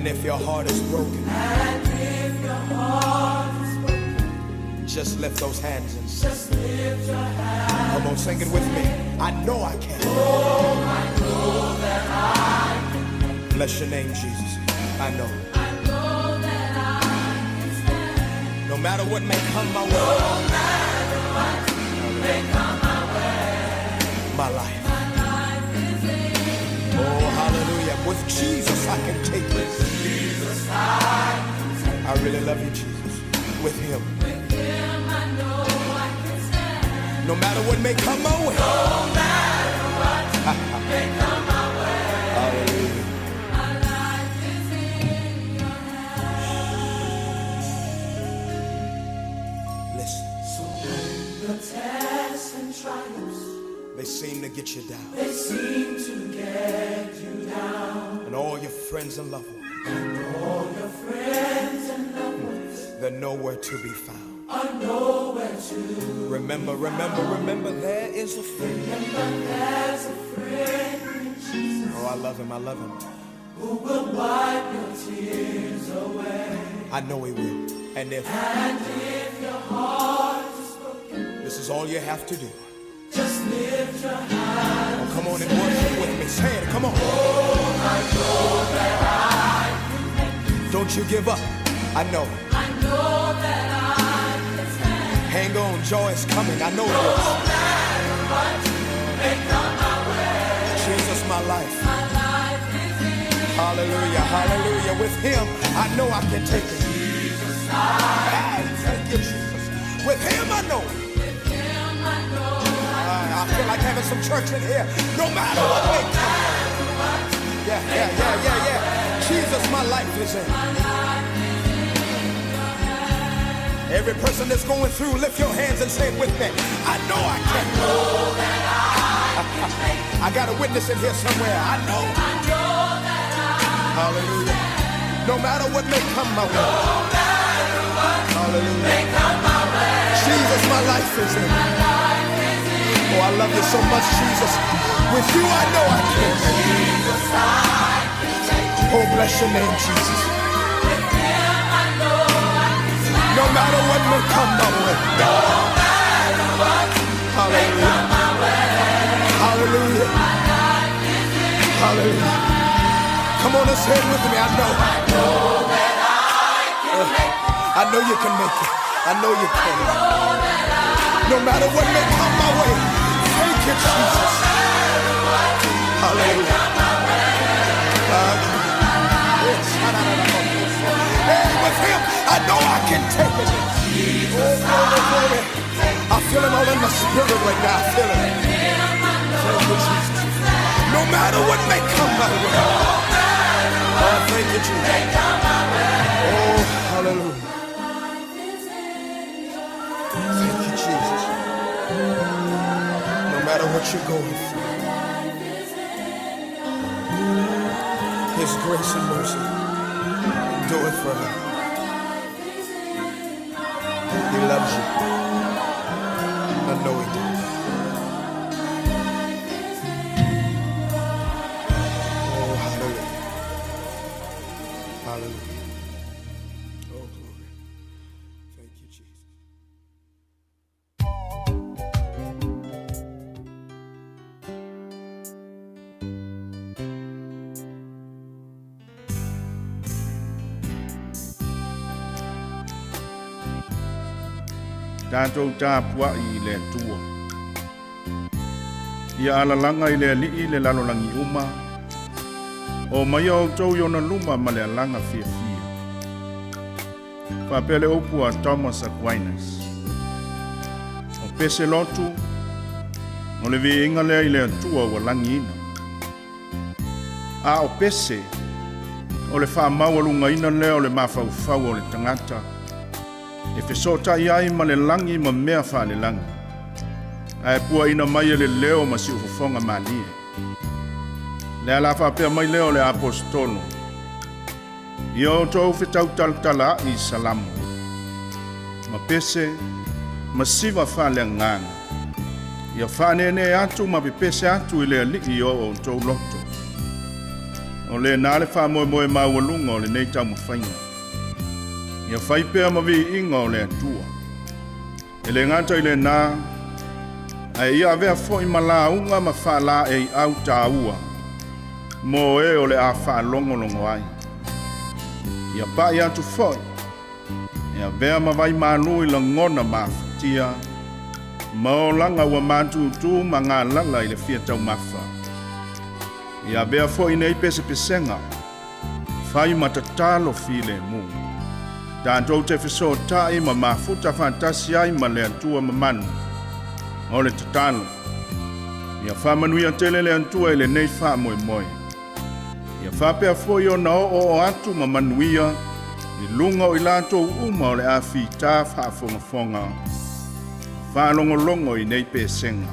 And if your heart is broken, just lift those hands and sing. Just lift your hands. Come on, sing it with me. I know I can. Oh, I know that I can. Bless your name, Jesus. I know. I know that I can stand. No matter what may come my way. No matter what may come my way. My life. My life is in your Oh, hallelujah. With Jesus, I can take it. With Jesus, I can take it. I really love you, Jesus. With him. With him, I know I can stand. No matter what may come my way. No matter what may come my way. Hallelujah. My life is in your hands. Listen. So when the tests and trials, they seem to get you down. They seem to get you down. And all your friends and loved ones. And all your friends and loved ones. They're nowhere to be found. Are nowhere to be Remember, remember, found. remember, there is a friend. Remember, there's a friend in Jesus. Oh, I love him, I love him. Who will wipe your tears away. I know he will. And if, And if your heart is broken, this is all you have to do. Just lift your hands. Oh, come on and worship with me. Say it, come on. Oh, I know that I can make it. Don't you give up. I know. I know that I can stand. Hang on, joy is coming. I know it No is. matter what may come my way. Jesus, my life. My life is in Hallelujah, hallelujah. With him, I know I can take it. Jesus, I Hey, thank you, Jesus. With him, I know. With him, I know I I feel like having some church in here. No matter what may come. Yeah, yeah, yeah, yeah, yeah. Jesus, my life is in. Every person that's going through, lift your hands and say it with me. I know I can. I know that I can make it. I got a witness in here somewhere. I know. I know that I Hallelujah. No matter what may come my way. No matter what Hallelujah. may come my way. Jesus, my life is in. My life is in. Oh, I love you so much, Jesus. With you, I know I can. Jesus, I can take it. Oh, bless your name, Jesus. With him, I know I can stand. No matter what may come my way. No matter what may Hallelujah. come my way. Hallelujah. My life is in Hallelujah. Come on and say it with me. I know. I know that I can make it. I know you can make it. I know you can. I know that I No matter what may come my way. Thank you, Jesus. No matter what may Hallelujah. come my way. Hey, with him, I know I can take it. Oh, glory, glory. I feel him all in my spirit right now. I feel him. Thank you, Jesus. No matter what may come my way. Oh, thank you, Jesus. Oh, hallelujah. Thank you, Jesus. No matter what you're going through, his grace and mercy endure forever. He loves you. I know he does. Oh, hallelujah. Hallelujah. Oh, glory. Thank you, Jesus. Tatou tapuaʻi i le Atua. Ia alalaga i le Alii le lalolagi uma, o maia outou i ona luma ma le alaga fiafia. Faapea le upu a Thomas Aquinas, O pese lotu, o le viiga lea i le Atua ua lagiina. A o pese, o le faamaualugaina lea o le mafaufau o le tagata, e fesootai ai ma le lagi ma mea faalelagi, ae puaina mai e le leo ma siufofoga malie. Le ala faapea mai lea o le Aposetolo, Ia outou fetautalatalaai i salamo, ma pese, ma siva faaleagaga, ia faaneenee atu ma pepese atu i le Alii i o outou loto. O lena le faamoemoe maualuga o lenei taumafaiga. Ia fai pea ma viiga o le Atua. E le gata i lena, ae ia avea foi ma lauga ma faalaeiau taua mo e o le a faalogologo ai. Ia pai atu foi e avea ma vai malu i lagona mafatia ma olaga ua matutu ma galala i le fia taumafa. Ia avea foi nei pesepesega fai ma tatalo filemu. Tatou te fesootai ma mafuta faatasi ai ma le Atua mamalu. O le tatalo, ia faamanuia tele le Atua i lenei faamoemoe. Ia faapea foi ona oooo atu ma manuia i luga o i latou uma o le a fita faafogafoga ma faalogologo i nei pesega.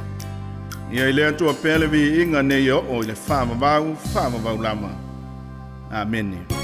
Ia i le Atua pea le viiga nei e oo i le faavavau, faavavau lava. Amene.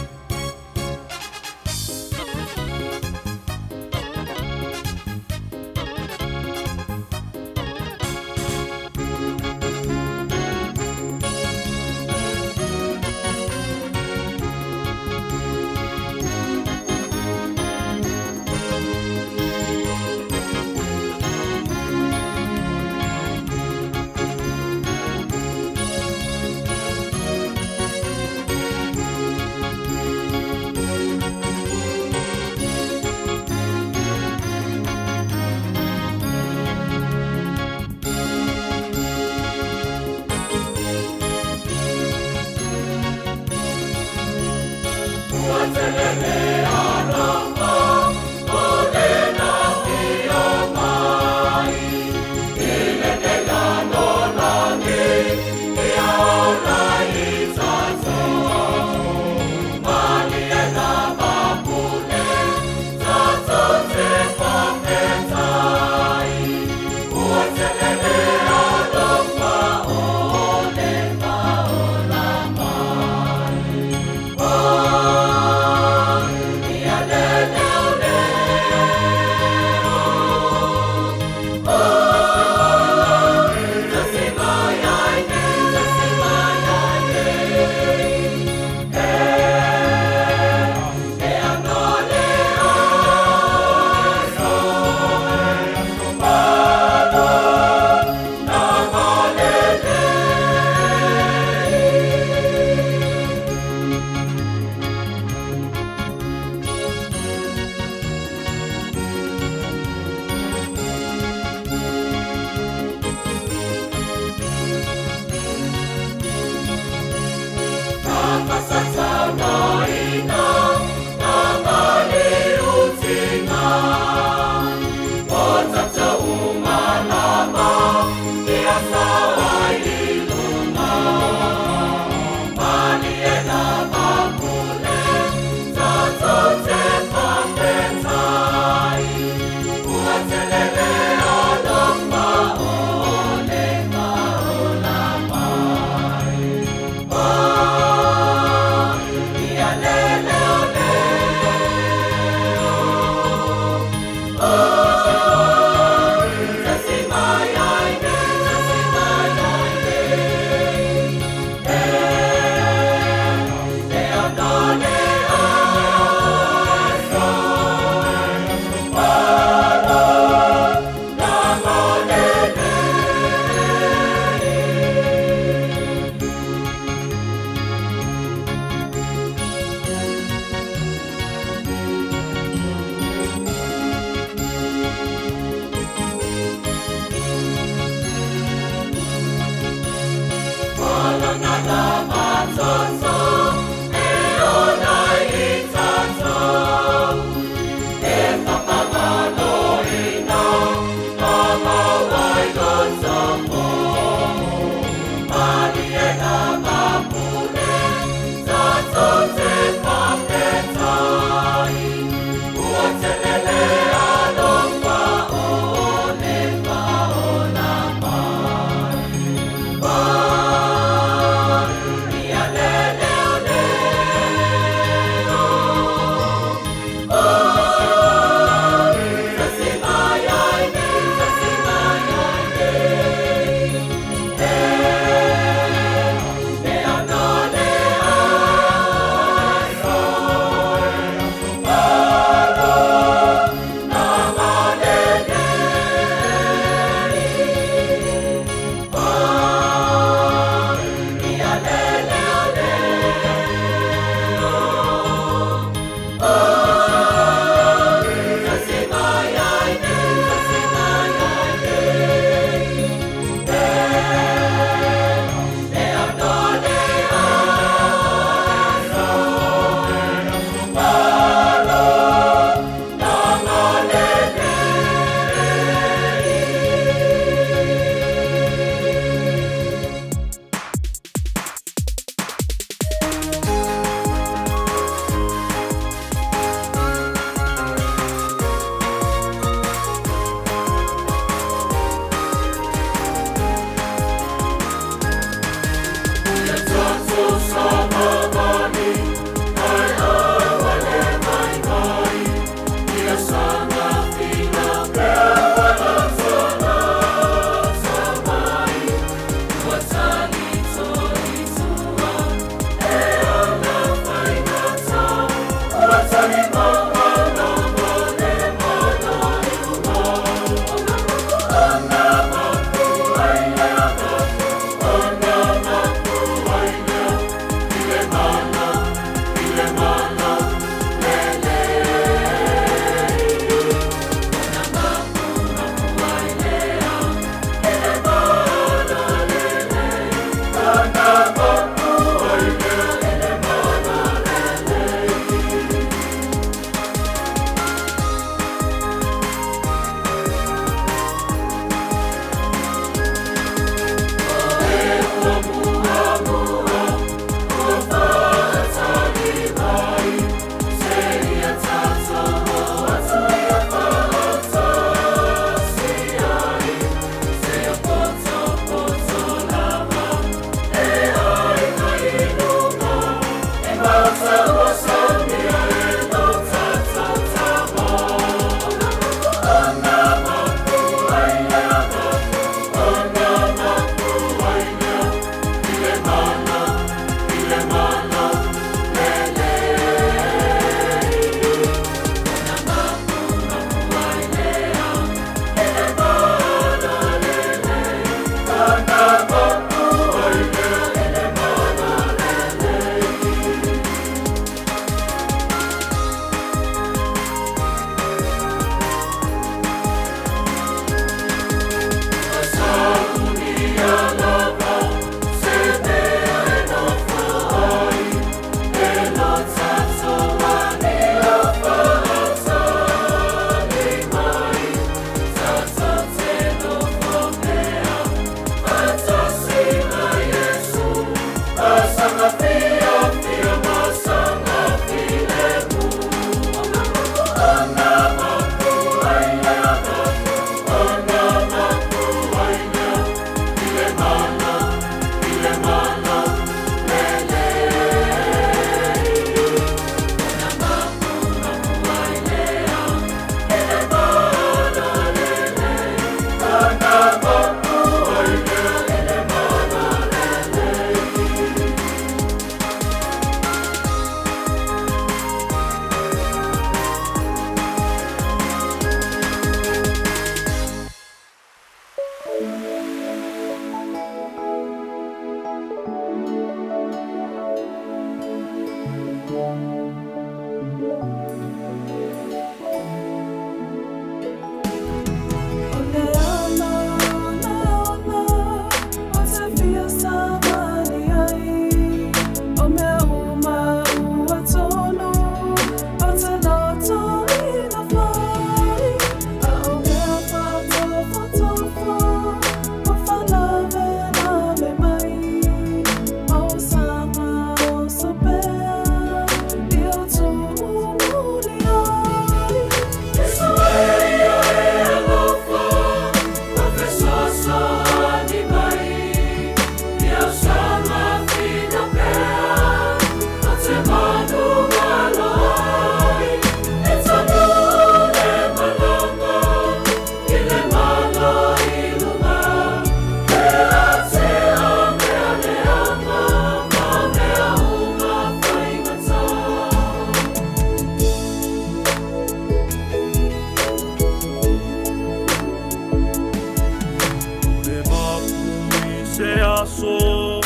aso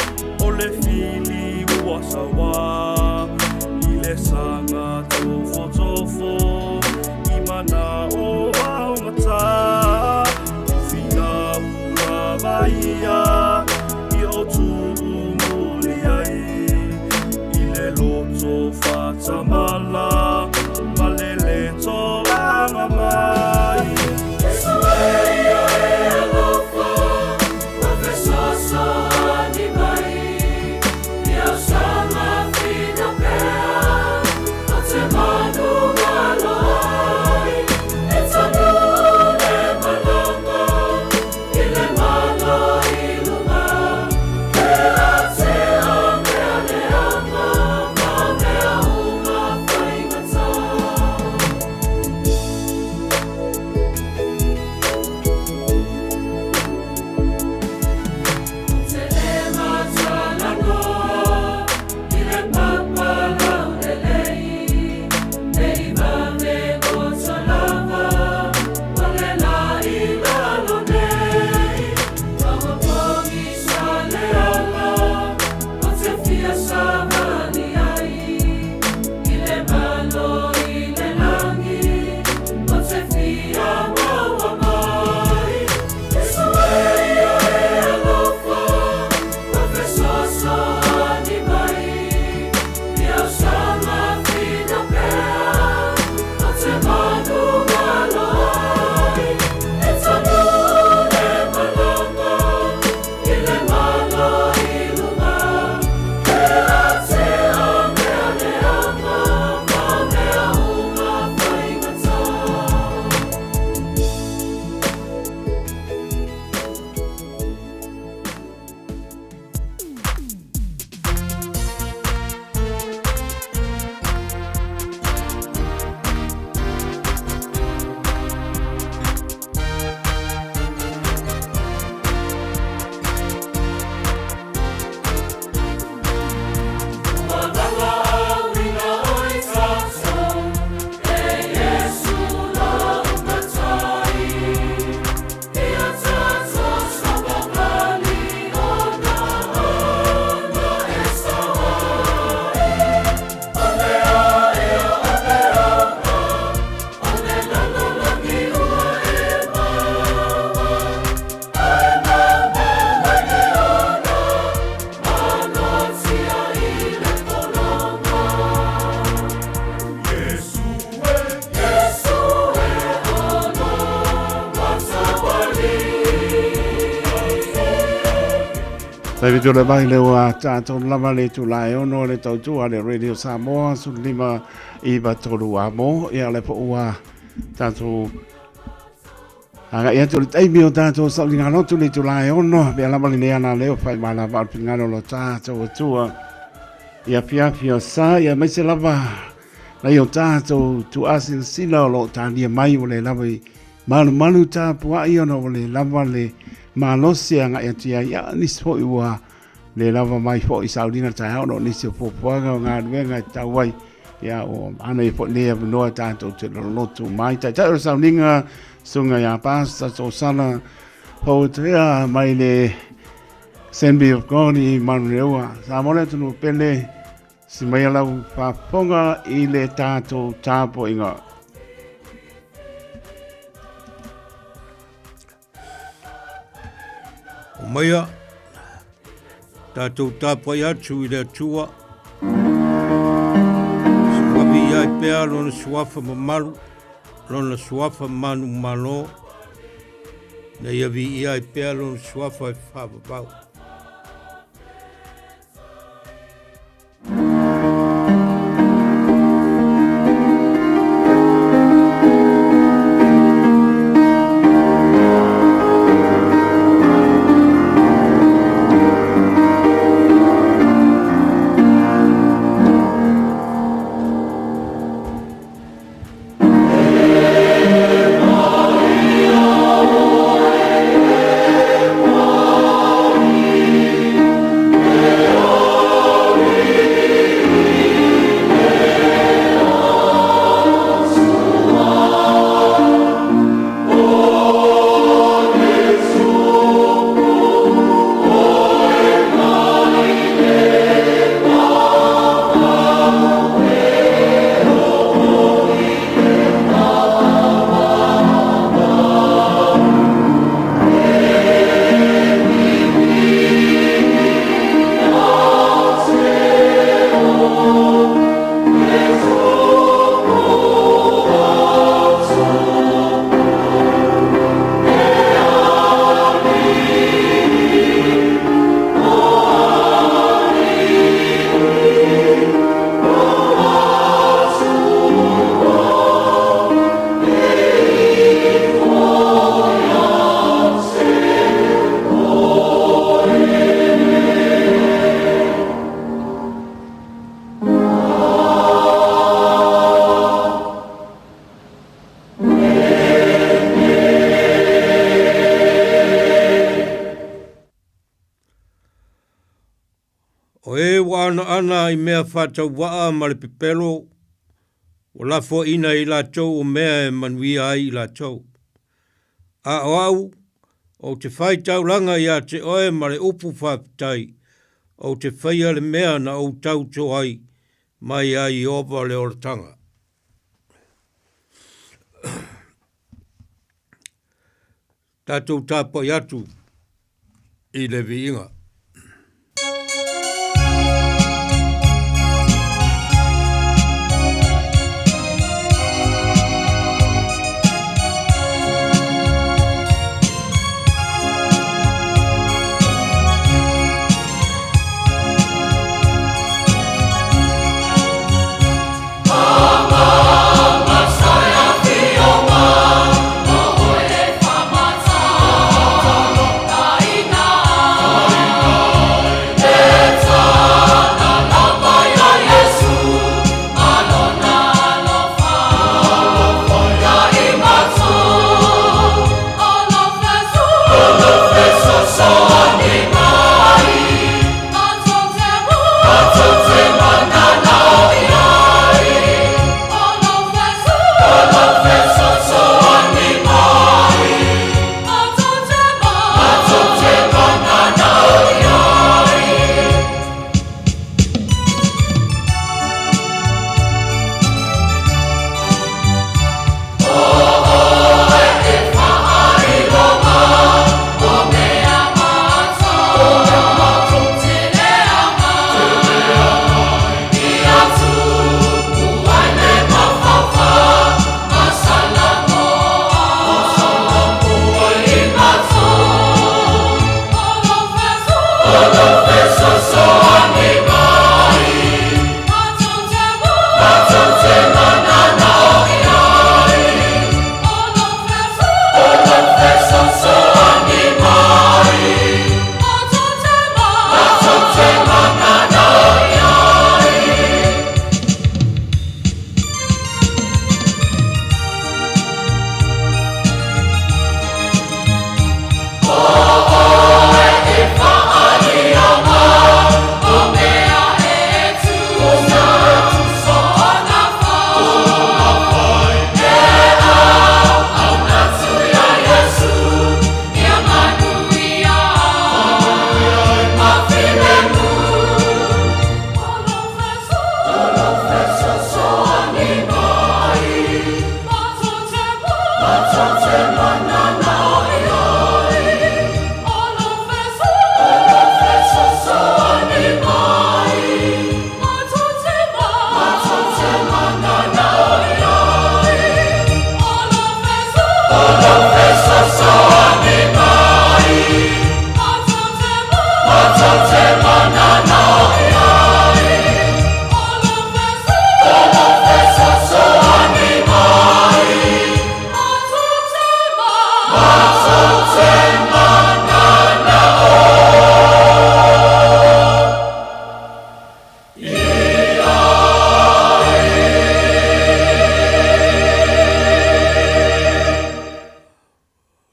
o le fili ua saua i le saga tofotofo i manao aogata finau lava ia i o tuu muli ai i le loto faatamala ma le le tolaga mai. Taimi tole mai le ua tātou lava le itula e ono le tautua le Radio Samoa 15 i 3 amo ia le po ua tātou agai atu le taimi o tātou sauliga lotu le itula e ono pea lava lenei ana leo whai malava o le finagalo o lo tātou Atua ia fiafia o sa ia maise lava nai o tātou tuuasinasina o lo o tānia mai ua le lava i malumalu tapuai ona ua le lava le malosi e agai atu i ai ia nisi foi ua le lava mai foi i sauliga taeao ona o nisi o puapuaga o galuega e tatau ai ia ua ana ia foi lenei avanoa tatou te lolotu mai. Taitai o le sauliga susuga ia Pastor Tosala Fauatea mai le Assembly of God i Manureua. Samoa le atunuu pele, si mai lau faafofoga i le tatou tapuaiga. Omaia, tatou tapuai atu i le Atua. Suavi ai pea lona suafa mamalu, lona suafa manumalo, na ia viia ai pea lona suafa e faavavau. ua anoano i mea faatauvaa ma le pepelo, ua lafoaina e i latou o mea e manuia ai i latou. A o au, ou te fai taulaga ia te oe ma le upu faafetai, ou te faia le mea na ou tauto ai mai ia Ieova le olataga. Tatou tapuai atu i le viiga.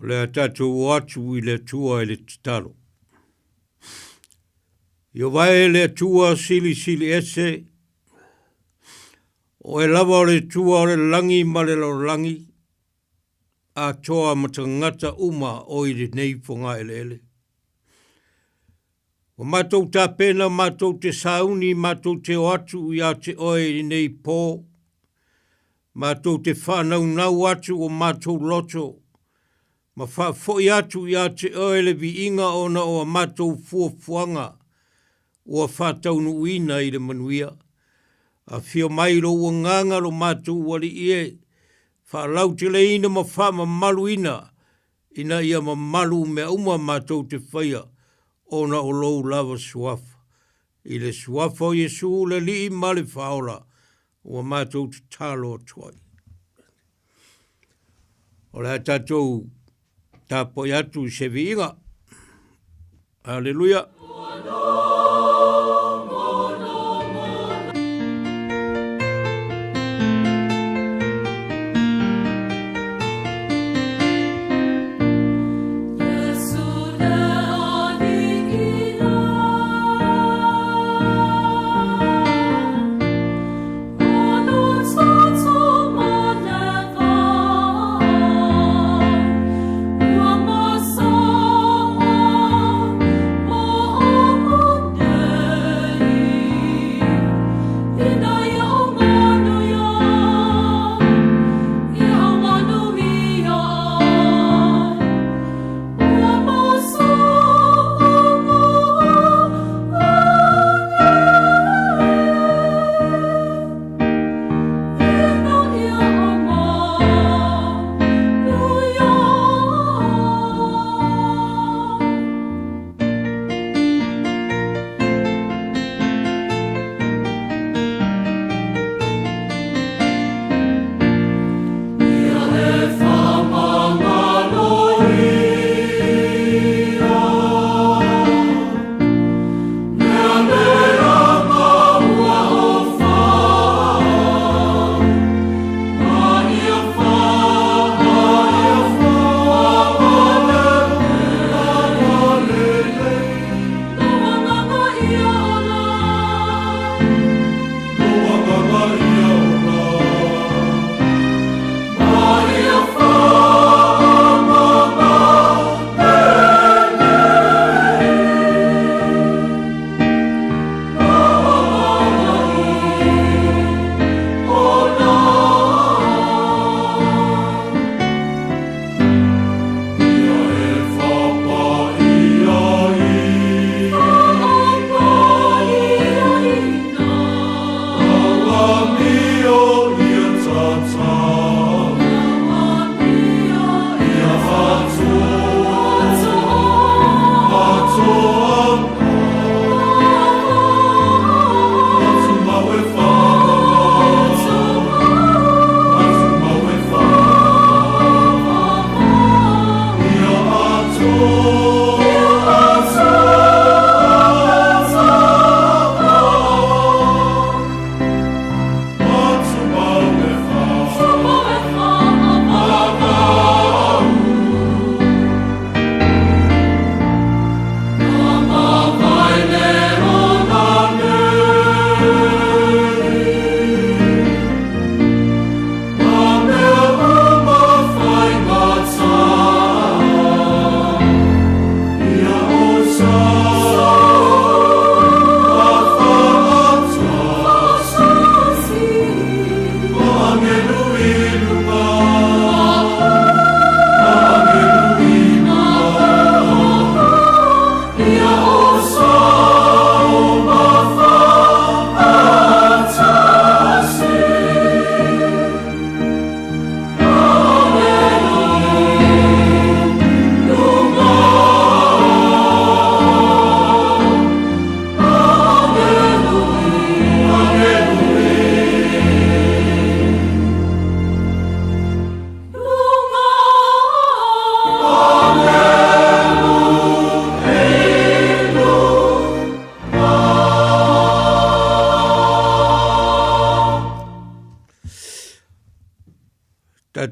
O le a tatou o atu i le Atua i le tatalo. Ieova e le Atua Silisili Ese, o Oe lava o le Atua o le lagi ma le lalolagi, atoa ma tagata uma o i lenei fogaeleele. Ua matou tapena matou te sauni matou te o atu ia te oe i lenei po, matou te faanaunau atu o matou loto, ma faafoi atu ia te oe le viiga ona o a matou fuafuaga ua faataunuuina i le manuia. Afio mai lou agaga lo matou Alii e, faalauteleina ma faamamaluina ina ia mamalu mea uma matou te faia ona o lou lava suafa. I le suafa o Iesu le Alii ma le Faaola ua matou tatalo atu ai. O le a tatou tapuai atu i se viiga. Aleluia!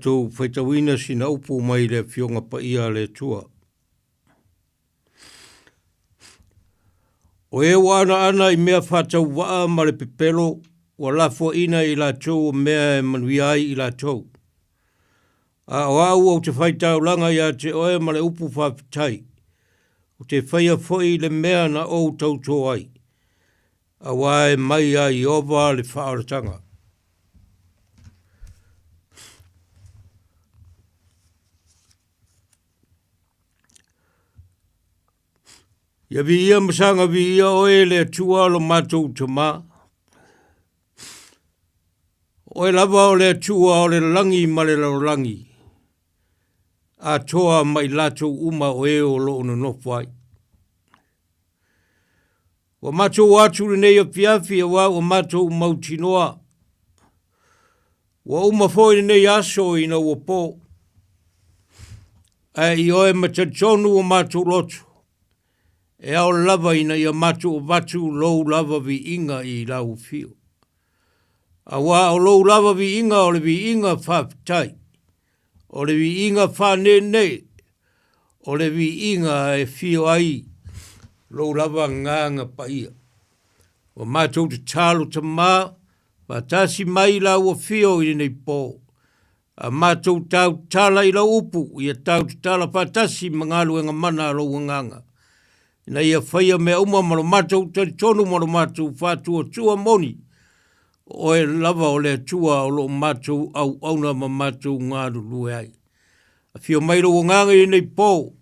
tatou faitauina sina upu mai le Afioga Paia a le Atua. O e ua anaana i mea faatauvaa ma le pepelo, ua lafoaina e i latou o mea e manuia ai i latou. A o au ou te faitaulaga ia te oe ma le upu faafetai, ou te faia foi le mea na ou tautō ai, auā e mai iā Ieova le faaolataga. Ia viia ma saga viia oe le Atua lo matou Tamā. O oe lava o le Atua o le lagi ma le lalolagi, atoa ma i latou uma o e o lo o nonofo ai. Ua matou atu lenei afiafi auā ua matou mautinoa. Ua uma foi lenei aso ina ua po. Ae i oe ma talitonu o matou loto, e ao lava ina ia matou avatu lou lava viiga i lau afio. Auā o lou lava viiga o le viiga faafetai, o le viiga faaneenee, o le viiga e afio ai lou lava agaga paia. Ua matou tatalo Tamā, faatasi mai i lau afio i lenei po. A matou tautala i lau upu, ia tautatala faatasi ma galuega mana a lou agaga, ina ia faia mea uma ma lo matou talitonu ma lo matou faatuatua moni, o oe lava o le Atua o lo o matou auauna ma matou galulue ai. Afio mai lou agaga i lenei po,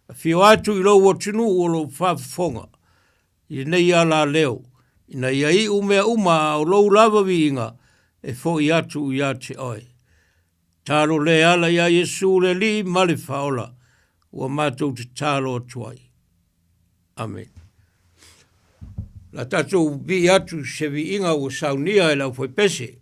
afio atu i lou atunuu o lo o faafofoga, i lenei alaleo, ina ia iu mea uma a o lou lava viiga e foi atu ia te oe. Talo le ala iā Iesu le Alii ma le Faaola, ua matou tatalo atu ai. Amene. La tatou vii atu se viiga ua saunia e le aufaipese.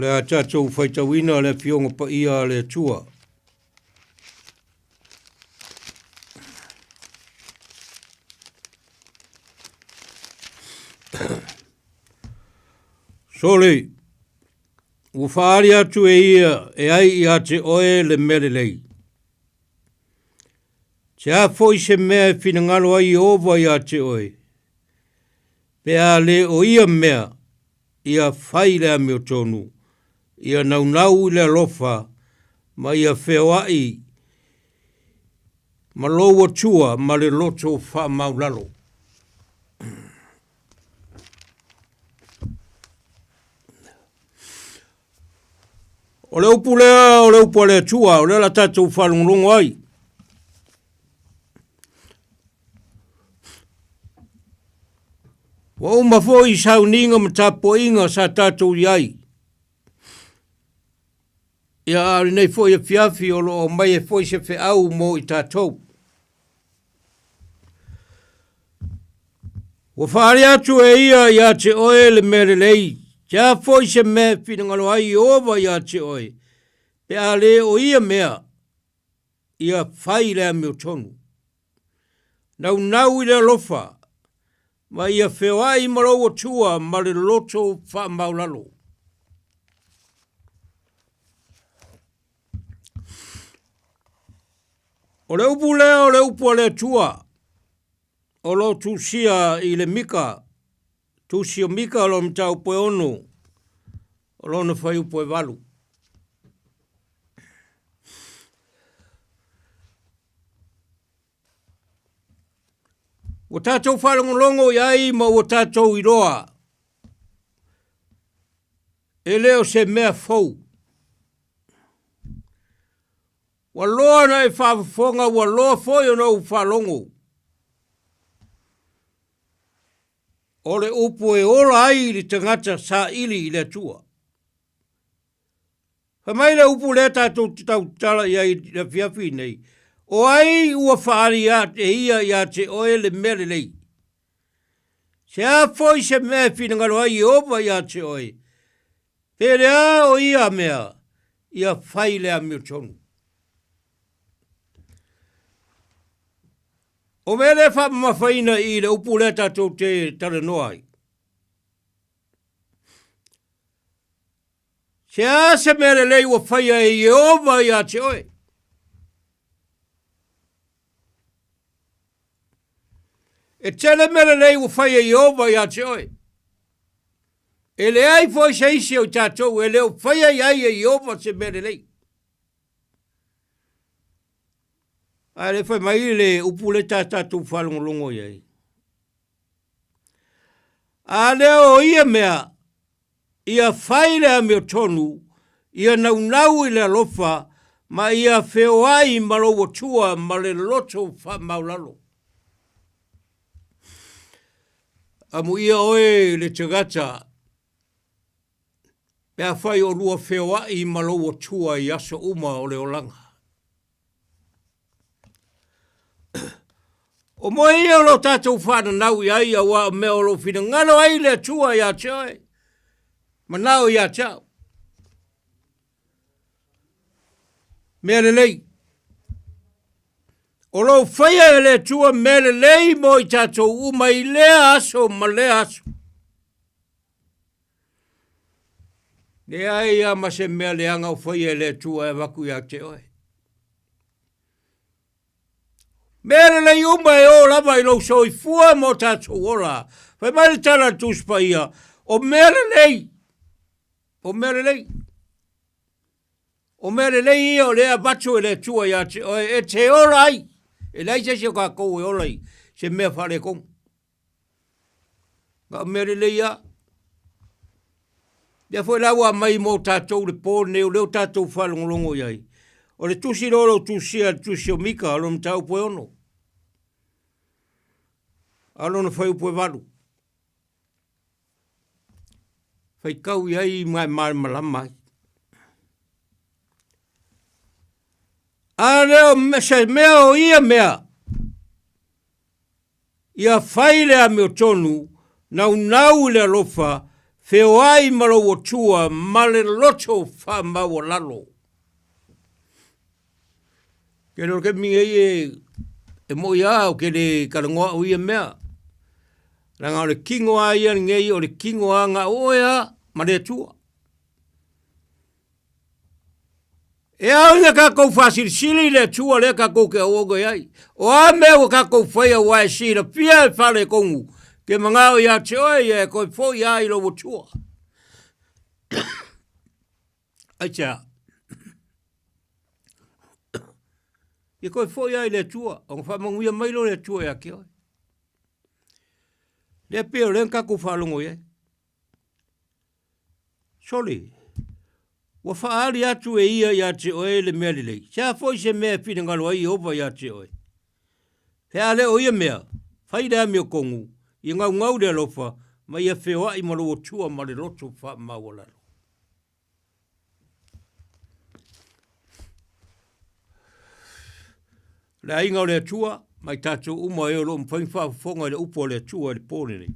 O le a tatou faitauina le Afioga Paia a le Atua. Sole, ua faaali atu e ia e ai ia te oe le mea lelei. Se a foi se mea e finagalo ai Ieova ia te oe, pe a le o ia mea, ia fai le amiotonu, ia naunau i le alofa, ma ia feoai ma lou Atua ma le loto faamaulalo. O le upu lea o le upu a le Atua, o lea la tatou faalogologo ai. Ua uma foi i sauniga ma tapuaiga sa tatou i ai. Ia a o lenei foi afiafi o lo o aumai ai foi se feau mo i tatou. Ua faaali atu e ia ia te oe le mea lelei, te a foi se mea e finagalo ai Ieova ia te oe, pe a le o ia mea, ia fai le amiotonu. Naunau i le alofa, ma ia feoai ma lou Atua ma le loto faamaulalo. O le upu lea o le upu a le Atua, o lo o tusia i le Mika, tusi o Mika o lona mataupu e ono, o lona fuaiupu e valu. Ua tatou faalogologo i ai ma ua tatou iloa, e le o se mea fou. Ua loa ona e faafofoga, ua loa foi ona ou faalogo. O le upu e ola ai le tagata saili i le Atua. Fai mai le upu lea tatou te tautala i ai i le afiafi nei, o ai ua faaali e ia ia te oe le mea lelei? Se a foi se mea e finagalo ai Ieova ia te oe, pe le a o ia mea, ia fai le amiotonu. O mea lea e faamamafaina i le upu lea tatou te talanoa ai. Se a se mea lelei ua faia e Ieova ia te oe? E tele mea lelei ua faia e Ieova ia te oe. E leai foi se isi o i tatou e le o faia i ai e Ieova se mea lelei. Ae le fai mai le upu le ta tatou faalogologo i ai. A lea o ia mea, ia fai le amiotonu, ia naunau i le alofa, ma ia feoai ma lou Atua ma le loto faamaulalo. Amuia oe le tagata, pe afai o lua feoai ma lou Atua i aso uma o le olaga. O moe ia o lo tatou faananau i ai auā o mea o lo o finagalo ai le Atua ia te oe, manao ia te au. Mea lelei. O lo o faia e le Atua mea lelei mo i tatou uma i lea aso ma lea aso. Leai a ma se mea leaga o faia e le Atua e avatu ia te oe. Mea lelei uma e o lava i lou soifua ma o tatou ola. Fai mai le tala a le Tusi Paia, o mea lelei, o mea lelei. O mea lelei ia o lea e avatu e le Atua ia te oe e te ola ai. E leai se isi o tatou e ola i se mea faaletonu. Na o mea lelei lava. Lea foi la ua aumai mo tatou le po lenei o lea ua tatou faalogologo i ai. O le tusi lea o lo o tusia le tusi o Mika o lona mataupu e ono. A o lona fuaiupu e valu. Faitau i ai ma e malamalama ai. A lea o se mea o ia mea, Ia fai le amiotonu, naunau i le alofa, Feoai ma lou Atua ma le loto faamaualalo. Ke le o ke minga i e, e mo ia o ke le kalongoa o ia mea. Langa o le kingo a ia ngei o le kingo a nga o ea ma le Atua. E ao ina kākou faasilisili i le Atua lea kākou ke auauna i ai. O a mea ua kākou faia ua e silafia e faaletonu, ke manao iā te oe ia e toe foi a i lou Atua. Aisea? Ia toe foi a i le Atua, ona faamanuia mai lea o le Atua ia te oe. Lea pei o lea na kākou faalogo i ai. Sole, ua faaali atu e ia iā te oe le mea lelei. Se a foi se mea e finagalo ai Ieova iā te oe? He a le o ia mea, fai le amiotonu, ia naunau le alofa, ma ia feoai ma lou Atua ma le loto faamaualalo. Le aiga o le Atua, ma i tatou uma e o lo o mafai ona faafofoga i le upu a le Atua i le po lenei.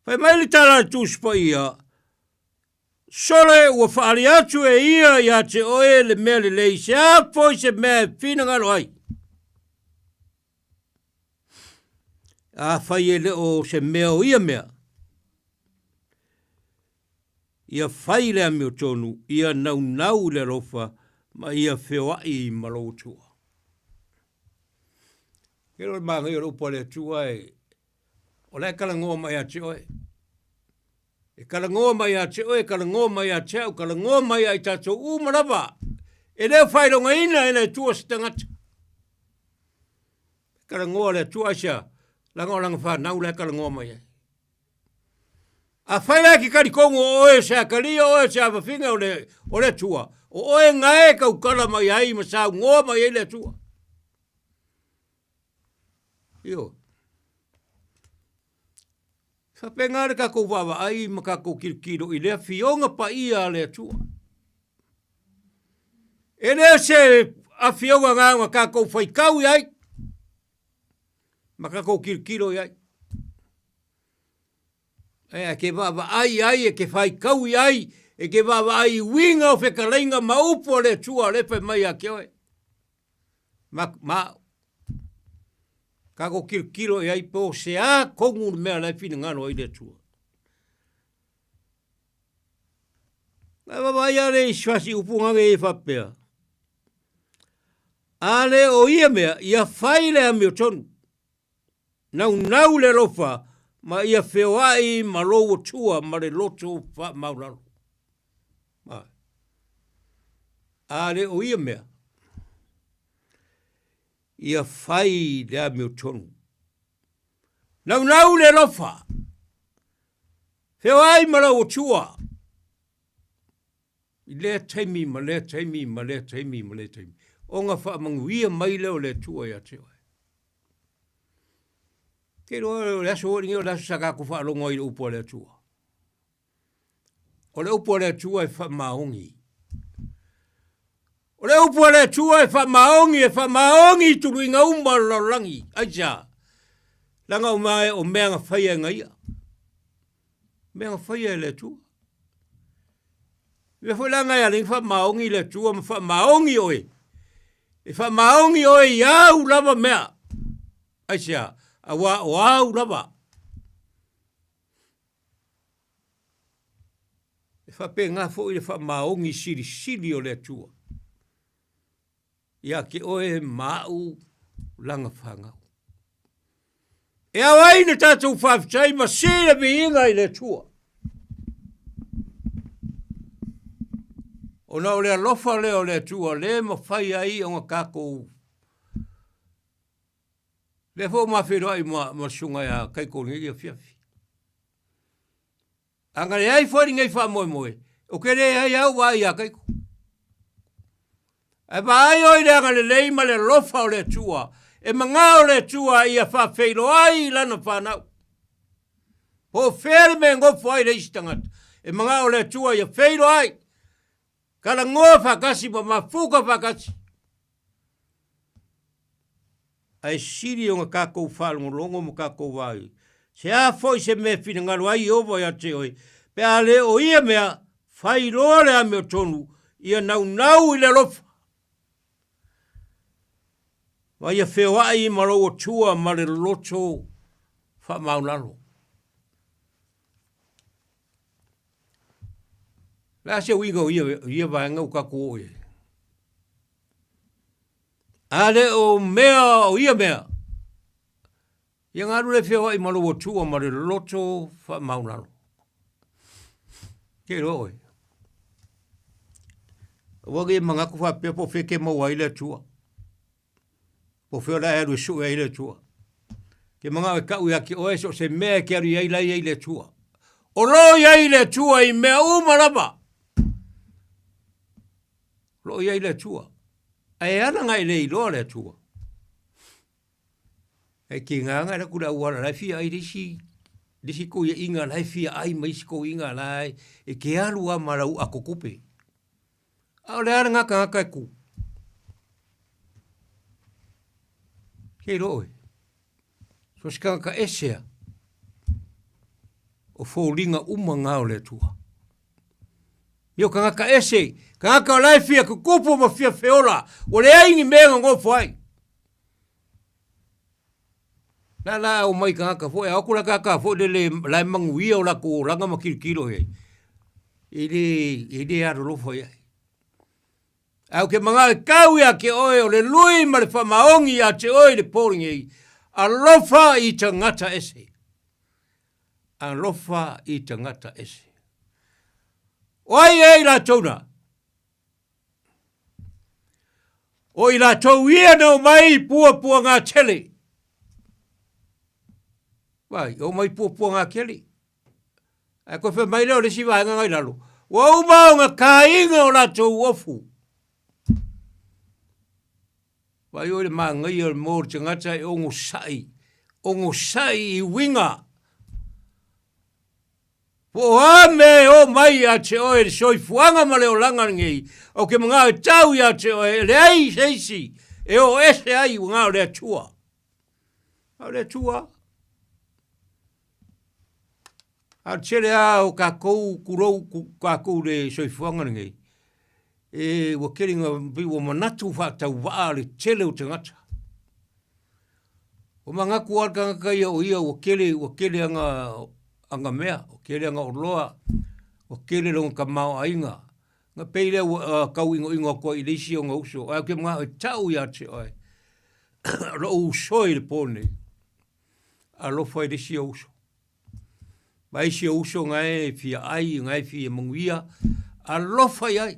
Fai mai le tala a le Tusi Paia, Sole ua faaali atu e ia iā te oe le mea lelei, se a foi se mea e finagalo ai. Afai e le o se mea o ia mea, ia fai le amiotonu, ia naunau i le alofa, ma ia feoai ma lou Atua. Ke le manaia o le upu a le Atua e, o la e talanoa mai ia te oe. E talanoa mai ia te oe, talanoa mai ia te au, talanoa mai ia i tatou uma lava. E le o faailogaina e le Atua se tagata. E talanoa le Atua aisea, leaga o lana fanau la e talanoa mai ai. Afai la e te talitonu o oe se atalia oe o se afafine o le, o le Atua, o oe nae e tautala mai ai ma saunoa mai ai le Atua. Io. Faapena le tatou vaavaai ma tatou tilotilo i le afioga paia a le Atua. E le o se afioga na ona tatou faitau i ai ma tatou tilotilo i ai. Ae ke vaavaai i ai, e ke faitau i ai, e ke vaavaai i uiga o fetalaiga ma upu a le Atua o lea e fai mai ia te oe. Ma, ma au. Tatou tilotilo i ai po o se a tonu le mea la e finagalo ai le Atua. Na vaavaai lava le isi fasi upu na e faapea, a le o ia mea, ia fai le amiotonu. Naunau le alofa ma ia feoai ma lou Atua ma le loto faamaulalo. A le o ia mea, ia fai le amiotonu. Naunau le alofa, feoai ma lou Atua i lea taimi ma lea taimi ma lea taimi ma lea taimi, ona faamanuia mai lea o le Atua ia te oe. Te iloa o le aso foi lenei o le aso sa tatou faalogo ai i le upu a le Atua. O le upu a le Atua e faamaoni. O le upu a le Atua e faamaoni, e faamaoni i tuluiga uma o le lalolagi. Aisea? Leaga o mea, o mea na faia e na ia. Mea na faia e le Atua. Mea foi la na e ala ai faamaoni le Atua ma faamaoni oe. E faamaoni oe i au lava mea. Aisea? Aua o au lava. E faapena foi le faamaoni silisili o le Atua ia te oe ma au lana fanau. E ao ai na tatou faafetai ma sii le viiga i le Atua. Ona o le alofa lea o le Atua le mafai ai ona tatou lea foi ua ma feiloai ma, ma susuga ia Kaiko i lenei afiafi. A na leai foi lenei faamoemoe, ou te leai au vaai ia Kaiko. Ae vaai oe i le agalelei ma le alofa o le Atua, e magao le Atua ia faafeiloai i lana fanau. Po o fea le mea e nofo ai le isi tagata, e magao le Atua ia feiloai, talanoa faatasi ma mafuta faatasi. Ae sili ona tatou faalogologo ma tatou vaai. Se a foi se mea e finagalo ai Ieova ia te oe, pe a le o ia mea, fai loa le amiotonu, ia naunau i le alofa. Ma ia feoai ma lou Atua ma le loto faamaulalo. Le a se uiga o ia, ia vaega ua tatou oo i ai? A le o mea o ia mea, ia galu le feoai ma lou Atua ma le loto faamaulalo. Ke iloa oe. Aua ke manatu faapea po o fea ke maua ai le Atua. Po o fea o le a e alu e sue ai le Atua. Ke manao e kau ia te oe so o se mea e ke alu i ai la i ai le Atua. O lo o i ai le Atua i mea uma lava. O lo o i ai le Atua. Ae ala na e le iloa le Atua. E ke ngā ngā raku le auala la e fia ai le isi le isi koiaʻiga la e fia ai ma isi koiaʻiga la e ke alu a ma lau ato tupe. ʻAʻole a lena kanaka e kū. Ke iloa ʻoe. So se kanaka ese a. O foliga uma ngā o le Atua. Ia o kanaka ese, kanaka o la e fia kukupu ma fia feola, ua leai ni mea e gogofo ai. La la o mai kanaka foi, a o ku la kaka foi le le la e manuia o lakou olaga ma kilokilo i ai. E le, e le alolofa i ai. Ae ou ke manao e kau ia te oe o le lui ma le faamaoni ia te oe i le po lenei, alofa i tagata ese. Alofa i tagata ese. O ai e i latou na? O i latou ia na omai i puapuaga tele. Vai, omai puapuaga tele. Ae koe fai mai lea o le isi vaega ngai lalo, ua uma ona kāiga o latou ofu. Vai oe le māgaia o le moa o le tagata e onosai, onosai i uiga. Po o a mea e o mai ia te oe le soifuaga ma le olaga lenei, ou ke manao e tau ia te oe, e leai se isi e o ese ai ua o le Atua. A o le Atua. A o le tele lava o tatou, tulou tatou i le soifuaga lenei, e ua tele ina pei ua manatu faatauvaa le tele o tagata. Ua manatu lava le tagata ia o ia ua tele ua tele ana ana mea, ua tele ana oloa, ua tele lona tamaoaiga. Ona pei lea ua tau inoino atu ai i le isi ona uso, ae ou te manao e tau ia te oe, o lou uso i le po lenei. Alofa i le isi ou uso. Ma isi ou uso na e fia ai, na e fia manuia, alofa i ai.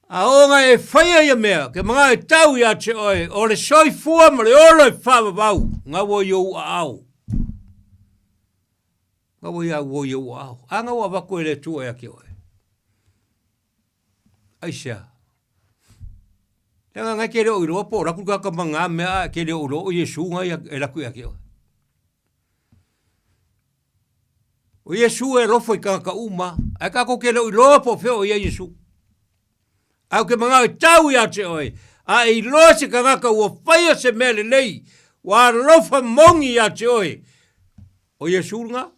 A ona e faia ia mea, ke manga e tau ia te oe, o le soifua ma le ola e whaavavau, ngaua i ou aao. Ngaua ia ua i ou aao. A ngaua avatu e le Atua ia te oe. Aisea? Leaga ngai ke le o iloa po o laku le tagata ma ngā mea a ke le o iloa o Iesu ngai e laku ia te oe. O Iesu e alofa i tagata uma, ae tatou ke le o iloa po o fea o i ai Iesu. Ae ou te manao e tau ia te oe, a e iloa se tagata ua faia se mea lelei, ua alofa moni ia te oe, o Iesu lena.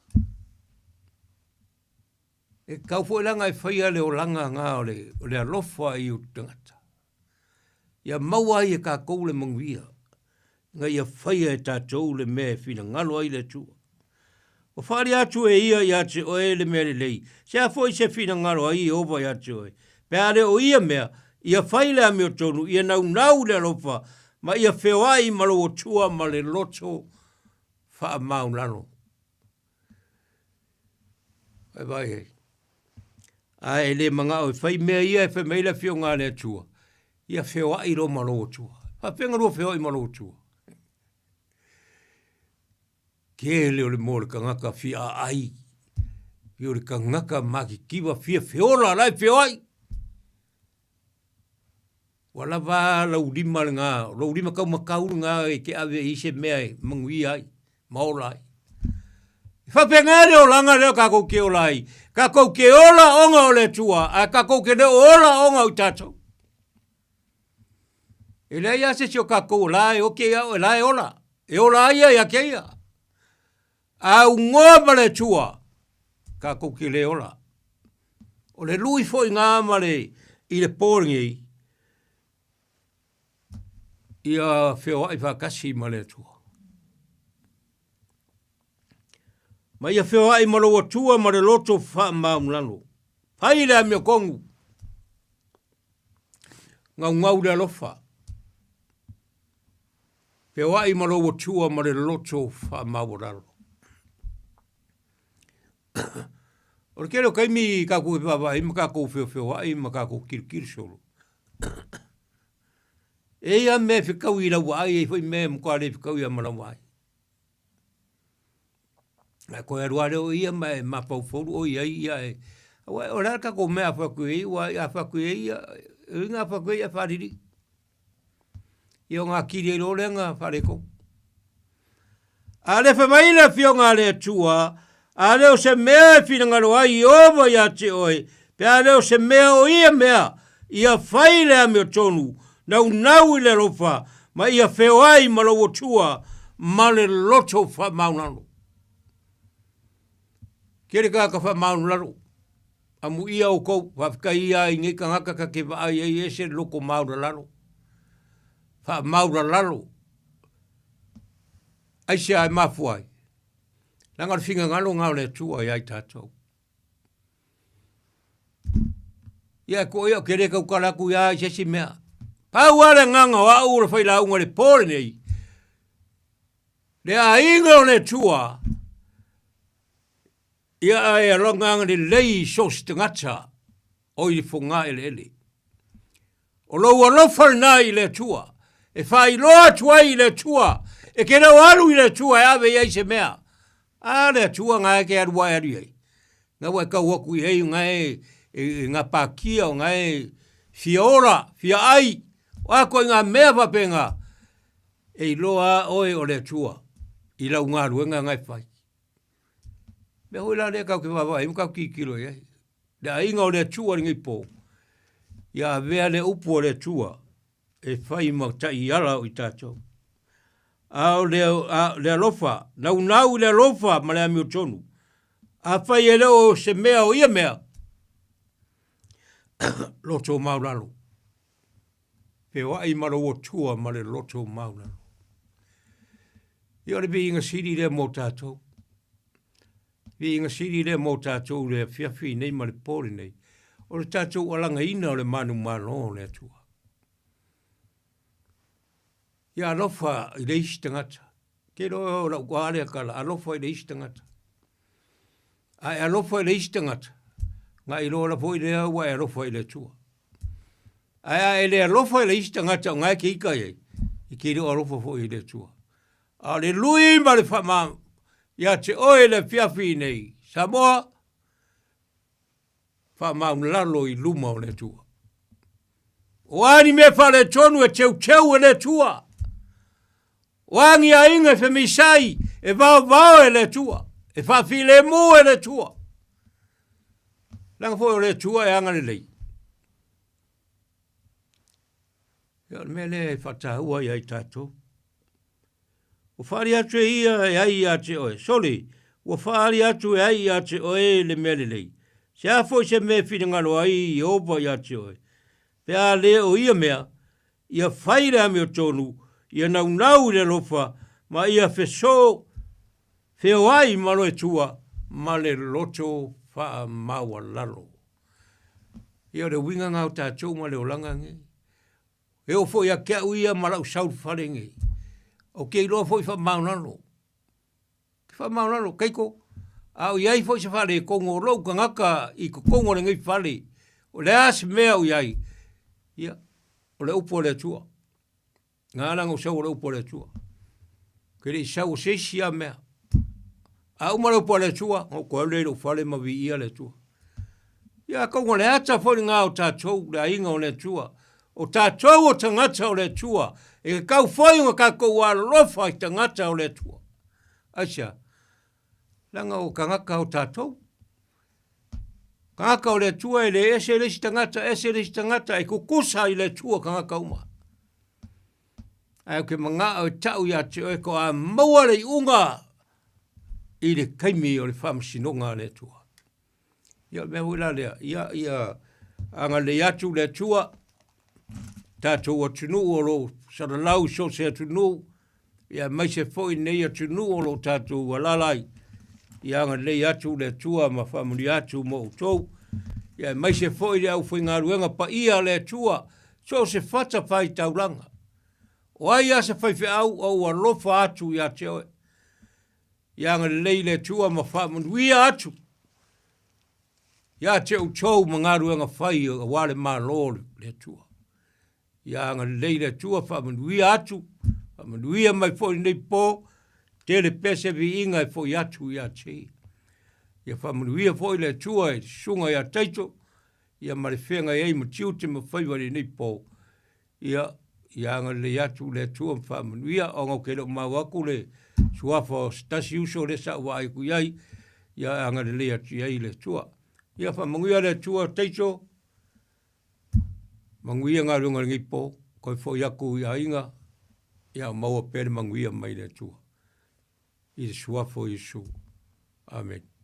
E tatau foi la ona e faia le olaga na o le, o le alofa i o tagata. Ia maua ai e tatou le manuia, ina ia faia e tatou le mea e finagalo ai le Atua. Ua faaalia atu e ia ia te oe le mea lelei, se a foi se finagalo ai Ieova ia te oe, pe a le o ia mea, ia fai le amiotonu, ia naunau i le alofa, ma ia feoai ma lou Atua ma le loto faamaulalo. Ai vai ai. A e le manao e fai mea ia e fai mai le afioga a le Atua, ia feoai loa ma lou Atua. Faapefea ona lua feoai ma lou Atua? Tele o le moa o le tagata fia aai, i o le tagata matitiva fia feola la e feoai. Ua lava lau lima lena, lou lima taumatau lena e te ave i se mea e manuia ai ma ola ai. E faapena le olaga lea tatou te ola ai. Tatou te ola ona o le Atua, ae tatou te le o ola ona o i tatou. E leai lava se isi o tatou o la e oke ia oe, la e ola. E ola ai ia ia te ia. A ugoa ma le Atua, tatou te le ola. O le lui foi ngā ma le i le pō lenei, ia feoai faatasi ma le Atua. Ma ia feoai ma lou Atua ma le loto faamaulalo. Fai le amiotonu. Gaugau le alofa. Feoai ma lou Atua ma le loto faamaualalo. O le tele o taimi tatou te vaavaai ma tatou feofeoai ma tatou tilotilo solo, e i ai lava mea e fetaui i lau vaai, e i ai foi mea e matua le fetaui lava ma lau vaai. Ae toe alu lava lea o ia ma e mafaufau oe i ai, ia e, aua o le a le tatou mea a fai atu i ai, aua a fai atu i ai ia, o uiga a fai atu i ai e faalilii. Ia ona atili ai loa lea na faaletonu. A le fai mai le Afioga a le Atua, a le o se mea e finagalo ai Ieova ia te oe, pe a le o se mea o ia mea, ia fai le amiotonu, naunau i le alofa, ma ia feoai ma lou Atua ma le loto faamaulalo. Tele tagata faamaulalo. Amuia outou, faafetai ia i nei tagata ta te vaai ai ese le loto maulalalo. Faamaulalalo. Aisea e mafua ai? Leaga o le finagalo lena o le Atua ia i tatou. Ia e koia, ou te le tautala atu ia i se isi mea. Pau lava le agaga o au o le failauga i le po lenei, le aiga o le Atua, Ia ae aloga agalelei i so o se tagata o i le fogaeleele. O lou alofa lena i le Atua, e faailoa atu ai i le Atua, e te le o alu i le Atua e ave i ai se mea. A le Atua na e te alu ae alu i ai. Na ua e tau atu i ai na e, e, e gapatia, o na e fia ola, fia ai, o a koe ngā mea faapena, e iloa a oe o le Atua i lau galuega na e fai. Mea foi la lea tatou te vaavaai ai ma tatou tilotilo i ai. Le aiga o le Atua i lenei po, ia avea le upu a le Atua e fai ma taiala o i tatou. A o le, a, le alofa, naunau i le alofa ma le amiotonu. Afai e le o se mea o ia mea, loto maulalo. Feoai ma lou Atua ma le loto maulalo. Ia o le viiga sili lea mo tatou. Viiga sili lea mo tatou le afiafi nei ma le po lenei. O le tatou alagaina o le manumalo o le Atua. Ia alofa i le isi tagata. Ke loa o lau a lea tala, alofa i le isi tagata. A e alofa i le isi tagata, na iloa la foi lea ua e alofa i le Atua. Ae a e le alofa i le isi tagata o na e te ita i ai, e te le o alofa foi i le Atua. A o le lui ma le faama ia te oe le afiafi nei, Samoa, faamaulalo i luma o le Atua. O a ni mea faaletonu e teuteu e le Atua. O a ni aiga e femisai e vaovao e le Atua, e faafilemu e le Atua. Leaga foi o le Atua e agalelei. Ia o le mea lea e faataua ia i tatou. Ua faaali atu e ia e ai ia te oe. Sole, ua faaali atu e ai ia te oe le mea lelei. Se a foi se mea e finagalo ai Ieova ia te oe, pe a le o ia mea, ia fai le amiotonu, ia naunau i le alofa, ma ia fesoo feoai ma loe tua ma le loto faamaualalo. Ia o le uiga na o tatou ma le olaga nei. E oo foi ia te au ia ma lau sau i le fale nei, ou te iloa foi faamaualalo. Te faamaualalo, keiko, a o i ai foi se faaletonu o lou tagata i totonu o lenei fale, o le a se mea o i ai, ia, o le upu a le Atua. Na ala ona ou sau o le upu a le Atua. Ke le i sau o se isi lava mea. A uma le upu a le Atua, ona ou toe alu lea i lou fale ma viia le Atua. Ia atonu o le ata foi lena o tatou, le aiga o le Atua. O tatou o tagata o le Atua, e tatau foi ona tatou alolofa i tagata o le Atua. Aisea? Leaga o tagata o tatou. Tagata o le Atua e le ese le isi tagata, ese le isi tagata, e tutusa i le Atua tagata uma. Ae ou te manao e tau ia te oe ko a maua le iuga i le taimi o le faamasinoga a le Atua. Ia o le mea foi la lea, ia, ia agalelei atu le Atua, tatou atunuu o lo o salalau i so o se atunuu, ia aemaise foi lenei atunuu o lo o tatou alaala ai, ia agalelei atu le Atua ma faamanuia atu mo outou, ia aemaise foi le aufaigaluega paia a le Atua, so o se fatafaitaulaga. O ai lava se faifeau, o ou alofa atu ia te oe. Ia agalelei le Atua ma faamanuia atu ia te outou ma galuega fai aua le Malo o le Atua. Ia agalelei le Atua faamanuia atu, faamanuia mai foi lenei po, tele pea se viiga e foi atu ia te ia. Ia faamanuia foi le Atua i le susuga ia Taito, ia ma le feagai ai ma tiute ma faiva i lenei po, Ia, ia agalelei atu le Atua ma faamanuia, ona ou te le o maua atu le suafa o se tasi uso lea sa ou vaai atu i ai, ia agalelei atu i ai le Atua. Ia faamanuia le Atua Taito, manuia galuega o lenei po, toe foi atu i aiga, ia maua pea le manuia mai le Atua. I le suafa o Iesu. Amene.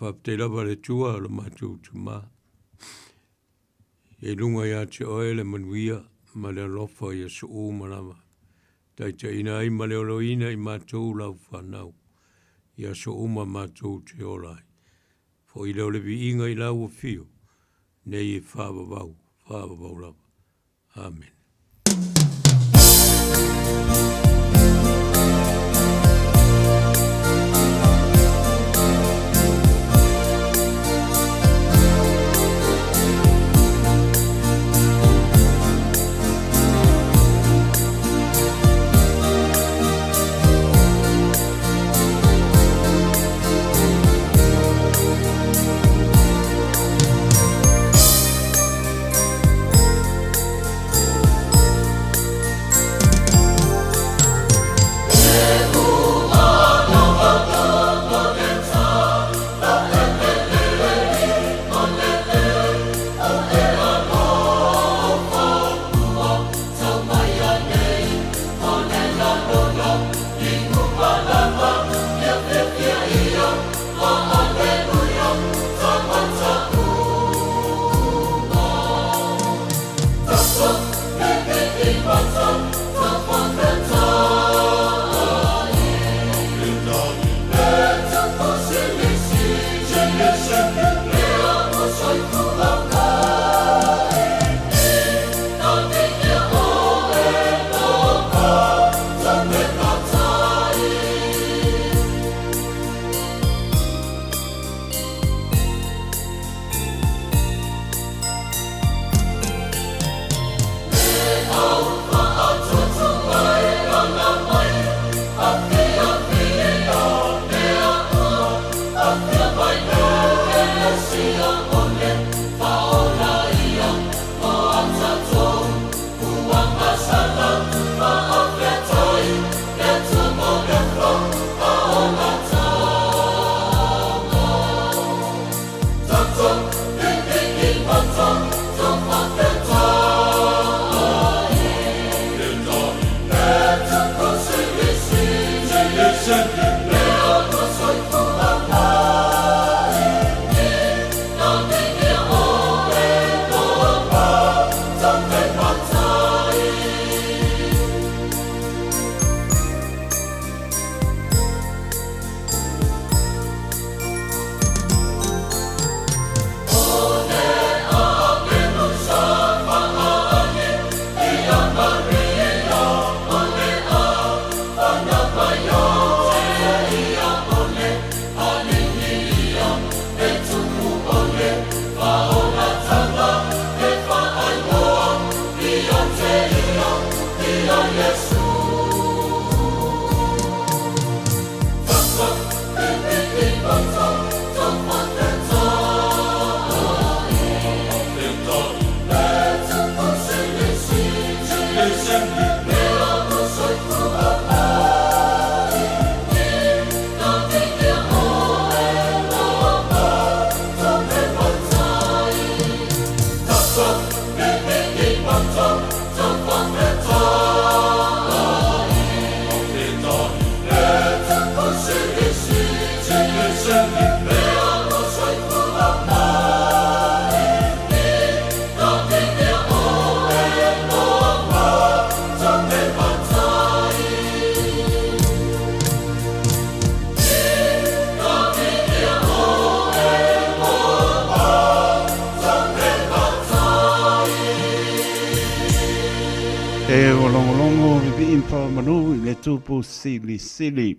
Faafetai lava le Atua lo matou Tama. Ia i luga ia te oe le manuia ma le alofa i aso uma lava. Taitaiina ai ma le oloina i matou lau fanau i aso uma matou te ola ai. Foi lea o le viiga i lau afio nei e faavavau, faavavau lava. Amene. E ua logologo vivii ma faamanu i le tupu silisili.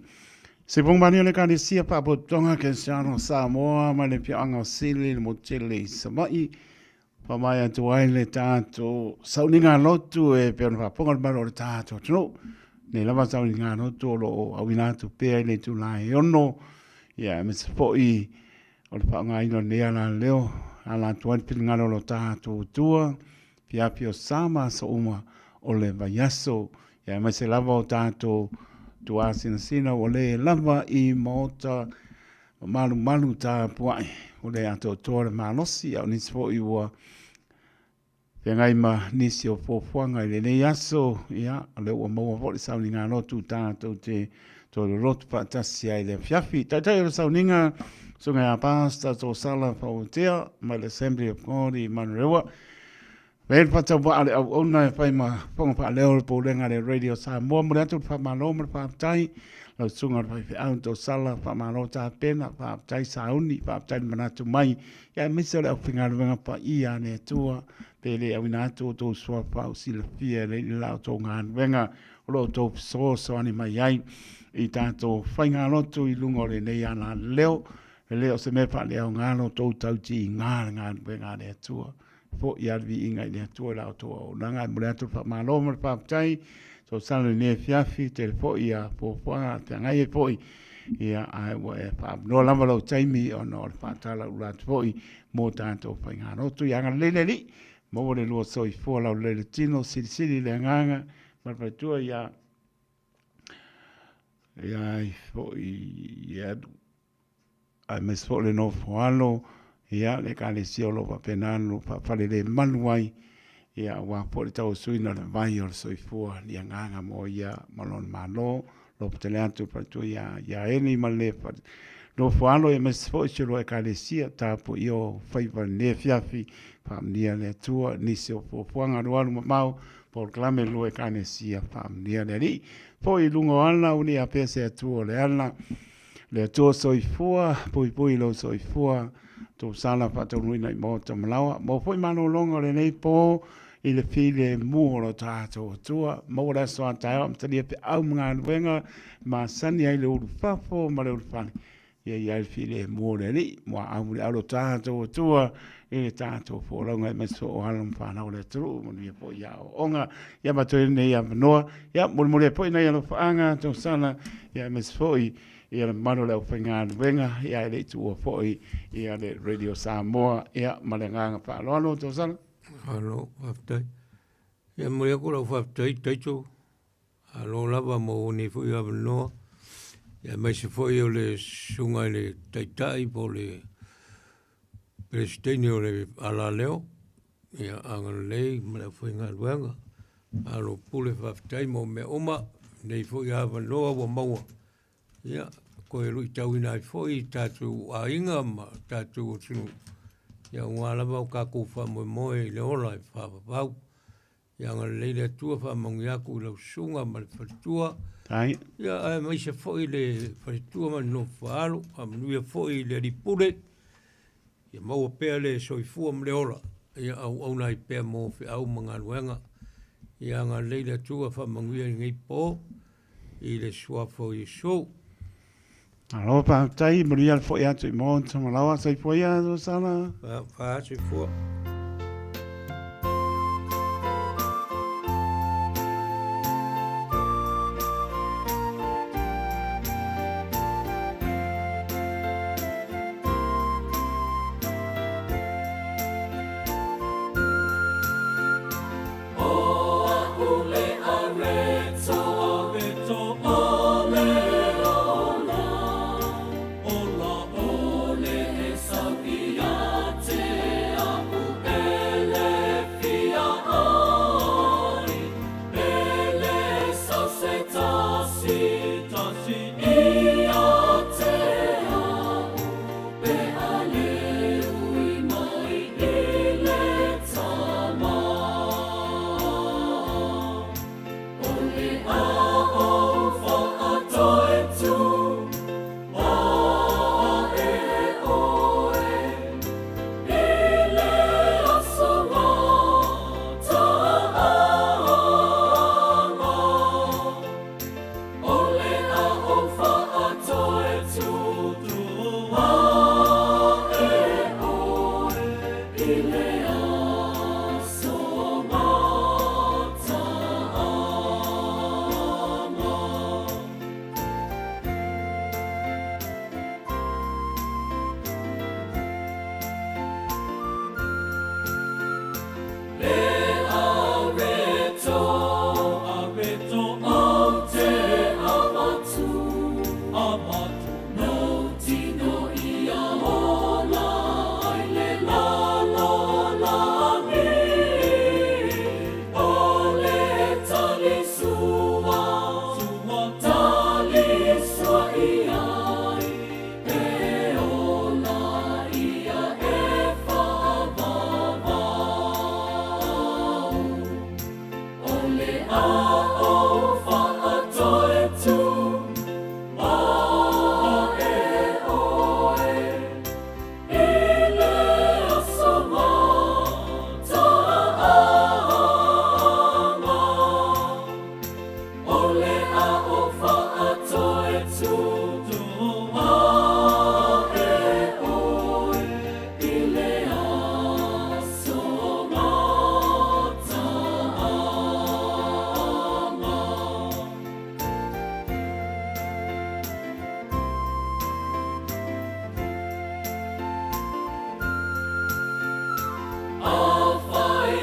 Se pogamalie o le Ekalesia Faapotopotoga Kerisiano o Samoa mai le afioaga o Sili i le motu tele i Savaii. Faamaea atu ai le tatou sauniga lotu e pei ona faafofoga le mamalu o le tatou atunuu. Nei lava sauniga lotu o lo o auina atu pea i le itula e 6, ia aemaise foi o le faaaogaina o lenei alaleo e ala atu ai le finagalo o lo tatou Atua, fiafia o sa ma aso uma o le vaiaso, ia aemaise lava o tatou tuasinasina ua le lava i maota malumalu tapuai, ua le atoatoa le malosi, a o nisi foi ua feagai ma nisi o fuafuaga i lenei aso, ia, o lea ua maua foi le sauniga lotu tatou te toe lolotu faatasi ai i le afiafi. Taitai o le sauniga, Susuga ia Pastor Tosala Fauatea mai le Assembly of God i Manurewa. Vei le faatauvaa o le auauna e fai ma fofoga faaleo o le Pulega a le Radio Samoa. Momoli atu le faamalo ma le faafetai lau susuga i le faifeau Tosala, faamalo tapena, faafetai sauni, faafetai le manatu mai, ia aemaise o le aufaigaluega paia a le Atua, pe le auina atu outou suafa o silafia e le i la outou galuega o lo o outou fesoasoani mai ai i tatou faigalotu i luga o lenei alaleo. E le o se mea faaleaoga lo outou tautiiga le galuega a le Atua. Foi lava le viiga i le Atua i la outou auaunaga. E momoli atu le faamalo ma le faafetai. Tausala i lenei afiafi, tele foi ia fuafuaga a feagai ai foi, ia, ae ua e faaavanoa lava lou taimi ona o le faatalaula atu foi mo tatou faigalotu. Ia agalelei le Alii, maua le lua soifua laulelei le tino, silisili le agaga ma le faletua ia ia ai foi ia aemaise foi o le nofo alo, ia, le Ekalesia o lo o faapena ona faafalelemalu ai, ia, aua foi le tauasuina o le vai o le soifua i agaga mo ia ma lona Malo. Lopotele atu le faletua ia, ia Eni ma le nofo alo, aemaise foi si o lua Ekalesia, tapuaia o faiva i lenei afiafi, faamanuia le Atua, nisi o fuafuaga alualu mamao, polokalame a le lua Ekalesia, faamanuia le Alii. Foi i luga o ala, ua ne i afea se Atua o le ala, Le Atua soifua, puipui lou soifua, tou sala faataunuuina i maota ma laoa. Maua foi malologa o lenei po i le filemu o lo tatou Atua. Maua le aso a taeao amatalia feau ma galuega masani ai le ulufafo ma le ulufale. Ia i ai le filemu o le Alii, muaau muliau lo tatou Atua i le tatou folauga aemaise o alo ma fanau o le atunuu, manuia foi i aoaoga. Ia matou i lenei avanoa, ia molimoli ai foi nai alofaaga tausala, ia aemaise foi ia le mamalu o le aufaigaluega, ia e le i tuua foi ia le Radio Samoa, ia ma le agaga faaaloalo tausala. Malo, faafetai. Ia momoli atu lau faafetai Taito Malo lava mo nei foi avanoa, aemaise foi o le susuga i le Taitai po o le Peresetene o le Alaleo, ia agalelei ma le aufaigaluega. Malo pule faafetai mo mea uma, lenei foi avanoa ua maua, ia toe luitauina ai foi i tatou aiga ma tatou atunuu, ia aua lava o tatou faamoemoe i le ola e faavavau. Ia agalelei le Atua faamanuia atu i lau susuga ma le faletua. Tai. Ia aemaise foi le faletua ma le nofo faalo, faamanuia foi i le Alii Pule. Ia maua pea le soifua ma le ola, ia auauna ai pea mo feau ma galuega. Ia agalelei le Atua faamanuia i lenei po i le suafa o Iesu. Malo faafetai, manuia le foi atu i Maota ma Laoa. Soifua ia, Sala. Fa, soifua.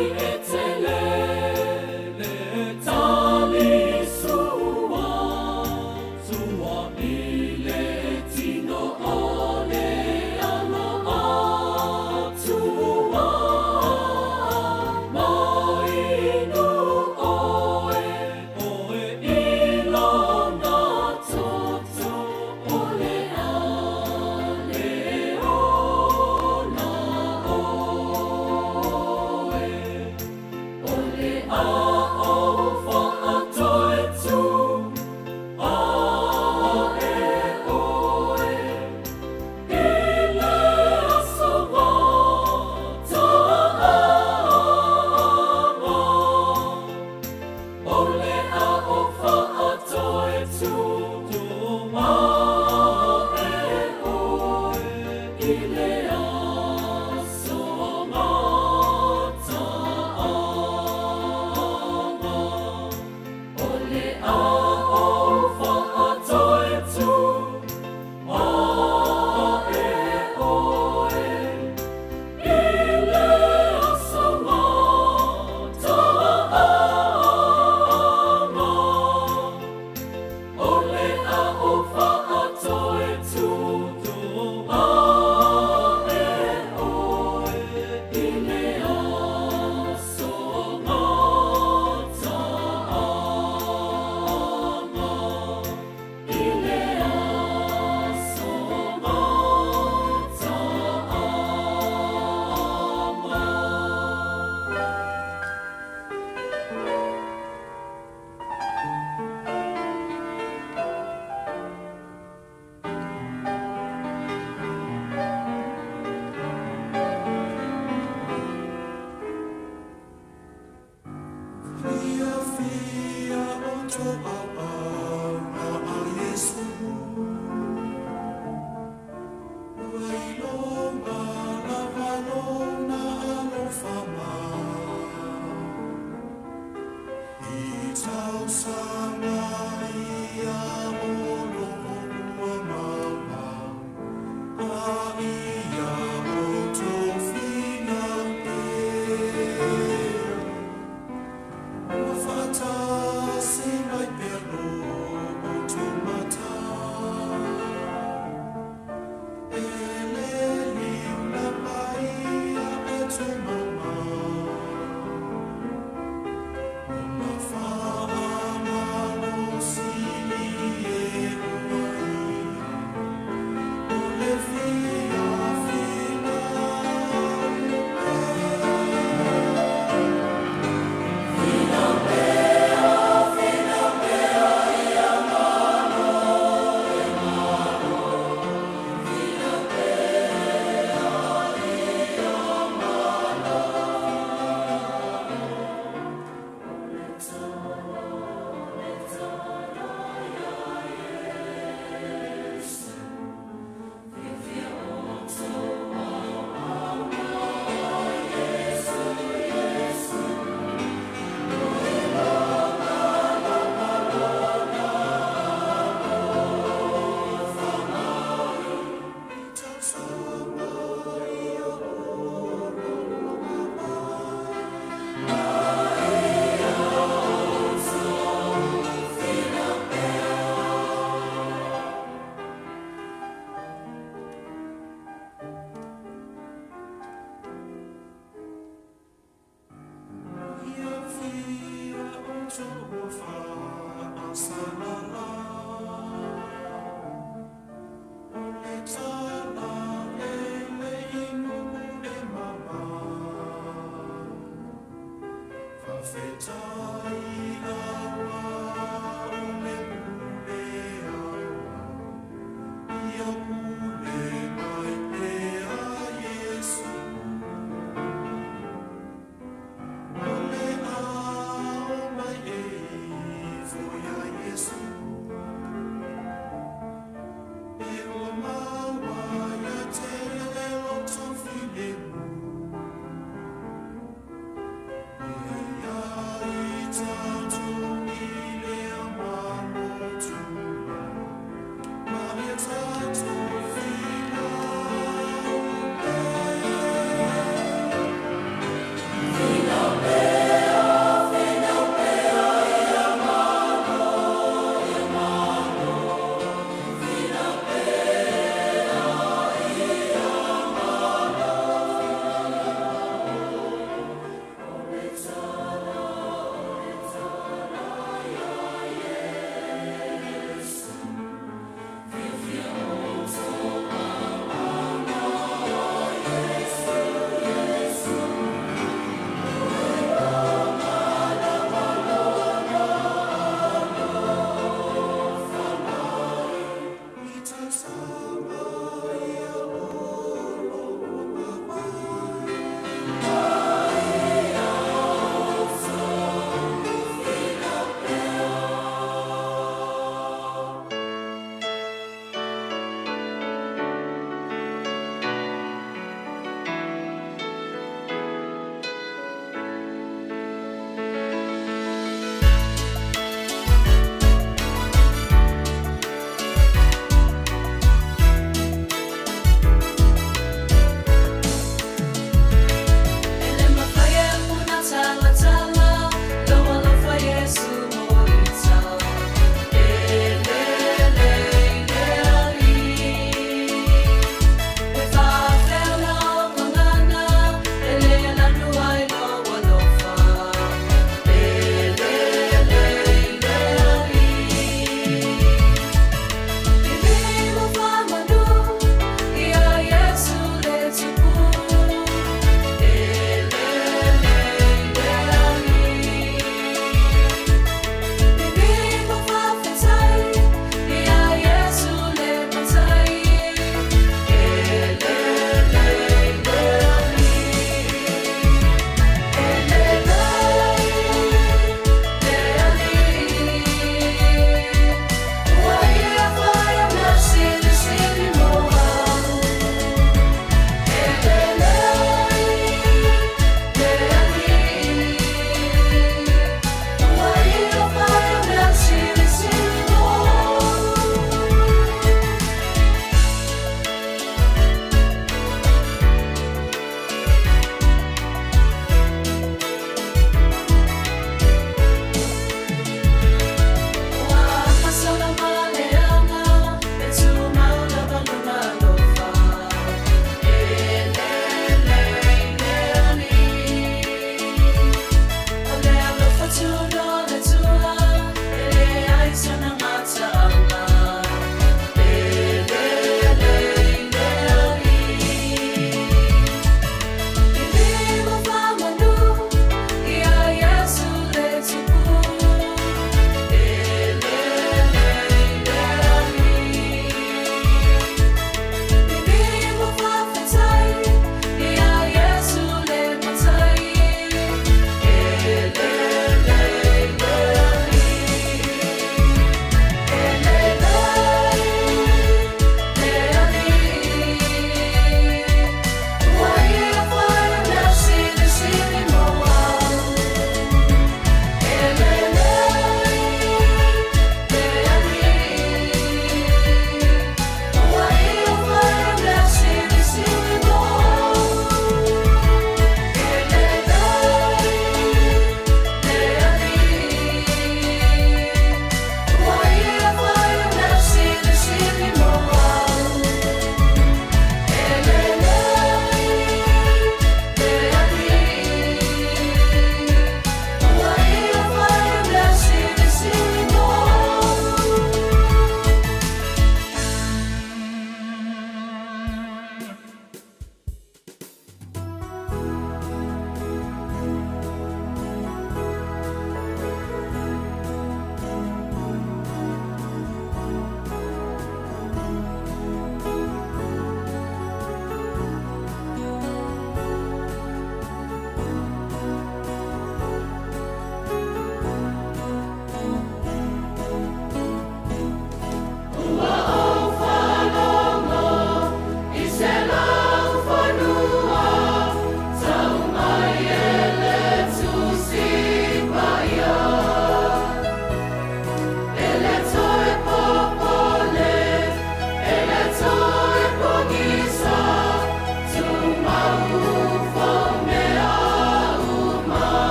Ia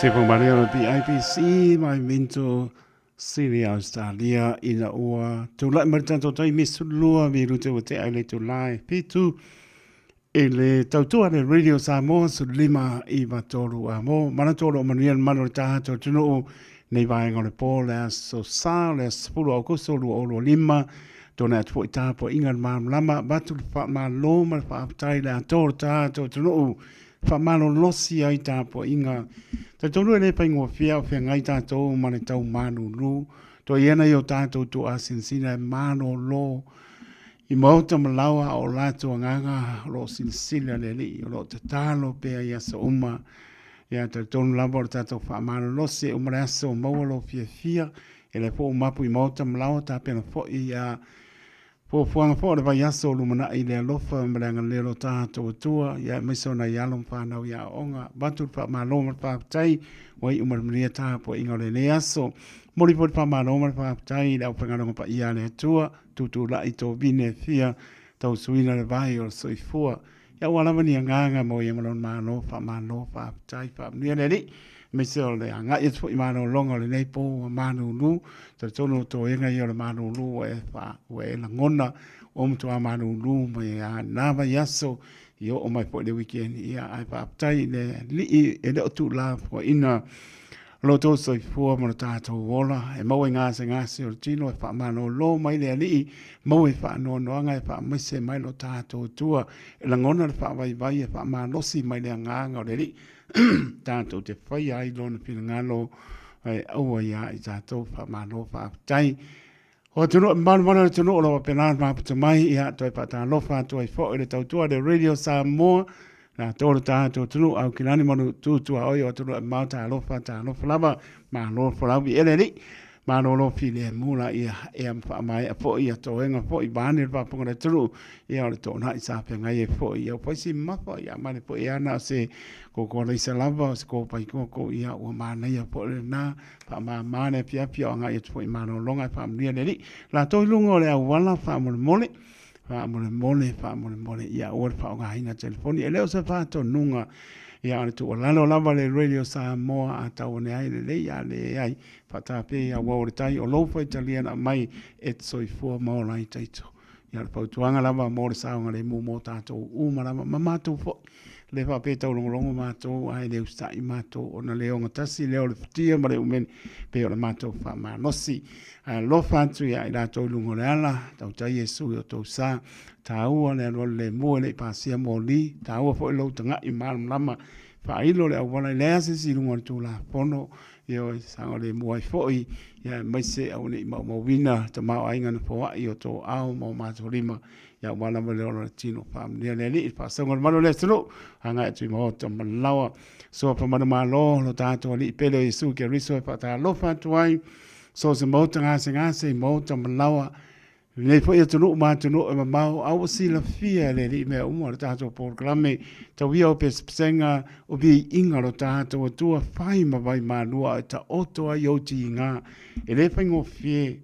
Se whakamaria o le BIPC mai Mental Siri Australia ina ua tūlaʻi mai le tatou taimi 12 minute ua tea i le itulā e 7 i le tautua le Radio Samoa 15 93 a mo manatu o lo o manuia le mamalu o le tatou atunuu nei vaega o le po le aso sa o le aso 10 o Aokuso 2025 tona atu foi tapuaiga le malamalama avatu le faamalo ma le faafetai le atoa o le tatou atunuu faamalolosi ai tapuaiga. Talitonu e le faigofie a o feagai tatou ma le tau malulu. Toa ia nai o tatou tuuasinasina e malolo i maota ma laoa a o latou agaga o lo o silasila le Alii, o lo o tatalo pea i aso uma. Ia talitonu lava o le tatou faamalolosi e uma le aso maua lou fiafia, e le foi ua mapu i maota ma laoa tapena foi ia Fuafuaga foi o le vaiaso o lumanai i le alofa ma le agalelei o lo tatou Atua, ia aemaise o nai alo ma fanau i aoaoga. Avatu le faamalo ma le faafetai ua iu ma le manuia tapuaiga o lenei aso. Momoli foi le faamalo ma le faafetai i le aufaigaluega paia a le Atua, tutulai tovine e fia tausuina le vai o le soifua. Ia aua lava ni agaga mo ia ma lona Malo, faamalo, faafetai, faamanuia le Alii, aemaise o le agai atu foi i malologa o lenei po ua malulu. Talitonu o toega ia o le malulu ua e, fa, ua e lagona, ua matua malulu mai a na vaiaso i oo mai foi le weekend. Ia, ae faafetai i le Alii e le o tuulafoaiina lo outou soifua ma lo tatou ola, e maua i gasegase o le tino, e faamalolo mai le Alii, maua i faanoanoaga, e faamaise mai lo tatou Atua, e lagona le faavaivai, e faamalosi mai le agaga o le Alii, tatou te faia ai Lona finagalo, e aua ia i tatou faamalo faafetai. O atunuu e mamalu o le atunuu o lo o faapena ona maputa mai, ia toe faatalofa atu ai foi le tautua le Radio Samoa, latou le tatou atunuu, Aukilani ma Tutuaoi o atunuu e mamao, talofa, talofa lava, malo folau i ele alii, malolo filemu la ia ea ma faamaea foi ia toega foi vaeane le faafofoga a le atunuu, ia o le toonai sa feagai ai foi, ia ua fai si mamafa, ia ma le foi ana o se koko alaisa lava, o se kopai koko, ia ua manaia foi lena, Faamama le afiafi o agai atu foi i malologa e faamanuia le Alii. Latou i luga o le auala faamolemole, faamolemole, faamolemole, ia aua le faaaogaina telefoni. E le o se faatonuga, ia o le tuualalo lava le Radio Samoa a tau ane ai lelei a leai, faatapei auau o le tai o lou faitalia na aumai e te soifua ma ola ai taito. Ia o le fautuaga lava mo le saogalemu mo tatou uma lava ma matou foi. Le faapea e taulogologo matou ae le usitai matou ona le ogatasi lea o le futia ma le umele pei o le matou faamalosi. Ae alofa atu ia i latou i luga o le ala, tautai Iesu i o tou sa. Taua le alualu lemu e le i pasia moli, taua foi lou taga'i malamalama faailo le auala e leai se isi i luga o le Tulafono Ioe, saogalemu ai foi, ia aemaise aua ne i maumauina tamaoaiga na foai o tō ao ma o matou lima, ia aua lava le ola o le tino. Faamanuia le Alii i le faasaoga o le malu o le atunuu, agai atu i maota ma laoa. Soa manumalo lo tatou Alii pele o Iesu Keriso e faatalofa atu ai, so o se maota gasegase i maota ma laoa, Lenei foi atunuu ma atunuu e mamao, a ua silafia e le Alii mea uma o le tatou polokalame, tau ia o pesepesega o viiga o lo tatou Atua fai ma vai malua e taoto ai ou tiga. E le faigofie,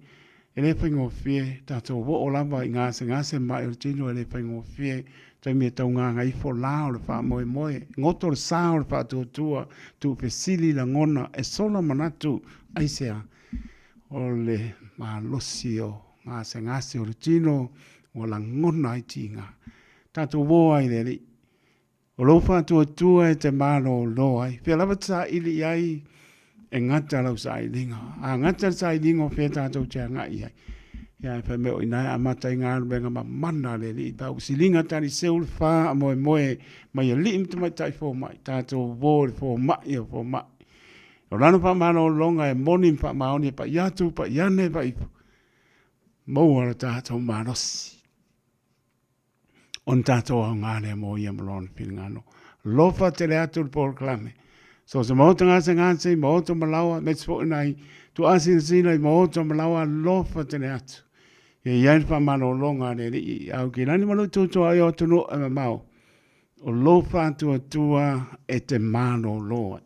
e le faigofie, tatou oo lava i gasegase ma'i o le tino e le faigofie, taimi e taugagaifo la o le faamoemoe, goto le sa o le faatuatua, tuufesili lagona, e sola manatu, aisea? O le malosi o gasegase o le tino ua lagona ai tiga. Tatou o ai le Alii. O lou faatuatua e te malolo ai. Fea lava te saili i ai, e gata lau sailiga. A gata le sailiga o fea tatou te agai i ai. Ia, e fai mai o i ina e amata ai galuega mamana a le Alii. Pe a ua siliga taliseu le faamoemoe mai alii ma tamaitai fomai, tatou o i le fomai o fomai. O lana faamalologa e moni ma faamaoni e pai atu, pai ane, pai ifo, maua lo tatou malosi. Ona tatou aoga lea mo ia ma lona finagalo. Alofa tele atu le polokalame. So se maota gasegase i maota ma laoa, aemaise foi nai tuaasinasina i maota ma laoa, alofa tele atu. Ia i ai le faamalologa a le Alii i Aukilani ma lou tuatua ai o atunuu e mamao. O lou faatuatua e te malolo ai.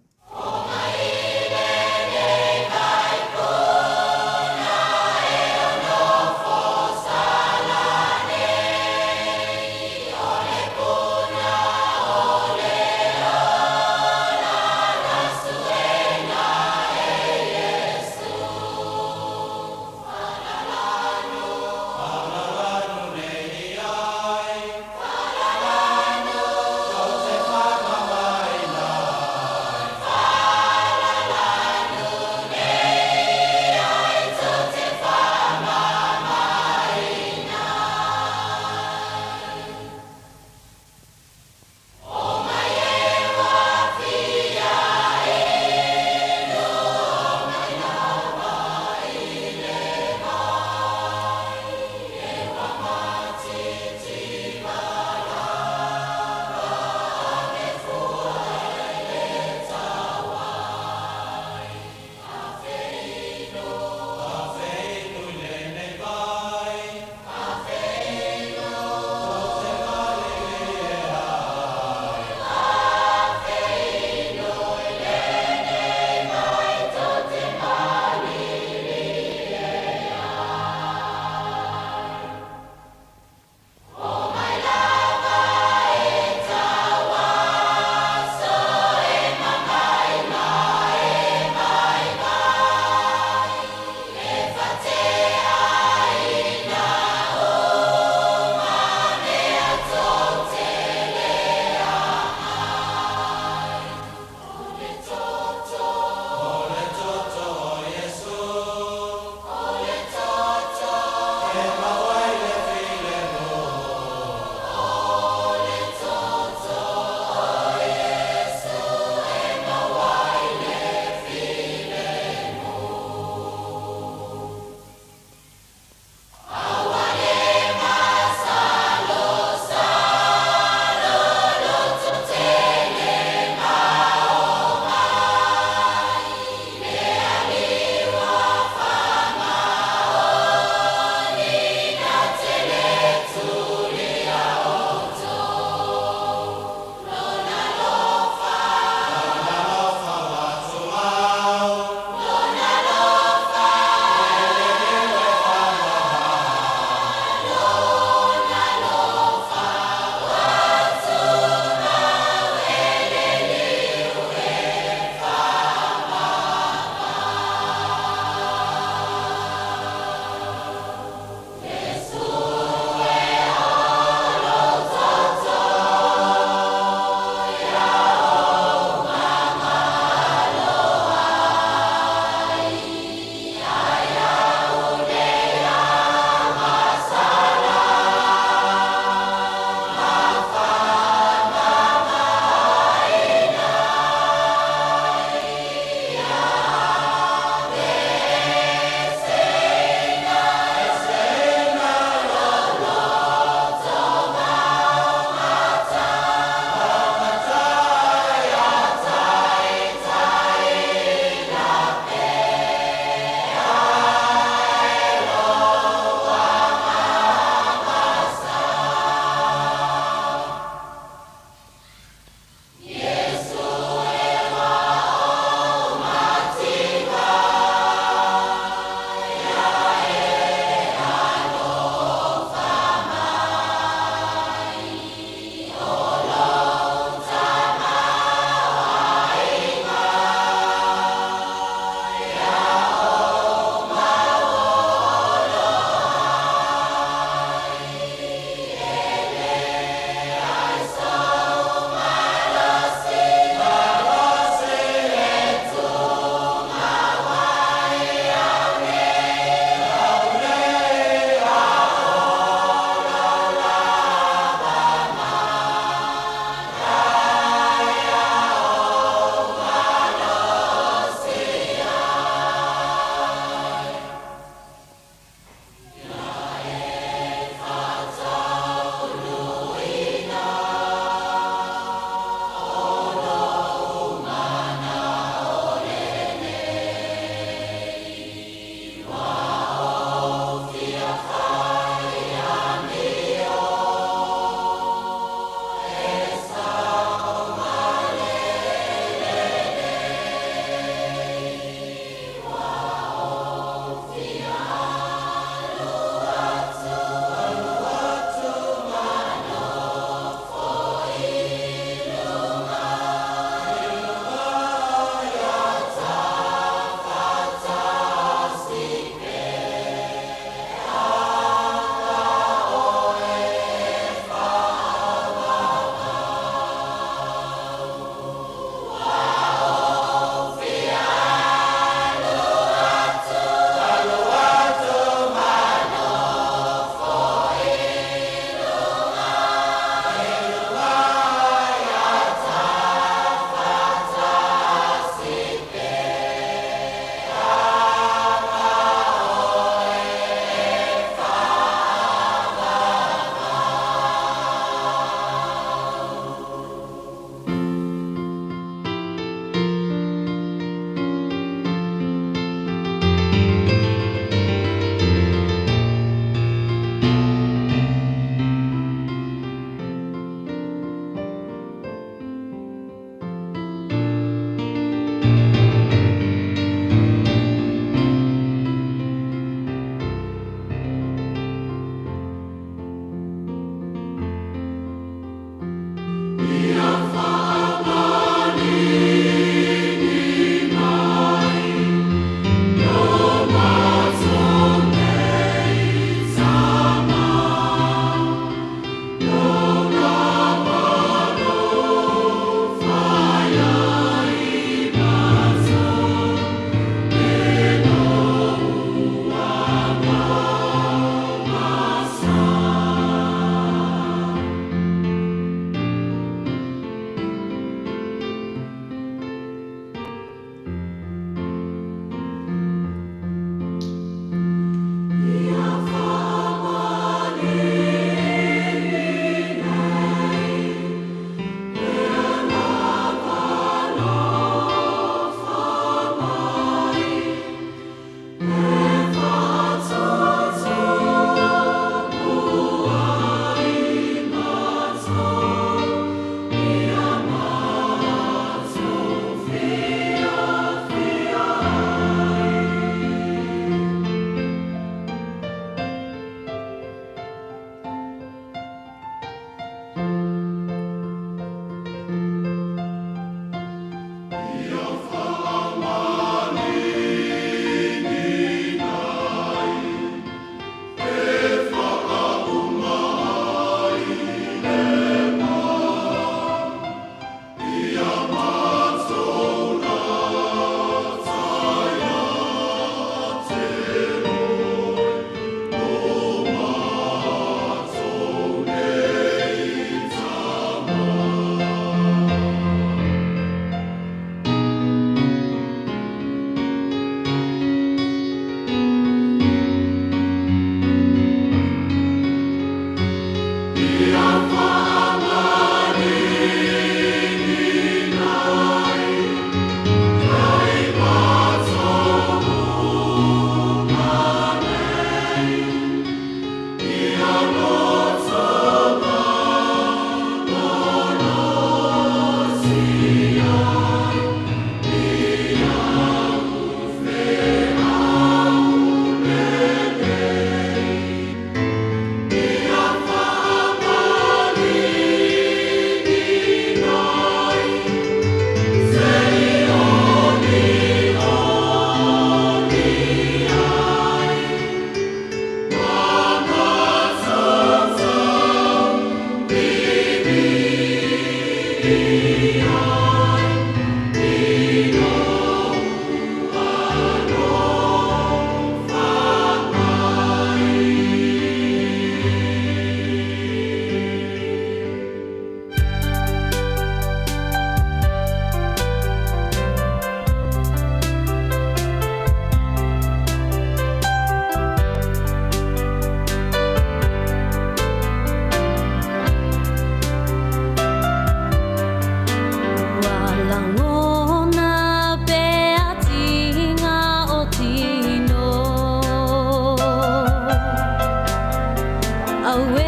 Au e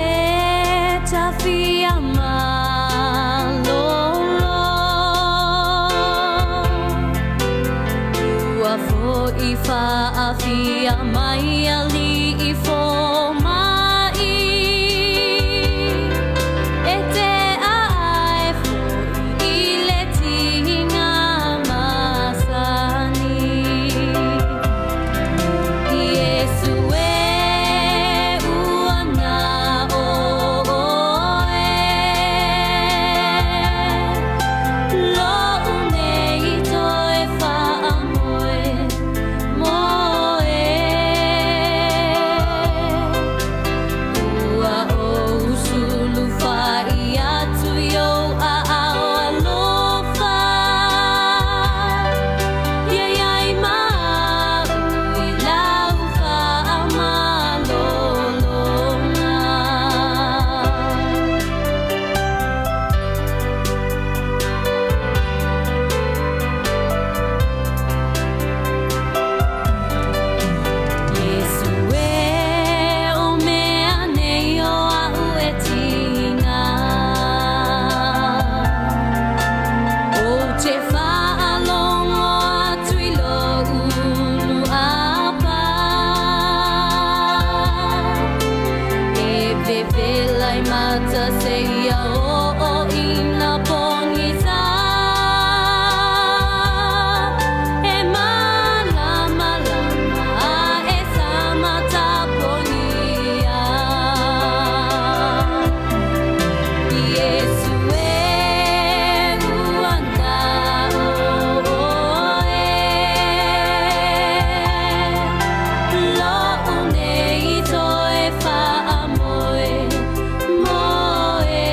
tafia malolo. Ua fo'i faafia mai alii fomai. E te aae fo'i i le tiga masani. Iesu e ua na o oe. Lo'u nei toe faamoe moe. Ua ou sulufai atu i ou aao alofa. Ia i ai ma a'u i lau faamalologa. Iesu e, o mea nei o a'u e tiga. Ou te faalogo atu i lou luapa. E vevela i mata seia oo ina pogisa. E malamalama a e sama tapogia. Iesu e, ua na oe. Lo'u nei toe faamoe moe.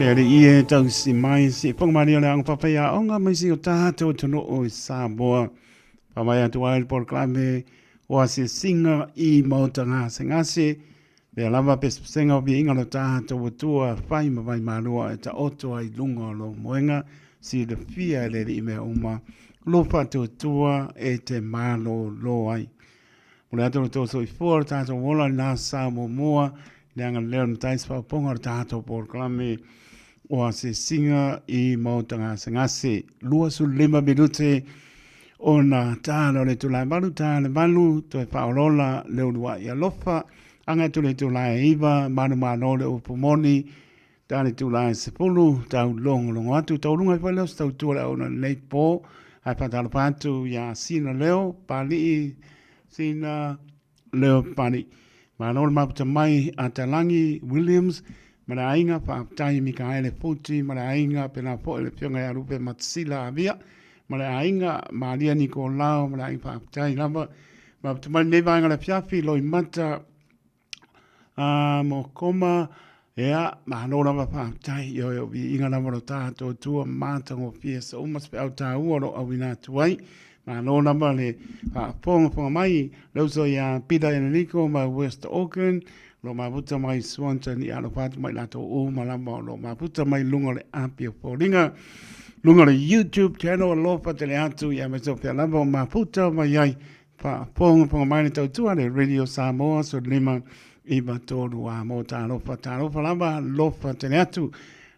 Le Alii e tausi mai si whangamaria le anga whawhai a onga mai si o tātou atunuu i Samoa. Whamai atu ai le polokalame o asiasiga i Maota Gasegase, lea lava pesepesega o viiga o lo tātou Atua whai ma vai malua e taoto ai lunga o lou moenga, silafia e le Alii mea uma, lo whaatuatua e te malōlō ai. Mo le atu o le tou soifua o le tatou ola i lena sa muamua, i le agalelei o le Matai se faaopoopoga o le tatou polokalame o asiasiga i Maota Gasegase. 25 minute ona tala o le itula e 8, ta le 8, toe faaolola le uluai alofa, agai atu le itula e 9, manumalo le upu moni, Ta le itula e 10, tau logologo atu, taualuga ai foi lea o se tautua le auauna i lenei po, ae faatalofa atu ia Sina Leo Papalii, Sina Leo Papalii. Malo le mafuta mai a Talagi Williams ma le aiga, faafetai Mikaele Futi ma le aiga, pēlā foi le afioga ia Lupe Matasila Avia ma le aiga, Malia Nikolao ma le aiga, faafetai lava. Mafuta mai lenei vaega o le afiafi, Loimata A mo koma, ea, malo lava faafetai, ioe o viiga lava lo tatou Atua matagofie sa uma se feau taua o lo o auina atu ai. Malo lava le faafogafoga mai le uso ia Peter Enrico mai West Auckland, o lo o mafuta mai Swanton, ia alofa atu ma i latou uma lava o lo o mafuta mai luga o le api o foliga, luga o le YouTube channel, alofa tele atu, ia aemaise o fea lava o mafuta mai ai. Faafogafoga mai le tautua le Radio Samoa 15 9 3 a mo talofa talofa lava lofa tele atu.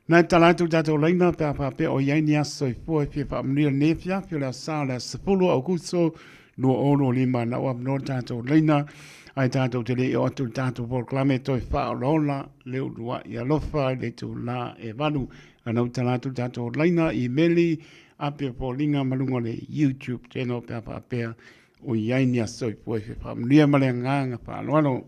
Nai tala atu tatou laina pe a faapea o i ai ni aso soifua e fia faamanuia lenei afiafi o le aso Sa o le aso 10 o Aokuso 2025 na ua avanoa le tatou laina ae tatou te le i oo atu i le tatou polokalame toe faaolaola le uluai alofa i le itula e 8. Ana ua tala atu le tatou laina imeli Ape o foliga ma luga o le YouTube channel pe a faapea o i ai ni aso soifua e fia faamanuia ma le agaga faaaloalo.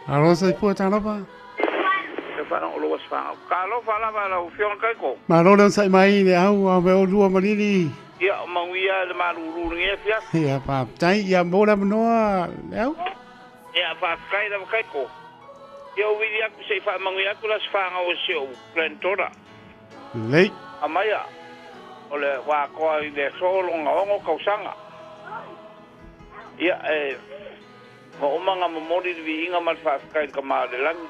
Alo soifua talofa. Te whana o loa swanga. Ka alofa lava lau afioga Kaiko. Malo le onosai mai le au a me olua ma Lili. Ia, o manuia le malulu lenei afiafi. Ia, faafetai. Ia, mo le avanoa le au. Ia, faafetai lava Kaiko. Ia, ou vili atu se i faamanuia atu le aso fanau o si ou granddaughter. Lelei. Amaia, o le ua atoa i le aso lona 6 tausaga. Ia, e ua uma ona momoli le viiga ma le faafetai i le Tama o le Lagi.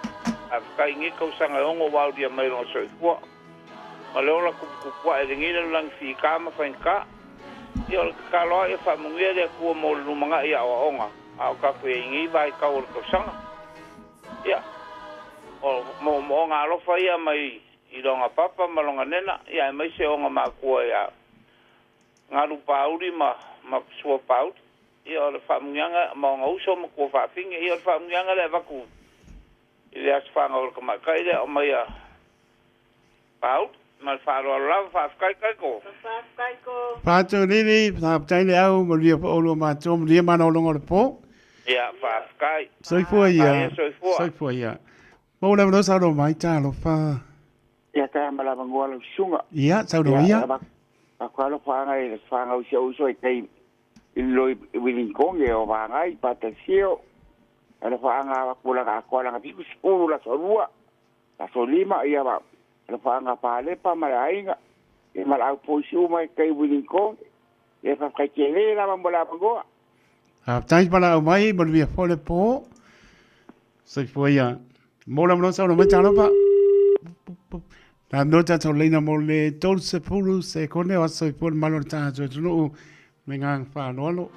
Faafetai i nei tausaga e 6 ua aulia mai lona soifua ma le ola tuputupuae i lenei lalolagi fita ma faigata. Ia, o le tatalo lava ia faamanuia le Atua mo le lumanai i aoaoga a o tatou i ai i nei vaitau o le tausaga. Ia, o moomooga alofa ia mai i lona papa ma lona nena, ia aemaise ona matua ia Galu Pauli ma ma Sua Pauli. Ia o le faamanuiaga ma ona uso ma tuafafine. Ia o le faamanuiaga lea e avatu i le aso fanau o le tamaitai lea o mai a Pauli. Ma le faaaloalo lava, faafetai Taito. Faatu Lili, faafetai le au, manuia foi oulua matua, manuia malologa o le po. Ia, faafetai. Soifua ia. Aia soifua. Soifua ia. Maua le avanoa saunoa mai, talofa. Ia taea ma le avanoa lau susuga. Ia, saunoa ia. Avatu alofa i le fanau si ou uso i tai i loi Wilingtonge o Vagai, Patasio. Alofaaga avatu lana atoa lana 70 le aso 2, aso 5, ia alofaaga Palepa ma le aiga, ia ma le au poisi uma i tai Wilingtonge. Ia faafetai tele lava mo le avanoa. Faafetai valaau mai, manuia foi le po. Soifua ia. Mo le avanoa saunoa mai talofa. La no tatou leina mo le 30 sekone o aso soifua le malo o le tatou atunuu me agaga faaaloalo.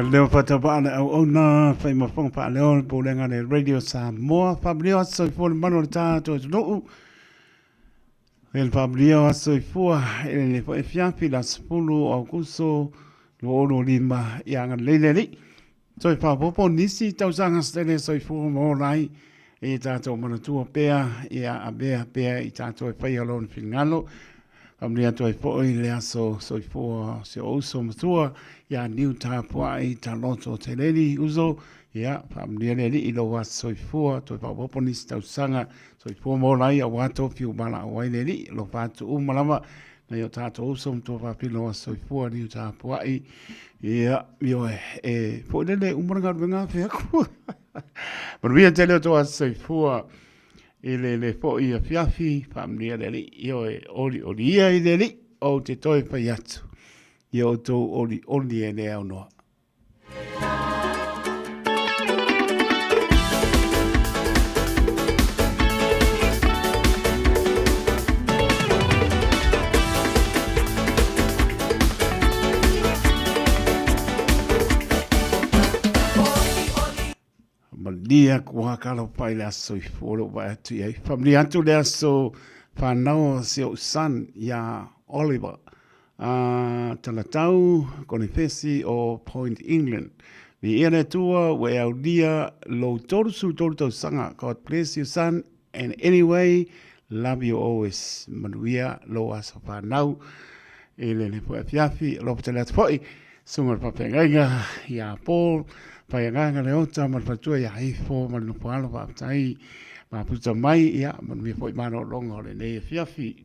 Leo whatapa'a le auauna whai mafonga whaaleo le pulega le Radio Samoa whaamalia o aso soifua le mamalu o le tatou atunuu e le faamalia o aso soifua e le foi afiafi le aso 10 o Aokuso 2025 ia agalelei le Alii toe faaopoopo nisi tausaga se tele soifua ma ola ai e tatou manatua pea ia avea pea i tatou e faia lona finagalo. Faamanuia atu ai foi le aso soifua o si ou uso matua ia Niu Tapuai Taloto Teleli uso ia faamanuia le Alii i lou aso soifua toe faaopoopo nisi tausaga soifua ma ola ai aua tofi ua valaau ai le Alii alofa atu uma lava nai o tatou uso ma tuafafine o soifua niu tapuai. Ia, ioe, e foi lele uma le galuega afe aku. Manuia tele o tō aso soifua i le le foi afiafi, faamanuia le Alii, ioe, oli oli ia i le Alii, ou te toe fai atu, ia outou oli oli e le aunoa. Malia kua kalo pai le aso i fua lou vae atu i ai. Faamalia atu le aso whanau o si ou son ia Oliver. A Talatau Konifesi o Point England. Viia le Atua ua e aulia lou 33 tausaga. God bless you son and anyway love you always. Manuia lou aso whanau i le po afiafi. Alofa tele atu foi. Susuga le faafeagaiga ia Paul, Faiagaga Leota ma le faletua ia Ifo ma le nofo alo faafetai mafuta mai ia manuia foi malologa o lenei afiafi.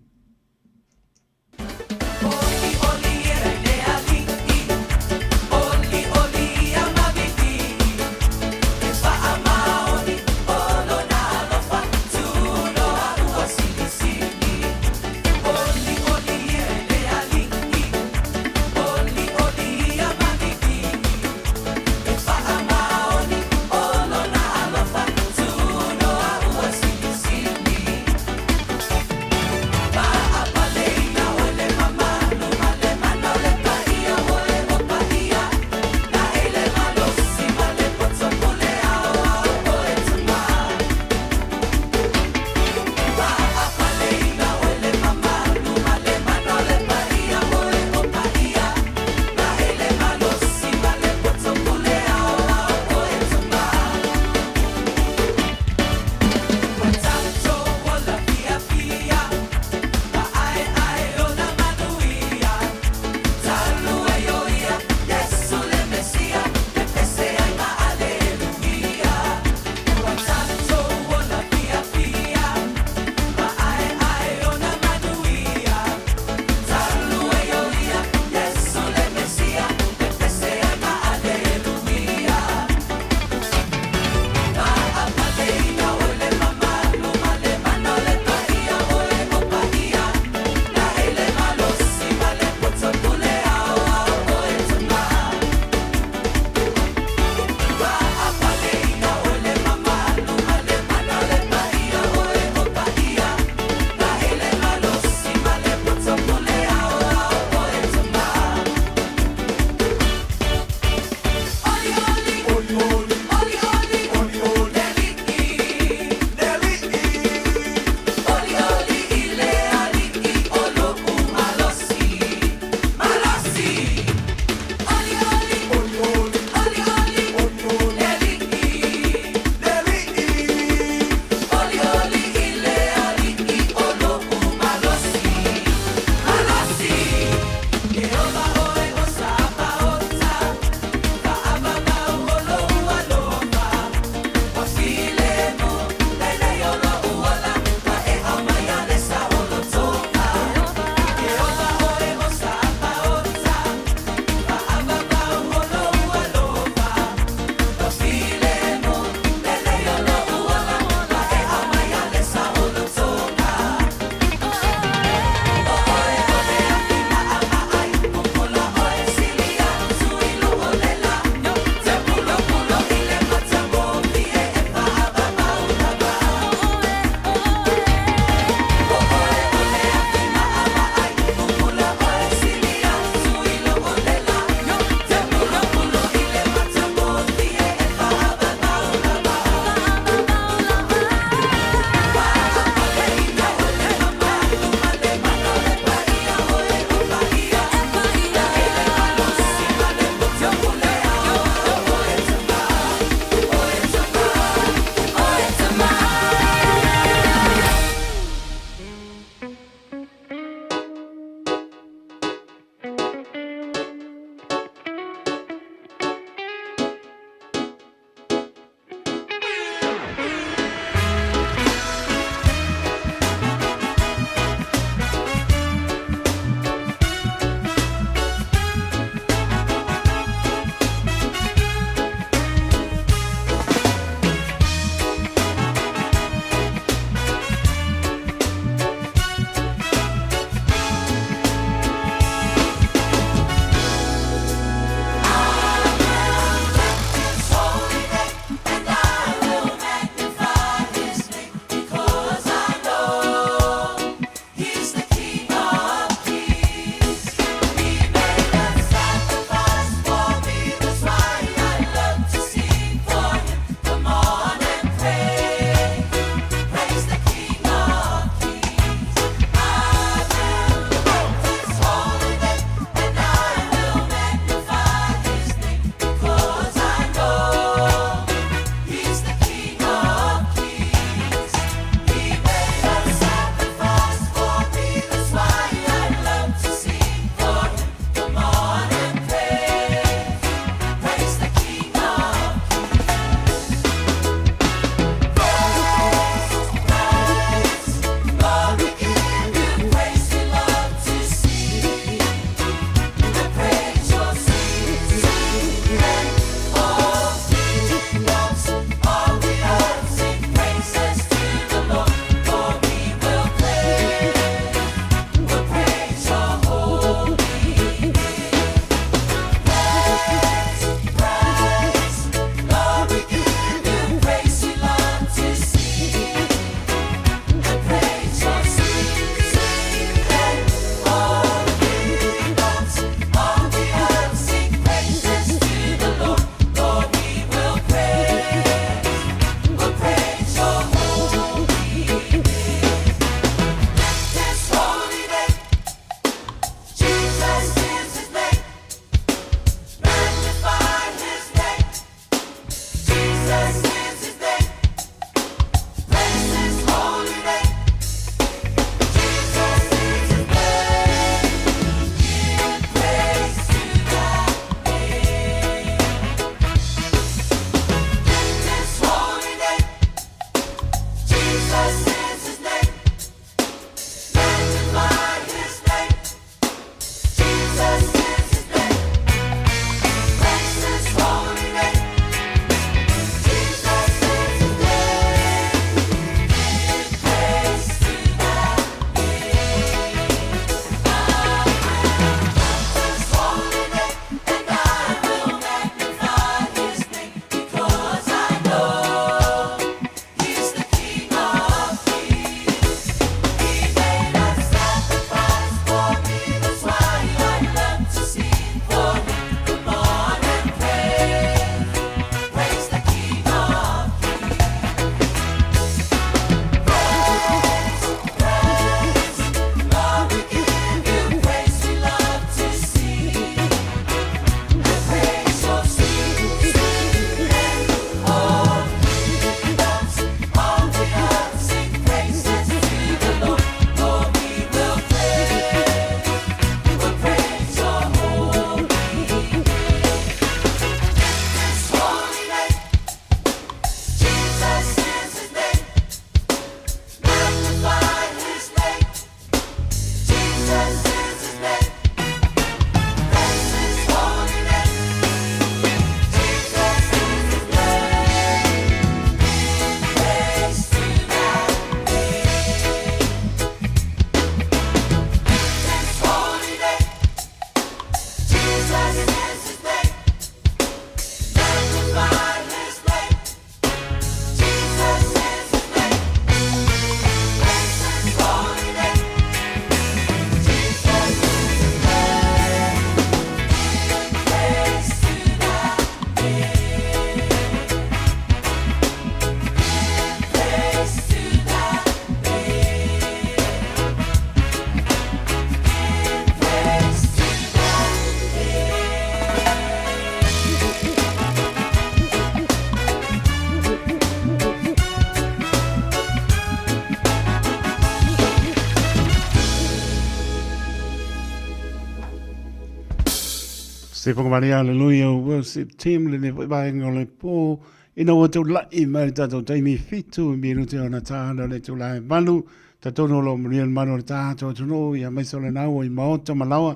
Sefoga Hallelujah Worship Team lenei foi vaega o le pō ina ua taulai mai le tatou taimi fitu minute ona tāna o le itula e valu talitonu o lo o manuia le malu o le tatou atunuu aemaise o lena ua i maota ma laoa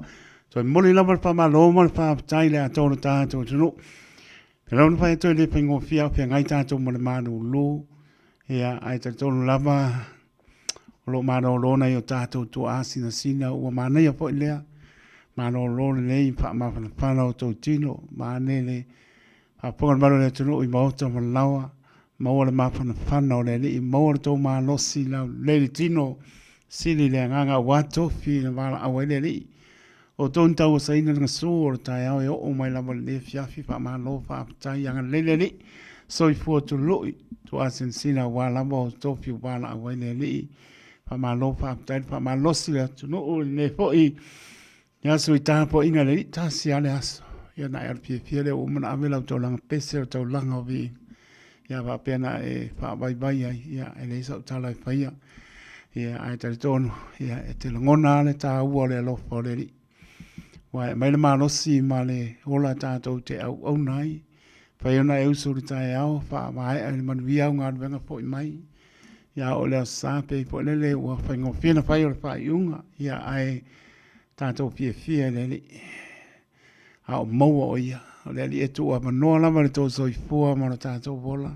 toe momoli lava le faamalo ma le faafetai i le atoa o le tatou atunuu. Pei lava ona fai atu e le faigofie a o feagai tatou ma le malulu ia ae talitonu lava o lo o malolo nai o tatou tuaa sinasina ua manaia foi lea malolo lelei faamafanafana o tou tino maane le faafofoga le malu o le atunuu i maota ma laoa maua le mafanafana o le Alii maua le tou malosi laulelei le tino sili le agaga aua tofi na valaau ai le Alii O tou ni tauasaina le gasu o le taeao e oo mai lava i lenei afiafi, faamalo, faafetai, agalelei le Alii, soifua tului, tuuasinasina aua lava o tofi ua valaau ai le Alii. Faamalo, faafetai le faamalosi le atunuu i lenei foi aso i tapuaiga a le Alii, tasi lava le aso. Ia ona e alu fiafia lea ua uma ona ave lau taulaga pese o le taulaga o viiga. Ia faapea na e faavaivai ai, ia e leai sau tala e faia. Ia ae talitonu, ia e te lagona lava le taua o le alofa o le Alii. Aua e aumai le malosi ma le ola tatou te auauna ai. Fai ona e usu i le taeao, faamaea i le manuia au galuega foi mai. Ia oo i le Aso Sa pei foi lele ua faigofie ona fai o le faaiuga. Ia ae tatou fiafia i le Alii. A o maua o ia. O le Alii e tuuavanoa lava le tou soifua ma lo tatou ola.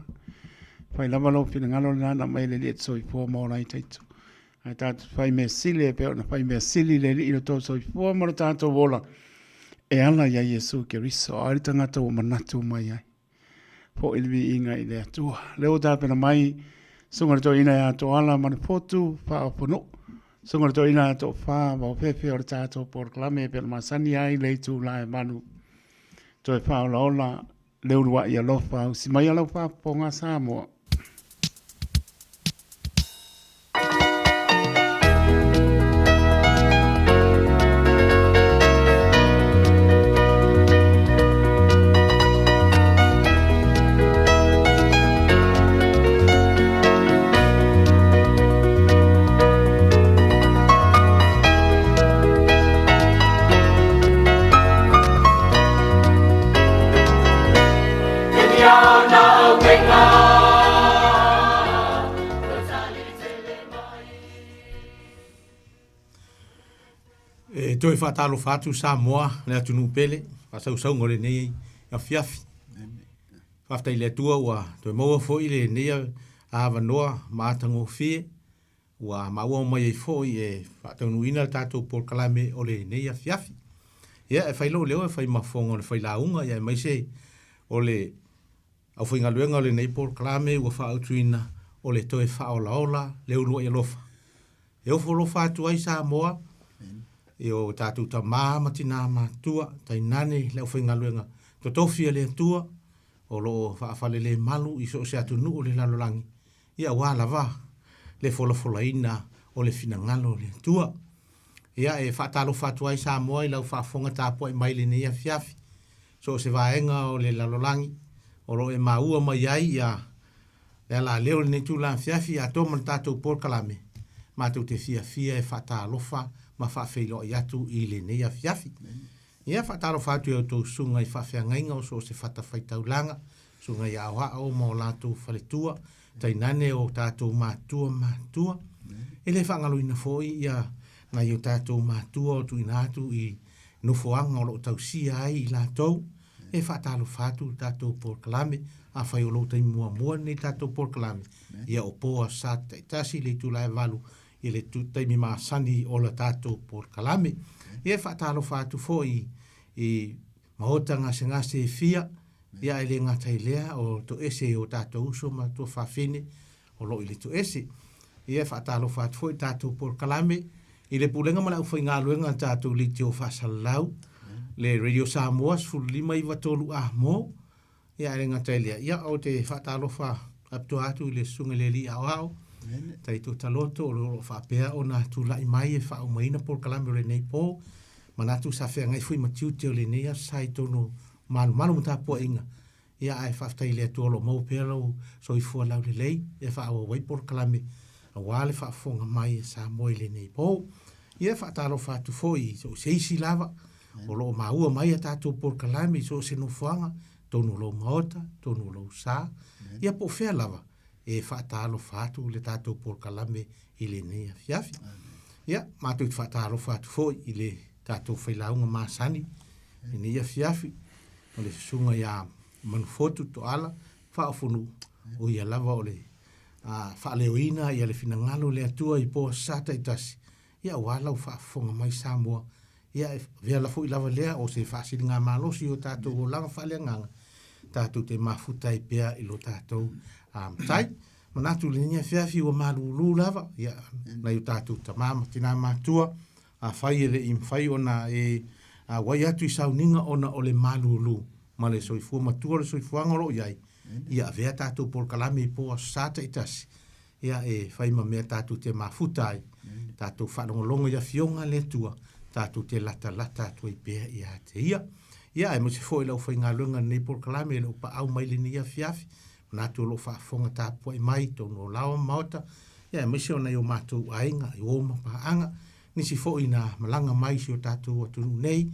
Fai lava lou finagalo lena na aumai e le Alii e te soifua ma ola ai taito. Ae tatou fai mea sili e pei ona fai mea sili le Alii i lo tou soifua ma lo tatou ola e ala ia Iesu Keriso. O ai le tagata ua manatu mai ai? Foi le viiga i le Atua. Lea ua tapena mai Susuga i le Toeaina ia Toala ma le Fotu Faaofonuu. Susuga i le Toeaina ia Toafa Vaofefe o le tatou polokalame e pei ona masani ai le itula e 8. Toe faaolaola le uluai alofa usi mai a lau faafofoga Samoa. E toe faatalofa atu Samoa le atunuu pele, faasausauga o lenei afiafi. Faafetai i le Atua ua toe maua foi lenei avanoa ma atagofie ua maua mai ai foi e faataunuuina le tatou polokalame o lenei afiafi. Ia, e fai lou leo e fai ma fofoga o le failauga, ia aemaise o le aufaigaluega o lenei polokalame ua faautuina o le toe faaolaola le uluai alofa. E ofo alofa atu ai Samoa i o tatou tama ma tina matutua, tainane le aufaigaluega totofi a le Atua o lo o faafalelemalu i so o se atunuu o le lalolagi, ia aua lava le folafolaina o le finagalo o le Atua. Ia e faatalofa atu ai Samoa i lau faafofoga tapuai mai i lenei afiafi, so o se vaega o le lalolagi o lo o e maua mai ai ia le alaleo o lenei itula afiafi atoa ma le tatou polokalame, matou te fiafia e faatalofa ma faafeiloai atu i lenei afiafi. Ia, faatalofa atu i a outou susuga i faafeagaiga o so o se fatafaitaulaga, susuga i aoao ma o latou faletua, tainane o tatou matua matua. E le faagaloina foi ia nai o tatou matua o tuuina atu i nofoaga o lo o tausia ai i latou. E faatalofa atu le tatou polokalame. Afai o lou taimi muamua lenei i le tatou polokalame, ia o po Aso Sa taitasi le itula e 8 i le taimi masani o le tatou polokalame. Ia e faatalofa atu foi i maota gasegase e fia, ia ae le gata i lea o toese i o tatou uso ma tuafafine o lo o i le toese. Ia e faatalofa atu foi i le tatou polokalame i le Pulega ma le Aufaigaluega a le tatou Leitio Faasalalau, le Radio Samoa 1593 A-mo, Ia, e le gata i lea, ia, ou te faatalofa faapitoa atu i le Susuga i le Alii Aoao, Taito Taloto, o lo o faapea ona tulai mai e faaumaina polokalame o lenei po. Manatu sa feagai foi ma tiute o lenei aso sa i totonu o malumalu ma tapuaiga. Ia, ae faafetai i le Atua o lo o maua pea lou soifua laulelei e faaauau ai polokalame aua le faafofoga mai a Samoa i lenei po. Ia, e faatalofa atu foi i so o se isi lava. o lo o maua mai a tatou polokalame i so o se nofoaga, totonu o lou maota, totonu o lou sa, ia po o fea lava e faatalofa atu le tatou polokalame i lenei afiafi. Ia, matou te faatalofa atu foi i le tatou failauga masani i lenei afiafi, o le susuga ia Manufotu Toala Faaofonuu, o ia lava o le faaleoina ia le finagalo o le Atua i po Aso Sa taitasi, ia aua lau faafofoga mai Samoa. Ia e avea la foi lava lea o se faasiligamalosi i o tatou olaga faaleagaga, tatou te mafuta ai pea i lo tatou Matai. Manatu i lenei afiafi ua malulu lava, ia, nai o tatou tama ma tina matua, afai e le i mafai ona e auai atu i sauniga ona o le malulu ma le soifua matua o le soifuaga o lo o i ai, ia avea tatou polokalame i po Aso Sa taitasi, ia e fai ma mea tatou te mafuta ai, tatou faalogologo i afioga a le Atua, tatou te latalata atu ai pea ia te Ia. Ia, aemaise foi le aufaigaluega i lenei polokalame e le o paau mai lenei afiafi, manatu o lo o faafofoga tapuai mai i totonu o laoa ma maota, ia aemaise o nai o matou aiga i uo ma paaga, nisi foi na malaga mai i si o tatou atunuu nei,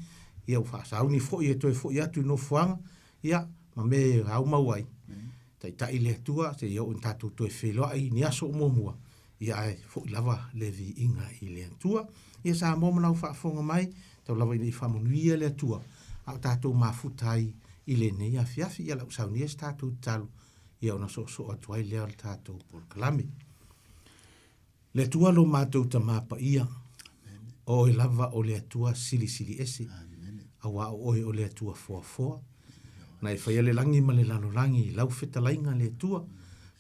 ia ua faasauni foi e toe foi atu i nofoaga, ia, ma mea e aumau ai, taitai le Atua seia oo ina tatou toe feiloai i ni aso o muamua, ia ae foi lava le viiga i le Atua. Ia Samoa ma lau faafofoga mai, tau lava ina ia faamanuia le Atua, a o tatou mafuta ai i lenei afiafi, ia lau saunia se tatou tatalo, ia ona soosoo atu ai lea o le tatou polokalame. Le Atua lo matou Tama Paia, o Oe lava o le Atua Silisili Ese, auā o Oe o le Atua Foafoa, na e faia le lagi ma le lalolagi i lau fetalaiga le Atua.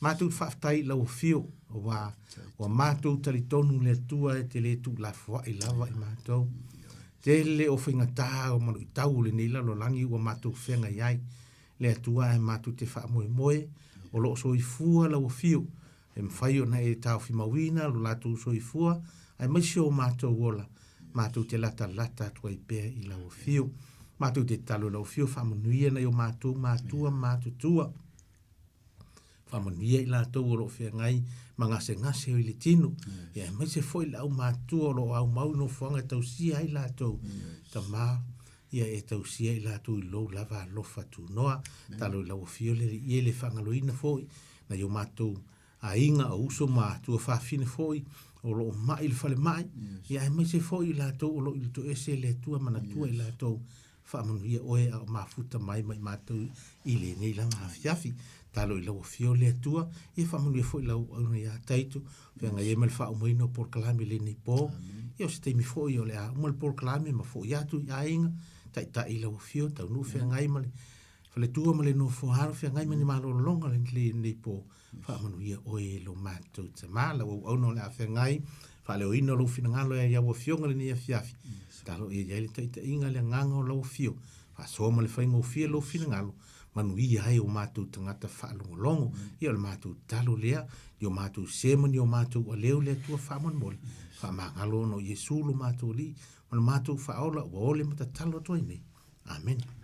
Matou te faafetai i lau afio, auā ua matou talitonu le Atua e te le tuulafoai lava i matou. Tele o faigata o maluitau o lenei lalolagi ua matou feagai ai, le Atua ae matou te faamoemoe o lo o soifua lau afio E mafai ona e taofimauina lo latou soifua, aemaise o matou ola, matou te latalata atu ai pea i lau afio. Matou te tatalo i lau afio, faamanuia nai o matou matua ma matutua. Faamanuia i latou o lo o feagai ma gasegase o i le tino, yes. Ia aemaise foi le aumatutua o lo o aumau i nofoaga e tausia ai latou. Yes. Tama, ia e tausia i latou i lou lava alofa tunoa. Talo i lau afio le Alii e le faagaloina foi nai o matou aiga o uso ma tuafafine foi o lo o mai i le falemai, yes. Ia aemaise foi i latou o lo o i le toese le Atua manatua yes. i latou faamanuia oe a o mafuta mai ma i matou i lenei lava afiafi. Talo i lau afio le Atua, ia faamanuia foi lau auauna ia Taito, feagai ai ma le faaumaina o polokalame i lenei po. Ia o se taimi foi o le a uma le polokalame ma foi atu i aiga, taitai i lau afio, taunuu feagai ma le faletua ma le nofoa alo, feagai ma ni malologa i lenei po. Faamanuia oe e lo matou Tama, lau auauna o le a feagai, faaleoina lou finagalo e lau afioga i lenei afiafi. Talo ia i ai le taitaiga le agaga o lau afio, faasoa ma le faigofie lou finagalo, manuia ai o matou tagata faalogologo. Ia o le matou tatalo lea, i o matou se ma ni o matou aleu le Atua faamolemole, faamagalo ona o Iesu lo matou Alii ma lo matou Faaola ua ole ma tatalo atu ai nei. Amene.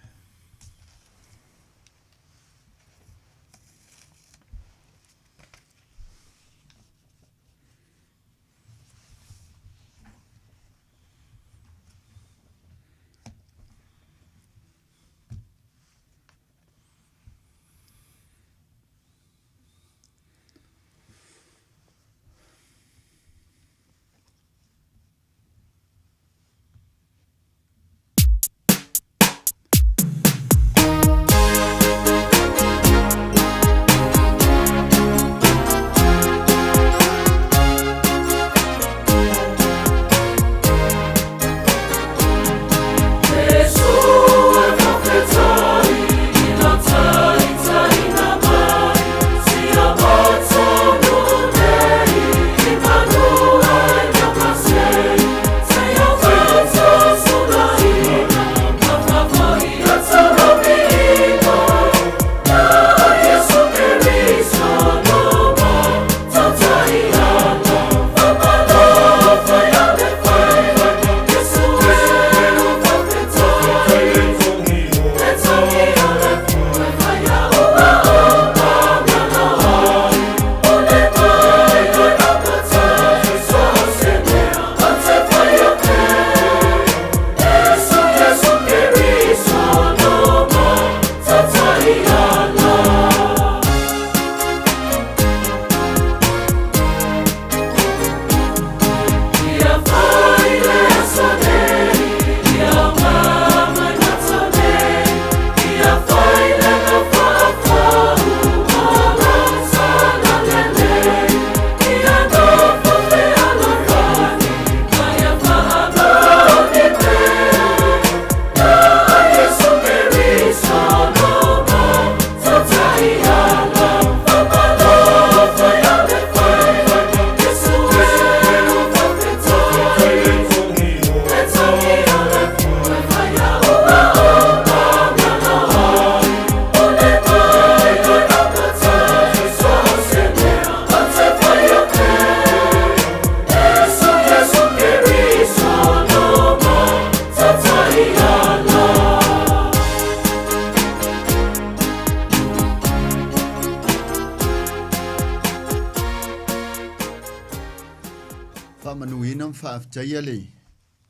Faamanuiina ma faafetaia le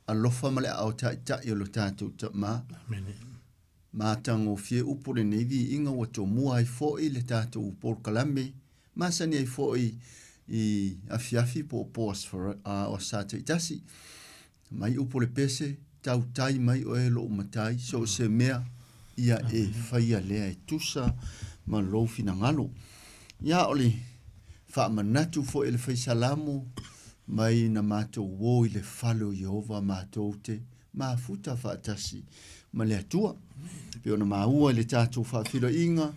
alofa ma le aao taitai o lo tatou Tama. Amene. Matagofie upu lenei viiga ua tomua ai foi le tatou polokalame masani ai foi i afiafi po o po o aso taitasi. Mai upu o le pese, tautai mai oe lou matai, so o se mea ia e faia lea e tusa ma lou finagalo. Ia o le faamanatu foi e le fai salamo mai na matou o i le fale o Ieova matou te mafuta faatasi ma le Atua. E pei ona maua i le tatou faafeiloaiga,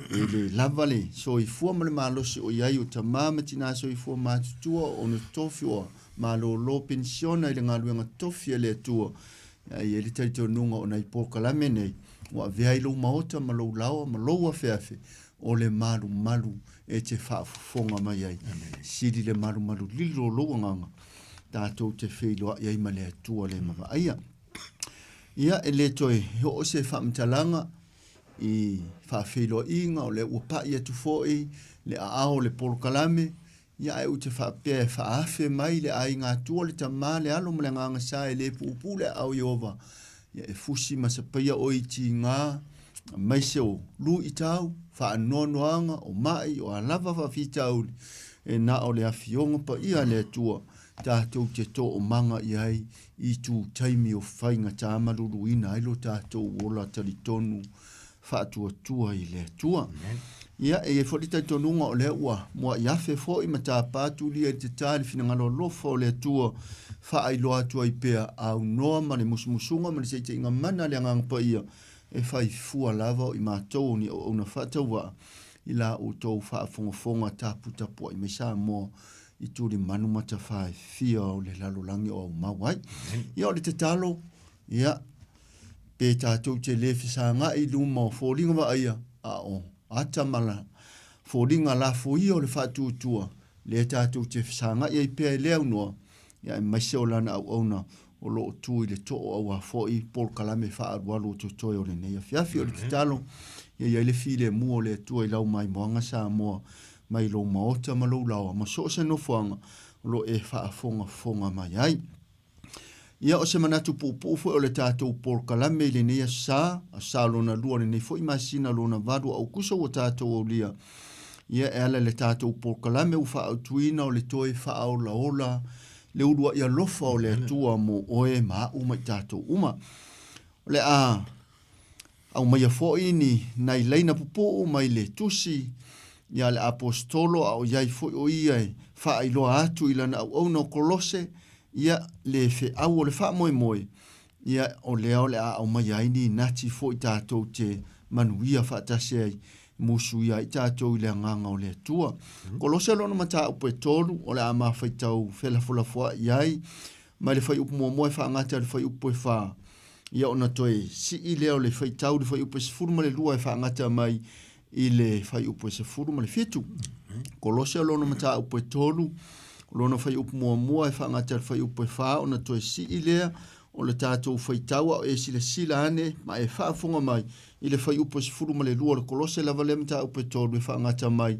e le lava le soifua ma le malosi o i ai o tama ma tina soifua matutua ona tofi ua malolo penisiona i le galuega tofi a le Atua. Ae i ai le talitonuga o nai polokalame nei ua avea ai lou maota ma lou laoa ma lou afeafe o le malumalu e te faafofoga mai ai. Sili le malumalu lilo o lou agaga tatou te feiloai ai ma le Atua le mavaaia. Ia, e le toe oo se faamatalaga i faafeiloaiga, o lea ua pai atu foi le aao o le polokalame, ia ae ou te faapea e faaafe mai le aiga Atua, le Tama, le Alo ma le Agaga Sa e le puupuu le aao Ieova, ia e fusi ma sapaia oe i tiga, aemaise o luitau, faanoanoaga, o mai, o a lava faafitauli, e na o le Afioga Paia a le Atua tatou te toomaga i ai i itu taimi o faigata maluluina ai lo tatou ola talitonu faatuatua i le Atua. Ia, e i ai foi le talitonuga o lea ua muai afe foi ma tapa tulia i le tatā i le finagalo alofa o le Atua, faailoa atu ai pea aunoa ma le musumusuga ma le seiteiga mana a le Agaga Paia e fai fua lava o i matou o ni auauna faatauvaa i la outou faafogafoga taputapuai mai Samoa i tulimanu ma tafā e fia o le lalolagi o aumau ai. Ia o le tatalo, ia, pe tatou te le fesagai i luma o foliga vaaia, a o ata ma la, foliga lafoia o le faatuatua, lea tatou te fesagai ai pea i le aunoa, ia aemaise o lana auauna o lo o tu i le too auā foi polokalame faaalualu o totoe o lenei afiafi. O le tatalo, ia i ai le filemu o le Atua i lau maimoaga Samoa, mai lou maota ma lou laoa ma so o se nofoaga o lo o e faafogafoga mai ai. Ia, o se manatu puupuu foi o le tatou polokalame i lenei aso sa, aso sa lona lua o lenei foi masina lona valu o Aukuso ua tatou aulia. Ia, e ala i le tatou polokalame ua faaautuina o le toe faaolaola le uluai alofa o le Atua mo oe ma a'u ma i tatou uma. O le a aumaia foi ni nai laina pupuu mai le tusi ia le Aposetolo a o i ai foi o ia e faailoa atu i lana auauna o Kolose, ia le feau o le faamoemoe, ia o lea o le a aumaia ai ni nati foi tatou te manuia faatasi ai, musuia ai tatou i le agaga o le Atua. Kolose lona mataupu e tolu, o le a mafaitau felafolafoai ai mai le fuaiupu muamua e faagata i le fuaiupu e fa, ia ona toe sii lea o le faitau i le fuaiupu e 12 e faagata mai i le fuaiupu e 17. Kolose o lona mataupu e tolu, o lona fuaiupu muamua e faagata i le fuaiupu e fa, ona toe sii lea o le tatou faitau a o e silasila ane ma e faafofoga mai i le fuaiupu e 12 o le Kolose lava lea mataupu e tolu e faagata mai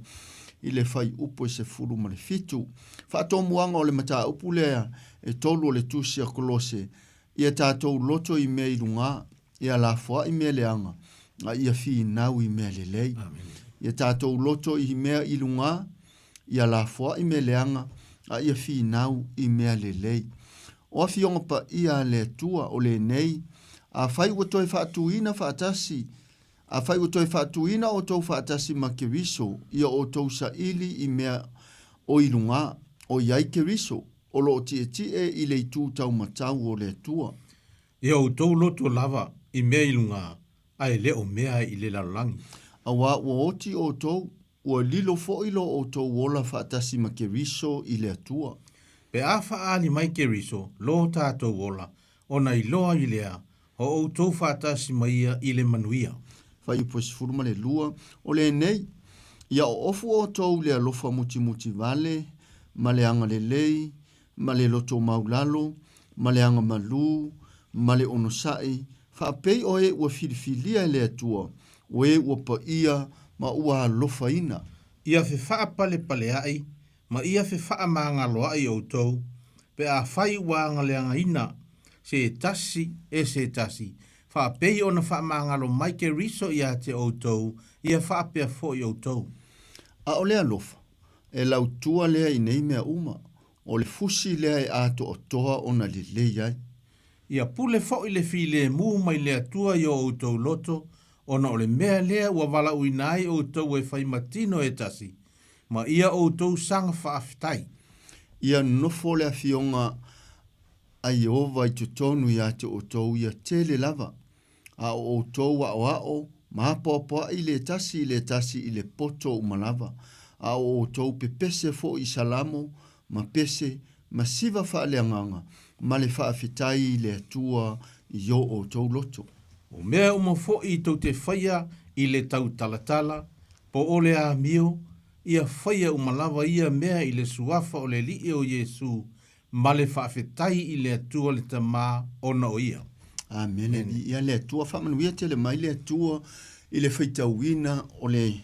i le fuaiupu e 17. Faatomuaga o le mataupu lea e tolu o le tusi a Kolose, ia tatou loto i mea i lugā, ia lafoai mea leaga, a ia finau i mea lelei. Ia tatou loto i mea i lugā, ia lafoai mea leaga, a ia finau i mea lelei. O Afioga Paia a le Atua o lenei, afai ua toe faatuina faatasi, afai ua toe faatuina outou faatasi ma Keriso, ia outou saili i mea o i lugā, o i ai Keriso, o lo o tietie i le itu taumatau o le Atua. Ia outou loto lava i mea i lugā, a e le o mea i le lalolagi. Auā ua oti outou, Ua lilo foi lo outou ola faatasi ma Keriso i le Atua. Pe a faaali mai Keriso lo tatou ola, ona iloa i lea o outou faatasi ma ia i le manuia. Fuaiupu e 12, O lenei, ia oofu outou i le alofa mutimuti vale, ma le agalelei, ma le loto maulalo, ma le agamalū, ma le onosai, faapei o e ua filifilia e le Atua, o e ua paia ma ua alofaina. Ia fefaapalepaleaʻi ma ia fefaamagaloaʻi outou Pe afai ua agaleagaina se tasi e se tasi, faapei ona faamagalo mai Keriso ia te outou, ia faapea foi outou. A o le alofa, e lautua lea i nei mea uma, o le fusi lea e atoatoa ona lelei ai. Ia pule foi le filemu mai le Atua i o outou loto, ona o le mea lea ua valaauina ai outou e fai ma tino e tasi, ma ia outou saga faafetai. Ia nofo le afioga a Ieova i totonu ia te outou ia tele lava, a o outou aoao ma apoapoai le tasi i le tasi i le poto uma lava, a o outou pepese foi i salamo ma pese ma siva faaleagaga ma le faafetai i le Atua i o outou loto. O mea uma foi tou te faia i le tautalatala, po o le amio, ia faia uma lava ia mea i le suafa o le Alii o Iesu ma le faafetai i le Atua le Tama ona o ia. Amene. Viia le Atua. Faamanuia tele mai le Atua i le faitauina o le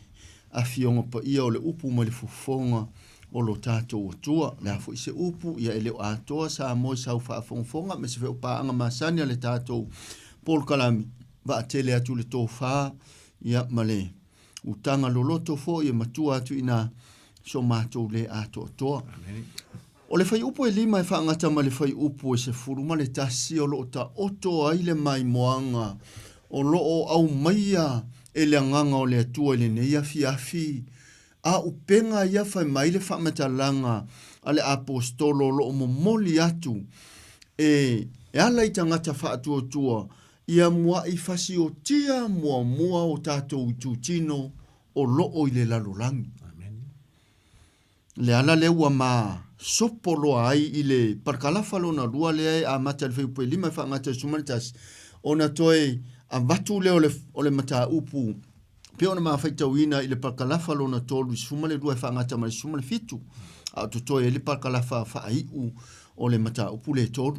Afioga Paia o le upu mai le fofoga o lo tatou Atua. O le a foi se upu, ia e le o atoa Samoa i sau faafogafoga, aemaise foi o paaga masani a le tatou polokalame, vaatele atu le tofa, ia ma le utaga loloto foi e matua atu i ina so matou le atoatoa. O le fuaiupu e lima e faagata ma le fuaiupu e 11 o lo o taoto ai le maimoaga o lo o aumaia e le Agaga o le Atua i lenei afiafi, a upega ia fai mai le faamatalaga a le Aposetolo o lo o momoli atu e ala i tagata faatuatua ia mua'i fasiotia muamua o tatou itutino o lo o i le lalolagi. Le ala lea ua ma sopo loa ai i le parakalafa lona lua lea e amata i le fuaiupu e lima e faagata i le 11, ona toe avatu lea o le, o le mataupu pei ona ma faitauina i le parakalafa lona tolu i 12 e faagata ma le 17, a o totoe ai le parakalafa faaiu o le mataupu lea e tolu.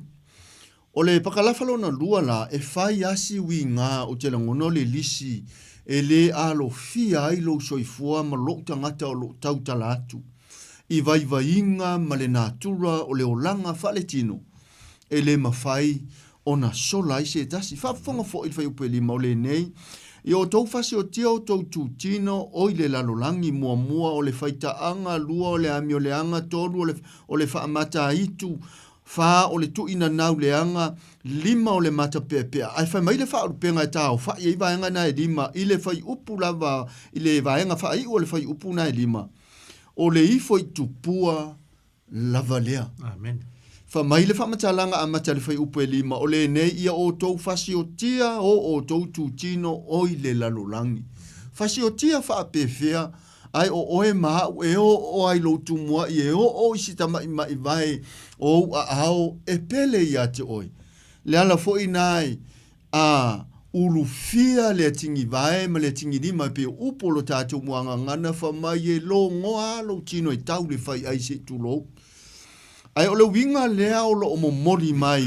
O le pakalafa lona lua la, e fai a si uiga ou te lagona o le lisi e le alofia ai lou soifua ma lou tagata o lou tautala atu i vaivaiga ma le natura o le olaga faaletino e le mafai ona sola ai se tasi. Faafofoga foi i le fuaiupu e lima o lenei, I outou fasiotia outou tutino o i le lalolagi, muamua o le faitaaga, lua o le amioleaga, tolu o le, o le faamataitu, Fa o le tuuinanau leaga, lima o le matapeapea. Ae fai mai le faaulupega e taaofai ai vaega na e lima i le fuaiupu lava, i le vaega faaiu o le fuaiupu na e lima, o le ifo i tupua lava lea. Amen. Fai mai le faamatalaga amata i le fuaiupu e lima, o lenei ia outou fasiotia o outou tutino o i le lalolagi. Fasiotia faapefea? Ae o oe ma a'u e oo ai lou tumua'i e oo i si tamaʻimaʻi vae o ou aao e pele iā te oe. Le ala foʻi na e a ulufia le atigivae ma le atigilima e pei o upu o lo tatou muagagana fa mai e logoa a lou tino e tau le fai ai se i tulou. Ae o le uiga lea o loo momoli mai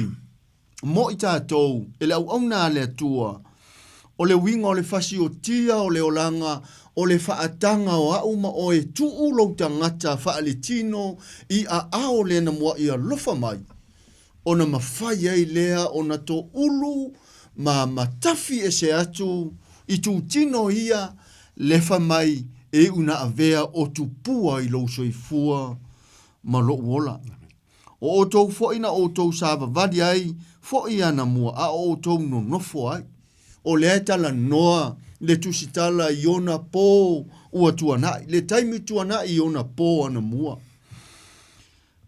mo i tatou e le auauna a le Atua, o le uiga o le fasiotia o le olaga, o le faataga o a'u ma oe tuu lou tagata faaletino i aao lena mua'i alofa mai, ona mafai ai lea ona toulu ma matafi ese atu i tutino ia lefa mai e iu na avea o tupua i lou soifua ma lo'u ola. O outou foi na outou savavali ai foi anamua, a o outou nonofo ai. O lea e talanoa le tusitala i ona pō ua tuanai, le taimi tuanai i ona pō anamua.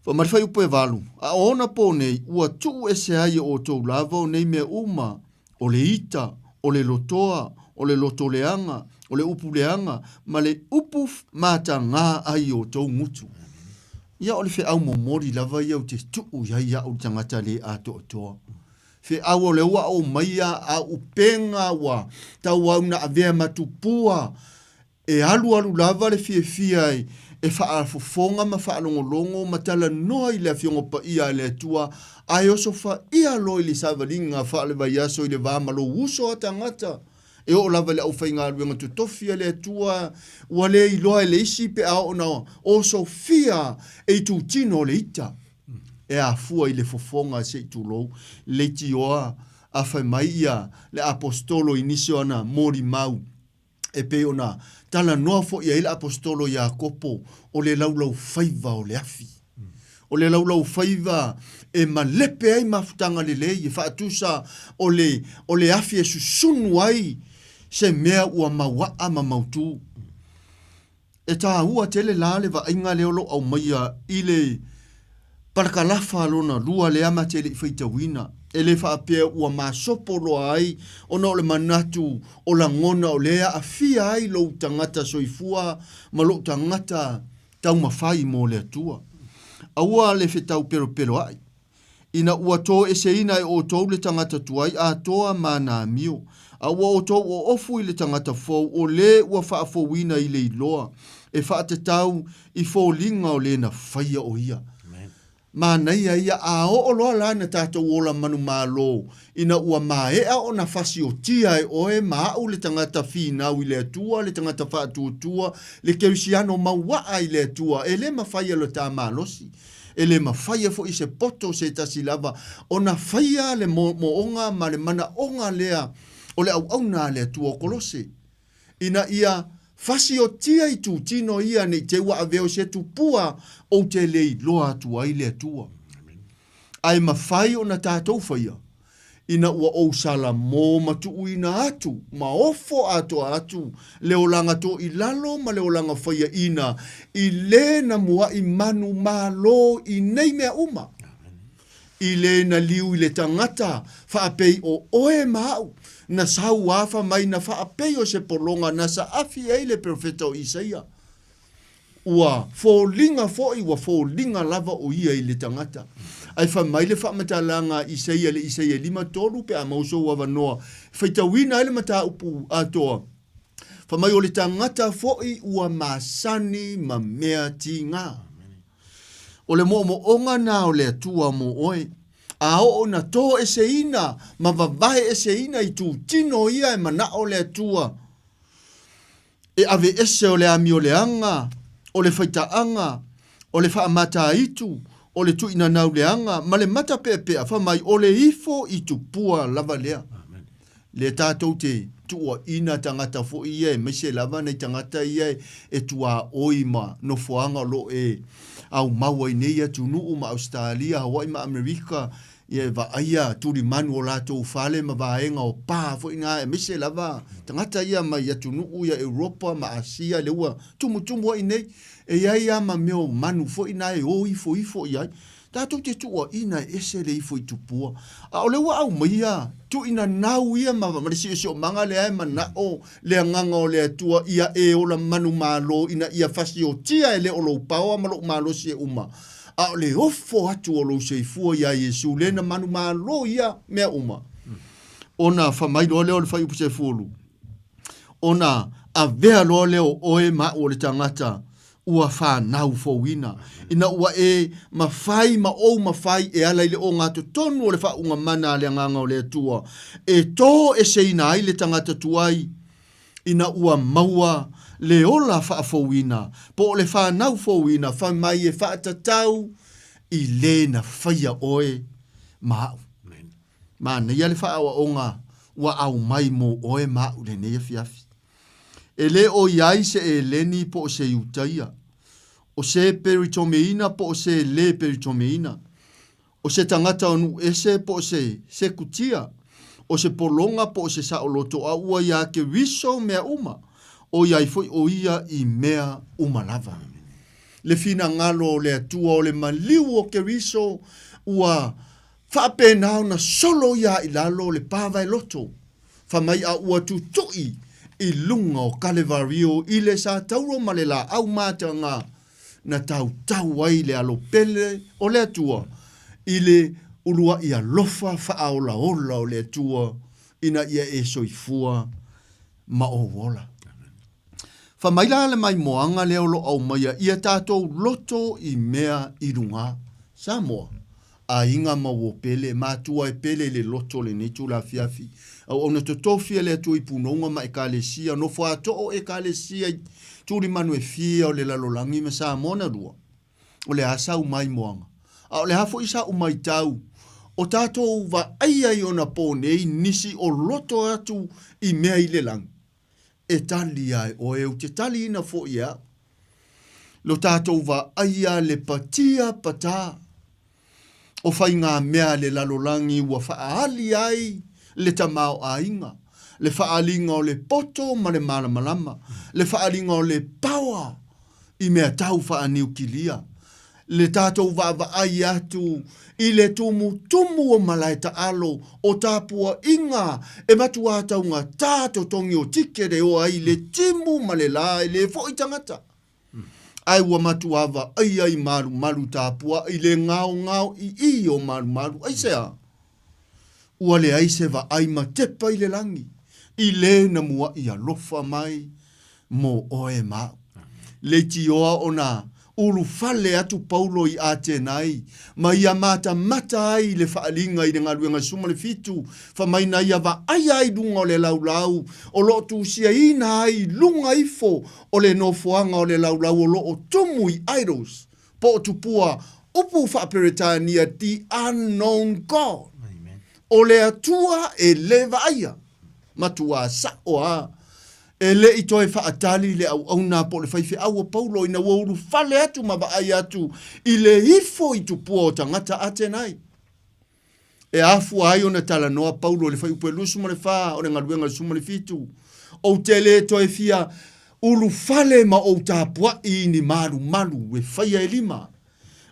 Fai mai le fuaiupu e valu, a o ona pō nei, ua tuu ese ai e outou lava o nei mea uma, o le ita, o le lotoa, o le loto leaga, o le upu leaga, ma le upu matagā ai i outou gutu. Ia, o le feau momoli lava ia ou te tuu i ai au le tagata le atoatoa. Feau o le ua aumaia a upega ua tauau na avea ma tupua E alualu lava le fiafia e faafofoga ma faalogologo ma talanoa i le Afioga Paia a le Atua, ae osofaia loa i le savaliga faale-vaiaso i le va ma lou uso a tagata. E oo lava i le aufaigaluega totofi a le Atua, ua le iloa e le isi pe a oo ina osofia e itutino o le ita. e afua i le fofoga se i tulou, leitioa a fai mai ia le Aposetolo i nisi o ana molimau, e pei ona talanoa foi ai le Aposetolo Iakopo, o le laulaufaiva o le afi. O le laulaufaiva e malepe ai mafutaga lelei, e faatusa o le, o le afi e susunu ai se mea ua mauaa ma mautu. E taua tele la le vaaiga lea o lo o aumaia i le palakalafa lona lua lea ma te le i faitauina. E le faapea ua masopo loa ai ona o le manatu o lagona o lea e aafia ai lou tagata soifua ma lou tagata taumafai mo le Atua. Aua le fetau pelopeloaʻi. Ina ua toeseina e outou le tagata tuai atoa ma ana amio, a ua outou oofu i le tagata fou o lē ua faafouina i le iloa, e faatatau i foliga o lē na faia o ia. Manaia ia a oo loa la na tatou ola manumalo, ina ua maea ona fasiotia e oe ma aʻu le tagata finau i le Atua, le tagata faatuatua, le kerisiano mauaa i le Atua, e lē mafai e lo ta malosi. E le mafaia foi se poto se tasi lava ona faia le moomooga ma le manaoga lea o le auauna a le Atua o Kolose, ina ia fasiotia itutino ia ne i te ua avea o se tupua ou te le iloa atu ai le Atua. Ae mafai ona tatou faia ina ua ou salamo ma tuuina atu ma ofo atoa atu le olaga toilalo ma le olaga faiaina i lē na muaʻi manu malo i nei mea uma, i lē na liu i le tagata faapei o oe ma aʻu, na sau afa mai na faapei o se pologa na saafi ai le perofeta o Isaia. Ua foliga foi, ua foliga lava o ia i le tagata. Ae fai mai le faamatalaga a Isaia i le Isaia 53 pe a maua sou avanoa e faitauina ai le mataupu atoa, fai mai o le tagata foi ua masani ma mea tiga. O le moomooga na o le Atua mo oe, a oo ina toeseina ma vavaeeseina itutino ia e manao le Atua E aveese o le amioleaga, o le faitaaga, o le faamataitu, o le tuuinanauleaga ma le matapeapea, fai mai, o le ifo i tupua lava lea. Lea tatou te tuuaina tagata foi ia, aemaise lava nai tagata ia e tuaoi ma nofoaga o lo o e aumau ai nei atunuu ma Ausetalia, Hawaii ma Amerika, Ia e vaaia tulimanu o latou fale ma vaega o pa foi na, aemaise lava tagata ia mai atunuu ia Europa ma Asia lea ua tumutumu ai nei. E i ai lava ma mea o manu foi na e o ifo ifo i ai. Tatou te tuuaina e ese le ifo i tupua. A o lea ua aumaia tuuinanau ia ma le siosiomaga lea e manao le Agaga o le Atua ia e ola manumalo ina ia fasiotia e le o lou paoa ma lou malosi e uma. A o le ofo atu o lou soifua iā Iesu lea na manumalo ia mea uma, ona fai mai loa lea o le fuaiupu 10, ona avea loa lea o oe ma aʻu o le tagata ua fanau fouina, ina ua e mafai ma ou mafai e ala i le ogatotonu o le faauuga mana a le Agaga o le Atua, e toeseina ai le tagata tuai, ina ua maua le ola faafouina, po o le fanau fouina, fai mai e faatatau i lē na faia oe ma aʻu. Manaia le faaoaoga ua aumai mo oe ma aʻu lenei afiafi. E le o i ai se Eleni po o se Iutaia, o se Peritomeina po o se lē Peritomeina, O se tagata o nuu ese po o se sekutia, o se pologa po o se saoloto a ua iā Keriso mea uma, ʻoiai foi ʻo ia i mea uma lava. Le finagalo o le Atua o le maliu o Keriso ua faapena ona solo ia i lalo o le pavaeloto, fai mai a ua tutuʻi i luga o Kalevario i le satauro ma le laau mataga na tautau ai le alo pele o le Atua i le uluaʻi alofa faaolaola o le Atua ina ia e soifua ma ou ola. Fai mai la le maimoaga lea o lo o aumaia ia tatou loto i mea i luga. Samoa, aiga ma uo pele, matua e pele i le loto lenei itula afiafi. Auauna totofi a le Atua i punouga ma Ekalesia, nofo atoa o Ekalesia i tulimanu e fia o le lalolagi ma Samoa na lua. O le a sau maimoaga? A o le a foi sa'u maitau, o tatou vaaia i ona po nei nisi o loto atu i mea i le lagi, e tali a e oe ou te taliina foi e a'u. Lo tatou vaaia le patia patā o faigamea a le lalolagi ua faaali ai le tamaoaiga, le faaaliga o le poto ma le malamalama, le faaaliga o le paoa i mea tau faaniukilia, le tatou vaavaai atu i le tumutumu o malae taalo o tapuaiga e matuā taugatā totogi o tikete o ai le timu ma le lā e le foʻi tagata. Ae ua matuā vaaia i malumalu tapuai le gaogao ii o malumalu. Aisea? Ua leai se vaai ma tepa i le lagi, i le na muaʻi alofa mai mo oe ma aʻu. Leitioa ona ulufale atu Paulo i Atenai, ma ia matamata ai i le faaaliga i le galuega 17, fa mai na ia vaaia ai luga o le laulau o lo o tusiaina ai i luga ifo o le nofoaga o le laulau o lo o tumu i idols, po o tupua, upu faa-Peretania the unknown God. O le Atua e le vaaia. Matuā saʻo a e le i toe faatali le auauna po o le faifeau o Paulo ina ua ulufale atu ma vaai atu i le ifo i tupua o tagata Atenai. E afua ai ona talanoa Paulo i le fuaiupu e 24 o le Galuega 17, Ou te le toe fia ulufale ma ou tapuaʻi i ni malumalu e faia e lima.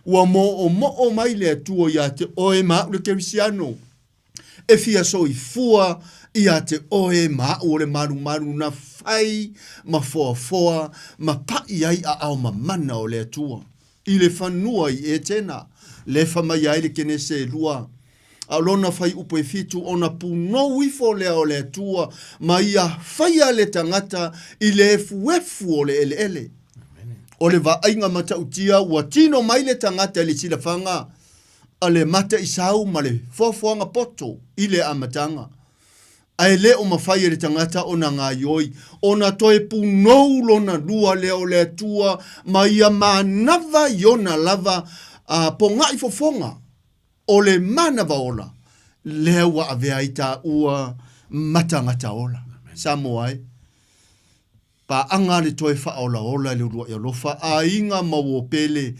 Ua moomoo mai le Atua ia te oe ma aʻu le Kerisiano. E fia soifua ia te oe ma aʻu o le malumalu na fai ma foafoa ma paʻi ai aao mamana o le Atua i le fanua i Etena, lefa mai ai le Kenese e lua. A o lona fuaiupu e fitu, ona punou ifo lea o le Atua ma ia faia le tagata i le efuefu o le eleele. O le vaaiga matautia ua tino mai le tagata i le silafaga a le mataisau ma le foafoaga poto i le amataga, ae le o mafai e le tagata ona gaioi, ona toe punou lona lua lea o le Atua ma ia manava i ona lava a pogaʻi fofoga o le manava ola lea ua avea ai taua ma tagata ola. Samoa e. Paaga le toe faaolaola i le uluai alofa, aiga ma uo pele,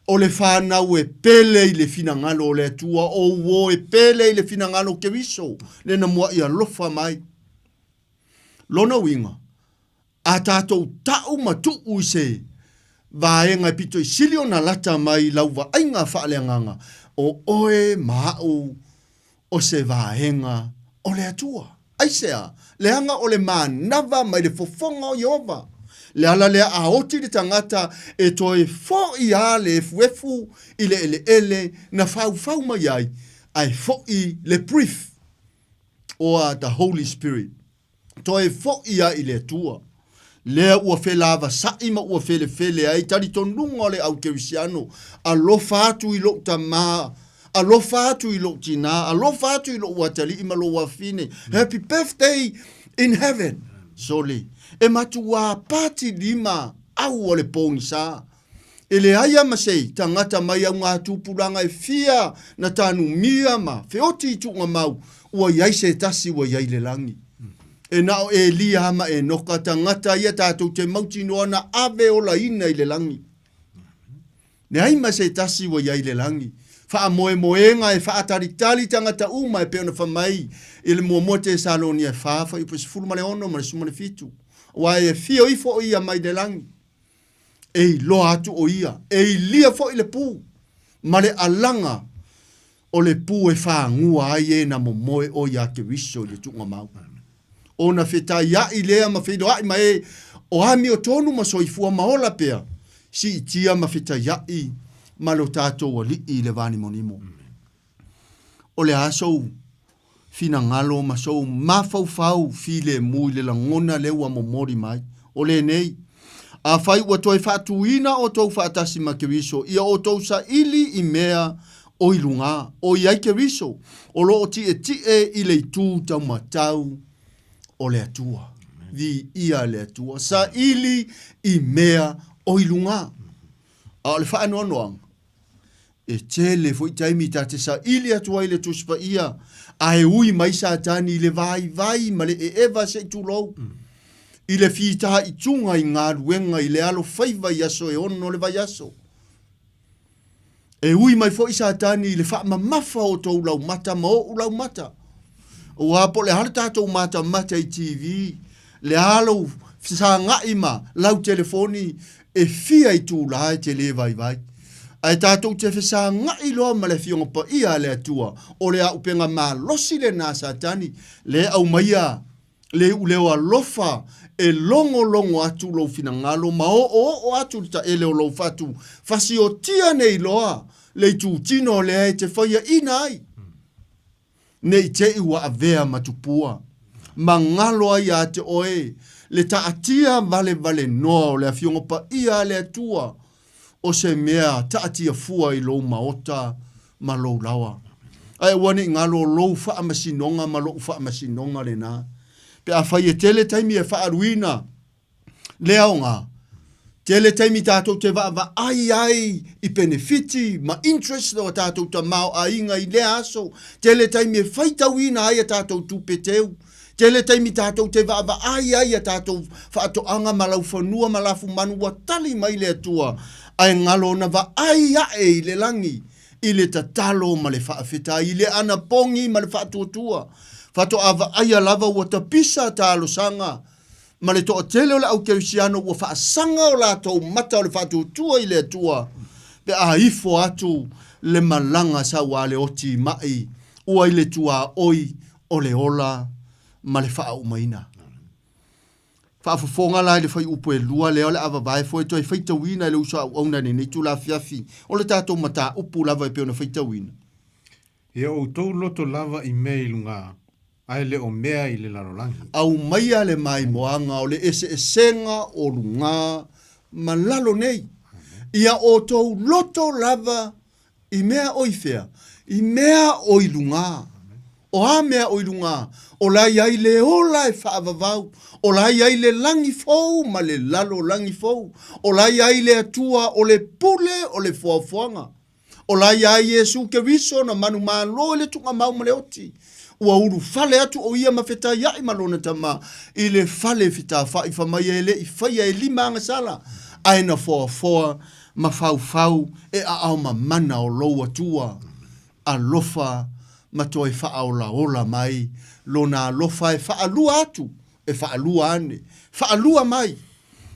o le fanau e pele i le finagalo o le Atua, o uo e pele i le finagalo o Keriso, le na muaʻi alofa mai. Lona uiga, a tatou taʻu ma tuʻu i se vaega e pito i sili ona lata mai i lau vaaiga faaleagaga, o oe ma aʻu o se vaega o le Atua. Aisea? Leaga o le manava mai le fofoga o Ieova. Le ala lea a oti le tagata e toe foʻi a le efuefu i le eleele na faufau mai ai, ae foʻi le breath oa the Holy Spirit. Toe foʻi a i le Atua. Lea ua felavasaʻi ma ua felefele ai talitonuga o le au Kerisiano, alofa atu i loʻu tamā, alofa atu i loʻu tinā, alofa atu i loʻu atalii ma lou afine. Happy birthday in heaven! Sole, e matuā pati lima au o le pogisa. E leai a ma se tagata mai au ngā tupulaga e fia na tanumia ma feoti i tuugamau, ua i ai se tasi ua i ai le lagi. E na o Elia ma Enoka tagata ia tatou te mautinoa na ave olaina i le lagi. Leai ma se tasi ua i ai le lagi. Faamoemoega e faatalitali tagata uma e pei ona fai mai i le muamua Tesalonia e 4, fuaiupu e 16 ma le 17, aua e afio ifo o ia mai le lagi. E iloa atu o ia, e ilia foi le pu, ma le alaga o le pu e fagua ai e na momoe o ia Keriso i le tuugamau. Ona fetaiaʻi lea ma feiloaʻi ma e o amiotonu ma soifua ma ola pea, siitia ma fetaiaʻi ma lo tatou Alii i le vanimonimo. O le a sou finagalo ma sou mafaufau filemu i le lagona lea ua momoli mai, o lenei, Afai ua toe faatuina outou faatasi ma Keriso, ia outou saili i mea o i luga, o i ai Keriso, o lo o tietie i le itu taumatau o le Atua. Viia le Atua. Saili i mea o i luga. A o le faanoanoaga, E tele foi taimi ta te saili atu ai le Tusi Paia, ae ui mai Satani i le vaivai ma le eeva se i tulou, i le fitaituga i galuega i le alofaiva i aso e ono o le vaiaso. E ui mai foi Satani i le faamamafa o tou laumata ma oʻu laumata. Aua po o le a le tatou matamata i TV, le a lou fesagai ma lau telefoni, e fia itulā e te lē vaivai. Ae tatou te fesagai loa ma le Afioga Paia a le Atua, o le auupega malosi lenā a Satani, lea e aumaia le iuleo alofa e logologo atu lou finagalo ma oooo atu le taele o lou fatu fasiotia nei loa le itutino lea e te faiaina ai. Ne i te i ua avea ma tupua, ma galo ai ia te oe le taatia valevalenoa o le Afioga Paia a le Atua, o se mea taatia fua i lou maota ma lou laoa. Ae aua ne i galo lou faamasinoga ma loʻu faamasinoga lena, pe afai e tele taimi e faaaluina le aoga, tele taimi tatou te vaavaai ai i penefiti ma interest o a tatou tamaoaiga i lea aso, tele taimi e faitauina ai a tatou tupe teu, tele taimi tatou te vaavaai ai i a tatou faatoaga ma laufanua ma lafumanu ua tali mai le Atua, ae galo ona vaai ae i le lagi i le tatalo ma le faafetai, i le anapogi ma le faatuatua. Faatoa vaaia lava ua tapisa talosaga ma le toatele o le au kerisiano ua faasaga o latou mata o le faatuatua i le Atua pe a ifo atu le malaga sau a le oti maʻi ua i le tuaoi o le ola ma le faaaumaina. Faafofoga la i le fuaiupu e lua lea o le a vavae foe toe faitauina e le uso auauna i lenei itula afiafi o le tatou mataupu lava e pei ona faitauina. Ia outou loto lava i mea i luga, ae le o mea i le lalolagi. Aumaia le maimoaga o le eseesega o luga ma lalo nei. Ia outou loto lava i mea o i fea? I mea o i luga. O a mea o i luga? O la i ai le ola e faavavau, o la i ai le lagi fou ma le lalolagi fou, o la i ai le Atua o le pule o le foafoaga. O la iā Iesu Keriso na manumalo i le tuugamau ma le oti. Ua ulufale atu o ia ma fetaiaʻi ma lona tama i le fale fitafaʻi fa mai e le i faia e lima agasala, ae na foafoa ma faufau e aao mamana o lou Atua alofa ma toe faaolaola mai lona alofa e faalua atu, e faalua ane, faalua mai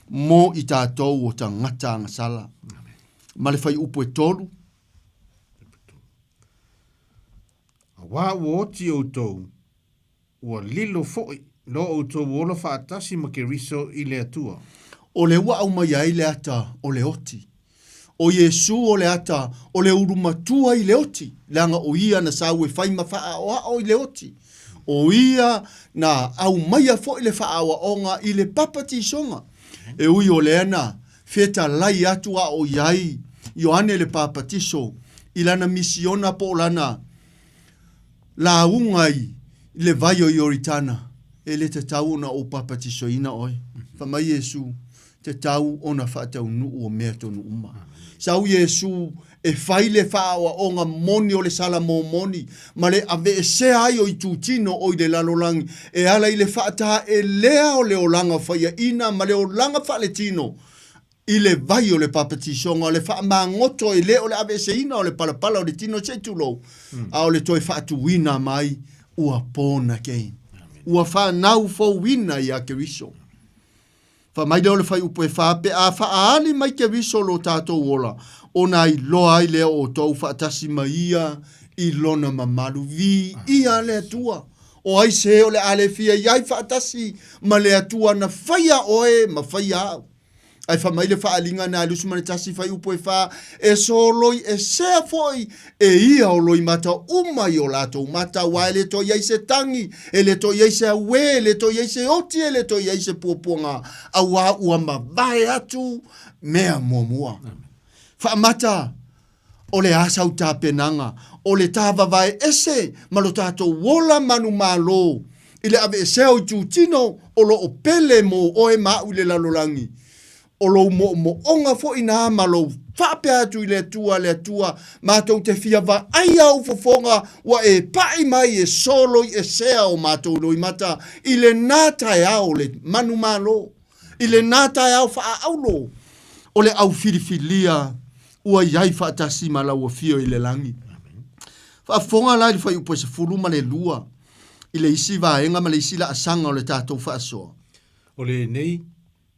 mo i tatou o tagata agasala. Ma le fuaiupu e tolu. Auā ua oti outou, ua lilo foi lo outou ola faatasi ma Keriso i le Atua. O le ua aumai ai le ata o le oti. O Iesu o le ata o le ulu matua i le oti, leaga o ia na sau e fai ma faaaoao i le oti. O ia na aumaia foi le faaaoaoga i le papatisoga. E ui o lea na fetalai atu a o i ai Ioane le Papatiso i lana misiona po o lana lauga i le vai o Ioritana, e le tatau ona ou papatisoina oe. Fai mai Iesu, tatau ona faataunuu o mea tonu uma. Sau Iesu e fai le faaoaoga moni o le Salamo moni, ma le aveesea ai o itutino o i le lalolagi, e ala i le faataelea o le olaga faiaina ma le olaga faaletino, i le vai o le papatisoga, o le faamagoto e le o le aveeseina o le palapala o le tino se i tulou, a o le toe faatuina mai ua born again. Ua fanau fouina ia Keriso. Fai mai lea o le fuaiupu e fa, pe a faaali mai Keriso lo tatou ola, ona iloa ai lea o outou faatasi ma ia i lona mamalu. Viia le Atua! O ai se o le a le fia i ai faatasi ma le Atua na faia oe ma faia au? Ae fai mai le faaaliga na 21 fuaiupu e fa, e soloi esea foi e ia o loimata uma i o latou mata, aua e le toe i ai se tagi, e le toe i ai se auē, e le toe i ai se oti, e le toe i ai se puapuaga, aua ua mavae atu mea muamua. Faamata, o le a sau tapenaga, o le tāvavae ese ma lo tatou ola manumalo i le aveesea o itutino o lo o pele mō oe ma aʻu i le lalolagi. O lou moomooga foi na ma lou. Faapea atu i le Atua, Le Atua, matou te fia vaai au fofoga ua e paʻi mai e soloi esea o matou loimata i lenā taeao o le manumalo, i lenā taeao faaaulo o le au filifilia ua i ai faatasi ma lau afio i le lagi. Faafofoga la i le fuaiupu e 12 i le isi vaega ma le isi laasaga o le tatou faasoa. O lenei,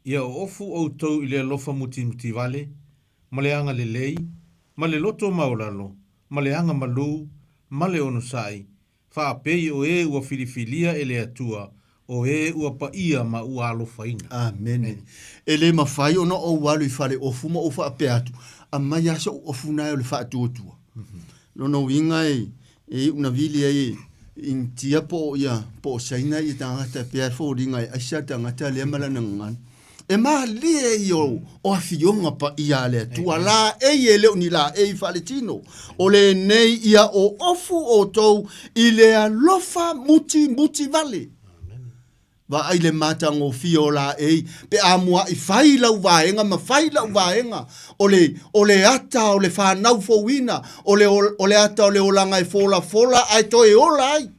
Ia oofu outou i le alofa mutimutivale, ma le agalelei, ma le loto maualalo, ma le aga malū, ma le onosai, faapei o e ua filifilia e le Atua, o e ua paia ma ua alofaina. Amene. E le mafai ona ou alu i fale ofu ma ou faapea atu, Aumai lava so'u ofu na e o le faatuatua. Lona uiga e, e iu na vili ai e Initia po o ia po o Saina ia tagata e pei e foliga e aisa le tagata lea ma lana gagana. E malie ia o, o afioga paia a le Atua, laei e le o ni laei faaletino. O lenei ia o ofu outou i le alofa mutimuti vale. Vaai le matagofie o laei pe a muaʻi fai lau vaega ma fai lau vaega. O le, o le ata o le fanau fouina, o le, o le ata o le olaga e folafola ae toe ola ai.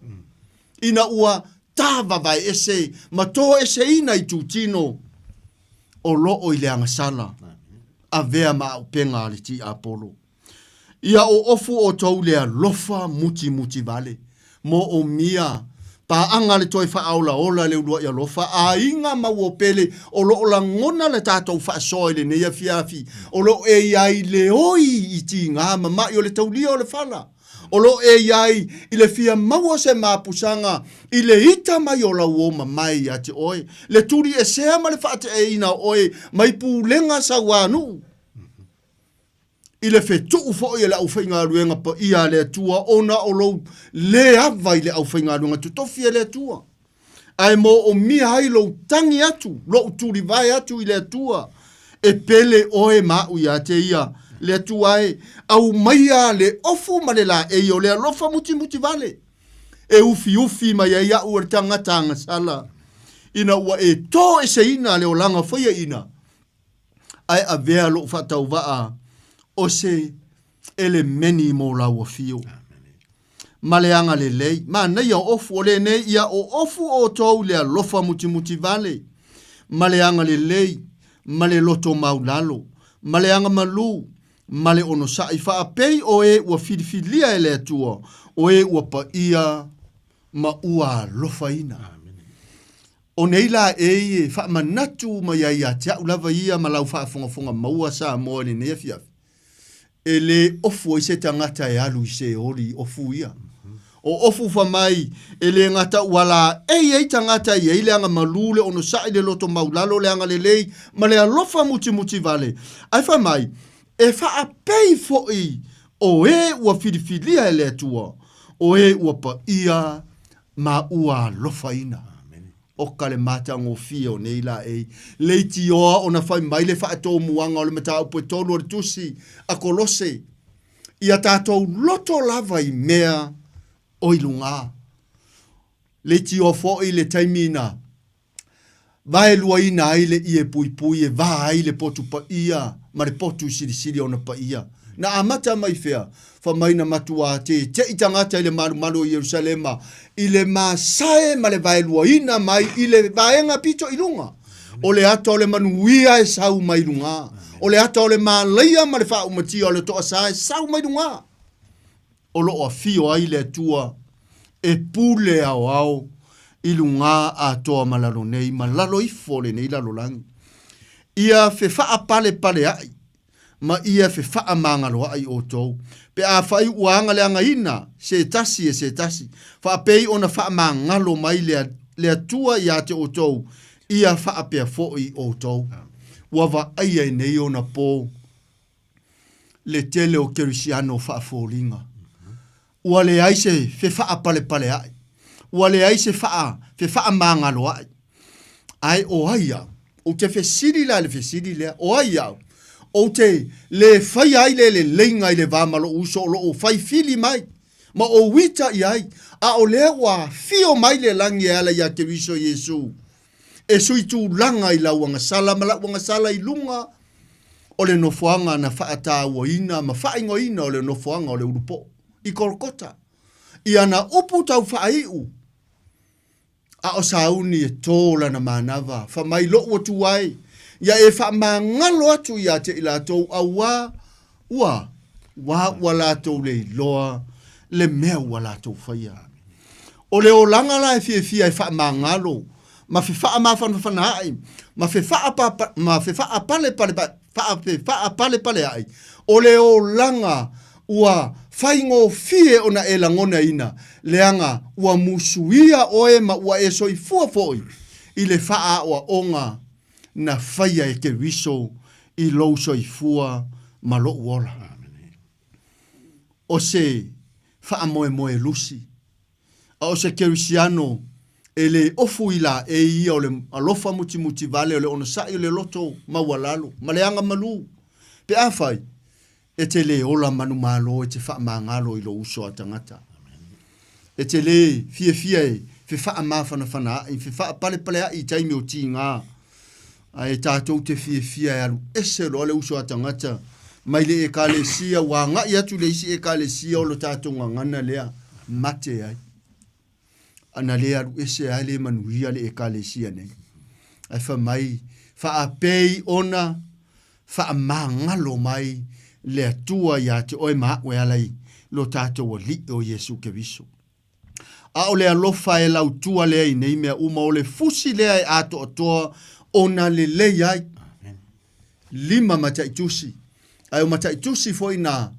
Ina ua tavavaeese ma toeseina i tutino o loo i le agasala, avea ma auupega a le tiapolo. Ia oofu outou le alofa mutimuti vale, moomia paaga le toe faaolaola le uluai alofa aiga ma ua pele o loo lagona le tatou faasoa i lenei afiafi o loo e iai le oi i tiga ma mai o le taulia o le fala o loo e iai i le fia maua se mapusaga i le ita mai o lau o mamae ia te oe le tuli esea ma le faateeina o oe mai pulega sauanuu i le fetuu foi e le aufaigaluega paia a le Atua ona o lou lē ava i le aufaigaluega totofi a le Atua, ae moomia ai lou tagi atu, lou tulivae atu i le Atua, e pele oe ma a'u ia te ia, le Atua e, aumaia le ofu ma le laei o le alofa mutimuti vale, e ufiufi mai ai a'u o le tagata agasala, ina ua e toeseina le olaga faiaina, ae avea lou faatauvaa o se elemeni mo lau afio. Ma le agalelei, manaia o ofu o lenei ia o ofu outou i le alofa mutimuti vale, ma le agalelei, ma le loto maulalo, ma le agamalu, ma le onosai faapei o e ua filifilia e le Atua, o e ua paia ma ua alofaina. O nei laei e faamanatu mai ai ia te a'u lava ia ma lau faafogafoga maua Samoa i lenei afiafi, e lē ofu ai se tagata e alu i Seoli i ofu ia. O ofu famai e lē gata ua laei ai tagata e i ai le agamalu, le onosai, le loto maulalo, le agalelei ma le alofa mutimuti vale, ae famai e faapei foʻi o e ua filifilia e le Atua, o e ua paia ma ua alofaina. Oka le matagofie o nei laei, leitioa ona fai mai le faatomuaga o le mataupu e tolu o le tusi a Kolose, ia tatou loto lava i mea o i lugā. Leitioa foi le taimi na Vaeluaina ai le ie puipui e va ai le potu paia ma le potu silisili ona paia. Na amata mai fea? Fa mai na matuā teteʻi tagata i le malumalu o Ierusalema i le masae ma le vaeluaina mai i le vaega pito i luga. O le ata o le manuia e sau mai lugā. O le ata o le malaia ma le faaumatia o le toasā e sau mai lugā. o lo o afio ai le Atua e pule aoao i lugā atoa ma lalo nei ma lalo ifo o lenei lalolagi. Ia fefaapalepaleaʻi ma ia fefaamagaloaʻi outou, pe afai ua agaleagaina se tasi e se tasi, faapei ona faamagalo mai le, le Atua iā te outou, ia faapea foʻi outou. Ua vaaia i nei ona pō le tele o kerisiano faafoliga. Ua leai se fefaapalepaleaʻi, ua leai se faa, fefaamagaloaʻi. Ae o ai au? Ou te fesili la i le fesili lea, o ai au? Ou te le faia ai le leleiga i le va ma lou uso o loo fai fili mai, ma ou ita i ai, a o lea ua afio mai le lagi e ala iā Keriso Iesu, e sui tulaga i lau agasala ma lau agasala i luga. o le nofoaga na faatauaina ma faaigoaina o le nofoaga o le Ulupoo i Kolokota. I ana upu tau faaiu, a o sauni e tō lana manava, fa mai loʻu Atua e, ia e faamagalo atu iā te i latou, auā ua wā ua latou le iloa le mea ua latou faia. O le olaga la e fiafia e faamagalo ma fefaamafanafanaai ma fefaapapa ma fefaapalepale faapalepaleai, o le olaga ua faigofie ona e lagonaina, leaga ua musuia oe ma ua e soifua foi i le faaaoaoga na faia e Keriso i lou soifua ma lou ola. O se faamoemoe lusi A o se Kerisiano e lē ofu i laei ia o le alofa mutimuti vale o le onosai o le loto maualalo ma le aga malū, pe afai e te lē ola manumalo e te faamagalo i lou uso a tagata. E te lē fiafia e fefaamafanafanaai, fefaapalepaleai i taimi o tigā, Ae tatou te fiafia e alu ese loa le uso a tagata mai le Ekalesia ua agai atu i le isi Ekalesia o lo tatou gagana lea mate ai. Ana le alu ese ai le manuia le Ekalesia nei. Ae fai mai, faapei ona faamagalo mai le Atua iā te oe ma aʻu e ala i lo tatou Alii o Iesu Keriso. A o le alofa e lautua lea i nei mea uma, o le fusi lea e atoatoa ona lelei ai. Lima mataitusi, ae o mataitusi foi na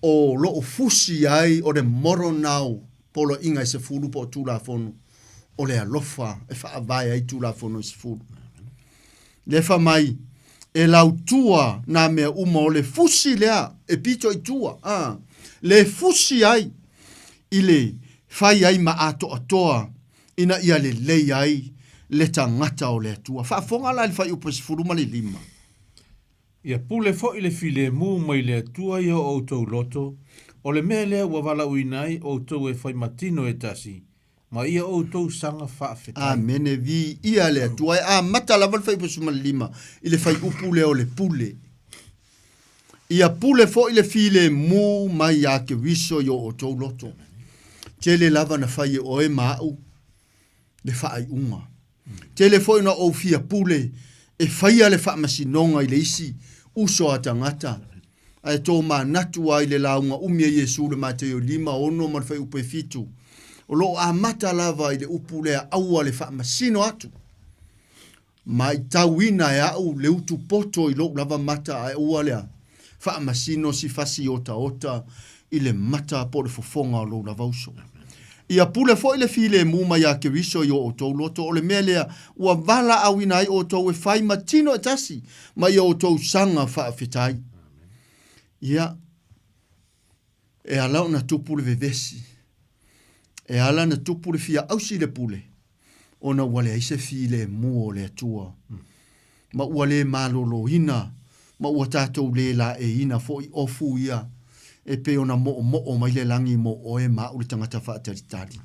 o loo fusi ai o le moronao poloaiga e sefulu po o Tulafono, o le alofa e faavae ai Tulafono e sefulu. Lea fai mai, e lautua nā mea uma o le fusi lea e pito i tua, a, le fusi ai i le fai ai ma atoatoa ina ia lelei ai le tagata o le Atua. Faafofoga la i le fuaiupu e 15. Ia pule foi le filemu mai le Atua i o outou loto, o le mea lea ua valaauina ai outou e fai ma tino e tasi, ma ia outou saga faafetai. Amene, viia le Atua. E amata lava le fuaiupu 15 i le fuaiupu lea o le pule. Ia pule foi le filemu mai iā Keriso i o outou loto. Tele lava na fai e oe ma aʻu le faaiuga. Tele foi na ou fia pule e faia le faamasinoga i le isi uso a tagata. Ae tomanatu lava i le lauga umi a Iesu i le Mataio 5, 6 ma le fuaiupu e 7, o lo o amata lava i le upu lea aua le faamasino atu. Maitauina e au le utu poto i lou lava mata ae aua lea faamasino si fasi otaota i le mata po o le fofoga o lou lava uso. Ia pule foi le filemu mai ia Keriso i o outou loto, o le mea lea ua valaauina ai outou e fai ma tino e tasi ma ia outou saga faafetai. Ia, e ala ona tupu le vevesi, e ala ona tupu le fia ausi i le pule, ona ua leai se filemu o le Atua, ma ua le maloloina, ma ua tatou le laeiina foi ofu ia e pei ona moomoo mai le lagi mo oe ma aʻu le tagata faatalitali.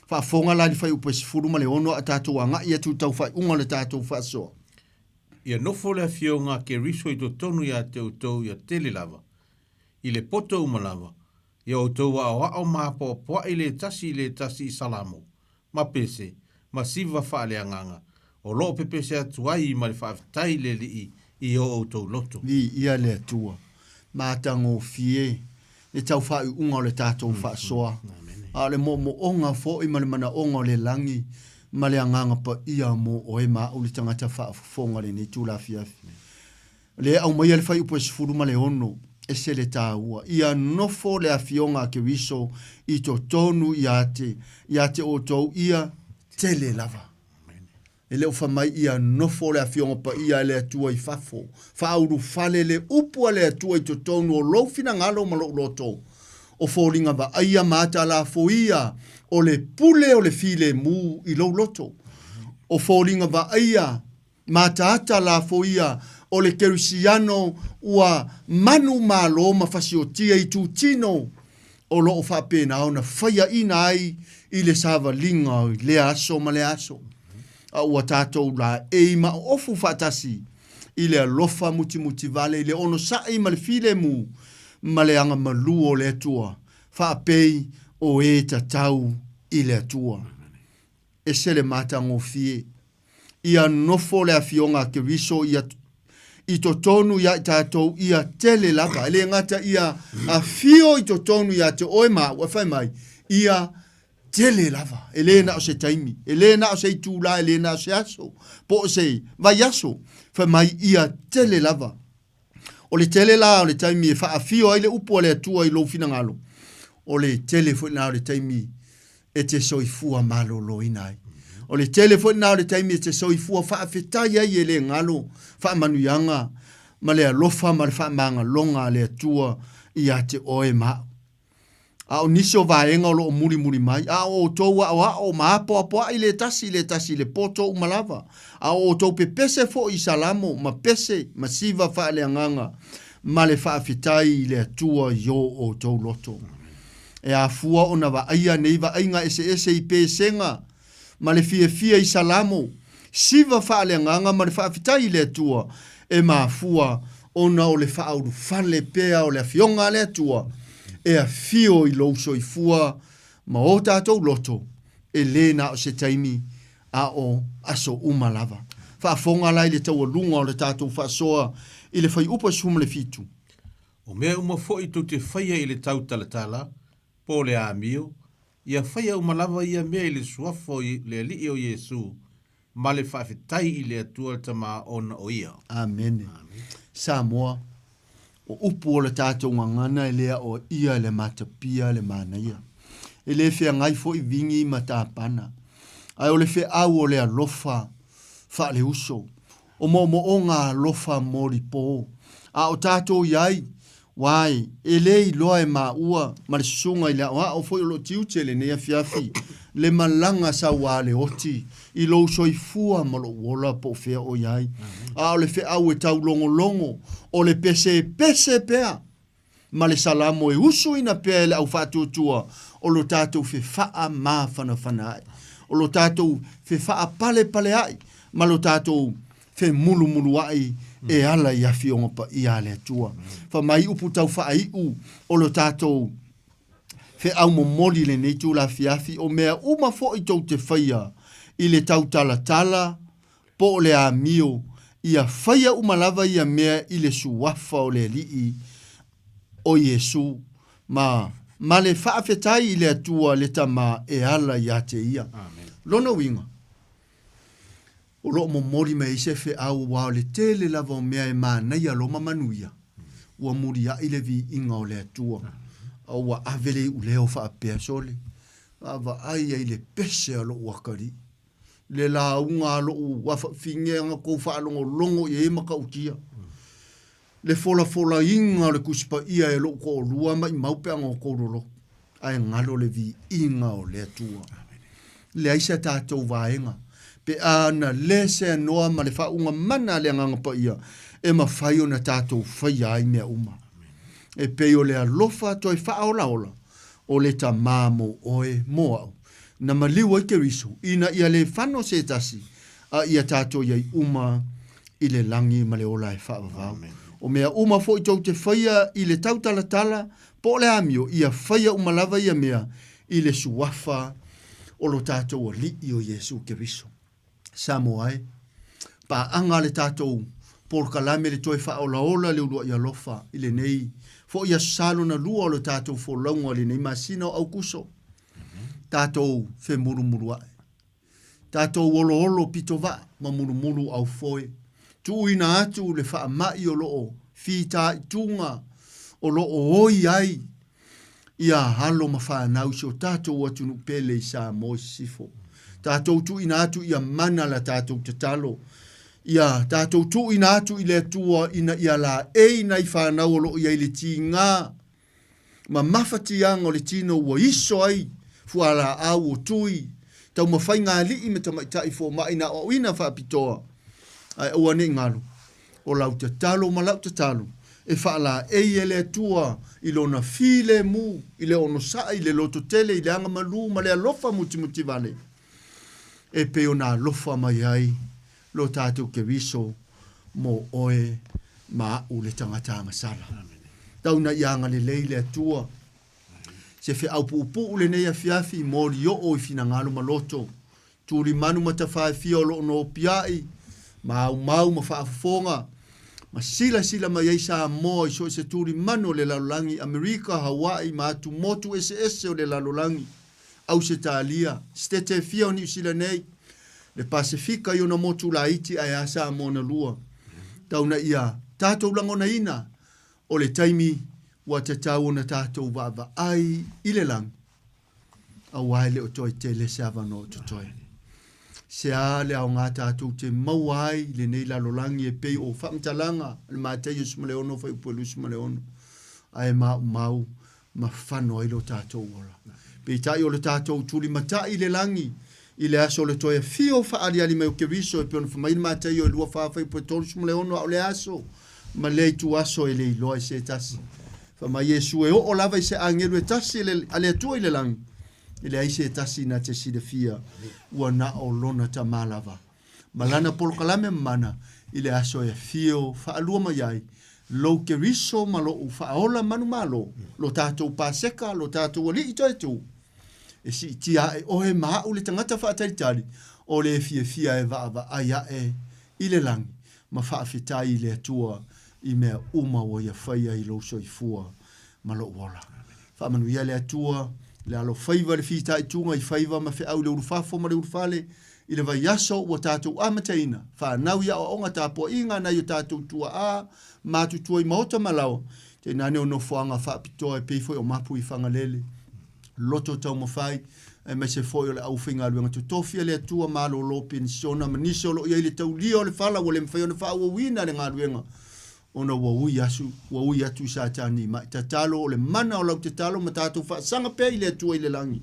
Faafofoga la i le fuaiupu e 16 a tatou agai atu i le tau faaiuga o le tatou faasoa. Ia nofo le Afioga a Keriso i totonu ia te outou ia tele lava, i le poto uma lava, Ia outou aoao ma apoapoai le tasi i le tasi i Salamo, ma Pese, ma Siva faaleagaga, o lo o pepese atu ai ma le faafetai i le Alii i o outou loto. Viia le Atua. Matagofie le tau faaiuga o le tatou faasoa, a o le moomooga foi ma le manaoga o le lagi ma le Agaga Paia mo oe ma au le tagata faafofoga i lenei itula afiafi. Le aumaia le fuaiupu e 16, ese le taua. Ia nofo le afioga a Keriso i totonu ia te, ia te outou ia tele lava. E le o fai mai ia nofo le afioga paia a le Atua i fafo. Faaulufale le upu a le Atua i totonu o lou finagalo ma lou loto. O foliga vaaia ma atalafoia o le pule o le filemu i lou loto. O foliga vaaia Mataata lafoia o le kerisiano ua manumalo ma fasiotia i itutino o lo o faapena ona faiaina ai i le savaliga i lea aso ma lea aso. A ua tatou laei ma oofu faatasi i le alofa mutimutivale, i le onosai ma le filemu ma le agamalu o le Atua, faapei o e tatau i le Atua. Ese le matagofie. Ia nofo le Afioga a Keriso ia i totonu iā i tatou ia tele lava. E le gata ia afio i totonu iā te oe ma au, ae fai mai, ia tele lava. E le na o se taimi, e le na o se itulā, e le na o se aso, po o se vaiaso. Fai mai, ia tele lava. O le tele la o le taimi e faafio ai le upu a le Atua i lou finagalo, o le tele foi lena o le taimi e te soifua maloloina ai. O le tele foi lena o le taimi e te soifua faafetai ai e le galo faamanuiaga ma le alofa ma le faamagaloga a le Atua ia te oe ma au. A o nisi o vaega o lo o mulimuli mai, a o outou aoao ma apoapoai le tasi i le tasi i le poto uma lava, a o outou pepese foi i Salamo ma pese ma siva faaleagaga ma le faafetai i le Atua i o outou loto. E afua ona vaaia nei vaaiga eseese i pesega ma le fiafia i Salamo, siva faaleagaga ma le faafetai i le Atua, e mafua ona o le faaulufale pea o le Afioga a le Atua e afio i lou soifua ma o tatou loto, e le na o se taimi, a o aso uma lava. Faafofoga la i le taualuga o le tatou faasoa i le Fuaiupu 17. O mea uma foi tou te faia i le tautalatala, po o le amio, ia faia uma lava ia mea i le suafa o le Alii o Iesu, ma le faafetai i le Atua le Tama ona o ia. Amene. Samoa, o upu o le tatou gagana e le aoaia e le matapia le manaia. E le feagai foi vigi ma tapana, ae o le feau o le alofa faaleuso, o moomooga alofa molipo. A o tatou i ai, Wai, e le iloa e maua ma le susuga i le aoao foi o loo tiute i lenei afiafi le malaga sauā le oti i lou soifua ma lou ola po o fea o i ai. A o le feau e taulogologo, o le pesepese pea ma le salamo e usuina pea e le au faatuatua o lo tatou fefaamafanafana ai, o lo tatou fefaapalepaleai ma lo tatou femulumuluai e ala i Afioga Paia a le Atua. Fai mai upu tau faaiu o lo tatou feau momoli i lenei itula afiafi, o mea uma foi tou te faia i le tautalatala po o le amio, ia faia uma lava ia mea i le suafa o le Alii o Iesu, ma ma le faafetai i le Atua le Tama e ala ia te ia. Lona uiga, O lo o momoli mai ai se feau aua o le tele lava o mea e manaia loa ma manuia, ua muliaʻi le viiga o le Atua, a ua ave le iuleo faapea, Sole, vaavaai ai le pese a loʻu atalii, le lauga a loʻu afafine na tou faalogologo i ai e matautia. Le folafolaina o le Tusi Paia e lou toalua maimau pe ana outou loloto, ae galo le viiga o le Atua. Leai se tatou vaega pe a na le seanoa ma le faauuga mana a le Agaga Paia e mafai ona tatou faia ai mea uma. E pei o le alofa toe faaolaola o le Tama mo oe mo au, na maliu ai Keriso, ina ia le fano se tasi, a ia tatou i ai uma i le lagi ma le ola e faavavau. O mea uma foi tou te faia i le tautalatala po o le amio, ia faia uma lava ia mea i le suafa o lo tatou Alii o Iesu Keriso. Samoa e, paaga le tatou polokalame le toe faaolaola le uluai alofa i lenei foi Aso Sa lona lua o le tatou folauga i lenei masina o Aukuso. Tatou femulumuluai. Tatou oloolo pitovaa ma mulumulu aufoe. Tuuina atu le faamai o lo o fitaituga o lo o oi ai ia alo ma fanau i si o tatou atunuu pele i Samoa i Sisifo. Tatou tuuina atu ia mana la tatou tatalo. Ia tatou tuuina atu i le Atua ina ia laei nai fanau o lo o i ai le tiga ma mafatiaga o le tino ua iso ai fualaau o tui, taumafaiga alii ma tamaitai fomai na aoaoina faapitoa, ae aua ne i galo, o lau tatalo ma lau tatalo e faalaei e le Atua i Lona filemu, i le onosai, i le lototele, i le agamalu ma le alofa mutimutivale, e pei ona alofa mai ai lo tatou Keriso. mo oe ma a'u le tagata agasala. Tau ina ia agalelei le Atua. Se feau puupuu lenei afiafi moli oo i finagalo ma loto. Tulimanu ma tafaefia o lo o nopiai, maumau ma faafofoga, ma silasila mai ai Samoa i so o se tulimanu o le lalolagi, Amerika, Hawaii ma atumotu eseese o le lalolagi, Ausetalia, Setete e fia o Niusila nei, le Pasefika i ona motu laiti ae a Samoa na lua. Tau ina ia tatou lagonaina o le taimi ua tatau ona tatou vaavaai i le lagi, aua e le o toe tele se avanoa o totoe. Se a le aoga tatou te maua ai i lenei lalolagi e pei o faamatalaga a le Mataio 16 fuaiupu e 26, ae maumau ma fano ai lo tatou ola. Peitai o le tatou tulimatai i le lagi i le aso o le toe afio faaaliali mai o Keriso e pei ona fai mai le Mataio e 24 fuaiupu e 36, a o le aso ma lea ituaso e le iloa e se tasi. Fai mai Iesu e oo lava i se agelu e tasi a le Atua i le lagi, e leai se tasi na te silafia, ua na o lona Tama lava. Ma lana polokalame mamana i le aso e afio faalua mai ai lou Keriso ma lou faaola manumalo, lo tatou Paseka, lo tatou Alii toe tu. E siitia ae oe ma a'u le tagata faatalitali o le fiafia e vaavaai ae i le lagi ma faafetai i le Atua i mea uma ua Ia faia i lou soifua ma lou ola. Faamanuia le Atua le alofaiva i le fitaituga i faiva ma feau i le ulufafo ma le ulufale i le vaiaso ua tatou amataina, fanau i aoaoga tapuaiga a nai o tatou tuaa matutua i maota ma laoa, tainane o nofoaga faapitoa e pei foi o mapu i Fagalele, loto taumafai, aemaise foi o le aufaigaluega totofi a le Atua malolo penisiona ma nisi o lo o i ai le taulia o le fala ua le mafai ona faaauauina le galuega ona ua ui asu, ua ui atu i Satani mai. Tatalo o le mana o lau tatalo ma tatou faasaga pea i le Atua i le lagi,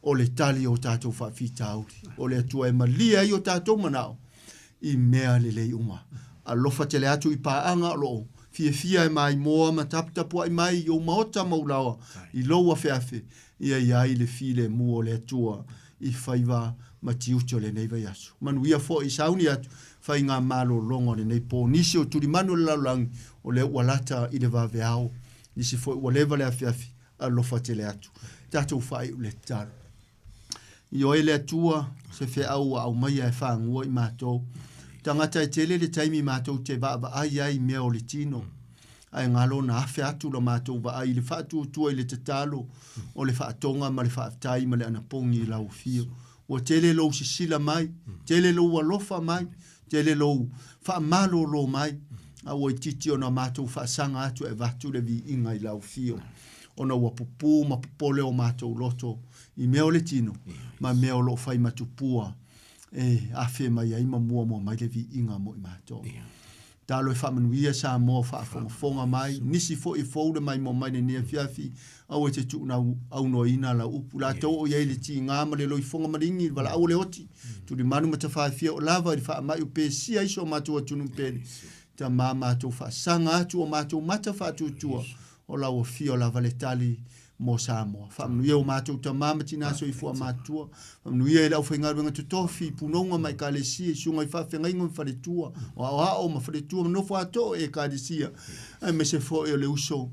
o le tali o tatou faafitauli. O le Atua e malie ai o tatou manao i mea lelei uma. Alofa tele atu i paaga o lo o fiafia e maimoa ma taputapuai mai i ou maota ma ou laoa i lou afeafe, ia i ai le filemu o le Atua i faiva ma tiute o lenei vaiaso. Manuia foi, sauni atu faigamalologa o lenei po. Nisi o tulimanu o le lalolagi, o lea ua lata i le vaveao, nisi foi ua leva le afiafi, alofa tele atu. Tatou faaiu le tatalo. Ioe le Atua, se feau ua aumaia e fagua i matou. Tagata e tele le taimi matou te vaavaai ai i mea o le tino. Ae galo ona afe atu la matou vaai i le faatuatua i le tatalo o le faatoga ma le faafetai ma le anapogi i lau afio. Ua tele lou sisila mai, tele lou alofa mai, tele lou faamalolo mai, a ua itiiti ona matou faasaga atu e avatu le viiga i lau afio, ona ua pupū ma popole o matou loto i mea o le tino ma mea o lo o fai ma tupua e afe mai ai ma muamua mai le viiga mo i matou. Talo e faamanuia Samoa o faafogafoga mai, nisi foi e fou le maimoa mai lenei afiafi, aua e te tuuna aunoaina lau upu. Latou o i ai le tiga ma le loifoga maligi i le valaau o le oti, tulimanu ma tafaefia o lava i le faamai o pesia ai so matou atunuu pele. Tama matou faasaga atu o matou mata faatuatua, o lau afio lava le tali mo Samoa. Faamanuia o matou tama ma tina soifua matutua. Faamanuia i le aufaigaluega totofi, punouga ma ekalesia, i susuga i faafeagaiga ma faletua, o aoao ma faletua ma nofo atoa o ekalesia, aemaise foi o le uso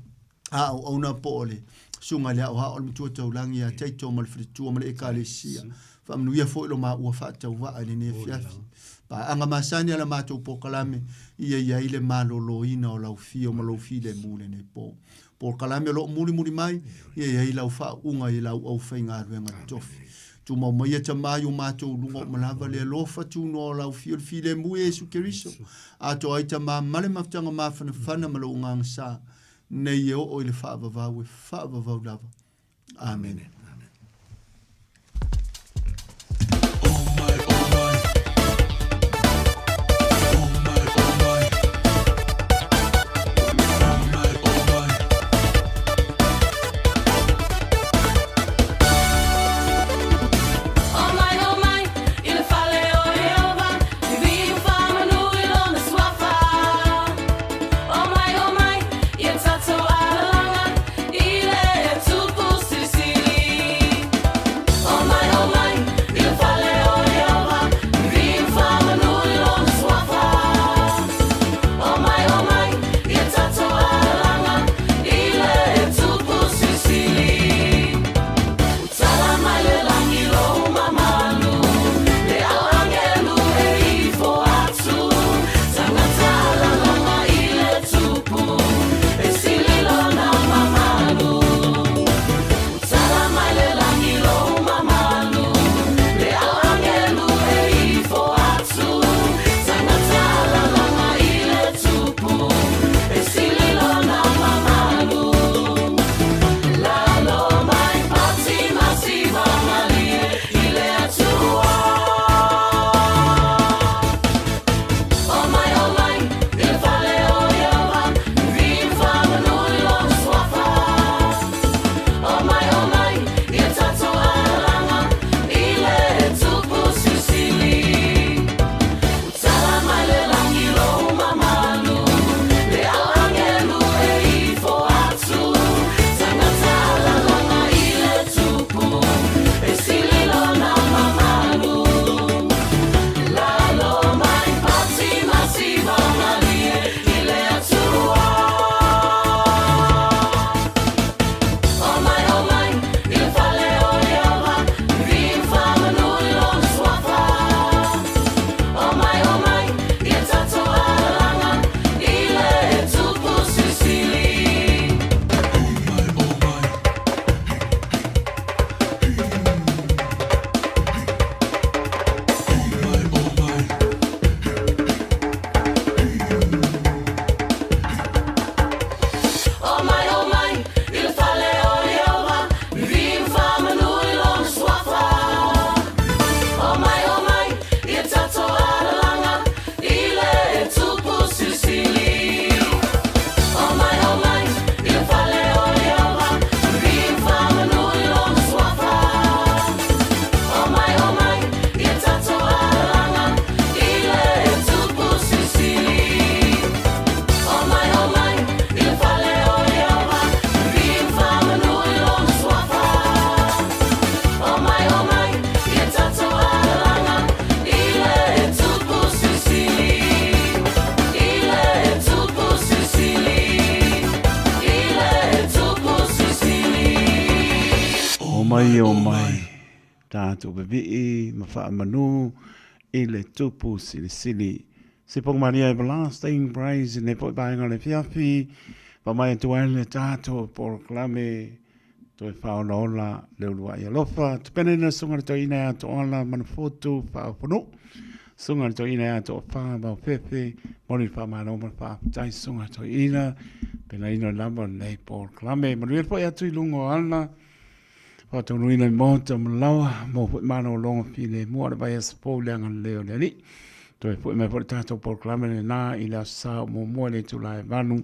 a auauna po o le susuga i le aoao o le matua taulagi ia Taito ma le faletua ma le ekalesia. Faamanuia foi lo maua faatauvaa i lenei afiafi. Paaga masani a la matou polokalame, ia i ai le maloloina o lau fio ma lou filemu i lenei po. Polokalame o lo o mulimuli mai, ia i ai lau faauuga i lau aufaigaluega totofi. Tumau maia Tama i o matou luga uma lava le alofa tunoa o lau fio le filemu Iesu Keriso. Atoa ai Tama ma le mafutaga mafanafana ma lou agaga sa, nei e oo i le faavavau e faavavau lava. Amene. Omai, omai, tatou pepii ma faamanu i le Tupu Silisili. Se Pogomalia Everlasting Praise i lenei foi vaega o le afiafi, faamai atu ai le tatou polokalame toe faaolaola le uluai alofa. Tapenaina le Susuga i le Toeaina ia Toala Manufotu Faaofonuu, Susuga i le Toeaina ia Toafa Vaofefe, momoli le faamalo ma le faafetai Susuga i le Toeaina, tapenaina lava lenei polokalame. Manuia le foi atu i luga o ala, faataunuuina i maota ma laoa, maua foi malologa filemu a le vaiaso fou i le agalelei o le Alii. Toe foi mai foi le tatou polokalame lena i le Aso Sa o muamua i le itula e 8,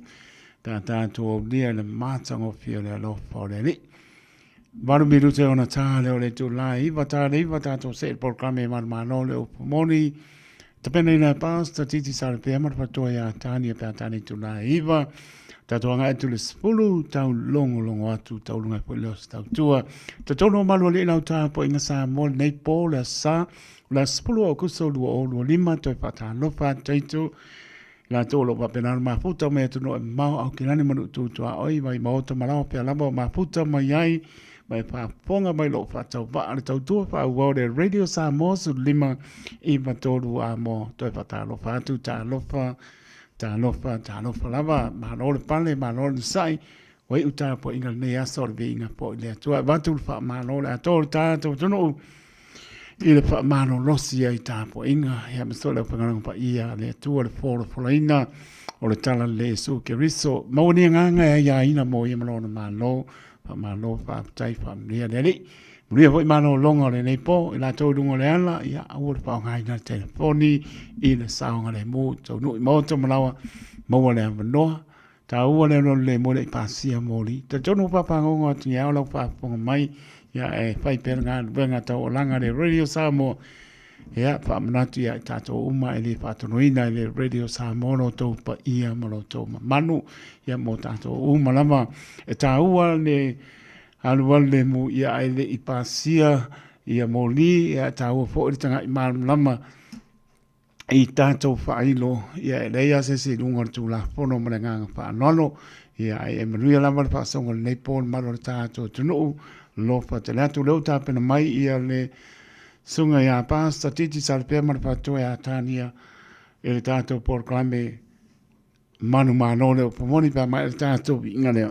pe a tatou aulia i le matagofie o le alofa o le Alii. 8 minute ona ta lea o le itula e 9 ta le 9 tatou see i le polokalame manumalo le upu moni. Tapenaina e Pastor Titi Salapea ma le faletua ia Tania pe a ta le itula e 9. Tatou agai atu i le 10 tau logologo atu tauluga ai foi le oso tautua. Totonu o malu alii lau tapuaiga Samoa lenei po le aso Sa o le aso 10 o Aokuso 2025 toe faatalofa atu aitu i latou o lo o faapena ona mafuta mai atunuu e mamao Aukilani ma nuu tu tuaoi mai maota ma laoa pea lava o mafuta mai ai ma e faafofoga mai lou faatauvaa le tautua faaauau le Radio Samoa 15 9 3 a mo toe faatalofa atu talofa talofa talofa lava malo le pale malo le sai ua iu tapuaiga lenei aso o le viiga foi le Atua e avatu le faamalo le atoa o le tatou atunuu i le faamalolosi ai tapuaiga ia ma so le aufaigaluega paia a le Atua le folafolaina o le Talalelei Iesu Keriso. Maua ni agaga e aiaina mo ia ma lona Malo. Faamalo, faafetai, faamanuia le Alii. Manuia foi malologa o lenei po i latou i luga o le ala, ia aua le faaaogaina le telefoni i le saogalemu, taunuu i maota ma laoa, maua le avanoa. Taua le alualu le mo le i pasia moli. Talitonu ua pāpāgogo atu i ao lau faafofoga mai, ia e fai pea le galuega taualaga le Radio Samoa. Ia, faamanatu ia i tatou uma e le faatonuina e le Radio Samoa lo outou paia ma lo outou mamalu, ia mo tatou uma lava. E taua le alualu le mu ia ae le i pasia ia moli, ia e taua foi le tagai malamalama i tatou faailo, ia e leai lava se isi i luga o le Tulafono ma le agaga faaaloalo. Ia, ae e manuia lava le faasoga o lenei po i le malu o le tatou atunuu. Alofa tele atu. O lea ua tapena mai ia le susuga ia Pastor Titi Salapea ma le faletua ia Tania i le tatou polokalame Manumalo le upu moni pe a maea le tatou viiga lea.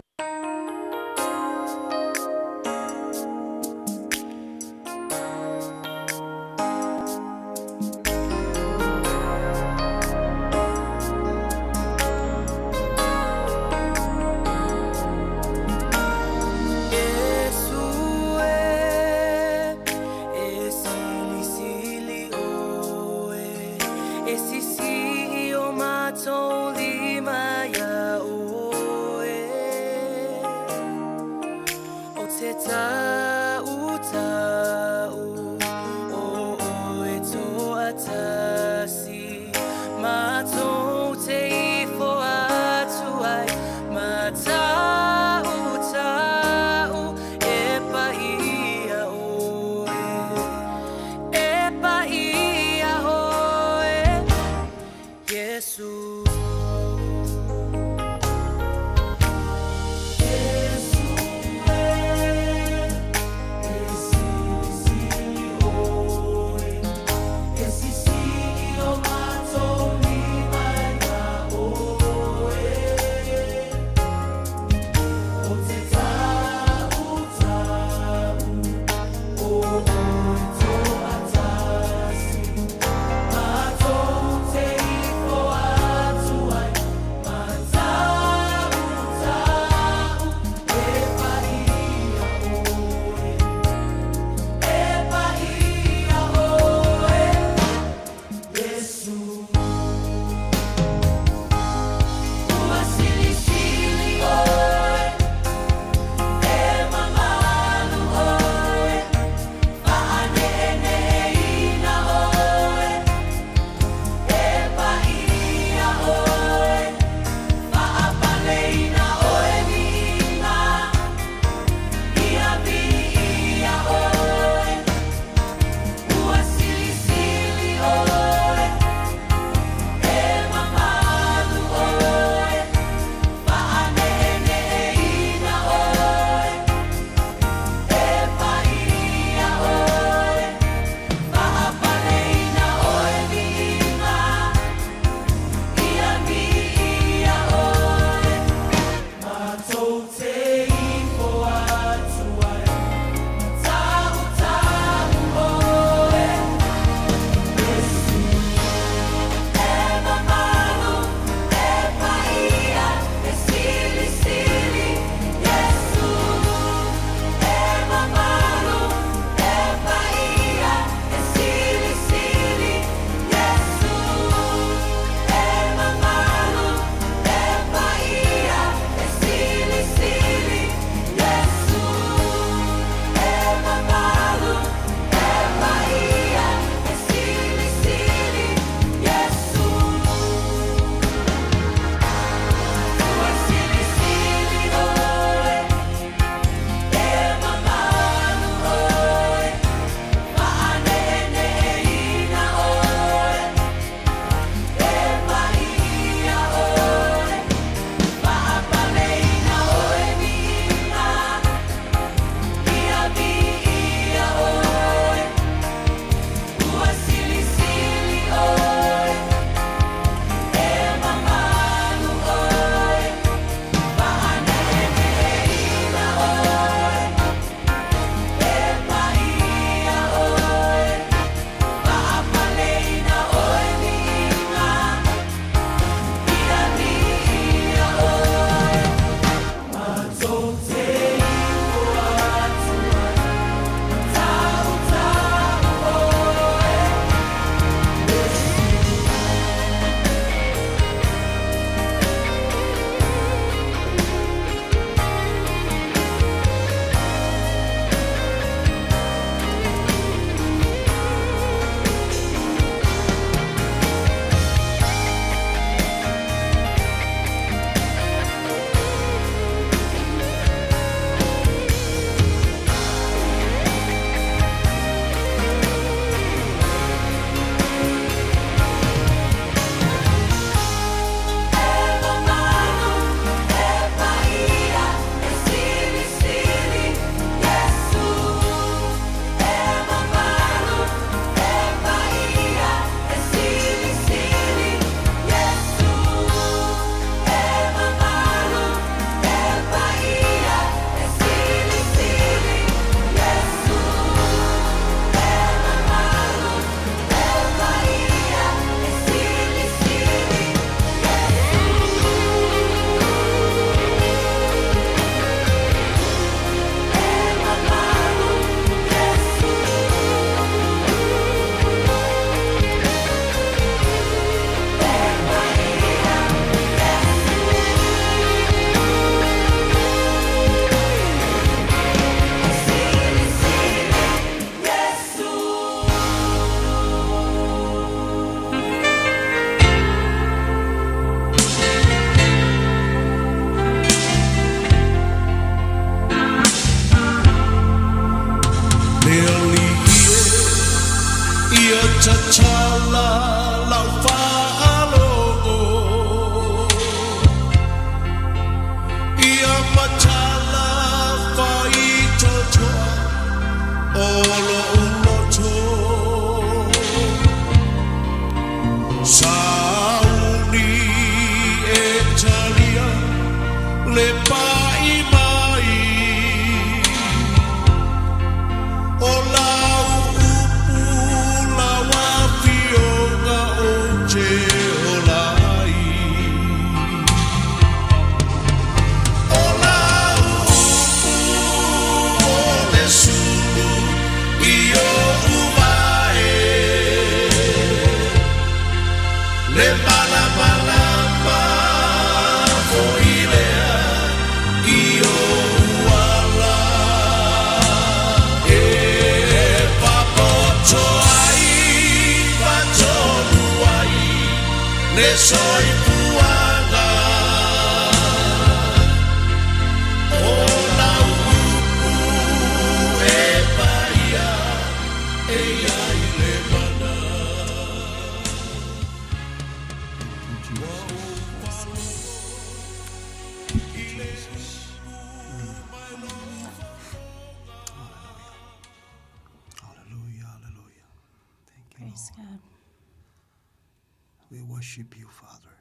Worship you, Father.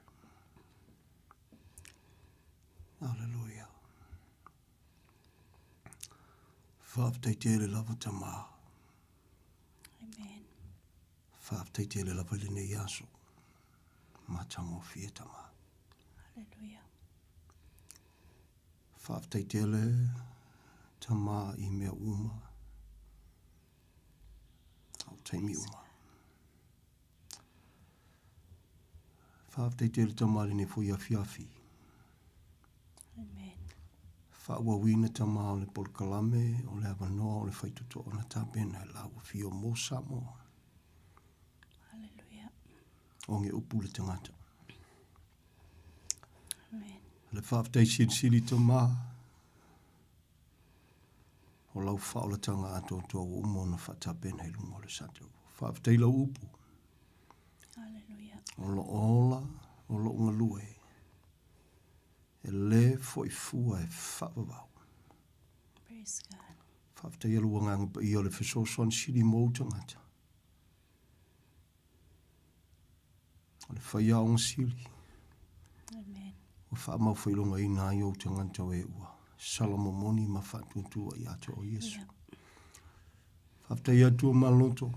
Hallelujah. Faafetai tele lava Tama. Amen. Faafetai tele lava i lenei aso. Matagofie Tama. Hallelujah. Faafetai tele Tama i mea uma. Au taimi uma. Faafetai tele Tama i lenei foi afiafi. Amen. Faaauauina Tama o le polokalame o le avanoa o le faitotoa na tapena e lau afio mo Samoa. Hallelujah. O nge upu le tagata. Amen. Le faafetai silisili Tama o lau faaolatanga atoatoa ua uma ona faatapena i luga o le sataua. Faafetai lau upu. Hallelujah. O lo ola, o lo galue. E lē fo'i fua e faavavau. Praise God. Faafetaia lou Agaga Paia o le fesoasoani sili mo ou tagata. O le faiaoga sili. Amen. Ua faamaufailogaina ai ou tagata o e ua salamomoni ma faatuatua ia te oe Iesu. Yeah. Faafetai atu o maloto,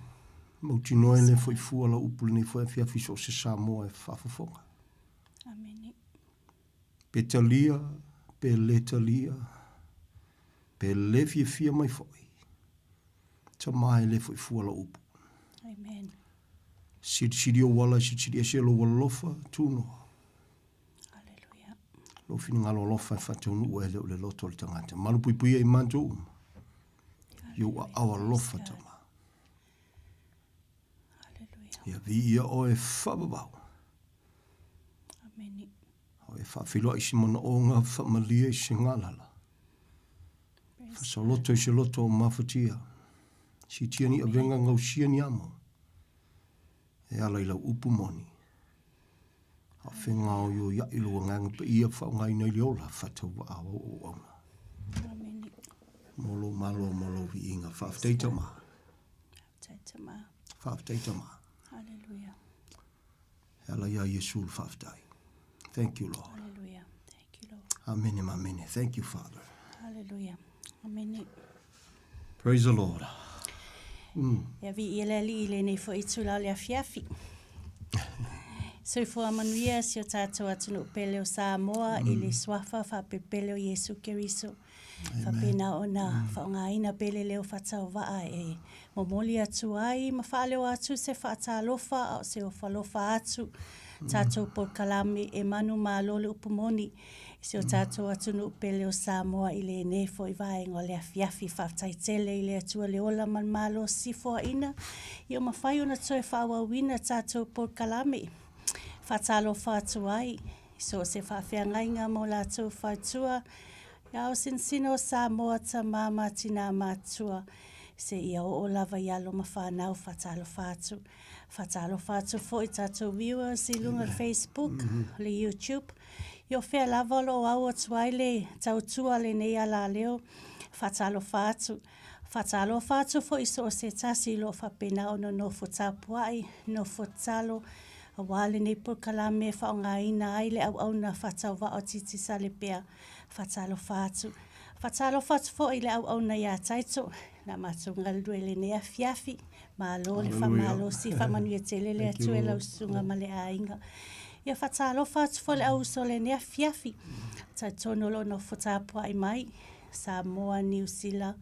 mautinoa e lē fo'i fua lau upu lenei foi afiafi so o se Samoa e faafofoga. Amene. Pe talia, pe le talia, pe le fiafia mai foi. Tama e le foi fua lau upu. Amen. Silisili ou ala, silisili ese lou alofa, tunoa. Hallelujah. Lou finagalo alofa e faataunuu e le o le loto o le tagata. Malupuipuia i matou uma. I ou aao alofa, tama. Hallelujah. Ia viia oe faavavau. Amene. O e faafeiloai i se manaoga, faamalie i se galala. Faasoloto i se loto o mafatia. Siitia ni avega, gausia ni amo. E ala i lau upu moni. A o fegaoioiaʻi lou Agaga Paia faaaogaina i le ola faatauvaa o au auauna. Amene. Mo lou malo ma lou viiga. Faafetai Tama. Faafetai Tama. Faafetai Tama. Hallelujah. E ala iā Iesu le faafetai. Thank you, Lord. Hallelujah. Thank you, Lord. Amene ma amene. Thank you, Father. Hallelujah. Amene. Praise the Lord. Ia viia le Alii i lenei foi itula o le afiafi. Soifua manuia si o tatou atunuu pele o Samoa i le suafa faapepele o Iesu Keriso. Faapena ona faaaogaina pea le leo faatauvaa e momoli atu ai ma faaleo atu se faatalofa a o se ofalofa atu tatou polokalame e manumalo le upu moni i si o tatou atunuu pele o Samoa i lenei foi vaega o le afiafi. Faafetai tele i le Atua le ola ma le malosi foaina ia mafai ona toe faaauauina tatou polokalame. Faatalofa atu ai i so o se faafeagaiga ma o latou faletua, ia o sinosino o Samoa, tama ma tinā matutua, seia oo lava i alo ma fanau. Faatalofa atu. Faatalofa atu foi tatou viewers i luga o le Facebook, o le YouTube, i o fea lava o lo o au atu ai le tautua a lenei alaleo. Faatalofa atu. Faatalofa atu foi i so o se tasi o lo o faapena ona nofo tapuai, nofo tatalo, aua lenei polokalame e faaaogaina ai le auauna faatauvaa o Titi Salepea. Faatalofa atu. Faatalofa atu foi i le auauna ia Taito, na matou galulue i lenei afiafi. Malo le faamalosi, faamanuia tele le Atua i lau susuga ma le aiga. Ia faatalofa atu foi i le auuso o lenei afiafi, talitonu o lo o nofo tapuai mai, Samoa, Niu Sila,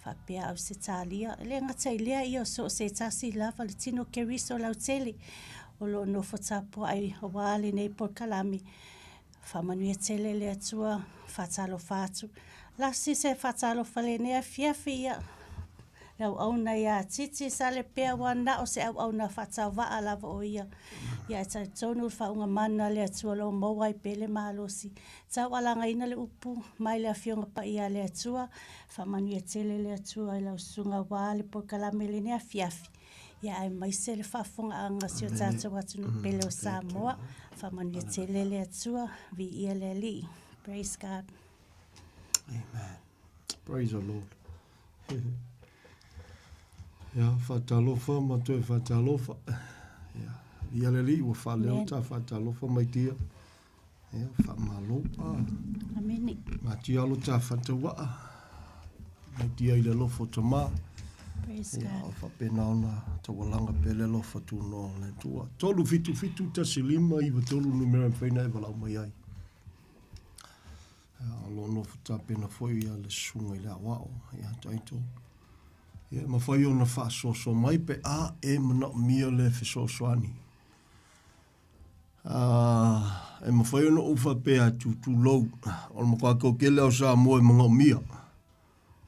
faapea Ausetalia. E le gata i lea, ia o so o se tasi lava le tino Keriso lautele o lo o nofo tapuai aua lenei polokalame. Faamanuia tele le Atua, faatalofa atu. Lasi se faatalofa lenei afiafi, ia, le auauna ia Titi Salepea ua na o se auauna faatauvaa lava o ia. Ia e talitonu le faauuga mana a le Atua o lo o maua ai pea le malosi. Taualagaina le upu mai le Afioga Paia a le Atua, faamanuia tele le Atua i lau susuga aua le polokalame i lenei afiafi, ia aemaise le faafofogaaga a si o tatou atunuu pele o Samoa. Faamanuia tele le Atua, viia le Alii. Praise God. Amen. Praise the Lord. Ia, faatalofa ma toe faatalofa. Ia, viia le Alii ua faaleo ta faatalofa mai tia. Ia, faamalo. Amene. Matia alo ta faatauvaa. Mautia i le alofa o Tama. Praise Ia, God. o faapena ona taualaga pea le alofa tunoa o le Atua. 3 7 7 1 5 9 3 numera e mafai ona e valaau mai ai. Ia, o lo o nofo tapena foi ia le susuga i le aoao ia Taito. Ia, e mafai ona faasoasoa mai pe a e manaomia le fesoasoani. E mafai ona ou faapea atu, tulou, o le matua toatele lava o Samoa e manaomia,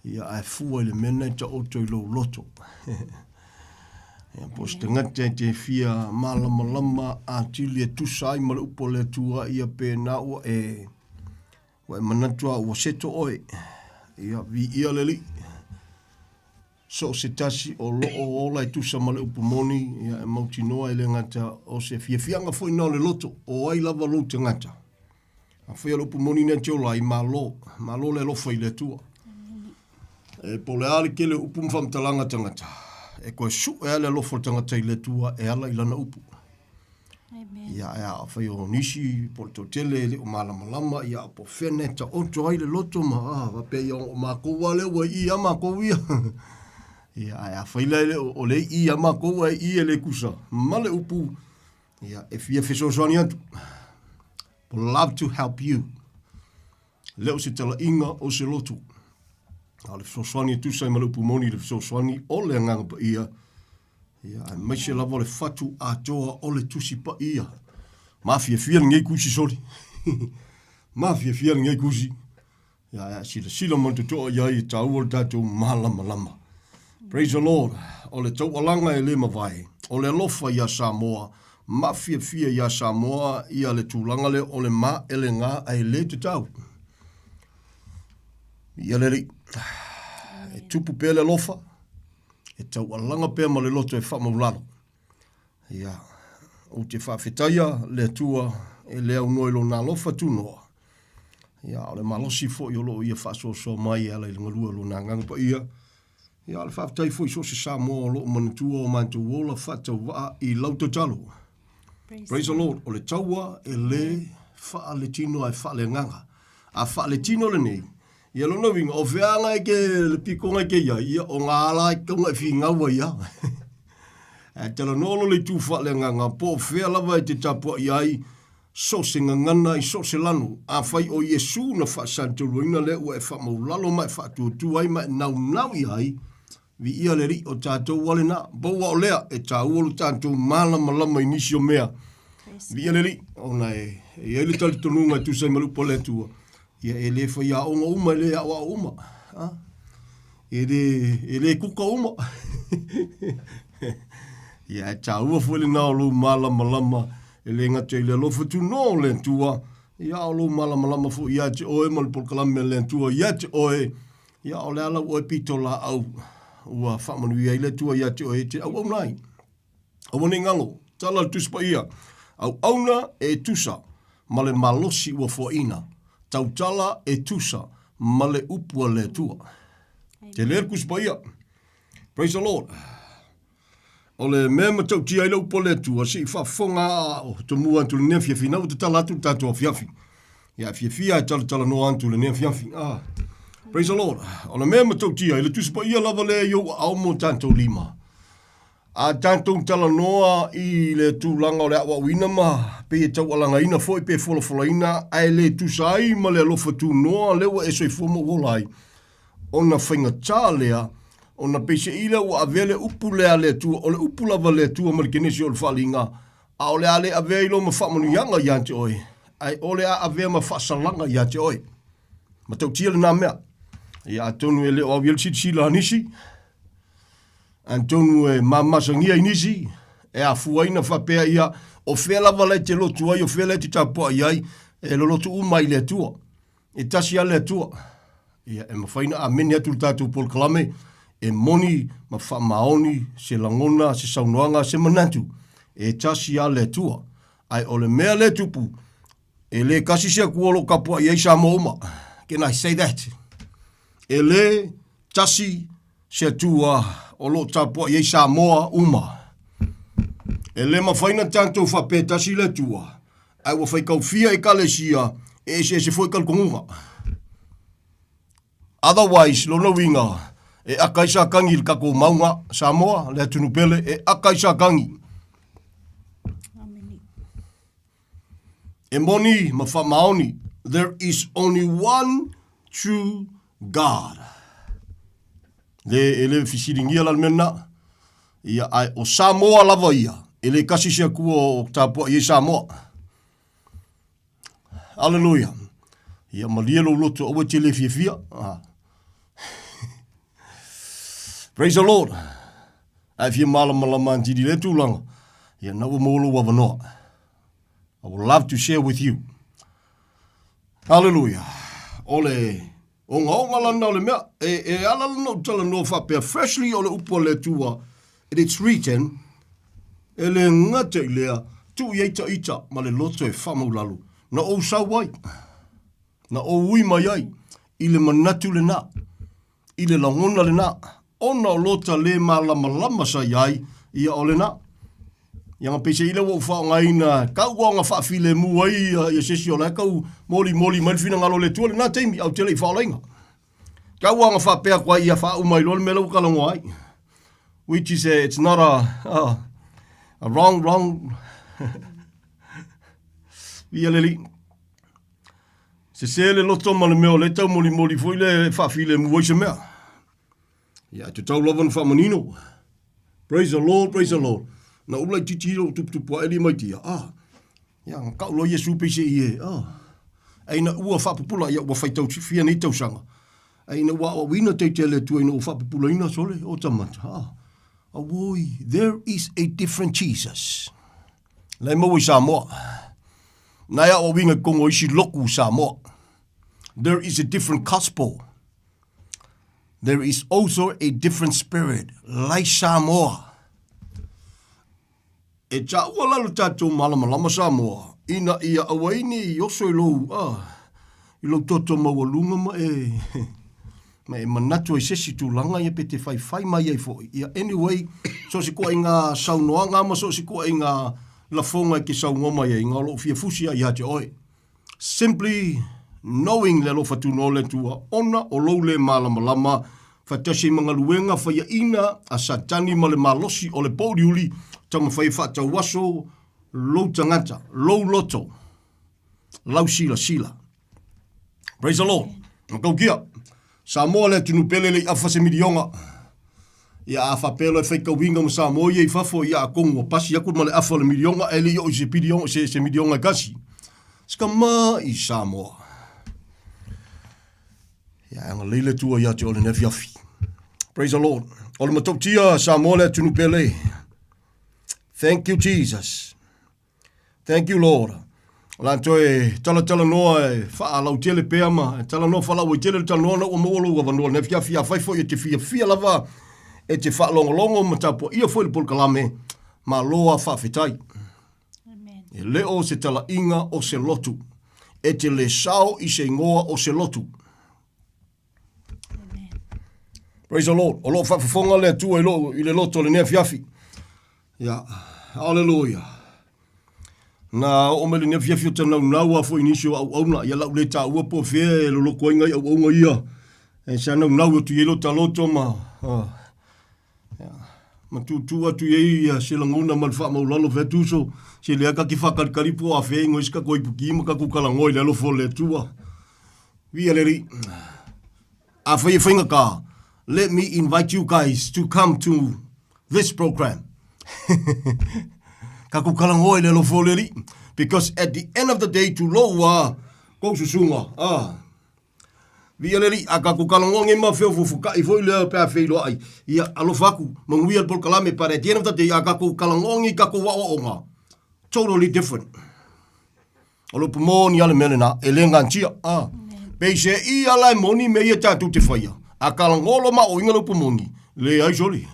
ia ae fua i le mea lena e taoto i lou loto. Ia, po o se tagata e te fia malamalama atili e tusa ai ma le upu a le Atua, ia pēnā ua e, ua e manatu lava ua seto oe. Ia, viia le Alii. So o se tasi o lo o ola e tusa ma le upu moni, ia e mautinoa e le gata o se fiafiaga foi na o le loto, o ai lava lou tagata. Afai o le upu moni na e te ola ai, malo, malo le alofa i le Atua. E po o le a le tele o upu ma faamatalaga a tagata, e toe sue lava le alofa o le tagata i le Atua e ala i lana upu. Ia, ae afai o nisi po o le toatele e le o malamalama, ia, po o fea na e taoto ai le loto ma, ah, faapea ia, o makou lava lea ua i i a makou ia. Ia, ae afai la e le o, o lea i i a makou ae i e le tusa ma le upu, ia, e fia fesoasoani atu. Love to help you. Le o se talaiga o se loto. A o le fesoasoani e tusa ai ma le upu moni le fesoasoani o le Agaga Paia, ia, aemaise lava o le fatu atoa o le Tusi Paia. Mafiafia lenei tusi soli. Mafiafia lenei tusi. Ia, a silasila ma le totoa i ai e taua le tatou malamalama. Praise the Lord. O le taualaga e le mavae, o le alofa iā Samoa, mafiafia iā Samoa ia le tulaga lea o le maelega ae le tatau. Ia le Alii, e tupu pea le alofa, e taualaga pea ma le loto e faamaulalo. Ia, ou te faafetaia le Atua e le aunoa i Lona alofa tunoa. Ia, o le malosi foi o lo o Ia faasoasoa mai e ala i le galue o Lona Agaga Paia. Ia, o le faafetai foi i so o se Samoa o lo o manatua o matou ola faatauvaa i lau tatalo. Praise the Lord. O le taua e le faaletino ae faaleagaga. A faaletino lenei, ia lona uiga, o fea aga e ke le pikoga e ke iai, ia o ngā ala e kaunga e finau ai ia. Ae talanoa lo le itu faaleagaga, po o fea lava e te tapuai ai, so o se gagana i so o se lanu, afai o Iesu na faasanitoluaina lea ua e faamaulalo ma e faatuatua ai ma e naunau i ai, Viia le Alii o tatou ua lena. Pau a o lea, e taua lo tatou malamalama i nisi o mea. Viia le Alii, ona e i ai le talitonuga e tusa ai ma le upu a le Atua, ia e le faiaoga uma, e le aoao uma. A? E le, e le kuka uma. Ia, e taua foi lena o lou malamalama, e le gata i le alofa tunoa o le Atua, ia a o lou malamalama foi ia te oe ma le polokalame a le Atua ia te oe, Ia, o le a lau oe pitolaau ua faamanuia ai le Atua ia te oe e te auauna ai. Aua ne i galo, tala le Tusi Paia, auauna e tusa ma le malosi ua foaina, tautala e tusa ma le upu a le Atua. Tele le Tusi Paia. Praise the Lord. O le mea e matautia ai le upu a le Atua, se i faafofoga a o tomua atu lenei afiafi, na ua tatala atu le tatou afiafi. Ia, e fiafia e talatalanoa atu lenei afiafi. Ah, praise the Lord. O le mea e matautia ai, le Tusi Paia lava lea i ou aao mo tatou lima. A tatou talanoa i le tulaga o le aoaoina ma pei e taualagaina foi pe folafolaina ae le tusa ai ma le alofa tunoa lea ua e soifua ma ou ola ai, ona faigata lea, ona peiseai lea ua avea le upu lea a le Atua, o le upu lava a le Atua ma le Kenesi o le Faaliga, a o le a le avea i loma faamanuiaga ia te oe, ae o le a avea ma faasalaga ia te oe. Matautia lena mea. Ia, atonu e le o au i ai le silasila a nisi, atonu e mamasagia i nisi, e afua ai na faapea ia, o fea lava la e te lotu ai, o fea la e te tapuai ai, e lolotu uma i le Atua. E tasi lava le Atua. Ia, e mafai ona amene atu le tatou polokalame e moni ma faamaoni se lagona, se saunoaga, se manatu. E tasi lava le Atua. Ae o le mea lea e tupu, e le kasi se Atua o lo o tapuai ai Samoa uma. Can I say that? E le tasi se Atua o lo o tapuai ai Samoa uma. E le mafai ona tatou faapea e tasi le Atua, ae ua faitaufia Ekalesia e eseese foi talitonuga. Otherwise, lona uiga, e aka ai sa kagi i le tatou mauga, Samoa, le atunuu pele, e aka ai sa kagi. E moni ma faamaoni, there is only one true God. Le, e le fesiligia la le mea lena. Ia, ae o Samoa lava ia, e le kasi se Atua o tapuai ai Samoa. Aleluia. Ia malie lou loto, aua e te le fiafia. Ah. Praise the Lord. Ae fia malamalama atili lea tulaga. Ia na ua maua lou avanoa. I would love to share with you. Hallelujah. O le ogaoga lana o le mea, e, e ala lana ou talanoa faapea, freshly o le upu a le Atua, and it's written, e le gata i lea, tuu i ai ta ita ma le loto e faamaulalo, na ou sau ai, na ou ui mai ai, i le manatu lena, i le lagona lena, ona o lota le malamalama sa i ai, ia o lena. Ia nga peiseai lea ua ou faaaogaina, kau ua ona faafilemu ai ia, ia se isi o la e kau molimoli mai le finagalo o le Atua i lena taimi, ae ou te le i faaolaina. Kau ua ona faapea atu ai ia faauma ai loa le mea la ua talanoa ai. Which is a, it's not a, a, a wrong, wrong. Ia le alii. Sese le loto ma le mea o lea e taumolimoli foi le faafilemu ai se mea. Ia, e tatau lava ona faamanino. Praise the Lord, praise the Lord. Na ou laitiiti lou tuputupu ae li mai tia. Ah, ia, na kau loa Iesu peise i e. Ah, ai na ua faapupula, ia ua faitau fia nei tausaga. Ai na ua aoaoina teite a le Atua ina ua faapupulaina sole o tamata. Ah, auoi, there is a different Jesus. La e maua i Samoa. Na e aoaoina i totonu o isi lotu i Samoa. There is a different gospel. There is also a different spirit, like Samoa. E taua la lo tatou malamalama Samoa, ina ia aua ai ne i oso i lou, ah, i lou toto maualuga ma e, ma e manatu ai se isi tulaga ia pe te faifai mai ai foi. Ia, anyway, so o se koaiga saunoaga ma so o se koaiga lafoga e te saunoa mai ai, na o lou fia fusi lava ia te oe. Simply knowing le alofa tunoa o le Atua, ona o lou le malamalama, faatasi ai ma galuega faiaina a Satani ma le malosi o le pouliuli, taumafai e faatauaso lou tagata, lou loto, lau silasila. Praise the Lord. Matautia. Samoa le atunuu pele le i afa se milioga. Ia a faapea loa e faitauina ma Samoa ia i fafo, ia atonu ua pasi atu ma le afa o le milioga ae le i oo i se piliona, se, se milioga e tasi. Sikama i Samoa. Ia e agalelei le Atua ia te oe lenei afiafi. Praise the Lord. O le matautia Samoa le atunuu pele. Thank you Jesus. Thank you Lord. O le a toe talatalanoa e faalautele pea ma e talanoa faalauaitele le talanoa na ua maua lou avanoa lenei afiafi. Afai foi e te fiafia lava e te faalogologo ma tapuaia foi le polokalame, malo a faafetai. E le o se talaiga o se lotu. E te le sao i se igoa o se lotu. Praise the Lord. O loo faafofoga le Atua i, loo, i le loto o lenei afiafi. Ia, hallelujah. Na oo mai lenei afiafi o te naunau a foi i nisi o auauna. Ia lau le taua po o fea e loloko ai ngai auauna ia. E sa naunau atu i ai lo ta loto ma, uh, ia, ma tuutuu atu i ai ia se lagona ma le faamaulalo fai atu uso, se lea ka te faakalikali po o afea ingoa i se tatou ipuki ma tatou talanoa i le alofa o le Atua. Viia le Alii. Afai e faigata, let me invite you guys to come to this program. Tatou talanoa i le alofa o le Alii. Because at the end of the day, tulou a kou susuga. Ah. Viia le Alii, a tatou talanoa nei ma feofoofotai foi lea pe a feiloai. Ia, alofa atu, manuia le polokalame, but at the end of the day, a tatou talanoa nei i tatou aoaoga, totally different. O le upu moni a le mea lena, e le gatia. Ah. Peiseai ala e moni mea ia tatou te faia. A talanoa loa ma aoaoina le upu moni, leai soli.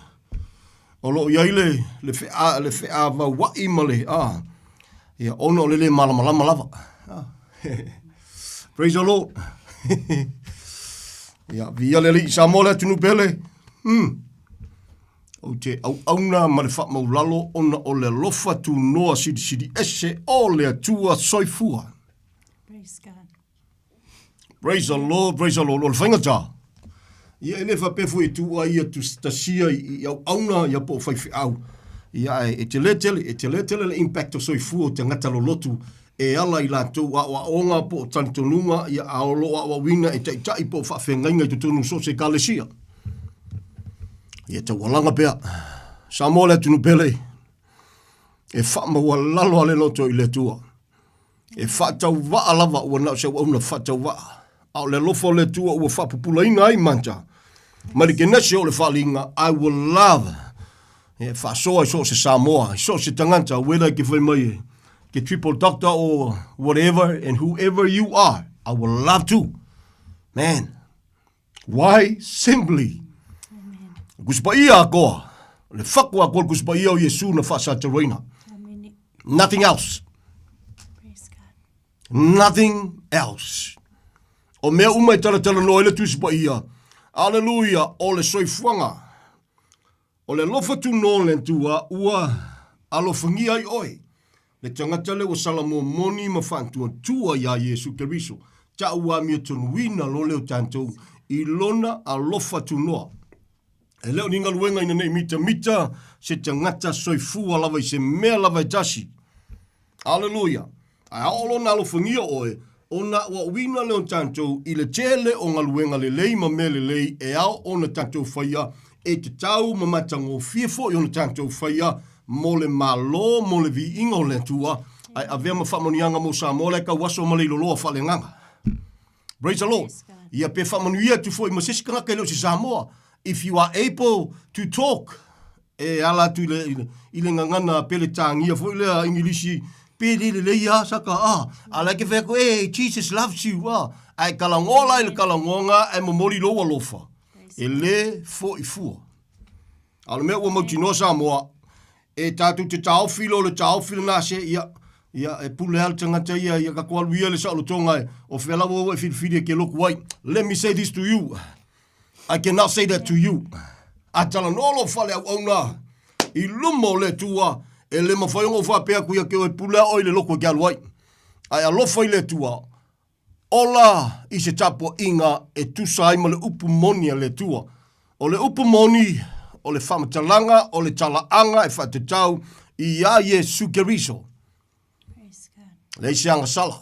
O lo o i ai le, le, fea, le feavaua'i ma le, ah, ia, ona o le le malamalama lava. Ah. Praise the Lord. ia, viia le Alii Samoa le atunuu pele. Mm. Ou te auauna ma le faamaulalo ona o le alofa tunoa silisili ese o le Atua soifua. Praise God. Praise the Lord, praise the Lord. O le faigata. Ia e le faapea foi e tuu ai ia tasia i auauna ia po o faifeau. Ia ae e tele tele, e tele tele le impact o soifua o tagata lolotu e ala i latou aoaoga po o talitonuga ia a o lo o aoaoina e taitai po o faafeagaiga i totonu o so o se ekalesia. Ia taualaga pea. Samoa le atunuu pele, e faamaualalo lava le loto i le Atua. E faatauvaa lava ua na o se auauna faatauvaa. A o le alofa o le Atua ua faapupulaina ai manta. Mai le Kenese o le faaliga, I will love. E faasoa i so o se Samoa, i so o se tagata, whether e ke fai mai e ke triple doctor or whatever and whoever you are, I will love to. Man, why? Simply. Kusi paia a koa. Le whaku a koa le kusi paia o Iesu na whaasataroina. Nothing else. Nothing else. O mea uma e talatala noa ai le Tusi Paia. Aleluia, o le soifuaga. O le alofa tunoa o le Atua ua alofagia ai oe. Le tagata lea ua salamoa moni ma faantuantua iā Iesu Keriso, ta'u amiotonuina lo leo tatou i lona alofa tunoa. E le o ni galuega ina nei mitamita se tagata soifua lava i se mea lava e tasi. Aleluia! Ae a oo lona alofagia oe, ona ua uina lea o tatou i le tele o galuega lelei ma mea lelei e ao ona tatou faia, e tatau ma matagofie foi ona tatou faia mo le Malo, mo le viiga o le Atua, ae avea ma faamanuiaga mo Samoa la e tauaso ma leiloloa faaleagaga. Praise the Lord. Ia pe faamanuia atu foi ma se isi tagata e le o se Samoa. If you are able to talk, e ala atu i le, i le, i le gagana Peletānia foi lea Ingilisi, pe le lelei a, saka, ah, a la e ke whai atu, eh, Jesus loves you, ah. Ae kalagoa la i le kalagoaga, ae momoli lou alofa. E le foi fua. A o le mea ua mautinoa Samoa, e tatou te taofi loa le taofi lena se, ia, ia, e pule lava le tagata ia, ia tatou alu ia i le saolotoga e, o fea lava ua e filifili e ke loku ai. Let me say this to you, I cannot say that to you. A talanoa lou fale auauna i luma o le Atua, e le mafai ona ou faapea atu ia te oe, pule lava oe i le lotu e te alu ai. Ae alofa i le Atua, Ola i se tapuaiga e tusa ai ma le upu moni a le Atua. O le upu moni, o le faamatalaga, o le talaaga e faatatau iā Iesu Keriso. Leai se agasala,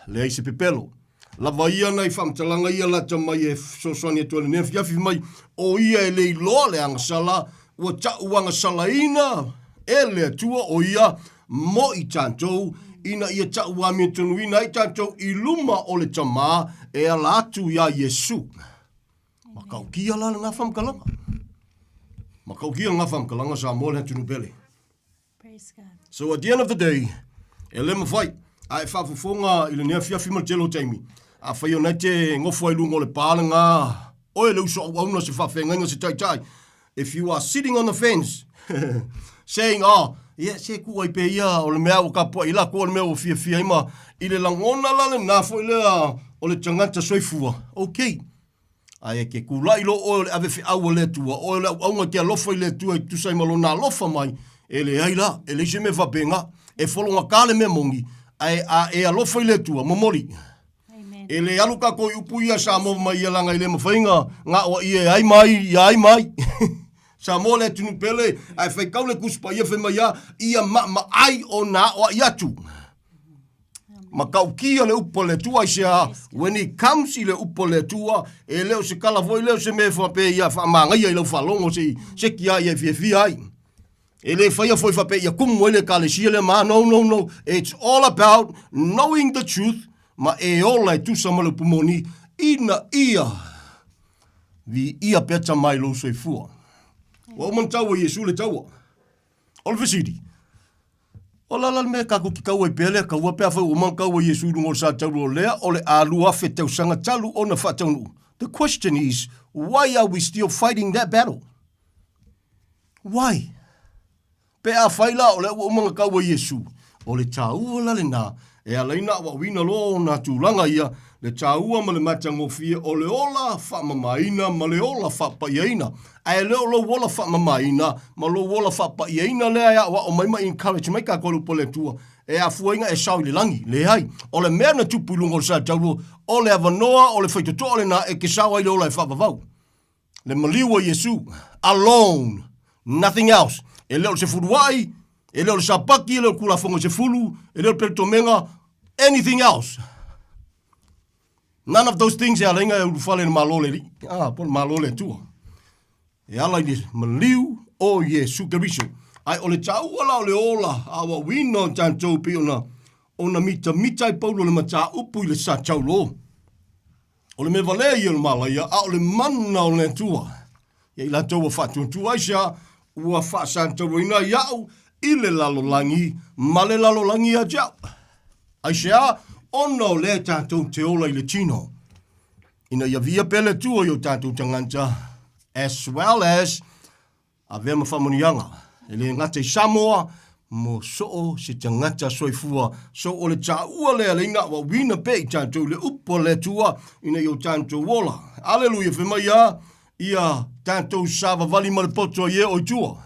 leai se pepelo. Lava ia nai faamatalaga ia lata mai e fesoasoani atu ai lenei afiafi mai, o ia e le iloa le agasala, ua ta'u agasalaina e le Atua o ia mo i tatou, ina ia ta'uamiotonuina ai tatou i luma o le Tamā e ala atu iā Iesu. Matautia la lena faamatalaga. Matautia lena faamatalaga Samoa le atunuu pele. So at the end of the day, e le mafai, a e faafofoga i lenei afiafi ma le tele o taimi, afai o na e te nofo ai luga o le pa lena, oe le uso auauna se faafeagaiga se taitai, If you are sitting on the fence saying, oh, yeah, se kuu ai pea ia, o le mea ua kapuaʻi la ko le mea ua fiafia ai ma, i le lagona la lena foi lea o le tagata soifua, okay. Ae ke kulaʻi loa ʻoe o le ave feʻau a le Atua, ʻoe o le auauna ke alofa i le Atua e tusa ai ma lona alofa mai, e leai la, e leai se mea faapena. E fologata le mea moni, ae a e alofa i le Atua, momoli. E le alu kakou i upu ia Samoa mai ia laga i le mafai na gaoa ia e ai ma ai ia ai ma ai. Samoa le atunuu pele ae faitau le Tusi Paia fai mai a ia maamaai ona aoai atu. Matautia le upu a le Atua aisea when it comes i le upu a le Atua e le o se tala foi lea o se mea e faapea ia faamagaia i lau faalogo se i seki a ia e fiafia ai. E le faia foi faapea ia kumu ai le ekalesia lea ma no no no it's all about knowing the truth ma e ola e tusa ma le upu moni ina ia viia pea tama i lou soifua. Ua uma ona taua Iesu le taua. O le fesili, o le a la le mea tatou te tau ai pea lea taua pe afai ua uma ona taua Iesu i luga o le sa taulu o lea o le a 2000 tausaga talu ona faataunuu? The question is, why are we still fighting that battle? Why? Pe afai la o lea ua uma ona taua Iesu, o le taua la lena e ala ai ona aoaoina loa ona tulaga ia, le taua ma le matagofie o le ola faamamaina ma le ola faapaiaina. Ae le o lou ola faamamaina ma lou ola faapaiaina lea e aoao mai ma encourage mai tatou e le Upu a le Atua e afua ai ona e sao i le lagi. Leai, o le mea na tupu i luga o le sa taulo, o le avanoa o le faitotoa lena e te sao ai le ola e faavavau. Le maliu o Iesu, alone, nothing else. E le o le sefuluai, e le o le sapaki, e le o le kulafono sefulu, e le o le peletomega, anything else. None of those things e ala inga e ulufale le malo le li. Ah, po le malo le tua. E ala i le maliu o Iesu Keriso. Ai o le taua la o le ola a wa wina o tātou pe ona ona mita mita i paulo le mataupu i le sa taulo. O le mea valea ia o le malaia, a o le mana o le Atua. Ia i latou ua faatuatua ai sea, ua faasantauaina ai au i le lalolagi ma le lalolagi ia te au. Aisea, ona o lea tatou te ola i le tino, ina ia viia pea le Atua i o tatou tagata, as well as Avea ma faamanuiaga, e le gata i Samoa, mo soo se tagata soifua. So o le taua lea le inga ua uina pea i tatou le upu a le Atua ina ia o tatou ola. Aleluia, fai mai a ia tatou savavali ma le poto ai e o i tua.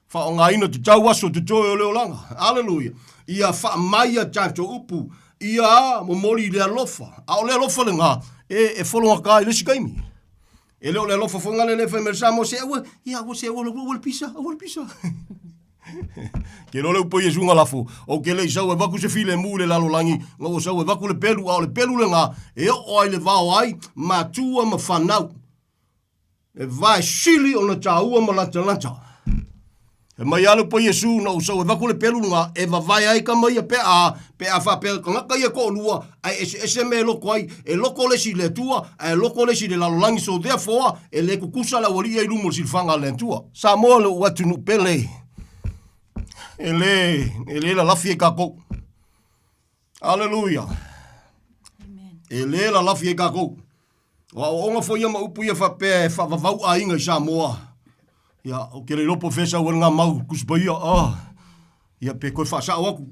Faaaogaina tatau aso totoe o le olaga. Aleluia. Ia faamai a tatou upu, ia momoli i le alofa. A o le alofa lena, e fologata i le isi taimi. E le o le alofa foi ngale le fai mai le Samoa se aua, ia aua se aua aua le pisa, aua le pisa. Ke lo le upo Iesu nga lafo, o ke le isau e vaku se file mu le lalolagi, nga ua sau e vaku le pelu, a o le pelu le nga, e oo ai le vao ai, matua ma whanau. E vae sili ona tāua ma latalata. E mai alu po Iesu na usau e vaku le pelu nga e vavae ai ka mai pe a pe a fa pe kangaka ia ko lua ai ese ese me loko ai e loko le si le tua e loko le si le lalolangi so therefore e le kukusa la wali ai lumo silfanga le tua Samoa le uatu nu pele e le e le la lafi e kako Hallelujah Amen e le la lafi e kako O aoaoga foi ia ma upu ia faapea e faavavau aiga i Samoa. Ia, o ke le iloa po o fea sau ai lena mau Tusi Paia. Ah, ia pe toe faasao atu.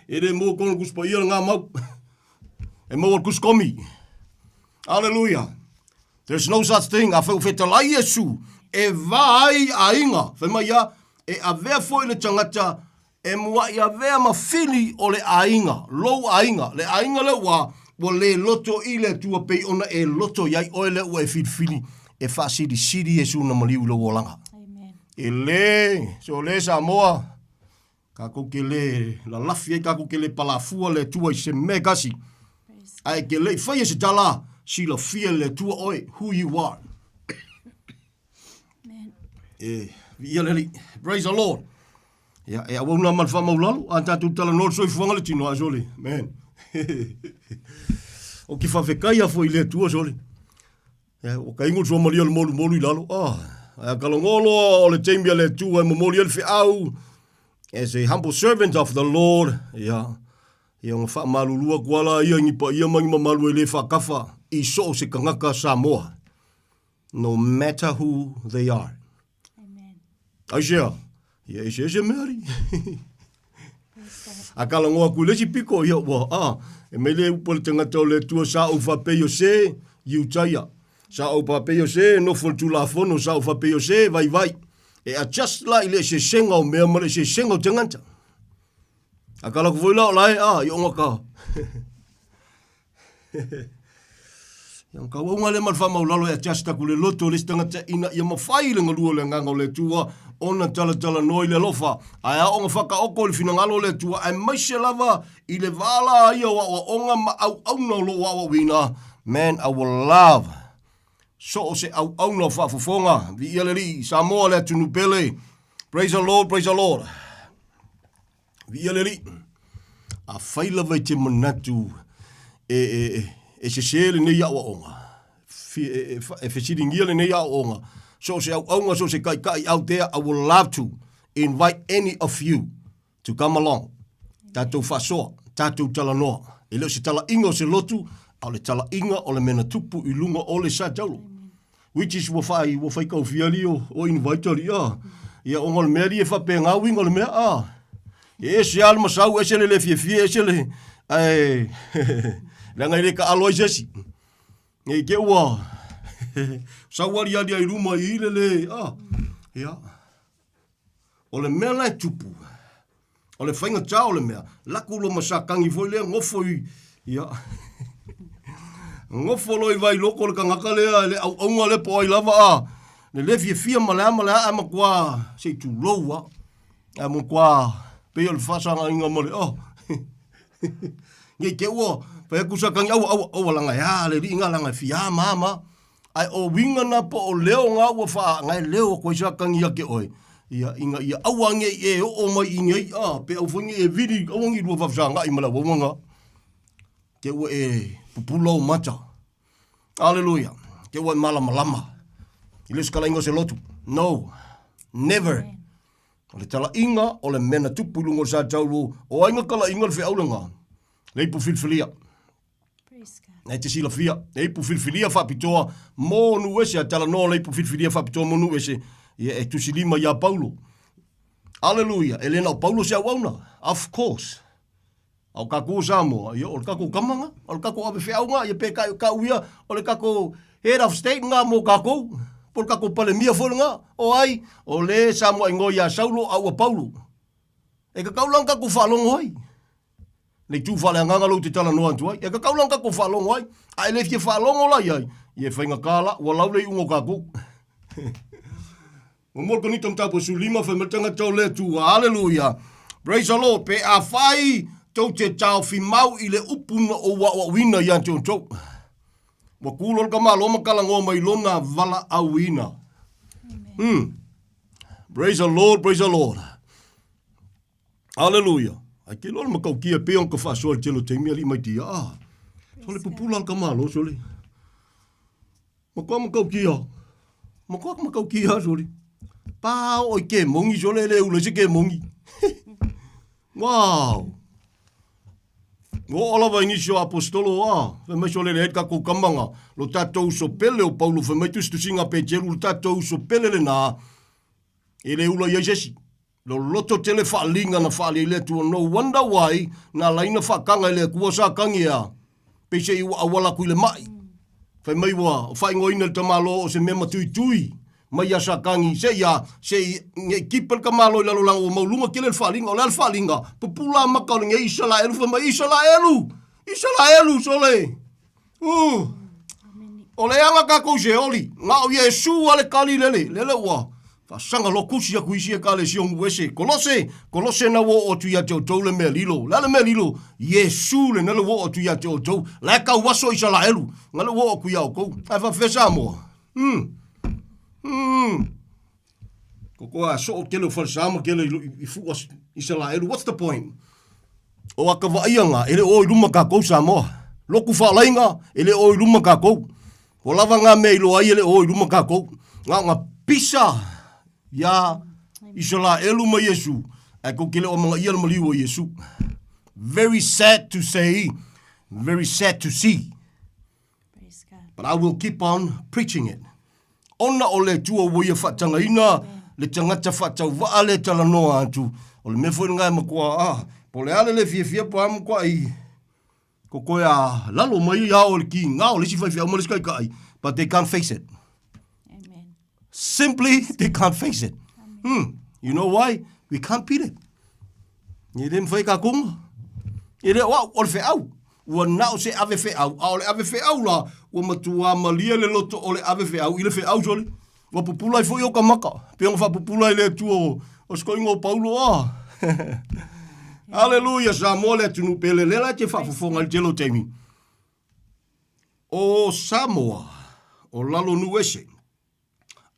e le maua tonu Tusi Paia lena mau. E maua le Tusi Komi. Hallelujah. There's no such thing. Afai ua fetalai Iesu, e va ai aiga. Fai mai ia, e avea foi le tagata E muaʻi avea ma fili o le aiga, lou aiga, le aiga lea ua, ua le loto i le Atua pei ona e loto iai oe lea ua e filifili e faasilisili Iesu na maliu i lou olaga. Amen. E le, so le Samoa, kakou ke le lalafi ai, kakou ke le palafua le Atua i se mea kasi. Ae ke le i faia se tala, silafia le Atua oe, who you are. E, viia le Alii. Praise the Lord. Ia, e auauna ma le faamaulalo, a tatou talanoa le soifuaga le tino a sole. Man. o ki whawhekai a fo i le atua sole. Ia, o ka ingo sua malia le molu molu i lalo. Ah, a ka longolo o le taimi a le atua e momoli e le feau as a humble servant of the Lord. Ia, ia nga whaamalulua kuala ia ngi pa ia mangi mamalu e le whakafa i so o se kangaka Samoa. No matter who they are. Amen. Aisea, ia ese ese mea ari. A ka lango aku le si piko, ia ua, a, e mai le upo le tangata o le tua sa ou whapei o se, iutaia. Sa ou whapei o se, nofo le tulafono, sa ou whapei o se, vai vai. E adjust la i le eseesega o mea ma le eseesega o tangata. A ka lako foi la o lae, a, i onga ka. Ia ka uaunga lea ma le faamaulalo e adjust aku le loto o le isi tagata ina ia mafai le galue o le agaga o le Atua ona talatalanoa i le alofa ae aoga fakaoko i le finagalo o le Atua aemaise lava i le va la ia o aoaoga ma auauna o lo o aoaoina. Man, I will love so o se auauna o faafofoga. Viia le Alii, Samoa le atunuu pele. Praise the Lord, praise the Lord. Viia le Alii. Afai lava i te manatu e, e, e, e sesē lenei aoaoga, e, e, e fesiligia lenei aoaoga, so o se auauga, so o se taitai out there, I would love to invite any of you to come along. Tatou faasoa, tatou talanoa. E le o se talaiga o se lotu, a o le talaiga o le mea na tupu i luga o le sa taulo. Which is ua whai, ua whai kau whiali o, o invite ali, ah. Ia, onga o le mea li e whape ngā winga o le mea, ah. E ese a le masau, ese le le fiefie, ese le, ae, leaga i le ka alo ai se isi. Nei te ua, sau ali ali ai luma i le le, ah. Ia. O le mea la e tupu, o le faigatā o le mea, laku loa ma sa kagi foi lea, gofo i, ia. Gofo loa i Vailoko le tagata lea, le auauna lea po o ai lava a, le le fiafia ma le a ma le a, ae matua se i tulou lava. Ae matua pei o le faasagaina ma le, oh. Ne i te i ua fai atu sa tagi, aua, aua, aua leaga e a le alii na, leaga e fia ma ma. Ae o uiga na po o leo na ua faa, na e leo atu ai sa tagi ia te oe, ia, ina ia aua ne i e oo mai i nei, a, pe aua foi ne i e vili, aua ne i lua faafesagai ma le auauna na. Te ua e pupula ou mata. Aleluia. Te ua e malamalama. I le o se talaiga o se lotu. No. Never. O le talaiga o le mea na tupu i luga o le sa taulu, o ai na talaiga le feau lena? Le ipu filifilia. E te silafia, le ipu filifilia faapitoa mo nuu ese, a talanoa le ipu filifilia faapitoa mo nuu ese, ia e tusilima iā Paulo. Aleluia, e le na o Paulo se auauna. Of course. A o kakou o Samoa, ia o le kakou kama nga, o le kakou ave feau nga, ia pe ka, kau ia, o le kakou head of state nga mo kakou, po o le kakou palemia foi nga, o ai, o le Samoa ingoa ia Saulo a ua Paulo. E kakau la na kakou faalogo ai. Le itu faaleagaga lou te talanoa atu ai. E kakau la na kakou faalogo ai, a e le fia faalogo la iai, ia e faigata la, ua lau le iuga o kakou. Ua mo le Konito mataupu e 15, fai mai le tagata o le Atua. Aleluia! Praise the Lord! Pe afai tou te taofi mau i le upu na ou aoaoina ia te outou. Ua ku loa le tamaloa ma talanoa mai lona valaauina. Hmm. Praise the Lord, praise the Lord. Aleluia. Ai ke loa le matautia pei ona ka faasoa i le tele o taimi alii mai tia. Ah. Sole pupula le tamaloa sole. Matua matautia. Matua matautia sole. Pa o i ke mongi sole le ula se ke mongi. Wow. Ua oo lava i nisi o Aposetolo a, fai mai sole le ai le tatou kamaga, lo tatou uso pele o Paulo fai mai tusitusiga a Peteru, lo tatou uso pele lena, e le ula i ai se isi. Loloto tele faaliga na faali ai le Atua, no wonder why na laina faataga e le Atua sa tagi a peiseai ua auala atu i le mai. Fai mai ua faaigoaina le tamaloa o se mea matuitui mai ia Satani se i a, se i nei kipa le tamaloa i lalo laga ua mauluga tele le faaliga. O le a le faaliga? Pupula maka o lenei Isalaelu fai mai, Isalaelu! Isalaelu sole! Uh! O le aga takou i Seoli, na o Iesu a le kali lele, lele ua faasaga loa tusi atu isi ekalesia o nuu ese. Kolose, Kolose na ua oo atu ia te outou le mea lilo. O le a le mea lilo? Iesu lena le ua oo atu ia te outou. La e tau aso Isalaelu, na le ua oo atu ia outou. Ae faafefea Samoa? Hmm. Hmm. Koko a soo tele o falesa ma tele i fua Isalaelu. What's the point? O aka vaaia nga, e le o i luma kakou Samoa. Loku faalainga, e le o i luma kakou. O lava nga mea i loa ai e le o i luma kakou. Nga o nga pisa ia Isalaelu ma Iesu, ae kou te le o amanaia le maliu o Iesu. Very sad to say, very sad to see. But I will keep on preaching it. Ona o le Atua ua ia faatagaina le tagata faatauvaa le talanoa atu, o le mea foi lena e matua, ah, po o le a le le fiafia po o a matuai ko koe a lalo mai ia o le kiga o le isi faifeau ma le isi taitai, but they can't face it. Amen. Simply, they can't face it. Hmm. You know why? We can't beat it. E le mafai e kākou ma. E le o au, o le feau. Ua na o se ave feau, a o le ave feau la, ua matuā malie le loto o le ave feau i le feau sole. Ua pupula ai foi o ka maka, pei ona faapupula ai le Atua o, o se koiga o Paulo a. Aleluia, Samoa le atunuu pele, lea la e te faafofoga i le tele o taimi. O Samoa, o lalo nuu ese.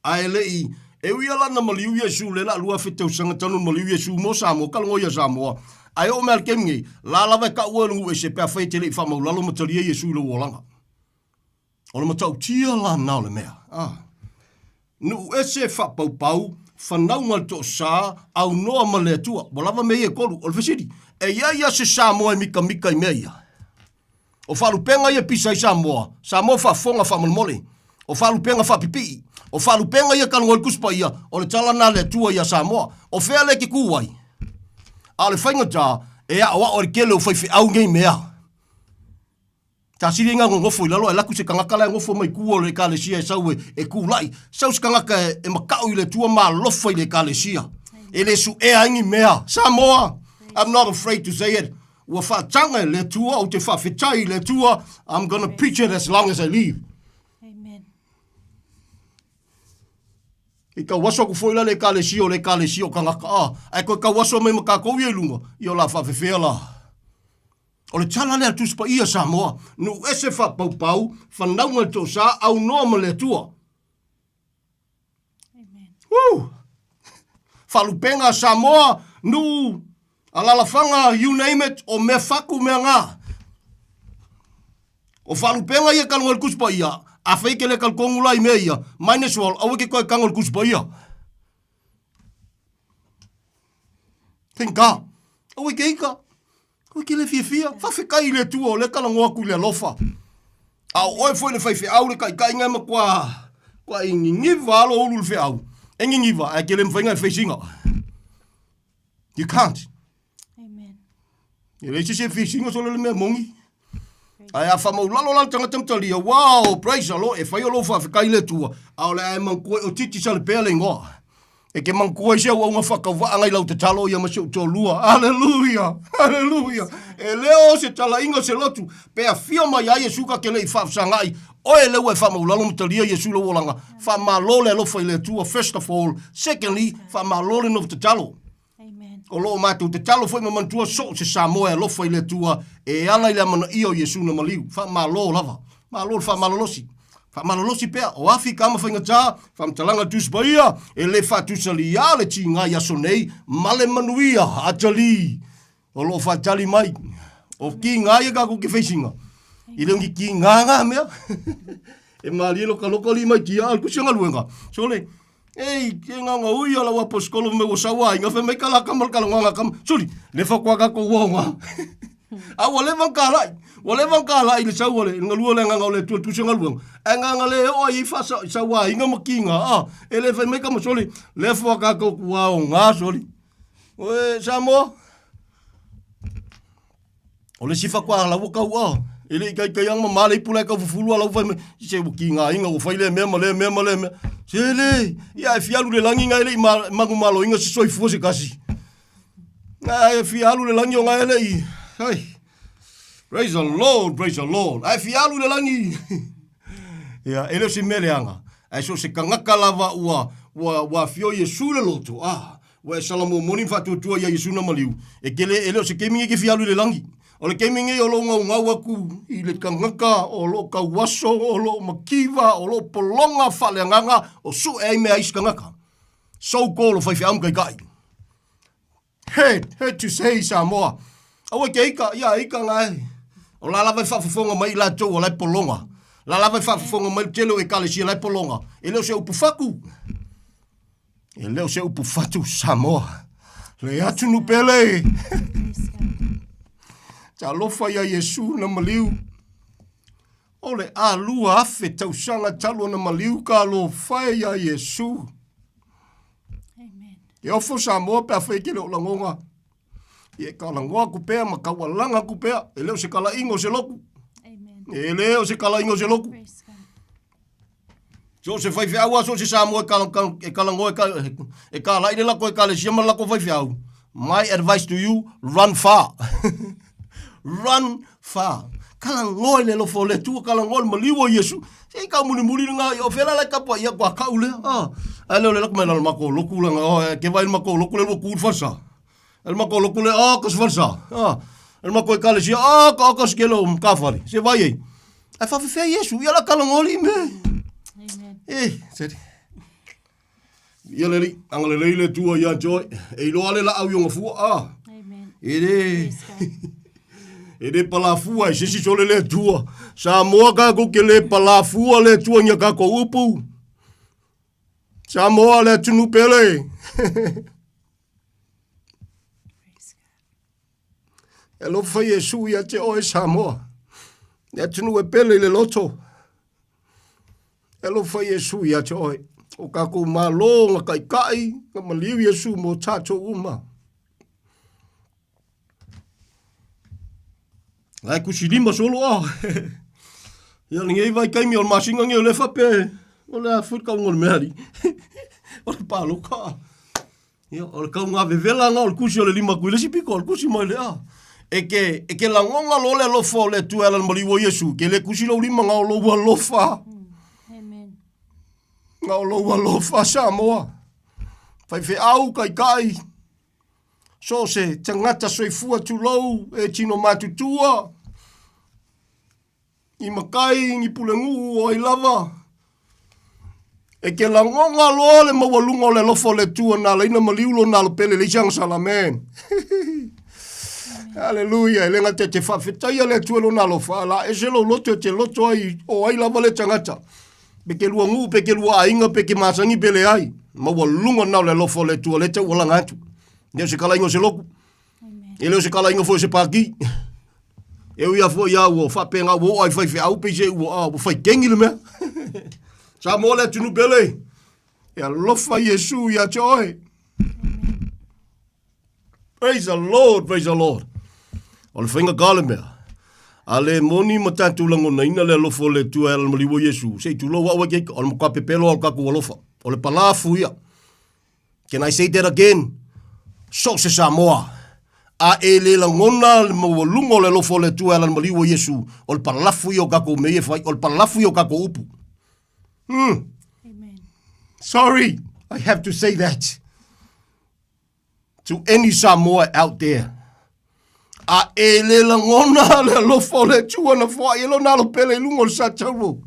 Ae le i, e ui ala na maliu Iesu le la 2000 tausaga talu na maliu Iesu mo Samoa, kalagoa ia Samoa. Ae oo mai a le taimi nei, la lava e kau oe le nuu ese pe afai e te le i faamaulalo ma talia Iesu i lou olaga. O le matautia la na o le mea. Ah. Nuu ese faapaupau, fanauga le toasa, aunoa ma le Atua. Ua lava mea ia e kolu. O le fesili, e i ai a se Samoa e mikamika i mea ia? O faalupega ia e pisa ai Samoa, Samoa faafofoga faamolemole. O faalupega faapipii. O faalupega ia talanoa ai le Tusi Paia, o le tala lena a le Atua iā Samoa. O fea lea e te kū ai? A o le faigata, e aoao ai le tele o faifeau nei mea. Tasili ai ngā nonofo i lalo ae laku se tagata la e nofo mai tua o le ekalesia e sau e, e kūlaʻi. Sau se tagata e, e makaʻu i le Atua ma alofa i le ekalesia. E le suʻea ai ni mea. Samoa, I'm not afraid to say it. Ua faataga e le Atua, ou te faafetai i le Atua, I'm gonna preach it as long as I live. Amen. I tauaso atu foi la le Ekalesia o le Ekalesia o tagata, a, ae toe tauaso mai ma tatou ia i luga, ia o le a faafefea la? O le tala lea a le Tusi Paia Samoa, nuu ese faapaupau, fanauga i le toasa, aunoa ma le Atua. Woo! Faalupega a Samoa, nuu, alalafaga, you name it, o mea fatu mea na. O faalupega ia talu ai le Tusi Paia, afai e te le talitonu la i mea ia, might as well, aua e te toe tago i le Tusi Paia. Thank God. Aua e te ika. Aua e te le fiafia. Faafetai i le Atua o lea e talanoa atu i le alofa. A o oe foi le faifeau le taitaiga e matua matua niniva lava lou ulu i le feau. E niniva ae te le mafai ona e face ina. You can't. Amen. E leai se isi e face ina sole le mea moni. Ae a faamaulalo la le tagata ma talia, wow, praise the Lord, e fai o lou faafetai i le Atua, a o le a e manatua o Titi Salepea le igoa. E ke manatua i se auauna faatauvaa nai lau tatalo ia ma si ou toalua. Hallelujah! Hallelujah! E le o se talaiga o se lotu, pe afio mai ai Iesu ka te le i faafesagai, oe lea ua e faamaulalo ma talia Iesu lou olaga. Faamalo le alofa i le Atua, first of all. Secondly, faamalo le nofo tatalo. O lo o matou tatalo foi ma manatua so o se Samoa e alofa i le Atua e ala i le amanaia o Iesu na maliu. Faamalo lava. Malo le faamalolosi. Faamalolosi pea, o afi ka ma faigata, faamatalaga Tusi Paia, e le faatusalia le tiga i aso nei ma le manuia atalii o lo o faatali mai. O kiga ia kakou ke facinga. I le ongi kiga nga mea. E malie loka loka li mai tia al kusi galuega. Sole, Ei, ke ngaunga ui o lau aposikolo me ua saua ai, fai mai ka la kama le kalagoaga kama. Suli, le fa kua kako ua onga. A ua leva ka lai, ua leva ka lai le saua le ngalua le nganga o le tua tusi ngaluega. Ai nganga le o ai fa saua inga makinga, a, e le fai mai kama soli, le fa kako kua onga soli. Oe, Samoa, O le isi faatoa la ua kau a, e le i kaikai ang ma le ipu la e kau fufulu a lau fai mai, se ua ki ngā inga ua fai lea mea ma lea mea ma lea mea. Se le, ia e fia alu le langi ngai le i mangu malo inga se soifua se kasi. Ngai e fia alu le langi o ngai le i, ai, praise the Lord, praise the Lord, ai fia alu le langi. Ia, e le o se mea leaga, ae so o se tagata lava ua, ua, ua afio Iesu le loto, ah, Ua e salamomoni ma faatuatua ia Iesu na maliu, e ke le, e le o se keimi nei ke fia alu i le langi. O le keimi nei o lou gaugau aku i le tagata o loo tauaso, o loo makiva, o loo pologa faaleagaga o sue ai mea a isi tagata. So called o faifeau ma taitai. Hurt, hurt to say Samoa. Aua e ke ika, ia ika nga e. O la lava e faafofoga mai i latou o la e pologa. La lava e faafofoga mai le tele o ekalesia la e pologa. E le o se upu fatu. E le o se upu fatu Samoa. Le atunuu pele. Talofa ia Iesu na maliu. O le 2000 tausaga talu ona maliu ka alofa e ia Iesu. Amen. E ofo Samoa pe a fai ke le o lagoga. Ia e kalagoa aku pea ma kaualaga aku pea. E le o se kalaiga o se loku. Amen. E le o se kalaiga o se loku. Praise God. So o se faifeau a so o se Samoa e kala, e kalagoa e, ka, e kalai le lako ekalesia ma le lako faifeau. My advice to you, run far. run far. Kalagoa i le alofa o le Atua, kalagoa i le maliu o Iesu. Se i kau mulimuli le ngā, o fela lai kapa ia kua kau lea. Ah, ai leo le lako mai lalo mako loku la ngā, oh, ke vai le mako loku le lua kū le falsa. Ai le mako loku le, ah, ka se falsa. Ah, ai le mako ekalesia, ah, ka ka se kelo mkafale. Se vai ei. Ai whawhewhea Iesu, ia la kalangoli me. Amen. Eh, seri. Ia le li, anga le lei le tua ia joy. E iloa le laau i onga fua, ah. Amen. E le, Praise God. e le palafua i sisi sole le tua. Samoa kākou ke le palafua le tua ngia kākou upu. Samoa le atunu pele. Praise God. E alofa Iesu ia te oe Samoa. Le atunuu e pele i le loto. E alofa Iesu ia te oe. O kākou malo nga kaikai, nga maliu Iesu mo tātou uma. Lai kusi lima solo a. Ia le ngei vai kaimi o le masinga ngei o le fape. O le a fui kaunga o le mea ali. O le pāloka. Ia, o le kauga vevela nga o le kusi o le lima kui le isi piko, o le kusi mai le a. E ke, e ke lagona loa le alofa o le Atua e ala i le maliu o Iesu, ke le kusi lou lima, na o lou alofa. Amen. Na o lou alofa, Samoa. Faifeau, taitai, so o se tagata soifua tulou e tino matutua, Ni matai, ni pulenuu, o ai lava. E ke lagona loa le maualuga o le alofa o le Atua na alaina maliu lona alo pele leai se agasala. Amen. Haleluia. E le gata e te faafetaia le Atua i lona alofa, a la ese lou loto e te loto ai o ai lava le tagata. Pe ke lua nuu, pe ke lua aiga, pe ke masani pe leai. Maualuga na o le alofa o le Atua lea e taualaga atu. E le o se kalaiga o se lotu. E le o se kalaiga foi o se pākī. E ui a foi au ua faapena ua oo ai faifeau pei se ua, ua fai kengi le mea. Samoa le atunuu pele. E alofa Iesu ia te oe. Praise the Lord, praise the Lord. O le faiga ka le mea. A le moni ma tatou lagonaina le alofa o le Atua e ala i le maliu o Iesu, se i tulou au e keika, o le matua pepelo lava o le tatou alofa. O le palafu ia. Can I say that again? So o se Samoa, a e le lagona le maualuga o le alofa o le Atua e ala i le maliu o Iesu, o le palafu ia o tatou mea ia e fai, o le palafu ia o tatou upu. Hmm. Amen. Sorry, I have to say that to any Samoa out there. A e le lagona le alofa o le Atua na foai e lona alo pele i luga o le satauro.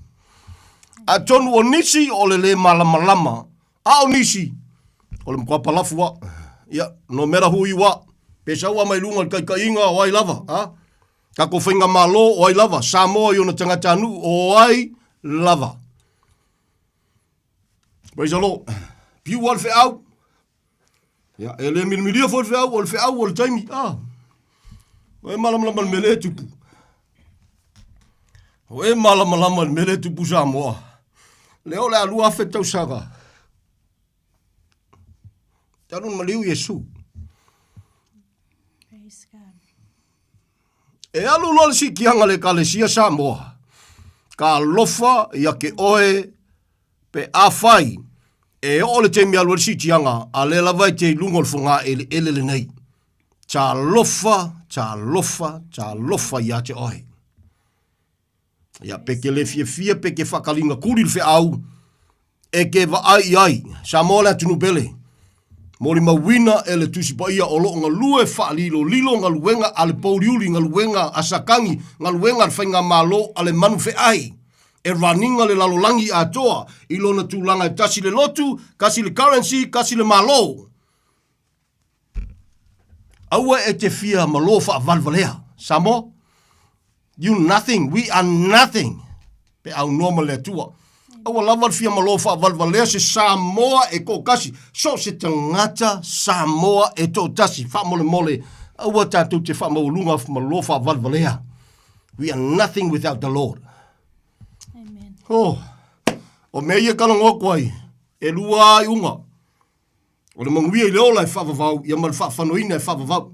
Atonu o nisi o le le malamalama, a o nisi o le matua palafu a. Ia, no matter who you are, pe sau a mai luga i le taitaiga o ai lava, a? Tatou faigamalo o ai lava, Samoa i ona tagatanuu o ai lava. Praise the Lord. Piu a le feau. Ia, e le milimilia foi le feau, o le feau o le taimi. Ah. O e malamalama i le mea lea e tupu. O e malamalama i le mea lea e tupu Samoa. Lea o le a 2000 tausaga. Talu ona maliu Iesu. Praise God. E alu loa le sikiaga a le Ekalesia Samoa, ka alofa ia ke oe pe afai e oo le taimi e alu ai le siitiaga, a lea lava e te i luga o le fogaeleele lenei. Talofa, talofa, talofa ia te oe. Ia, pe ke le fiafia, pe ke whakalinga kuri le wheau, e ke vaai i ai, Samoa le atunuu pele. Molimauina e le Tusi Paia o lo o galue faalilolilo galuega a le pouliuli, galuega a Satani, galuega a le faigamalo a le manu feai. E raniga le lalolagi atoa i lona tulaga e tasi le lotu, tasi le currency, tasi le malo. Aua e te fia malo faavalevalea. Samoa, you nothing, we are nothing. Pe aunoa ma le Atua. Aua lava le fia malo faavalevalea se Samoa e toatasi. So se tagata Samoa e toatasi. Faamolemole, aua tatou te faamaualuga malo faavalevalea. We are nothing without the Lord. Amen. Oh, o mea ia talanoa atu ai, e lua lava iuga. O le manuia i le ola e faavavau, ia ma le faafanoina e faavavau.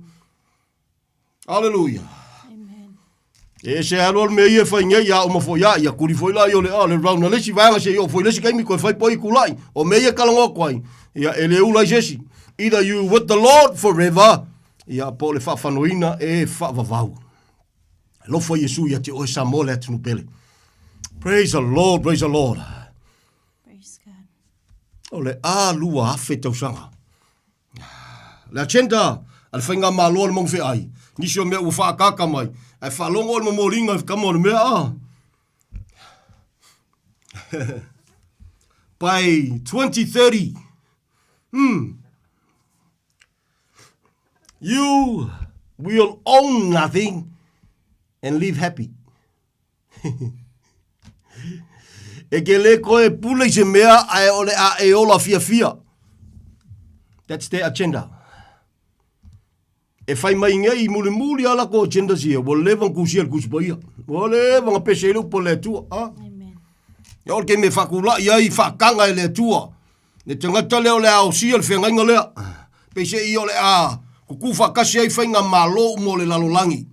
Aleluia. Amen. E se alu alu mea ia e fai nei, ia uma foi ia, ia kuli foi la i o le, a, le round na le isi vaega se i oo foi le isi taimi koe fai poi kulai. O mea ia e talanoa atu ai, ia e le ula ai se isi. Either you with the Lord forever, ia po o le faafanoina e faavavau. Alofa Iesu ia te oe Samoa le atunuu pele. Praise the Lord, praise the Lord. Praise God. O le a 2000 tausaga. Le agenda a le faigamalo a le Maungafeai, nisi o mea ua faaataata mai, ae faalogo le momoliga i kama o le mea a. By 2030, you will own nothing and live happy. E ke le koe pule i se mea ae o le a e ola fiafia. That's their agenda. E fai mai nei i mulimuli a lako agenda sia, ua leva na kusia le Tusi Paia. Ua leva na pese ai le upu a le Atua. A? Amen. Ia o le taimi e faatulai ai faataga e le Atua. Le tagata lea o le a osia le feagaiga lea. Peiseai o le a kukū faatasi ai faigamalo uma o le lalolagi.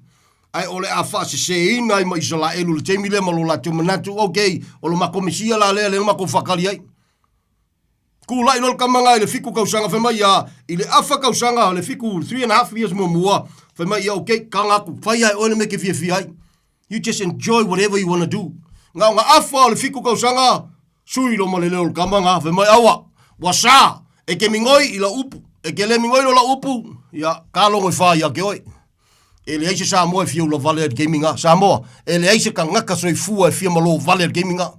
Ae o le a faaseseina ai ma Isalaelu i le taimi lea ma lo latou manatu, Ok, o lo matou Mesia la lea, lea na matou faatali ai. Tulai loa le tama na i le fitu tausaga fai mai ia i le afa tausaga le fitu 3.5 years muamua fai mai ia okay taga atu fai lava e oe le mea e te fiafia ai. You just enjoy whatever you wanna do. Na ona afa o le fitu tausaga sui loa ma le leo o le tama na fai mai aua ua sa e te migoi i lau upu e te le migoi loa lau upu ia ta logo e fa ia te oe. E leai se Samoa e fia ula vale ai i le taimi na. Samoa, e leai se tagata soifua e fia malo vale ai i le taimi na.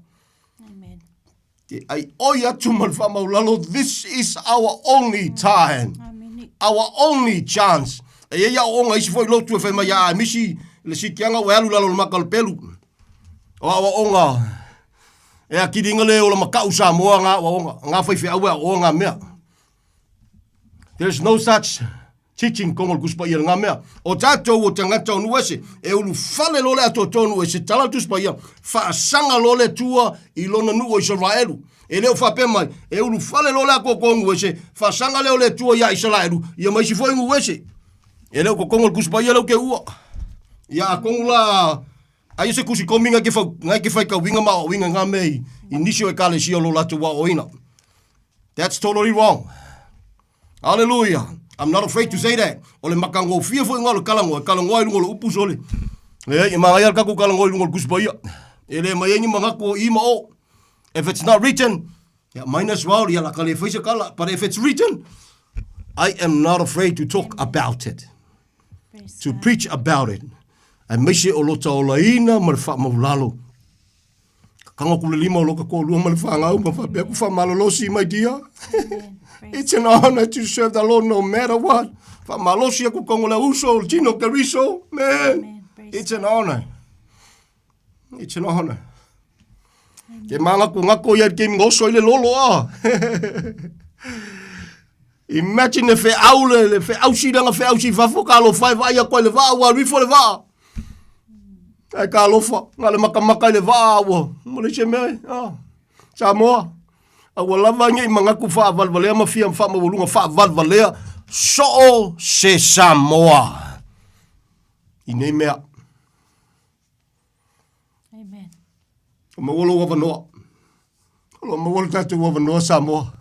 Te ai oi atu ma le faamaulalo, this is our only time. Our only chance. E iai aoaoga isi foi lotu e fai mai a misi le sitiaga ua e alu i lalo o le maka o le pelu. O aoaoga e akiliga le ola makau Samoa nga aoaoga, nga faifeau e aoaoga nga mea. There is no such teaching kongo le Tusi Paia nga mea. O tatou o tagata o nuu ese, e ulufale loa le atoatoa o nuu ese, tala le Tusi Paia, faasaga loa le Atua i lona nuu o Isaraelu. E le o faapea mai, e ulufale loa le atoatoa o nuu ese, faasaga lea o le Atua ia Isaraelu, ia ma isi foi nuu ese. E le o totonu o le Tusi Paia lea ou te uua. Ia atonu la, aia se tusi komi ngai ke fau, ngai ke faitauina ma aoaoina i ngā mea i, i nisi o ekalesia o lo latou aoaoina. That's totally wrong. Hallelujah. I'm not afraid to say that. O le matagofie foi ngā o le kalangoa, e kalangoa i lunga o le upu sole. E, e māngai a le tatou kalangoa i lunga o le Tusi Paia. E le mai ai ni manatu o i ma o. If it's not written, yeah, might as well, ia la ka le fai se kala. But if it's written, I am not afraid to talk about it. To preach about it. Aemaise o lo taolaina ma le faamaulalo. Kanga ku le lima o loka kōlua ma le whāngau ma whapea ku whamalolosi, my dear. It's an honor to serve the Lord no matter what. Whamalosi aku kongo le uso, Gino Cariso, man. It's an honor. It's an honor. Ke manga ku ngako ia ke ngoso i le lolo a. Imagine le wheau le, le wheau si langa wheau si fafo ka alofa e vaai aku ai le vaa ua alu ifo le vaa. Ai ka alofa, nga le makamaka i le vaa ua, mo le se mea e, ah. Samoa, a ua lava nge i mangaku whaawalewalea ma fia whaamaualunga whaawalewalea, soo se Samoa. I nei mea. Amen. O maua lou avanoa. O lo maua lo tatou avanoa Samoa.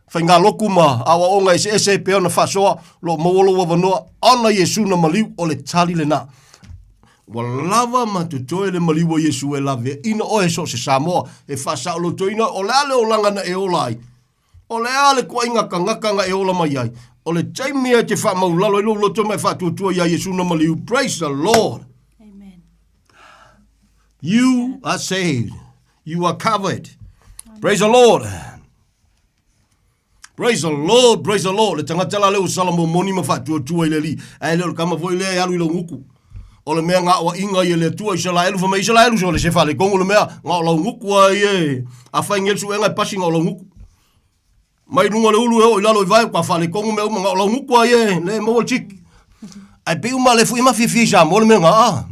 Faigalotu ma aoaoga eseese e pei ona faasoa, o lo o maua lou avanoa, ona Iesu na maliu, o le tali lena. Ua lava ma totoe le maliu o Iesu e laveaina oe so o se Samoa e faasaolotoina, o le a le olaga na e ola ai? O le a le koaiga tagata na e ola mai ai? O le taimi e te faamaulalo ai lou loto ma e faatuatua iā Iesu na maliu. Praise the Lord. Amen. You are saved. You are covered. Praise the Lord. Praise the Lord, praise the Lord. Le tagata la lea ua sala momoni ma faatuatua i le Alii. Ae le o le kama foi lea e alu i lau gutu. O le mea nga o inga i le Atua Isaraelu, fai mai Isaraelu so le se faaletongo le mea nga o lau gutu ai e. A fai ngel suega e pasi nga o lau gutu. Mai lunga le ulu e o i lalo i vae, ka faaletongo mea uma nga o lau gutu ai e, le maua le tiki. Ai pe uma le fui ma fiafia i Samoa le mea nga a.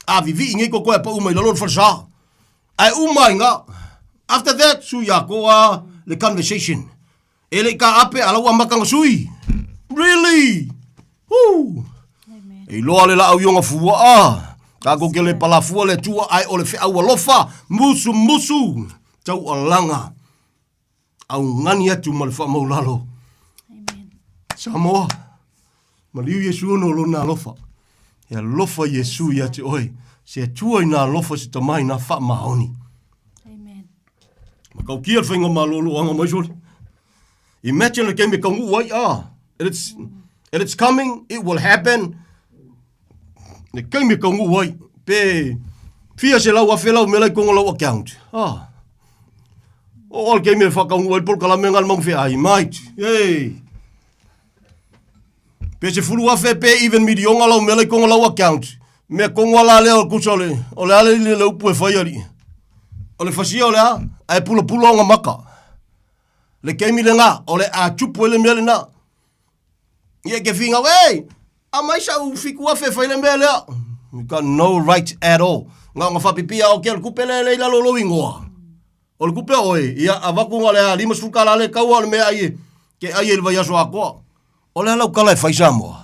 A vivii ngei kokoe a pa uma i lalo le falesa. Ai uma i nga. After that, sui a koa le conversation. E le i ka ape a lau amakanga sui. Really? Woo! E iloa le laau i ona fua a. Tatou ke le palafua le Atua ae o le feau alofa, musumusu, taualaga, augani atu ma le faamaulalo. Samoa, maliu Iesu ona o lona alofa. E alofa Iesu ia te oe. Se Atua i nā alofa se tama i nā faamaoni. Amen. Matautia le faiga maloloaga mai sole. Imagine le taimi e taunuu ai, ah, it's, and it's coming, it will happen. Le taimi e taunuu ai, pe fia 100,000 lau mea la i totonu o lau account. Ah. O le taimi e whakaunuu ai le polokalame nga le maunga feai, mate. Hey. Pe 10,000 pe even milionga lau mea la i totonu o lau account. Mea kongo a la lea o kusa o le, o le a le le upu e fai alii. O le fasia o le a, ae pulapula ona maka. Le taimi lena, o le a tupu ai le mea lena. Ia ke whingau, hey, aumai sa'u 7,000 e fai le mea lea. You got no right at all. Nga o nga whapipia o ke o le kupe le le i lalo o lou ingoa. O le kupe oe, ia avatu nga le a 50 kala le kaua o le mea ai e, ke ai e le vaiaso atoa. O le a lau kala e fai Samoa?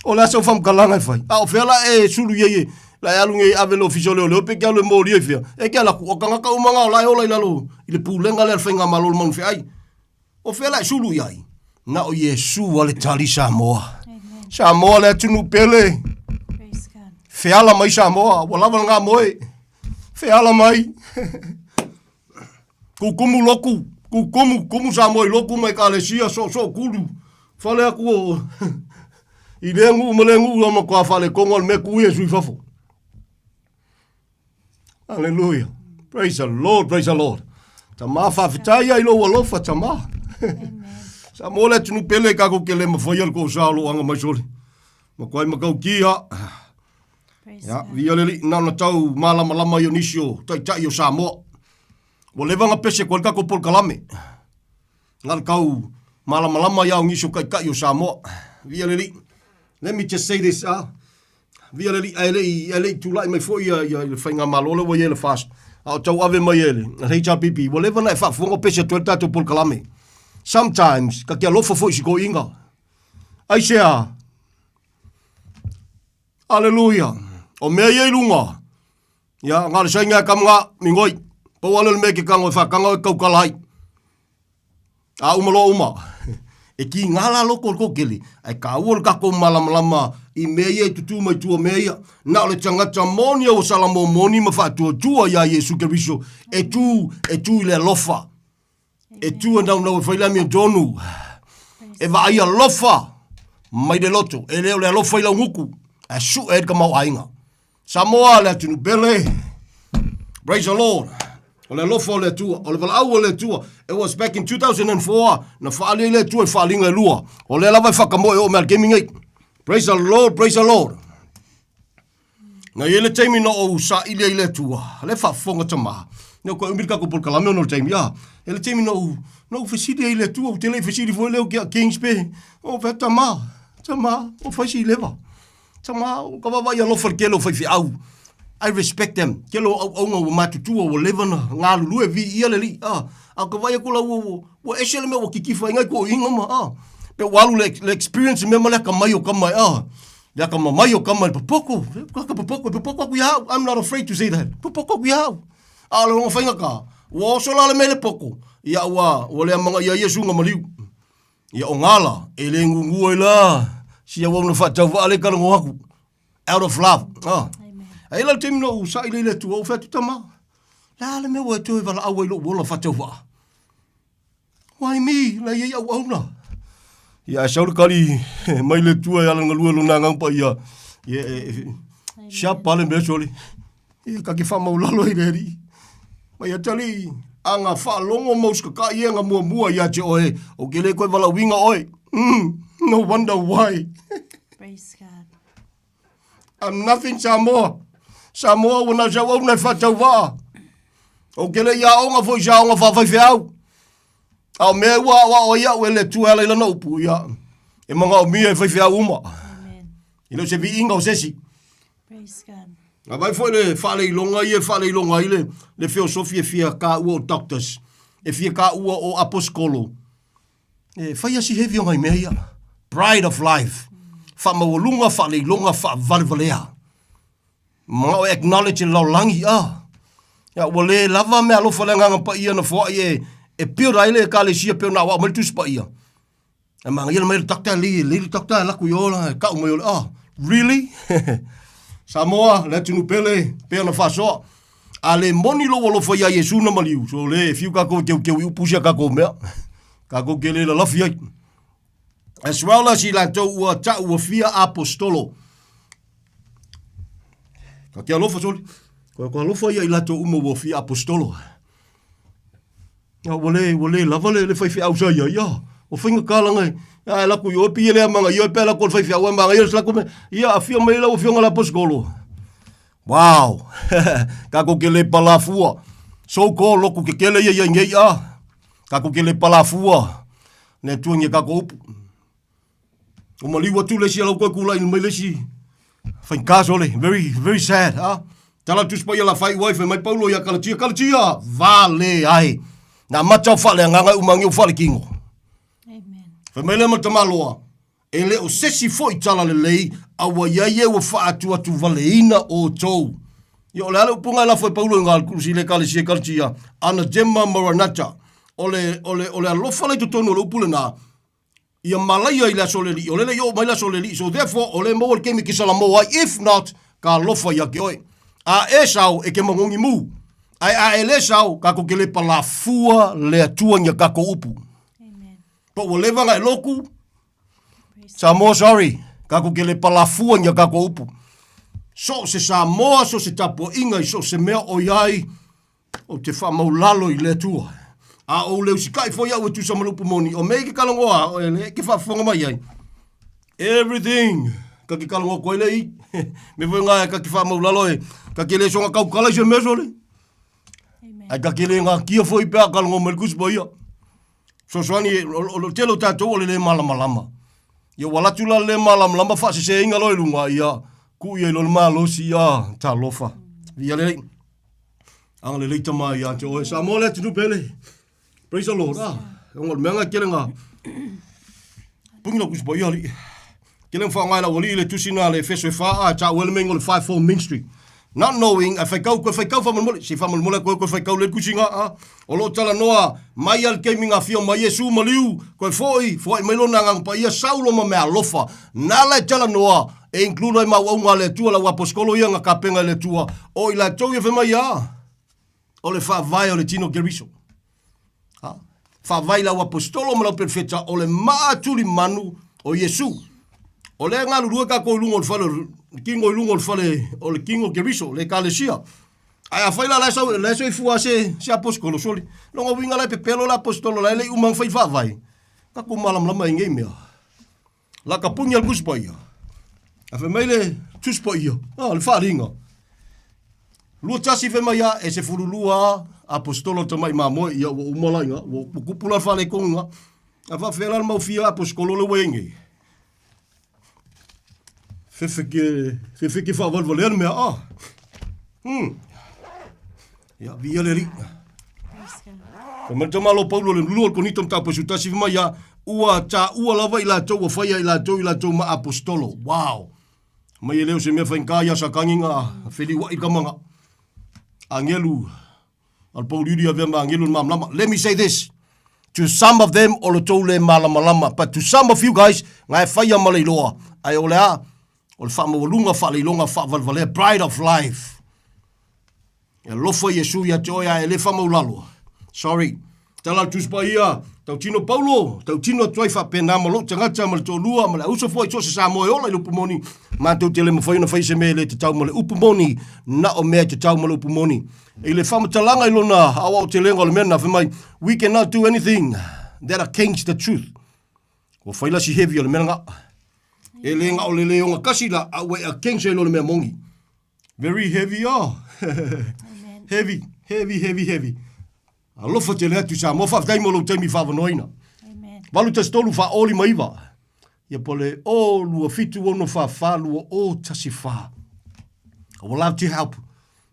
O le a sau faamatalaga e fai? A o fea la e sulu i ai e, La e alu nei ave le ofisa o leoleo pe ke alu e molia i fea. E ke ala atu, o tagata uma na o la e ola i lalo i le pulega lea a le faigamalo o le Maunufeai. O fea la e sulu i ai? Na o Iesu a le tali Samoa. Samoa le atunuu pele. Feala mai Samoa, ua lava le gamoe. Feala mai. Kukumu loku, kukumu, kumu Samoa i loku ma ekalesia, soosoo kulu. Fale aku o i lea nuu ma lea nuu a matua faalekono o le mea ku Iesu i fafo. Hallelujah. Praise the Lord, praise the Lord. Tama faafetai ai lou alofa tama. Samoa le atunuu pele kakou ke le mafaia le kou sa o lou aga mai sole. Makuai makaukia. Ia, viia le Alii, na ona tau malamalama ai o nisi o taitai o Samoa. Ua leva na pese koa le tatou polokalame. Na le tau malamalama ia o nisi o taitai o Samoa. Viia le Alii. Let me just say this, ah. Viia le Alii, ae le i, ae le i tulai mai foi ia, ia, le faigamalo lea ua i ai le FAST. A o tau ave mai e le, le HRPP, ua leva na e faafofoga o pese atu ai le tatou polokalame. Sometimes, ka te alofa foi i si toeaina. Aisea? Aleluia! O mea ia i luga, ia, na o le saina e kamga, migoi. Pau ale o le mea e ke kago e whakanga o e kaukala ai. A uma loa uma. E ki ngā la loko o le kokele, ai ka ua le kako malamalama i mea ia i tutu mai tua mea ia. Na o le tangata moni au o Salamo moni ma whaatuatua ia Iesu Keriso e tu, e tu i le alofa. E tu e naunau e fai le amiotonu. E vaai alofa mai le loto. E le o le alofa i lauguku. Ae sue ai le tamaoaiga. Samoa le atunuu pele. Praise the Lord. O le alofa o le Atua, o le valaau o le Atua. It was back in 2004 na faali ai le Atua i faaliga e lua. O lea lava e whakamoe o mea le kemi nei. Praise the Lord, praise the Lord. Na i ai le taimi na ou saili ai i le Atua, le faafofoga tama, na ou umi le tatou polokalame ona o le taimi, a, e le taimi na ou, na ou fesili ai i le Atua, ou te le i fesili foi lea ki a Kings pe, o fea tama, tama, o fai si leva, tama, o ka vaavaai alofa i le tele o faifeau, I respect them, tele o auauna ua matutua, ua leva na galulue, viia le Alii, a, a o ka vaai atu la ua, ua, ua ese le mea ua kitifa ai nai toeaiina ma, a, pe ua alu le, le experience mea ma le akamai o tama, a, Le akamamai o kama i le popoko, ka popoko, e popoko aku ia au, I'm not afraid to say that, popoko aku ia au. A o le lona faigata, ua oso la le mea i le poko, ia ua, ua le amanaia ia suga maliu. Ia o ngā la, e le gugu ai la, si auauna faatauvaa lea e talanoa atu, out of love. Ah. Ae i ai la le taimi na ou saili ai i le Atua, ou fai atu, Tama, le a le mea ua e toe valaau ai i lou ola faatauvaa? Why me? La i ai auauna. Ia, ae sau le kali mai le Atua e ala galue lona agaga paia. Ia, e, e, siapa le mea sole. Ia, ka ke whamaulalo i le alii. Mai atali, anga whaalogo mau sikakai e nga muamua ia te oe, o ke le koe valauinga oe. No wonder why. Praise God. I'm nothing Samoa. Samoa ua nau sau au nai whatauvaa. O ke le ia onga foi sa onga whawhaiwheau. A o mea ua ao ao ai au e le Atua e ala i lana upu, ia, e manaomia e faifeau uma. Amen. E le o se viiga o se isi. Praise God. A vai foi le faaleiloga ia e faaleiloga ai le, le feosofi e fia kāua o doctors, e fia kāua o aposikolo. E fai a si heavy o ngai mea ia. Pride of life. Faamaualuga, faaleiloga, faavalevalea. Manao e acknowledge le lalolagi, ah. Ia, ua le lava meaalofa le Agaga Paia na foai e, e build ai le Ekalesia pei ona aoao mai le Tusi Paia. E manaia le mai le doctor, lei, lei le doctor e laku i o la, e kau mai o le, ah, really? Samoa, le atunuu pele, pei ona faasoa. A le moni lou alofa iā Iesu na maliu, so le, e fiu kākou e keukeu i upu si a kākou mea. Kākou ke le lalafi ai. As well as i latou ua ta'u ua fia apostolo. Ka te alofa soli. Ko ko alofa ia i latou uma ua fia apostolo. A ua le, ua le lava le, le faifeau sa ia, ia. O faigata langa, a e lako i oe pei e le amaga i oe pe lako le faifeau e maga ia le lako me, ia afio mai lau afioga le apostolo. Wow! Kākou ke le palafua. So called loku kekele ia ia nei a. Kākou ke le palafua. Le Atua ngia kākou upu. O maliu atu le isi a lau koe kula'i mai le isi faigata sole. Very, very sad, ha? Tala le Tusi Paia la faaiu ai, fai mai Paulo ia Kalatia, Kalatia, vale ai. Na amata o faaleagaga e umagia o faalekino. Amen. Fai mai lea ma le tamaloa. E le o sesi foi talalelei, a ua i ai e ua faaatuatuvaleina outou. Ia, o le a le upuga e lafo e Paulo i Galkulusi i le Ekalesia i Kalatia? Anatema Maranatha. O le, o le, o le alofa la i totonu o le upu lena, ia malaia i le aso o le Alii, o lele i oo mai le aso o le Alii, so therefore, o lea e maua le taimi e te salamo ai, if not, ka alofa ia te oe. A e sao, e te magogi mu. Ae a e le sao, kakou te le palafua le Atua i a kakou upu. Po ua leva na e loku, Samoa sorry, kakou te le palafua i a kakou upu. So o se Samoa, so o se tapuaiga i so o se mea o i ai, Ou te faamaulalo i le Atua. A ou le usikai foi au e tusa ma le upu moni, o mea i ke kalagoa a oe le ke faafofoga mai ai. Everything ka ke kalagoa koe le i. Me foi ngā ka ke faamaulalo e ka ke le songa kaukala i se mea sole. Ai ka ke le ngā kia foi pe a kalagoa mai le kusi pa ia. Fesoasoani, o le tele o tatou o le le malamalama. Ia ua alu atu la le le malamalama faaseseina loa i luga, ia tuu ia i lona malosi, ia talofa. Ia lelei. Agalelei tama ia te oe. Samoa le atunuu pele. Praise the Lord. Ah, o le mea nga kele nga. Pungi la kusi pa ia ali. Kele nga whaangai la wali le tusi na le Efeso e wha a ta uele mengo le fivefold ministry. Not knowing, a whaikau, koe whaikau whamolemole, si whamolemole koe, koe whaikau le kusi nga a. O lo tala noa, mai al keimi ngā whio mai Yesu maliu, koe foi, foai mai lona ngang pa ia Saulo ma mea alofa. Nā la e tala noa, e include ai mau au ngā le Atua, lau aposkolo ia ngā kapenga i le Atua, o i latou ia whai mai a, o le whaavae o le tino Keriso. Ha? Faavae lau aposetolo ma lau perofeta o le maa tuli manu o Iesu. O lea e galulue kakou i luga o le fale o le kingo i luga o le fale o le kingo o Keriso, le ekalesia. Ae afai la la e sau la e soifua se se aposetolo soli. Lona uiga la e pepelo le aposetolo la e le i uma ona fai faavae. Tatou malamalama i nei mea. La ka puni a le Tusi Paia. A fai mai le Tusi Paia, ah, le faaaliga. 21 fai mai a, e 12 aposetolo tamai mamoe, ia ua uma la iga, ua, ua kupu la le faaletonu iga. A faafefea la le mau fia aposetolo le ua i ai nei? Fefe ke, fefe ke faavalevalea le mea, ah. Hmm. Ia, viia le Alii. Fai mai le tamalo Paulo le lua o le Konito mataupu e 11 fai mai ia, ua taua lava i latou ua faia i latou i latou ma aposetolo. Wow! Mai e le o se mea faigata ia Satani na feliuai le tama na. Agelu, a le pouliuli avea ma agelu le malamalama. Let me say this. To some of them, o le tou le malamalama. But to some of you guys, na e faia ma le iloa. Ae o le a? O le faamaualuga, faaleiloga, faavalevalea, pride of life. E alofa Iesu ia te oe a e le faamaulalo. Sorry. Tala le Tusi Paia, tautino Paulo, tautino atu ai faapena ma lou tagata ma le toalua ma le auso foi so o se Samoa e ola i le upu moni, matou te le mafai ona fai se mea e le tatau ma le upu moni, na o mea e tatau ma le upu moni. I le faamatalaga i lona aoaotelega o le mea lena, fai mai, We cannot do anything that against the truth. Ua fai la si heavy o le mea lena. E le na o le le ogatasi la, a ua e against ai loa le mea moni. Very heavy oh. Heavy, heavy, heavy, heavy. Alofa tele atu Samoa, faafetai mo lou taimi faavanoaina. Amen. 813 faa-o 59. Ia po le o 2 7 6 4 4 2 o 1 4. I would love to help.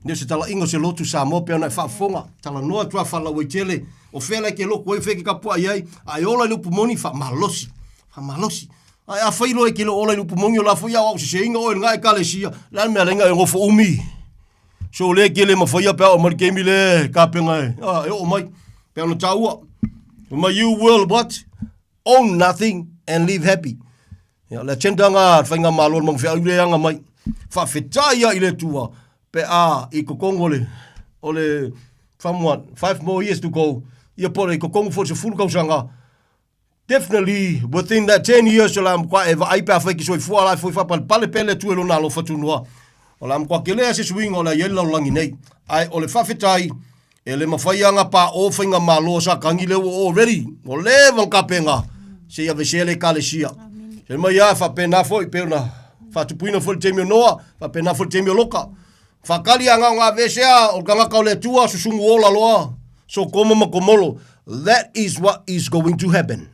Ne o se talaiga o se lotu Samoa pe ona e faafofoga, talanoa atu a faalauaitele, o fea la e ke loku ai, o fea e ke kapuaʻi ai, a e ola i le upu moni, faamalosi, faamalosi. Ae afai loa e ke le ola i le upu moni, o la foi aoao seseina oe i lena ekalesia, le a le mea laina e nofo umi. So le ke le mafaia pe a oo mai le taimi le kapena e, a, e oo mai. Pe ona taua. Fai mai, you will what? Own nothing and live happy. Ia, le agenda nga le faigamalo le Maungawheau le aga mai. Faafetai ia i le Atua pe a i kokongo le o le from what five more years to go ia po le kokongo fo se fulu kausaga definitely within that 10 years o le a matua e vaai pe afai ke soifua la e foi faapalepale pea le Atua i lona alofa tunoa. O le a matua kele a se suiga o le a i ai le lalolagi nei. Ae o le faafetai E le mafai a nga pa o fainga malo sa kangi le ua already ua leva ona kapena se i avesea le ekalesia. Se mai a faapena foi pe ona faatupuina foi le taimi o Noa, faapena foi le taimi o Loka. Whakali a ngā ngā vesea o kangaka o le Atua, susungu ola loa, Sotoma ma Komolo. That is what is going to happen.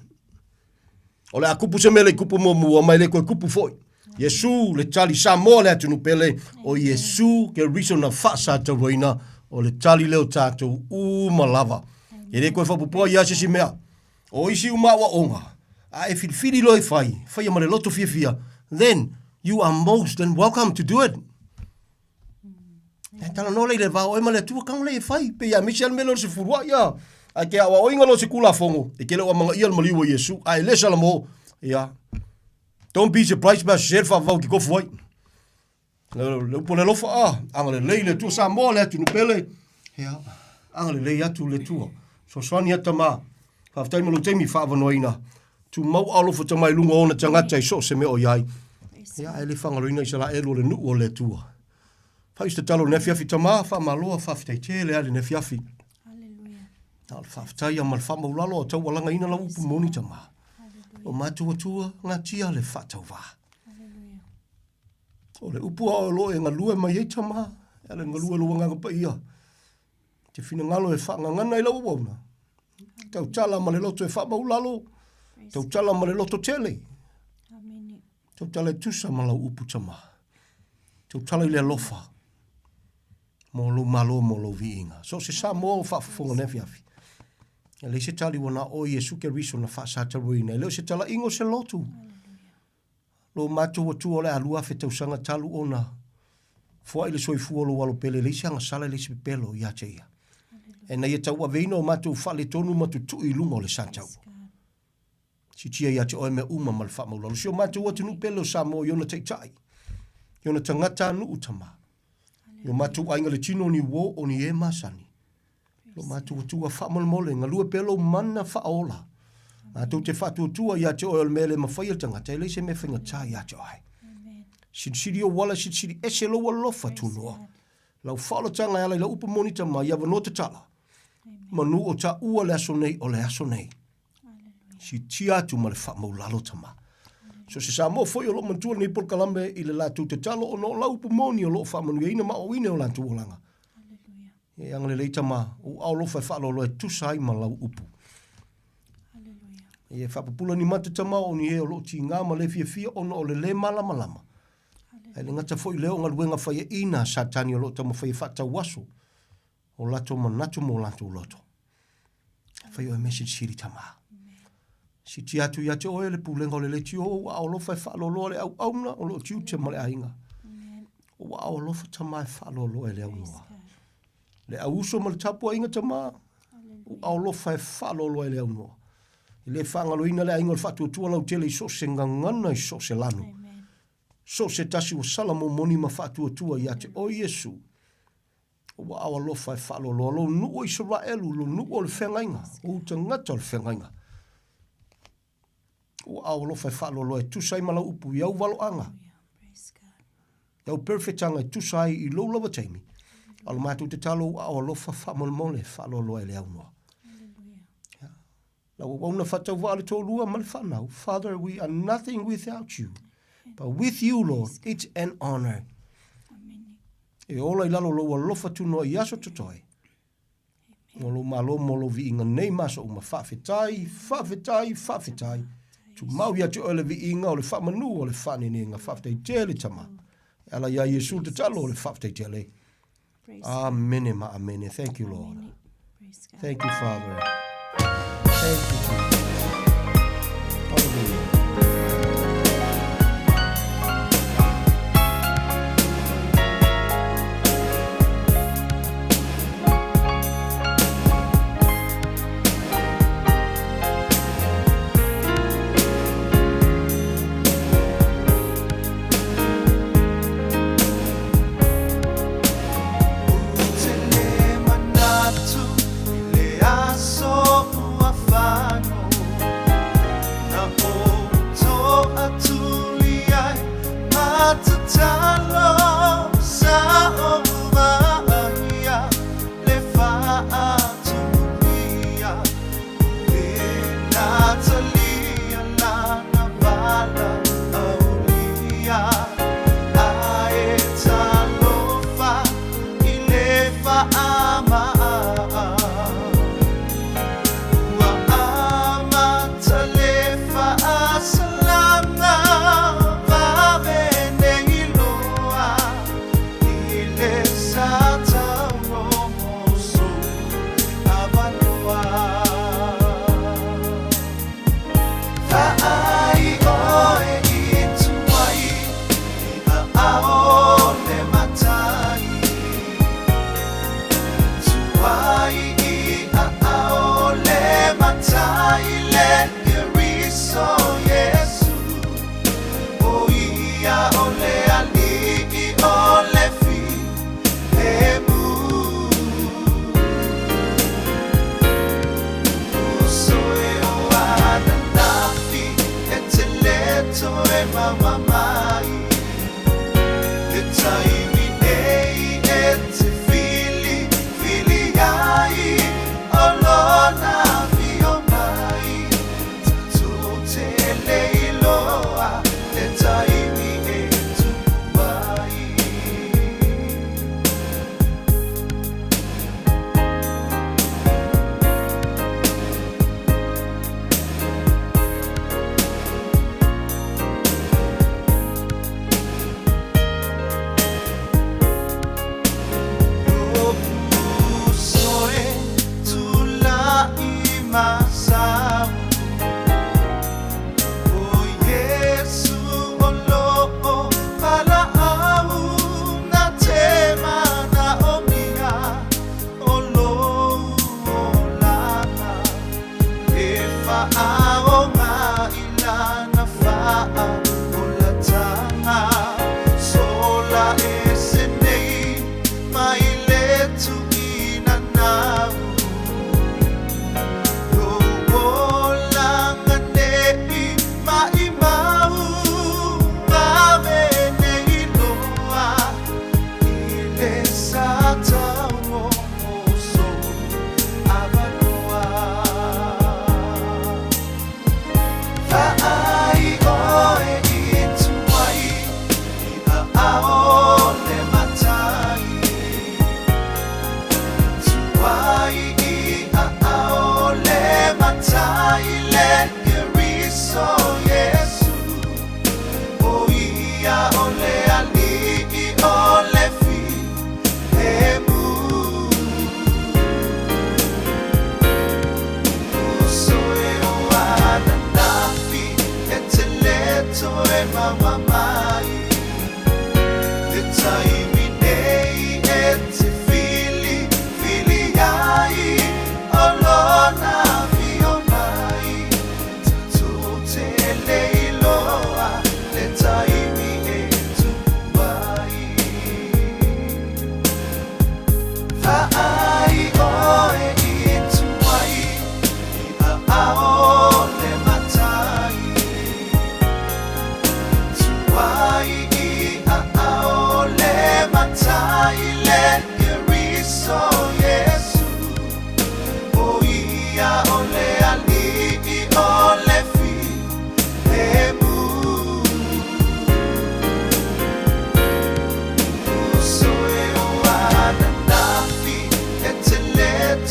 O le a kupu se mea le i kupu muamua mai le koe kupu foi. Iesu le tali Samoa le atunu pele o Iesu Keriso na faasatauaina o le tali lea o tatou uma lava. E le koe faapupoa ia se isi mea. O isi uma aoaoga. A e filifili loa e fai, faia ma le loto fiafia, then you are most than welcome to do it. E talanoa lea i le va o oe ma le Atua, tago lea e fai, pei a misi lava le mea lea o le sefuluai a. Ae ke aoaoina loa o se Tulafono, e te le o amanaia le maliu o Iesu, a e le salamo, ia, don't be surprised pe a sese le faavavau e te tofu ai. Le upu o le alofa, a, agalelei le Atua Samoa, le atunuu pele, ia, agalelei atu le Atua. Fesoasoani atu tama, faafetai mo lou taimi faaavanoaina. Tumau alofa tama i luga o ona tagata i so o se mea o i ai. Ia, ae le faagaloina Isaraelu o le nuu o le Atua. Fai se tatalo i lenei afiafi tama, faamalo a faafetai tele lava i lenei afiafi. Na o le faafetai lava ma le faamaulalo a taualagaina lau upu moni tama. O matou Atua, gatia le faatauvā. O le upu a o lo o e galue mai ai tama, e ala i le galue o lou Agaga Paia. Te finagalo e faagagana i lau auauna. Tautala ma le loto e faamaulalo, tautala ma le loto tele. Tautala e tusa ma lau upu tama. Tautala i le alofa mo lou malo mo lou viiga. So o se Samoa o faafofoga nei afiafi. E leai se tali ua na o Iesu Keriso na faasataruina. E le o se talaiga o se lotu. Lo matou Atua o le a 2000 tausaga talu ona foai le soifua o lou alo pele, e leai se agasala, e leai se pepelo ia te ia. E na ia tauaveina o matou faaletonu ma tutui i luga o le sataua. Sitia ia te oe mea uma ma le faamaulalo. Si o matou atunuu pele o Samoa i ona taitai, i ona tagatanuu tama, i o matou aiga le tino o ni uo o ni e masani. Lo matou Atua faamolemole, galue pea lou mana faaola. Matou te faatuatua ia te oe o le mea e le mafai e le tagata, e leai se mea faigata ia te oe. Silisili ou ala, silisili ese lou alofa tunoa. Lau faaolataga e ala i lau upu moni tama, i avanoa tatala. Manu o taua le aso nei o le aso nei. Siitia atu ma le faamaulalo tama. So se Samoa foi o lo o manatua lenei polokalame i le latou tatalo ona o lau upu moni o lo o faamanuiaina ma aoaoina o latou olaga. E agalelei tama, ou aolofa e faaloaloa e tusa ai ma lau upu. E faapupula ni mata tama o ni e o lo o tiga ma le fiafia ona o le le malamalama. Ae le gata foi lea o galuega faiaina a Satani o lo o taumafai e faatauaso o latou manatu ma o latou loto. Fai oe mea silisili tama. Siitia atu ia te oe le pulega o le leitio, ou aao alofa e faaloaloa le auauna o lo o tiute ma le aiga. Ou aao alofa tama e faaloaloa e le aunoa. Le auuso ma le tapuaiga tama, ou aao alofa e faaloaloa e le aunoa. E le faagaloina le aiga o le faatuatua lautele i so o se gagana i so o se lanu. So o se tasi ua sala momoni ma faatuatua ia te oe Iesu. Ua ao alofa e faaloaloa lou nuu o Isaraelu, lou nuu o le feagaiga, ou tagata o le feagaiga. Ua ao alofa e faaloaloa e tusa ai ma lau upu i au valoaga, i au perfectaga e tusa ai i lou lava taimi. A o le matou tatalo ua ao alofa faamolemole faaloaloa e le aunoa. Lau auauna faatauvaa le toalua ma le fanau. Father, we are nothing without you. But with you, Lord, it's an honor. E ola i lalo lou alofa tunoa i aso totoe. Mo lou malo mo lou viiga nei ma aso uma. Faafetai, faafetai, faafetai. Tumau ia te oe le viiga o le faamanu o le faanenega. Faafetai tele tama. E ala ia Iesu le tatalo o le faafetai tele. Amene ma amene. Thank you, Lord. Thank you, Father. Thank you, Jesus. Hallelujah.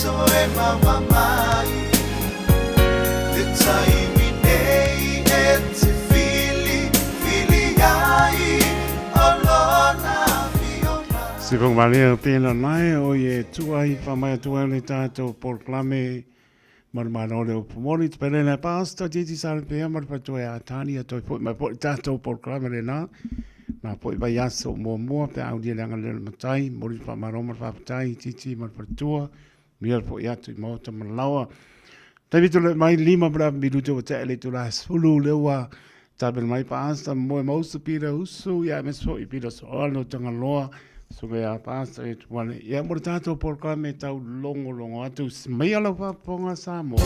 toe maua mai Te taimi nei e te whili whili ai O lona afioga. Sifonga pena nae o ye tua i whamai atu ai le tātou polokalame ma le malo le upu moni te pele le pasta titi sale pea ma le patua ia tani a toi foi mai foi tātou polokalame le nā nā foi vai aso mua mua pe au dia le anga le matai mori wha maro ma le whapatai titi ma le patua mia le foi atu i maota ma lawa Taimi tole mai lima ma le minuto wa te le tula sulu le ua Tapena mai Pastor moe mausu pira usu ia me so i pira so no tangaloa so ia Pastor e tuane ia mo le tātou polokalame tau longo longo atu mai ala faafofoga Samoa.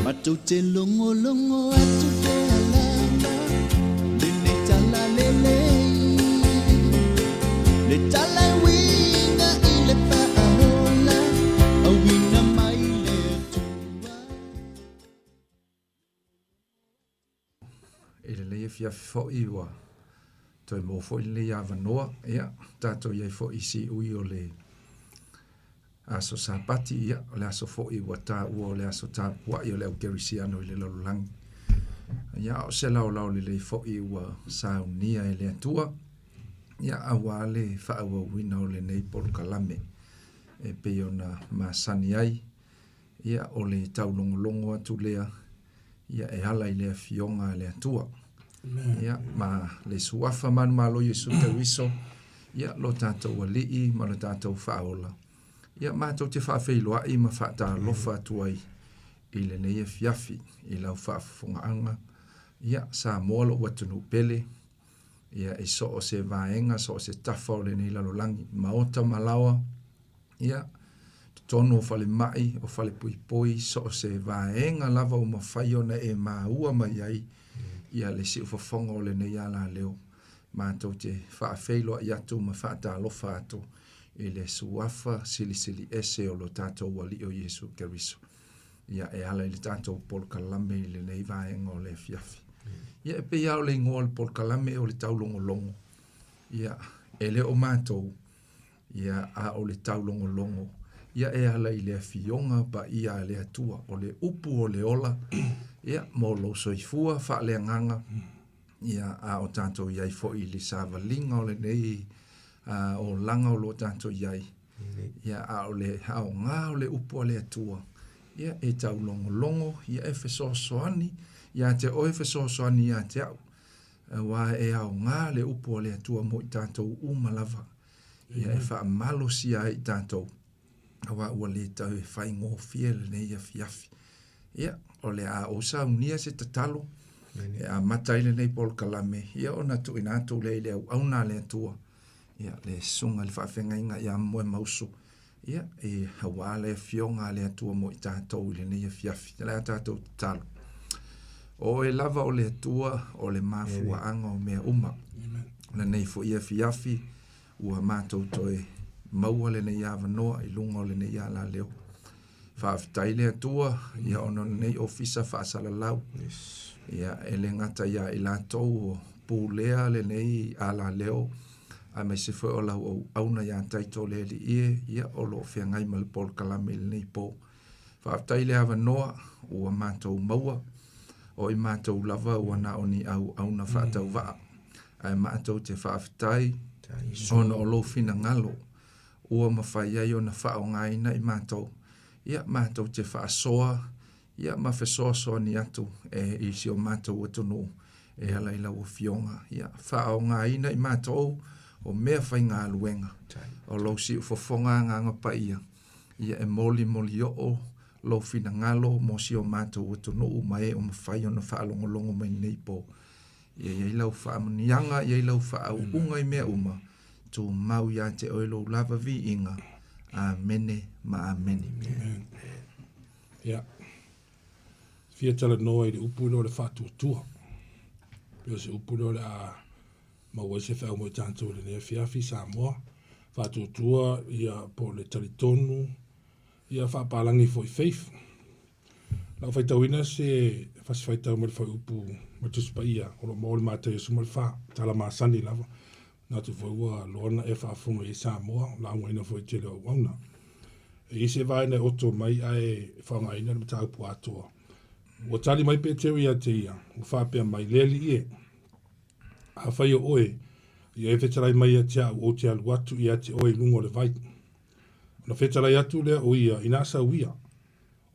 Matou te logologo atu pea lava lenei tala lelei Le tala e uiga i le faaola Auina mai le Atua. I lenei afiafi foi ua toe maua foi lenei avanoa, ia, tatou i ai foi i siui o le aso Sapati, ia, o le aso foi ua taua o le aso tapuai o le au kerisiano i le lalolagi. Ia, o se laolao lelei foi ua saunia e le Atua, ia, auā le faaauauina o lenei polokalame e pei ona masani ai, ia, o le taulogologo atu lea, ia, e ala i le Afioga a le Atua. Ia, ma le Suafa manumalo Iesu Keriso, ia, lo tatou Alii ma lo tatou Faaola. Ia, matou te faafeiloai ma faatalofa atu ai i lenei afiafi i lau faafofogaaga. Ia, Samoa lou atunuu pele, ia, i so o se vaega, so o se tafa o lenei lalolagi, maota ma laoa, Ia, totonu o falemai, o falepoipoi, so o se vaega lava ua mafai ona e maua mai ai ia le siufofoga o lenei alaleo. Matou te faafeiloai atu ma faatalofa atu i le Suafa Silisili Ese o lo tatou Alii o Iesu Keriso. Ia, e ala i le tatou polokalame i lenei vaega o le afiafi. Ia, e pei lava o le igoa o le polokalame o le taulogologo. Ia, e le o matou, Ia, a o le taulogologo, ia e ala i le Afioga Paia a le Atua, o le upu o le ola, ia, mo lou soifua faaleagaga, ia, a o tatou i ai foi i le savaliga o lenei olaga o lo o tatou i ai, ia, a o le aoga o le upu a le Atua, ia, e taulogologo, ia, e fesoasoani ia te oe, fesoasoani ia te au, Aua e aoga le upu a le Atua mo i tatou uma lava, ia e faamalosia ai i tatou, aua ua le tau e faigofie lenei afiafi. Ia, o le a ou saunia se tatalo, e amata ai lenei polokalame, ia ona tuuina atu lea i le auauna a le Atua, ia, le Susuga i le Faafeagaiga ia Moemausu, Ia, e auā le Afioga a le Atua mo i tatou i lenei afiafi. O le a tatou tatalo. O oe lava o le Atua o le mafuaaga o mea uma. O lenei foi afiafi, ua matou toe maua lenei avanoa i luga o lenei alaleo. Faafetai le Atua, ia ona o lenei ofisa faasalalau. Ia, e le gata ia i latou o pulea lenei alaleo, aemaise foi o lau auauna ia Taito le Alii e, ia, o lo o feagai ma le polokalame i lenei po. Faafetai le avanoa ua matou maua, o i matou lava ua na o ni auauna faatauvaa, ae matou te faafetai ona o lou finagalo ua mafai ai ona faaaogaina i matou, ia, matou te faasoa Ia, ma fesoasoani atu e i si o matou atunuu e ala i lau Afioga. Ia, faaaogaina i matou o mea faigaluega o lou siufofoga Agaga Paia, ia e molimoli oo lou finagalo mo si o matou atunuu ma e o mafai ona faalogologo mai lenei po. Ia i ai lau faamanuiaga, ia i ai lau faauuga i mea uma, tumau ia te oe lou lava viiga. Amene ma amene. Amen. Ia. Fia talanoa i le upu lea o le faatuatua. Pei o se upu lea o le a maua ai se feau mo i tatou i lenei afiafi, Samoa. Faatuatua, ia, po o le talitonu, ia, faapalagi foi, faith. O le a ou faitauina se fasi faitau mai le fuaiupu ma le Tusi Paia o lo o maua i le Mataio 14, tala masani lava, manatu foi ua loa ona e faafofoga i ai Samoa, laugaina foi i le tele o auauna. E i ai se vaega e oto mai ae faaaogaina le mataupu atoa. Ua tali mai Peteru ia te ia, ua faapea mai, Le Alii e, afai o oe, ia e fetalai mai ia te au ou te alu atu ia te oe i luga o le vai. Ona fetalai atu lea o ia, inā sau ia.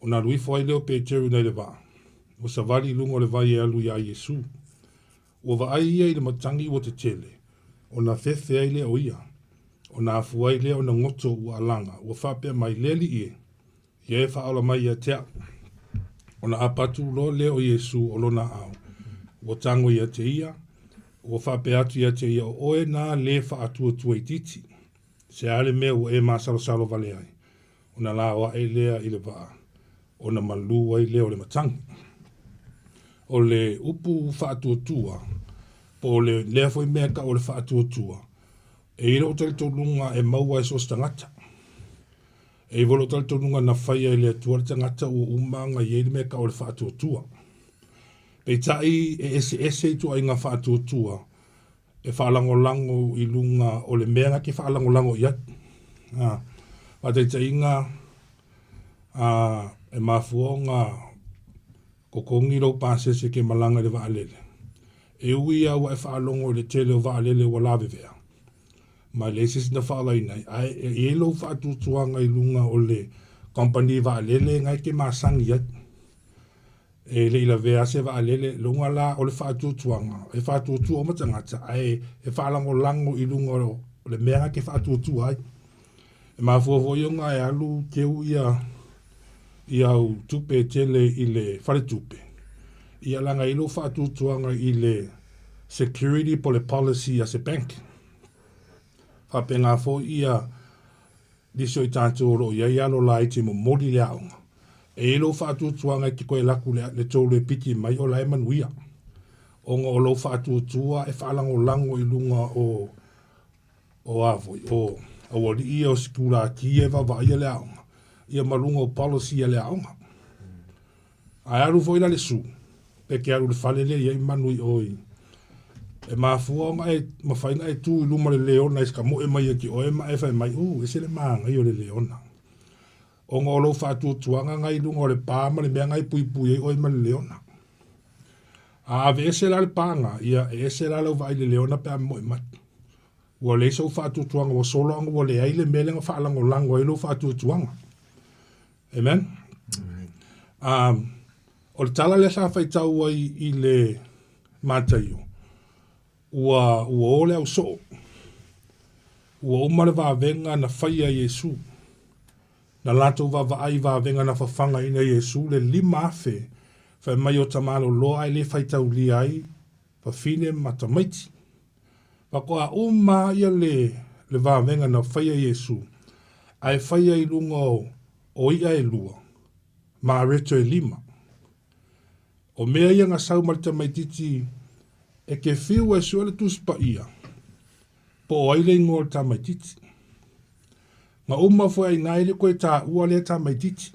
Ona alu ifo ai lea o Peteru nai le vaa, ua savali i luga o le vai e alu iā Iesu. Ua vaai ia i le matagi ua tetele, ona fefe ai lea o ia. Ona afua ai lea ona goto ua alaga, ua faapea mai, Le Alii e, ia e faaola mai ia te au. Ona apa atu loa lea o Iesu o lona aao, ua tago ia te ia, ua faapea atu ia te ia, O oe na le faatuatua itiiti, se a le mea ua e masalosalo vale ai? Ona lao ae lea i le vaa, ona malū ai lea o le matagi. O le upu faatuatua, po o le lea foi mea e tau o le faatuatua, e i ai lou talitonuga e maua e so o se tagata. E i ai foi lou talitonuga na faia e le Atua le tagata ua uma ona i ai le mea e tau o le faatuatua. Peitai e eseese ituaiga faatuatua e faalagolago i luga o le mea na te faalagolago i ai. A, faataitaiga, a, e mafua ona totogi lou pasese e te malaga i le vaalele. E ui lava ua e faalogo i le tele o vaalele ua lavevea, ma e leai se isi na faaolaina ai, ae e i ai lou faatuatuaga i luga o le kamupani vaalele na e te masani ai. E le i lavea lava se vaalele, luga la o le faatuatuaga, e faatuatua uma tagata, ae e faalagolago i luga o le mea na te faatuatua ai. E mafua foi ona e alu teu ia ia au tupe e tele i le faletupe, ia leaga e i ai lou faatuatuaga i le security po o le policy a se bank. Faapena foi ia Nisi o i tatou o lo o i ai alo laiti e momoli le aoga. E i ai lou faatuatuaga e te toe alu atu le tou le piki mai o la e manuia. Ona o lou faatuatua e faalagolago i luga o o a foi, o aualii ia o sikulati ia e vaavaaia le aoga, ia ma luga o policy a le aoga. Ae alu foi la le su, pe te alu i le fale lea e i ai manu i o i. E mafua ona e mafai ona e tu i luma o le leona e tamoe mai ia te oe ma e fai mai, U, ese le manaia o le leona. Ona o lou faatuatuaga na i luga o le pa ma le mea na e puipui ai oe ma le leona. A aveese la le pa na, ia e ese la lau vaai i le leona pe a moe mai. Ua leai sou faatuatuaga ua sola ona ua leai le mea lea na faalagolago ai lou faatuatuaga. Amen. Um, o le tala lea sa faitau ai i le Mataio, ua, ua o le ausoo. Ua uma le vavega na faia e Iesu. Na latou vaavaai i vavega na fafagaina e Iesu le 5,000 fai mai o tamaloloa ae le faitaulia ai fafine ma tamaiti. Faatoa uma lava le, le vavega na faia e Iesu, ae faia i luga o, o i'a e lua, ma areto e lima. O mea ia na sau ma le tamaititi e te fiu e sue le Tusi Paia, po o ai le igoa o le tamaititi. Na uma foi a ina e le toe taua lea tamaititi.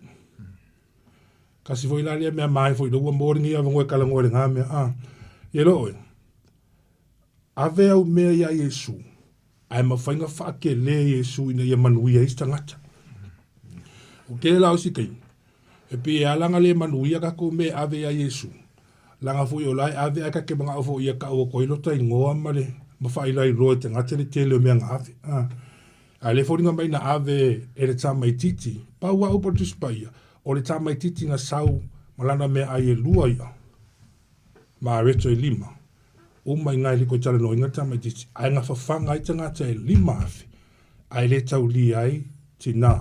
Kasi foi la lea mea mae foi lou ua maua lenei avanoa e talanoa i lena mea, a. Ia iloa oe, ave au mea iā Iesu, ae mafai ona faatele Iesu ina ia manuia ai isi tagata. O tele la o isi taimi, e pei e ala ona le manuia tatou mea e ave iā Iesu, leaga foi o la e ave ae ta te manao foi ia tau atu ai lota igoa ma le ma faailoailoa i tagata le tele o mea na ave. A. Ae le foliga mai na ave e le tamaititi, pau lava upu a le Tusi Paia, o le tamaititi na sau ma lana meaai e lua i'a ma areto e lima, uma i na e le toe talanoaina le tamaititi, ae na fafaga ai tagata e 5,000, ae le taulia ai tinā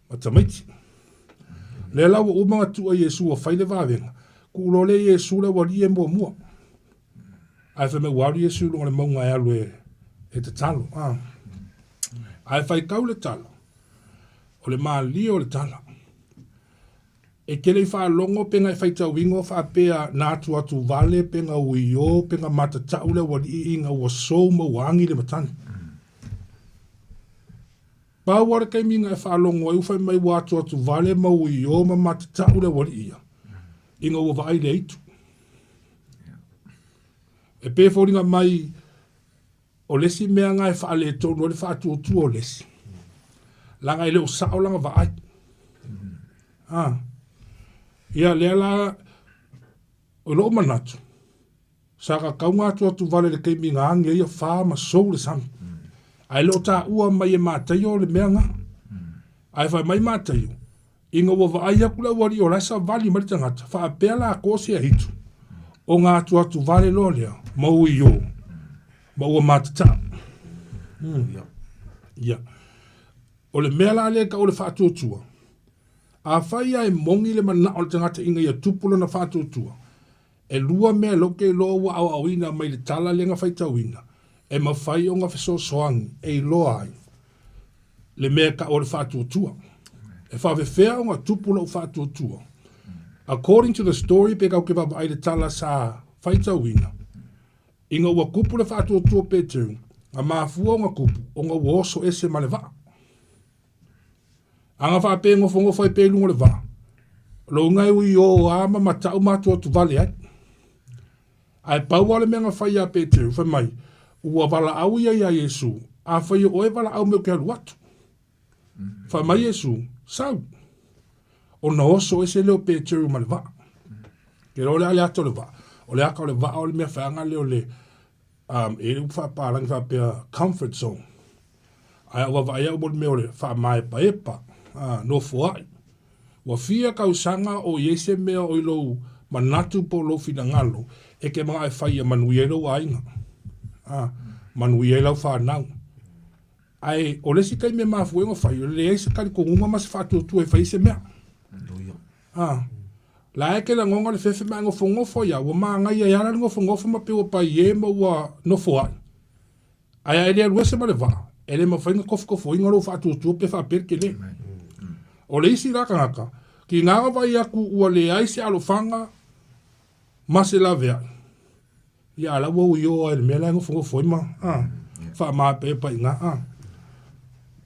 ma tamaiti. Lea la ua uma ona tuu e Iesu ua fai le vavega, tuu loa lea e Iesu le aualii e muamua. Ae fai mai ua alu Iesu i luga o le mauga e alu e, e tatalo. Ah. Ae faitau le tala, o le malie o le tala. E te le i faalogo pe na e faitauina o faapea na atuatu vale pe na uio pe na matatau le aualii ina ua sou ma ua agi le matagi. Pau lava le taimi na e faalogo ai ua fai mai ua atuatu vale ma uio ma matatau le aualii ia, ina ua vaai le aitu. E pei e foliga mai O le isi mea na e faaletonu ai le faatuatua o le isi, leaga e le o sao lana vaai. A. Ia lea la, o lou manatu, sa tatau ona atuatu vale i le taimi na agi ai afa ma sou le sami. Ae le o taua mai e Mataio le mea na. Ae fai mai Mataio, Ina ua vaai atu le aualii o la e savali mai le tagata, faapea latou se aitu, ona atuatu vale loa lea, ma ui o, ma ua matatau. Ia. O le mea la lea e tau o le faatuatua, afai lava e moni le manao o le tagata ina ia tupu lona faatuatua, e lua mea lea ou te iloa ua aoaoina mai le tala lea na faitauina, e mafai ona fesoasoani e iloa ai le mea e tau o le faatuatua. E faafefea ona tupu lou faatuatua? According to the story pe tatou te vaavaai i le tala sa faitauina, ina ua tupu le faatuatua o Peteru, na mafua ona tupu ona ua oso ese ma le vaa. A na faapea e nofonofo ai pea i luga o le vaa, loga e ui o a ma matau ma atuatu vale ai. Ae pau lava le mea na fai ia Peteru, fai mai, Ua valaau ia iā Iesu, afai o oe valaau mai ou te alu atu. Fai mai Iesu, Sau. Ona oso ese lea o Peteru ma le vaa. Ke iloa o le a le ata o le vaa. O le ata o le vaa o le mea whaanga lea o le, e i ai le upu faapalagi faapea comfort zone. Ae a ou vaavaai au mo le mea o le faamaepaepa, nofoai. Ua fia tausaga o i ai se mea o i lou manatu po o lou finagalo e te manao e fai ia manuia ai lou aiga, manuia ai lau fanau. Ae o le isi taimi e mafua ai ona fai, o le leai se talitonuga ma se faatuatua e fai ai se mea. La e te lagona le fefe ma e nofonofo ai lava, ua manaia ai lava la le nofonofo ma pei ua paie ma ua nofoai. Ae a e le alu ese ma le vaa, e le mafai ona tofotofoina lou faatuatua pe faapea le tele. O le isi la tagata, tiga ona vaai atu ua leai se alofaga ma se laveai, ia a la ua uioa i le mea la e nofonofo ai ma faamaepaepa i ina.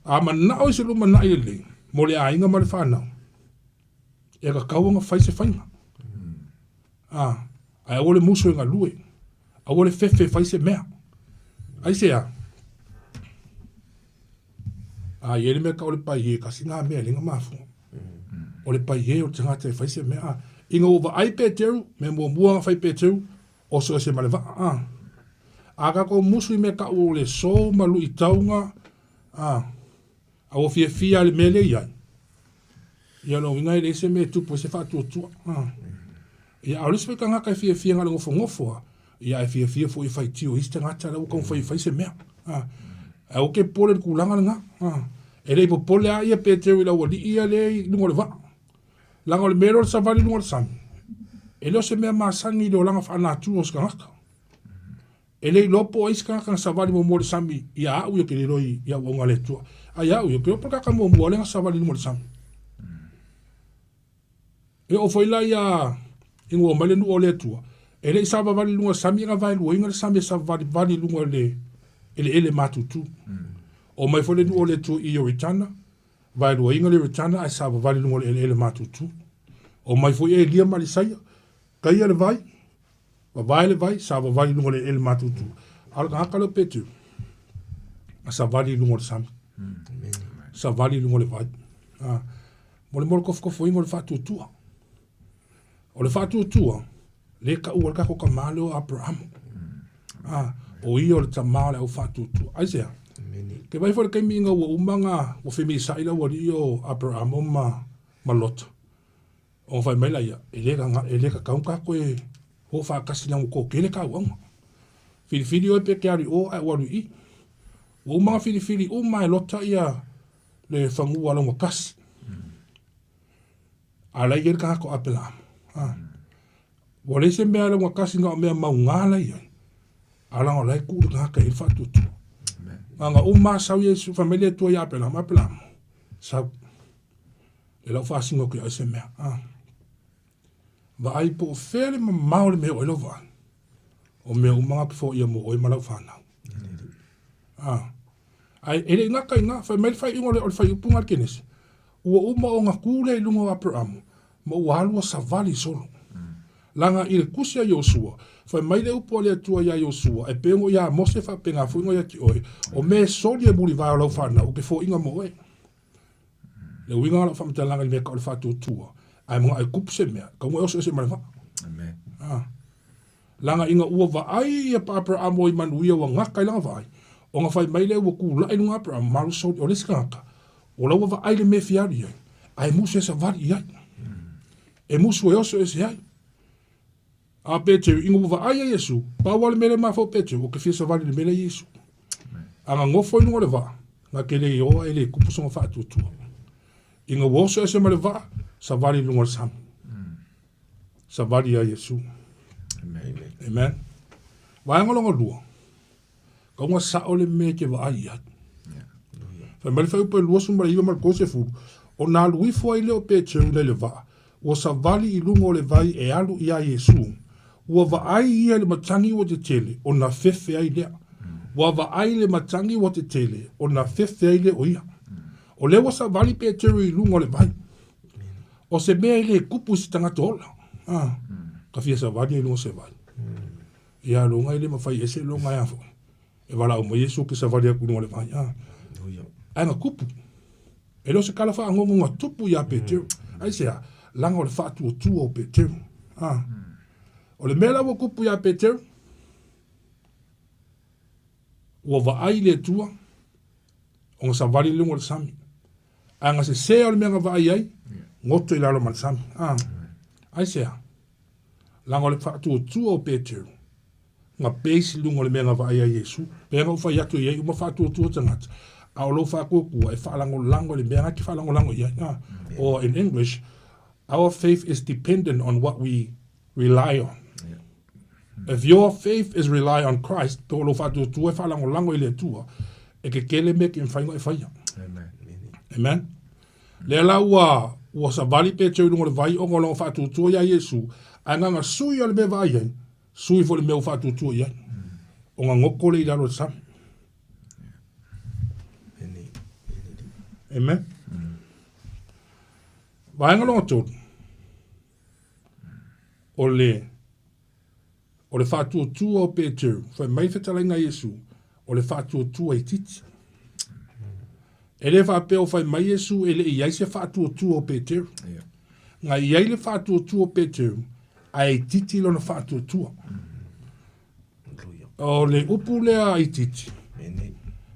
A manao i se lumanai lelei mo le aiga ma le fanau, e tatau ona fai se faiga. A, ae aua le musu e galue, aua le fefe e fai se mea. Aisea? A i ai le mea tau o le paie, kasi ngā mea e le mafua. O le paie o le tagata e fai se mea. A, ina ua vaai Peteru, mea muamua na fai Peteru, oso ese ma le vaa. A, a tatou musu i mea tau o le sou ma luitauga, a, A ua fiafia lava i le mea lea e i ai. Ia lona uiga e leai se mea e tupu ai se faatuatua. Ia a o le isi foi tagata e fiafia na o le nofonofo lava, ia ae fiafia foi e faitio i isi tagata la ua taumafai e fai se mea. Ae aua te popole i le tulaga lena. E le i popole lava ia Peteru i le aualii ia lea i luga o le vaa. Leaga o le mea lea o le savali i luga o le sami, e le o se mea masani i le olaga faanatura o se tagata. E le iloa po o ai se tagata na savali muamua i le sami ia au ia ou te le iloa i auauna a le Atua. A ia au ia, ou te iloa po o le tagata muamua lea na savali i luga o le sami. E oo foi la ia ina ua omai le nuu o le Atua, e le i savavali i luga o le sami, e na vaeluaina le sami e savalivali i luga o le eleele matutu. Omai foi le nuu o le Atua i Ioritana, vaeluaina le Ioritana ae savavali i luga o le eleele matutu. Omai foi Elia ma Elisaia, taia le vai, Vavae le vai, savavali i luga o le eleele matutu. A o le tagata lea o Peteru, na savali i luga o le sami. Savali i luga o le vai. A, mo le mea o le tofotofoina o le faatuatua. O le faatuatua, lea e taua ai le tatou tama lea o Aperamo. A, o ia o le tama o le au faatuatua. Aisea? Ke vaai foi i le taimi ina ua uma ona ua femisa'i le aualii o Aperamo ma, ma Lota. Ona fai mai laia, e le e le tatau ona ta toe o faatasi leaga ua toatele tauaga. Filifili oe pe te alu i o ae ou alu i i. Ua uma ona filifili uma e Lota ia le fanua laugatasi. A o la e i ai le tagata o Aperaamo. Ua leai se mea laugatasi na o mea mauga la e i ai, a leaga o la e tuu le tagata e i ai le faatuatua. Na ona uma lava sau Iesu, fai mai le Atua ia Aperaamo, Aperaamo, sau. E lau faasino atu ia oe se mea. Vaai po o fea le mamao o le mea o ai lau vaai. O mea uma na ke foia mo oe ma lau fanau. Ah. Ae e le i gata i ina, fai mai le faaiuga o le, o le faaiupu lena a le Kenese, ua uma ona tu lea i luga o Aperamo, ma ua alu a savali solo. Leaga i le tusi a Iosua, fai mai le upu a le Atua iā Iosua, e pei ona iā Mose faapena foi ona ia te oe, o mea e soli e mulivae o lau fanau, ou te foaiina mo oe. Le uiga o lau faamatalaga i le mea tau o le faatuatua, ae manao e tupu se mea, e tatau ona e oso ese ma le vaa. Amen. Ah. Leaga ina ua vaai ia Aperamo i manuia ua gata i lana vaai, ona fai mai lea ua tulai i luga Aperamo ma alu soli, o le isi tagata, o la ua vaai i le mea e fia alu i ai, ae musu e savali i ai. E musu e oso ese ai. A Peteru, ina ua vaai ia Iesu, pau lava le mea lea e mafaufau Peteru, ou te fia savali i le mea lea Iesu. A na nofo i luga o le vaa, na te le ioa e le tupu sona faatuatua. Ina ua oso ese ma le vaa, savali i luga o le sami. Savali ia Iesu. Amen. Amen. Vaega lona lua, kauga sao le mea e te vaai i ai. Fai mai le fuaiupu e 29 ma le 30, ona alu ifo ai lea o Peteru nai le vaa, ua savali i luga o le vai e alu iā Iesu. Ua vaai ia i le matagi ua tetele, ona fefe ai lea. Ua vaai i le matagi ua tetele, ona fefe ai lea o ia. O lea ua savali Peteru i luga o le vai. O se mea e le tupu i se tagata ola. Ah, ka fia savali ai i luga o se vai. Ia loga e le mafai ese loga e a foi. E valaau mai Iesu ke savali atu i luga o le vai. Ah. Ae na tupu. E le o se tala faagogo na tupu iā Peteru. Aisea? Leaga o le faatuatua o Peteru. Ah. O le mea la ua tupu iā Peteru, ua vaai le Atua, ona savali i luga o le sami. Ae na sesē o le mea na vaai ai, goto i lalo ma le sami. Ah. Aisea? Leaga o le faatuatua o Peteru, na base i luga o le mea na vaai ai Iesu. Pei ona ou fai atu e i ai uma faatuatua tagata, a o lou faatuatua e faalagolago i le mea na e te faalagolago i ai. Ah. Or in English, our faith is dependent on what we rely on. If your faith is rely on Christ, pe o lou faatuatua e faalagolago i le Atua, e kekele mea ke mafai ona e faia. Amen. Amen. Lea la ua ua savali Peteru i luga o le vai ona o lona faatuatua iā Iesu, ae na ona sui o le mea e vaai ai, sui foi le mea ua faatuatua i ai. Ona goto lea i lalo o le sami. Amen. Vaega lona tolu, o le O le faatuatua o Peteru, fai mai le fetalaiga a Iesu, o le faatuatua itiiti. E le faapea o fai mai Iesu e le i ai se faatuatua o Peteru. Na i ai le faatuatua o Peteru, ae itiiti lona faatuatua. O le upu lea itiiti,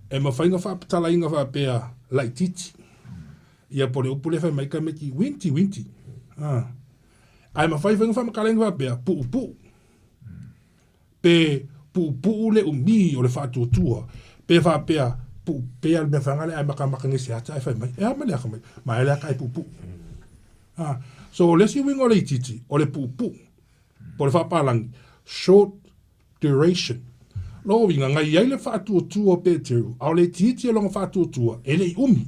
e mafai ona faapetalaina faapea laitiiti. Ia po o le upu lea fai mai tamaiti winti winti. Ah. Ae mafai foi ona faamatalaina faapea, puupuu. Pe puupuu le umi o le faatuatua, pe faapea, pei lava o le mea fana lea a e matamata nei i se ata ae fai mai, e a ma le ata mai, ma e le ata e puupuu. Ah, so o le isi uiga o le itiiti, o le puupuu, po o le faapalagi, short duration. Lona uiga, na i ai le faatuatua o Peteru, a o le itiiti o lona faatuatua, e le i umi.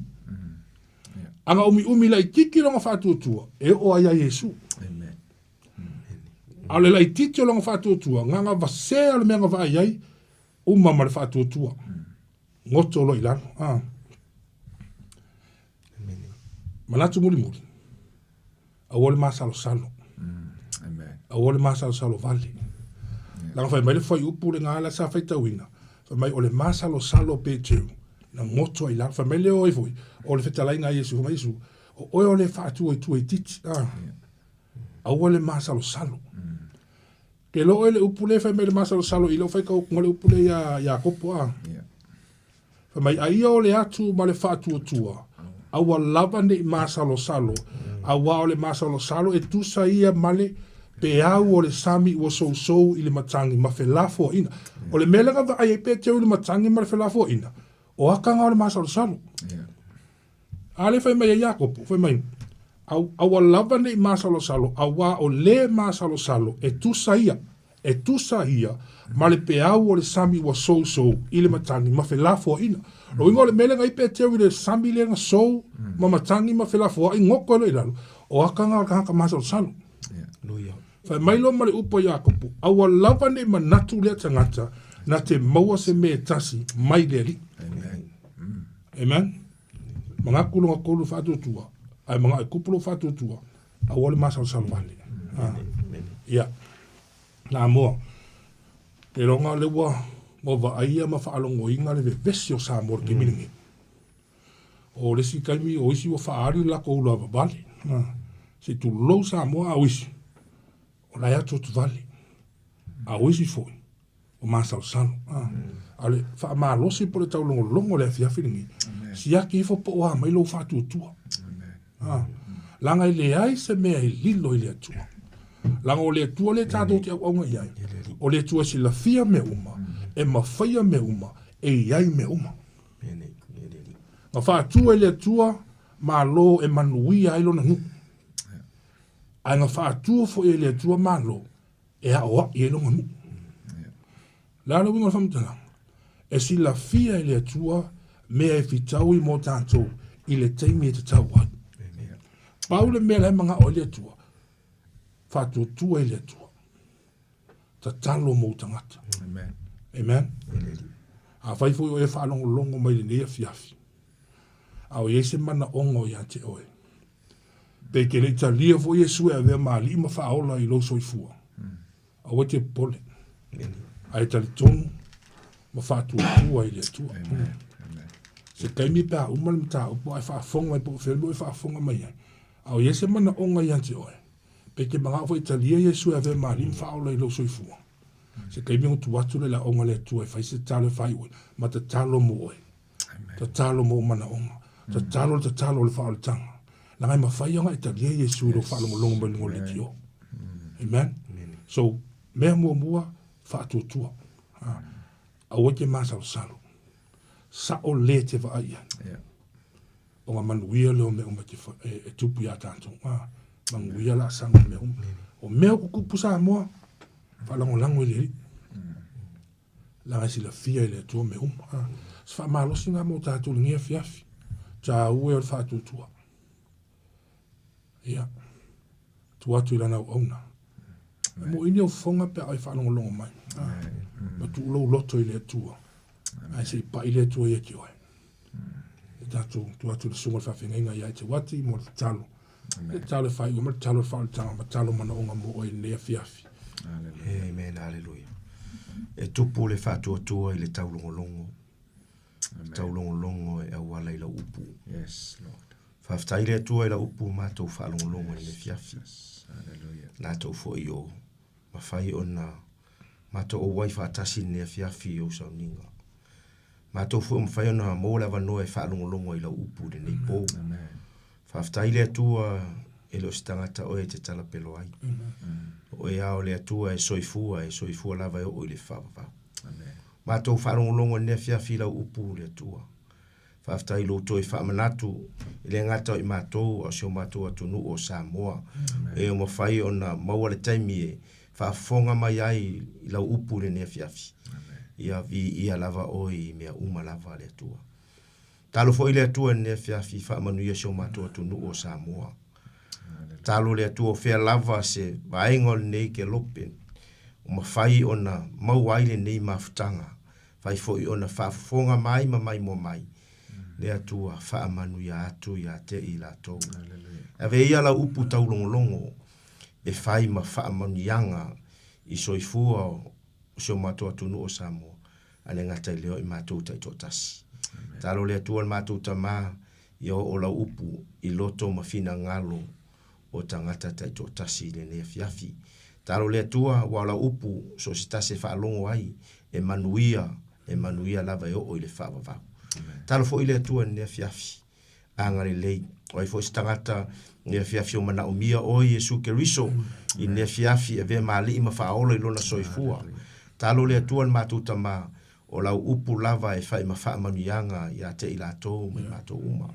A na umiumi laititi lona faatuatua, e oo ai ia Iesu. A o le laititi o lona faatuatua, na na vasea le mea na vaai ai, uma ma le faatuatua. Goto loa i lalo. Ah. Manatu mulimuli. Aua le masalosalo. Aua le masalosalo vale. Leaga fai mai le fuaiupu lena la sa faitauina, fai mai o le masalosalo o Peteru, na goto ai lalo. Fai mai le o ai foi, o le fetalaiga a Iesu, fai mai Iesu, o oe o le faatua i tua itiiti. Ah. Aua le masalosalo. Ke iloa oe le upu lea fai mai le masalosalo i lou faitauga le upu lea ia Iakopo a. Fai mai, a ia o le atu ma le faatuatua, aua lava ne i masalosalo, auā o le masalosalo e tusa ia ma le peau o le sami ua sousou i le matagi ma felafoaiga. O le mea lea na vaai ai Peteru i le matagi ma le felafoaiga, o aka na o le masalosalo. A lea fai mai ai Iakopo, fai mai, Au, aua lava ne i masalosalo, auā o le masalosalo e tusa ia, e tusa ia ma le peau o le sami ua sousou i le matagi ma felafoaiga. Lona uiga o le mea lea na i Peteru i le sami lea na sou ma matagi ma felafoai, goto ai loa i lalo, o aka na o le tagata masalosalo. Fai mai loa ma le upu a Iakopo, Aua lava ne i manatu lea tagata na te maua se mea e tasi mai le Alii. Amen. Mangaku longa kolu faatuatua, ae manao e kupu lou faatuatua, aua le masalosalo vale. Ah. Ia. Na moa. Ke loga le ua ua vaaia ma faalogoina le vevesi o Samoa i le taimi lenei. O le isi taimi o isi ua faaali le latou ula vale, se i tulou Samoa, a o isi o la e atuatu vale, a o isi foi ua masalosalo. A o le faamalosi po o le taulogologo i le afiafi lenei, siaki ifo po o a mai lou faatuatua. Leaga e leai se mea e lilo i le Atua. Leaga o le Atua lea tatou te auauna i ai, o le Atua e silafia mea uma, e mafaia mea uma, e i ai mea uma. Na faatu e le Atua Malo e manuia ai lona nuu. Ae na faatua foi e le Atua Malo e aoai ai lona nuu. Le a le uiga o le faamatalaga? E silafia e le Atua mea e fitaui mo tatou i le taimi e tatau ai. Pau le mea la e manao ai le Atua, faatuatua i le Atua. Tatalo mo ou tagata. Amen. Amen. Afai foi o e faalogologo mai lenei afiafi, a o i ai se manaoga o ia te oe, pe e te le i talia foi Iesu e avea ma alii ma faaola i lou soifua, aua e te popole, ae talitonu ma faatuatua i le Atua. Se taimi pe a uma le mataupu ae faafofoga mai po o fea le mea o e faafofoga mai ai, a o i ai se manaoga ia te oe, Pe te manao foi e talia Iesu e avea ma alii ma faaola i lou soifua. Se taimi ona tuu atu lea i le aoga a le Atua e fai se tatalo e faaiu ai, ma tatalo mo oe. Tatalo mo ou manaoga. Tatalo le tatalo o le faaolataga. Leaga e mafai ona e talia Iesu i lou faalogologo mai luga o le leitio. Amen. So, mea muamua, faatuatua. Aua e te masalosalo. Sao le te vaai i ai. Ona manuia lea o mea uma e tupu iā tatou. A, manuia laasaga o mea uma. O mea o tutupu Samoa, faalagolago i le Alii. Leaga e silafia e le Atua mea uma. A, se faamalosi lena mo tatou i lenei afiafi. Taua ia o le faatuatua. Ia, tuu atu i lana auauna. E moʻi ni ou fofoga pe a e faalogologo mai. Ma tuu lou loto i le Atua. Ae se i pai le Atua ia te oe. E tatou tuu atu i le susuga o le faafeagaiga ia Eteuati mo le tatalo. Le tatalo e faaiu ai ma le tatalo o le faaolataga ma tatalo manaoga mo oe i lenei afiafi. Amen, haleluia. E tupu le faatuatua i le taulogologo. Taulogologo e auala i lau upu. Yes, Lord. Faafetai le Atua i lau upu matou faalogologo i lenei afiafi. Haleluia. Latou foi o mafai ona matou auai faatasi i lenei afiafi i ou sauniga. Matou foi o mafai ona maua le avanoa e faalogologo ai i lau upu i lenei po. Faafetai le Atua e le o se tagata oe e te talapelo ai. O oe lava o le Atua e soifua, e soifua lava e oo i le faavavau. Matou faalogologo i lenei afiafi i lau upu le Atua. Faafetai i lou toe faamanatu, e le gata o i matou, a o si o matou atunuu o Samoa, e mafai ona maua le taimi e faafofoga mai ai i lau upu i lenei afiafi. Ia viia lava oe i mea uma lava le Atua. Talo foi le Atua i lenei afiafi, faamanuia si o matou atunuu o Samoa. Talo le Atua o fea lava se vaega o lenei kelope, o mafai ona maua ai lenei mafutaga Fai foi ona faafofoga mai ma maimoa mai le Atua faamanuia atu ia te i latou. Ave ia lau upu taulogologo e fai ma faamanuiaga i soifua o si o matou atunuu o Samoa, a le gata i lea o i matou taitoatasi. Talo le Atua le matou Tama, ia oo lau upu i loto ma finagalo o tagata taitoatasi i lenei afiafi. Talo le Atua, aua o lau upu, so o se tasi e faalogo ai, e manuia, e manuia lava e oo i le faavavau. Talo foi le Atua i lenei afiafi, agalelei. O ai foi se tagata i lenei afiafi o manaomia oe, Iesu Keriso, i lenei afiafi, avea ma alii ma faaola i lona soifua. Talo le Atua le matou Tama, O lau upu lava e fai ma faamanuiaga ia te i latou ma i matou uma.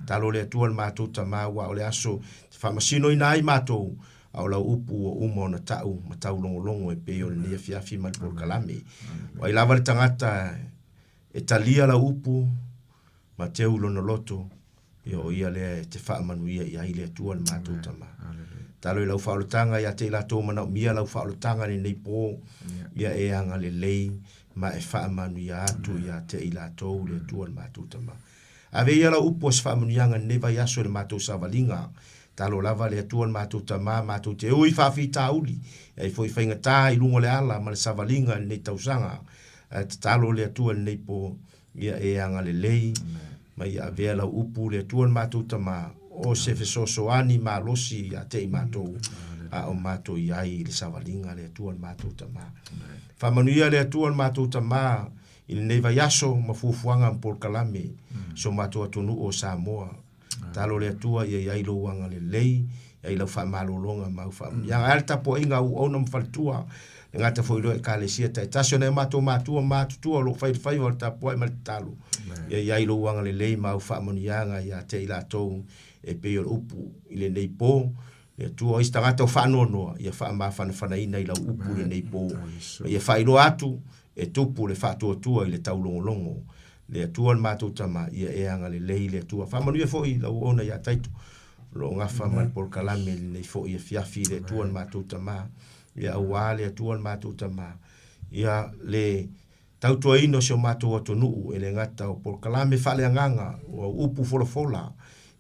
Talo le Atua le matou Tama aua o le aso te faamasinoina ai matou, a o lau upu ua uma ona ta'u ma taulogologo e pei o lenei afiafi ma le polokalame. O ai lava le tagata e talia lau upu ma teu i lona loto, ia o ia lea e te faamanuia i ai le Atua le matou Tama. Talo i lau faaolataga ia te i latou manaomia lau faaolataga i lenei po, ia e agalelei ma e faamanuia atu ia te i latou le Atua le matou Tama. Ave ia lau upu o se faamanuiaga i lenei vaiaso i le matou savaliga. Talo lava le Atua le matou Tama matou te ui faafitauli, e ai foi faigata i luga o le ala ma le savaliga i lenei tausaga. Ae tatalo le Atua i lenei po, Ia e agalelei ma ia avea lau upu le Atua le matou Tama, o se fesoasoani malosi ia te i matou, a o matou i ai i le savaliga le Atua le matou Tama. Faamanuia le Atua le matou Tama i lenei vaiaso ma fuafuaga ma polokalame so matou atunuu o Samoa. Talo le Atua ia i ai lou agalelei, ia i lau faamalologa ma au faamanuiaga. Ae a le tapuaiga a auauna ma faletua, le gata foi i lou Ekalesia taitasi, o nai o matou matua ma matutua o lo o fai le faiva o le tapuai ma le tatalo. Ia i ai lou agalelei ma au faamanuiaga ia te i latou e pei o le upu i lenei po. Le Atua, o isi tagata o faanoanoa, ia faamafanafanaina i lau upu i lenei po. Ma ia faailoa atu e tupu le faatuatua i le taulogologo. Le Atua le matou Tama, ia e agalelei le Atua. Faamanuia foi lau auauna ia Taito, o lo o gafa ma le polokalame i lenei foi afiafi, le Atua le matou Tama. Ia auā le Atua le matou Tama, ia le tautuaina o si o matou atunuu e le gata o polokalame faaleagaga, o au upu folafola,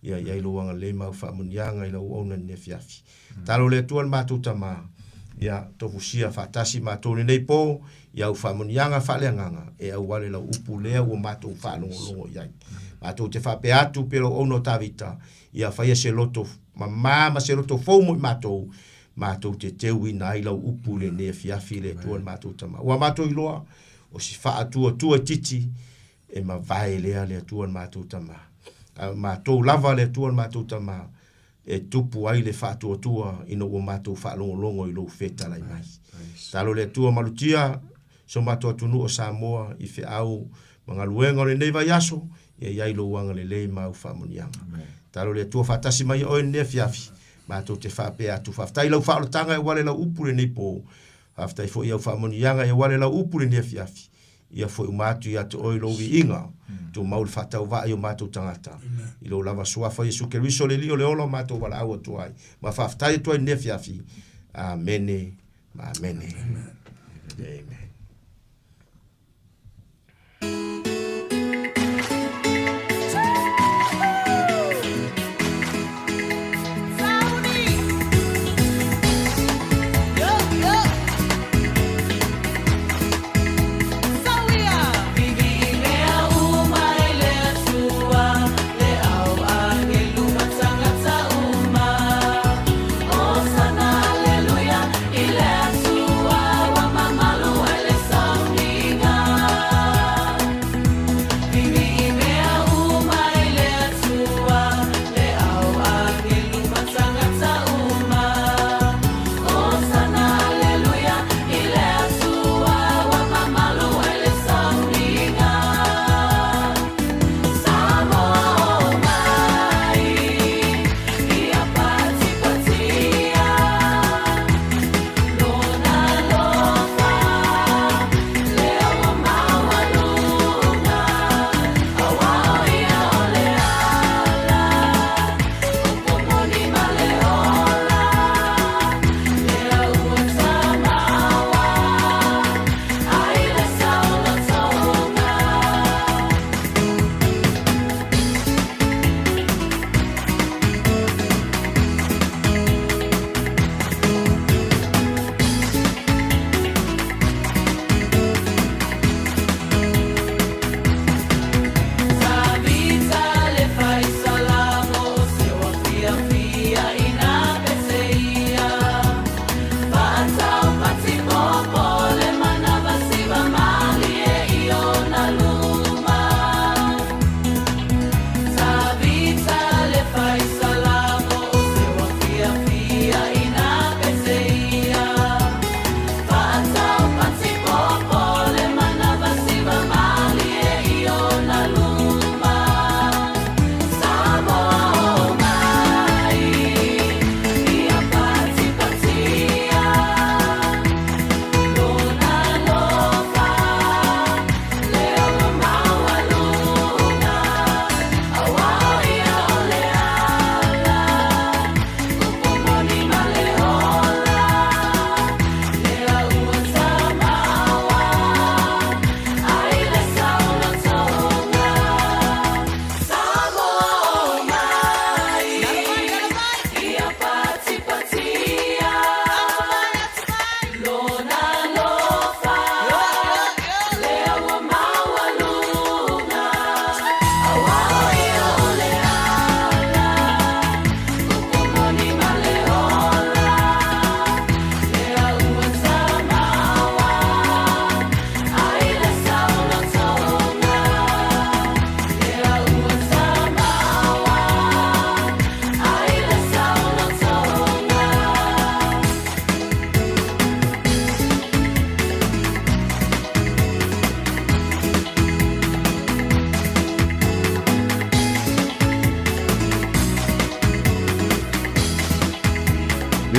ia i ai lou agalelei ma au faamanuiaga i lau auauna i lenei afiafi. Talo le Atua le matou Tama, ia tofusia faatasi matou i lenei po, i au faamanuiaga faaleagaga, e auala i lau upu lea ua matou faalogologo i ai. Matou te faapea atu pei o lau auauna o Tavita, ia faia se loto mama ma se loto fou mo i matou, matou te teuina ai lau upu i lenei afiafi le Atua le matou Tama. Ua matou iloa, o si faatuatua itiiti, e mavae lea le Atua le matou Tama. A o matou lava le Atua le matou Tama, e tupu ai le faatuatua ina ua matou faalogologo i lou fetalai mai. Talo le Atua malutia so matou atunuu o Samoa i feau ma galuega o lenei vaiaso, ia i ai lou agalelei ma au faamanuiaga. Talo le Atua faatasi mai oe i lenei afiafi, matou te faapea atu, faafetai i lau faaolataga e auala i lau upu i lenei po, faafetai foi i au faamanuiaga e auala i lau upu i lenei afiafi, Ia foi uma atu ia te oe lou viiga, tumau le faatauvaa i o matou tagata. I lou lava Suafa Iesu Keriso le Alii o le ola o matou valaau atu ai, ma faafetai atu ai i lenei afiafi. Amene ma amene. Amen.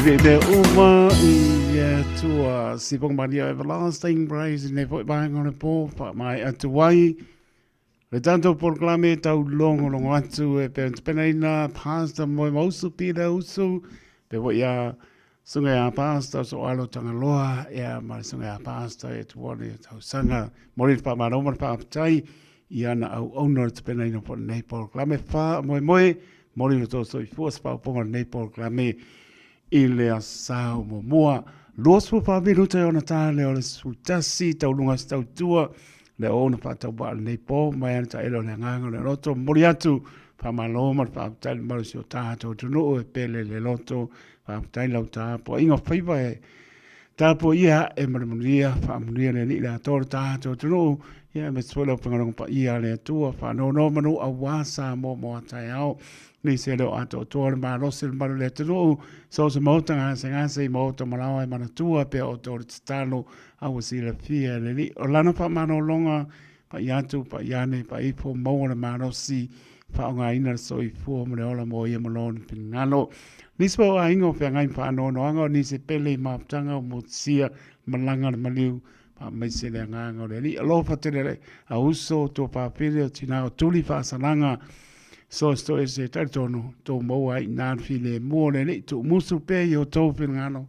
E mea uma i le Atua. Sipoga malia Everlasting Praise i lenei foi vaega o le pō, faamaea atu ai le tatou polokalame taulogologo atu e pei ona tapenaina Pastor Moemausu Peter Usu, pe foi ia Susuga ia Pastor Soalo Tagaloa, ia ma le Susuga ia Pastor Etuone Tausaga. Momoli le faamalo ma le faafetai i ana auauna o le tapenaina foi o lenei polokalame. Faamoemoe, momoli lo outou soifua se faaopoopoga o lenei polokalame i le Aso Sa o muamua. 24 minute ona ta lea o le 11 tauluga se tautua le ona faatauvaa o lenei po mai ana taele o le agaga o le loto. Momoli atu faamalo ma le faafetai i le mamalu o si o tatou atunuu e pele le loto. Faafetai lau tapuaiga faiva e tapuaia ae ma le manuia, faamanuia le Alii le atoa o le tatou atunuu, ia aemaise foi le aufaigaluega paia a le Atua, faanonomanu aua Samoa mo a taeao. Nisi e le o atoatoa le malosi o le mamalu o le atunuu, so o se maota gasegase i maota malaoa e manatua pea outou le tatalo, a ua silafia e le Alii. O lana faamalologa Pai atu, pai ane, pai ifo, maua le malosi, faaaogaina le soifua ma le ola mo ia ma lona finagalo. Nisi foi o aiga o feagai ma faanoanoaga o nisi e pele i mafutaga o motusia, malaga le maliu, faamaise le agaga o le Alii. Alofa tele le a uso, tuafafine o tina o tuli faasalaga, so se toese e talitonu, tou maua ai i ina le filemu o le Alii, tuumusu pea i o outou finagalo,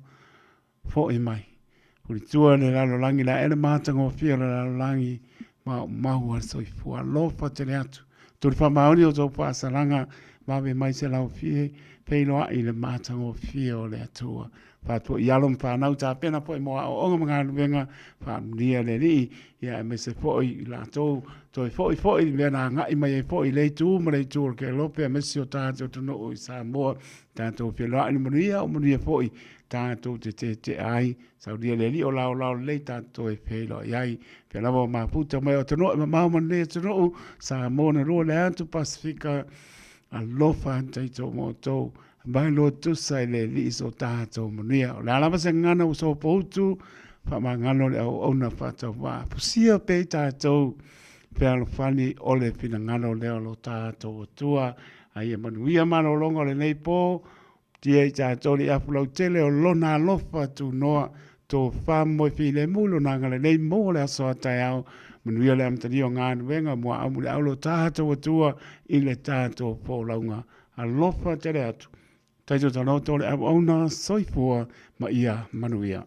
Fo'i mai. Fulitua le lalolagi le ae le matagofie o le lalolagi maumau a le soifua. Alofa tele atu. Tuli faamaoni o tou faasalaga, vave mai se laufie, feiloai i le matagofie o le Atua. Faatuai i alo ma fanau tapena foi mo aoaoga ma galuega, faamanuia le Alii, ia aemaise foi i latou toe foi foi i mea na agai mai ai foi i le itu ma le itu o le Kelope, aemaise o tatou atunuu i Samoa. Tatou feiloai i le manuia, o manuia foi tatou te tetea ai, saunia le Alii o laolao lelei tatou toe feiloai ai. Pea lava o mafuta mai o atunuu e mamao ma lenei atunuu, Samoa na lua le atu Pasifika, alofa atu tatou ma outou, mai loa tusa i le Alii so tatou manuia. O le a lava se gagana ua sopoutu, faamagalo le auauna faatauvaa, fusia pea i tatou fealofani o le finagalo lea o lo tatou Atua. A ia manuia malologa o lenei po, Tia i tatou le afu lautele o Lona alofa tunoa, tofa moe filemu Lona agalelei maua le aso a taeao, manuia le amatalia o galuega muaau muliau lo tatou Atua i le tatou folauga. Alofa tele atu. Taito taloto le auauna, soifua ma ia manuia.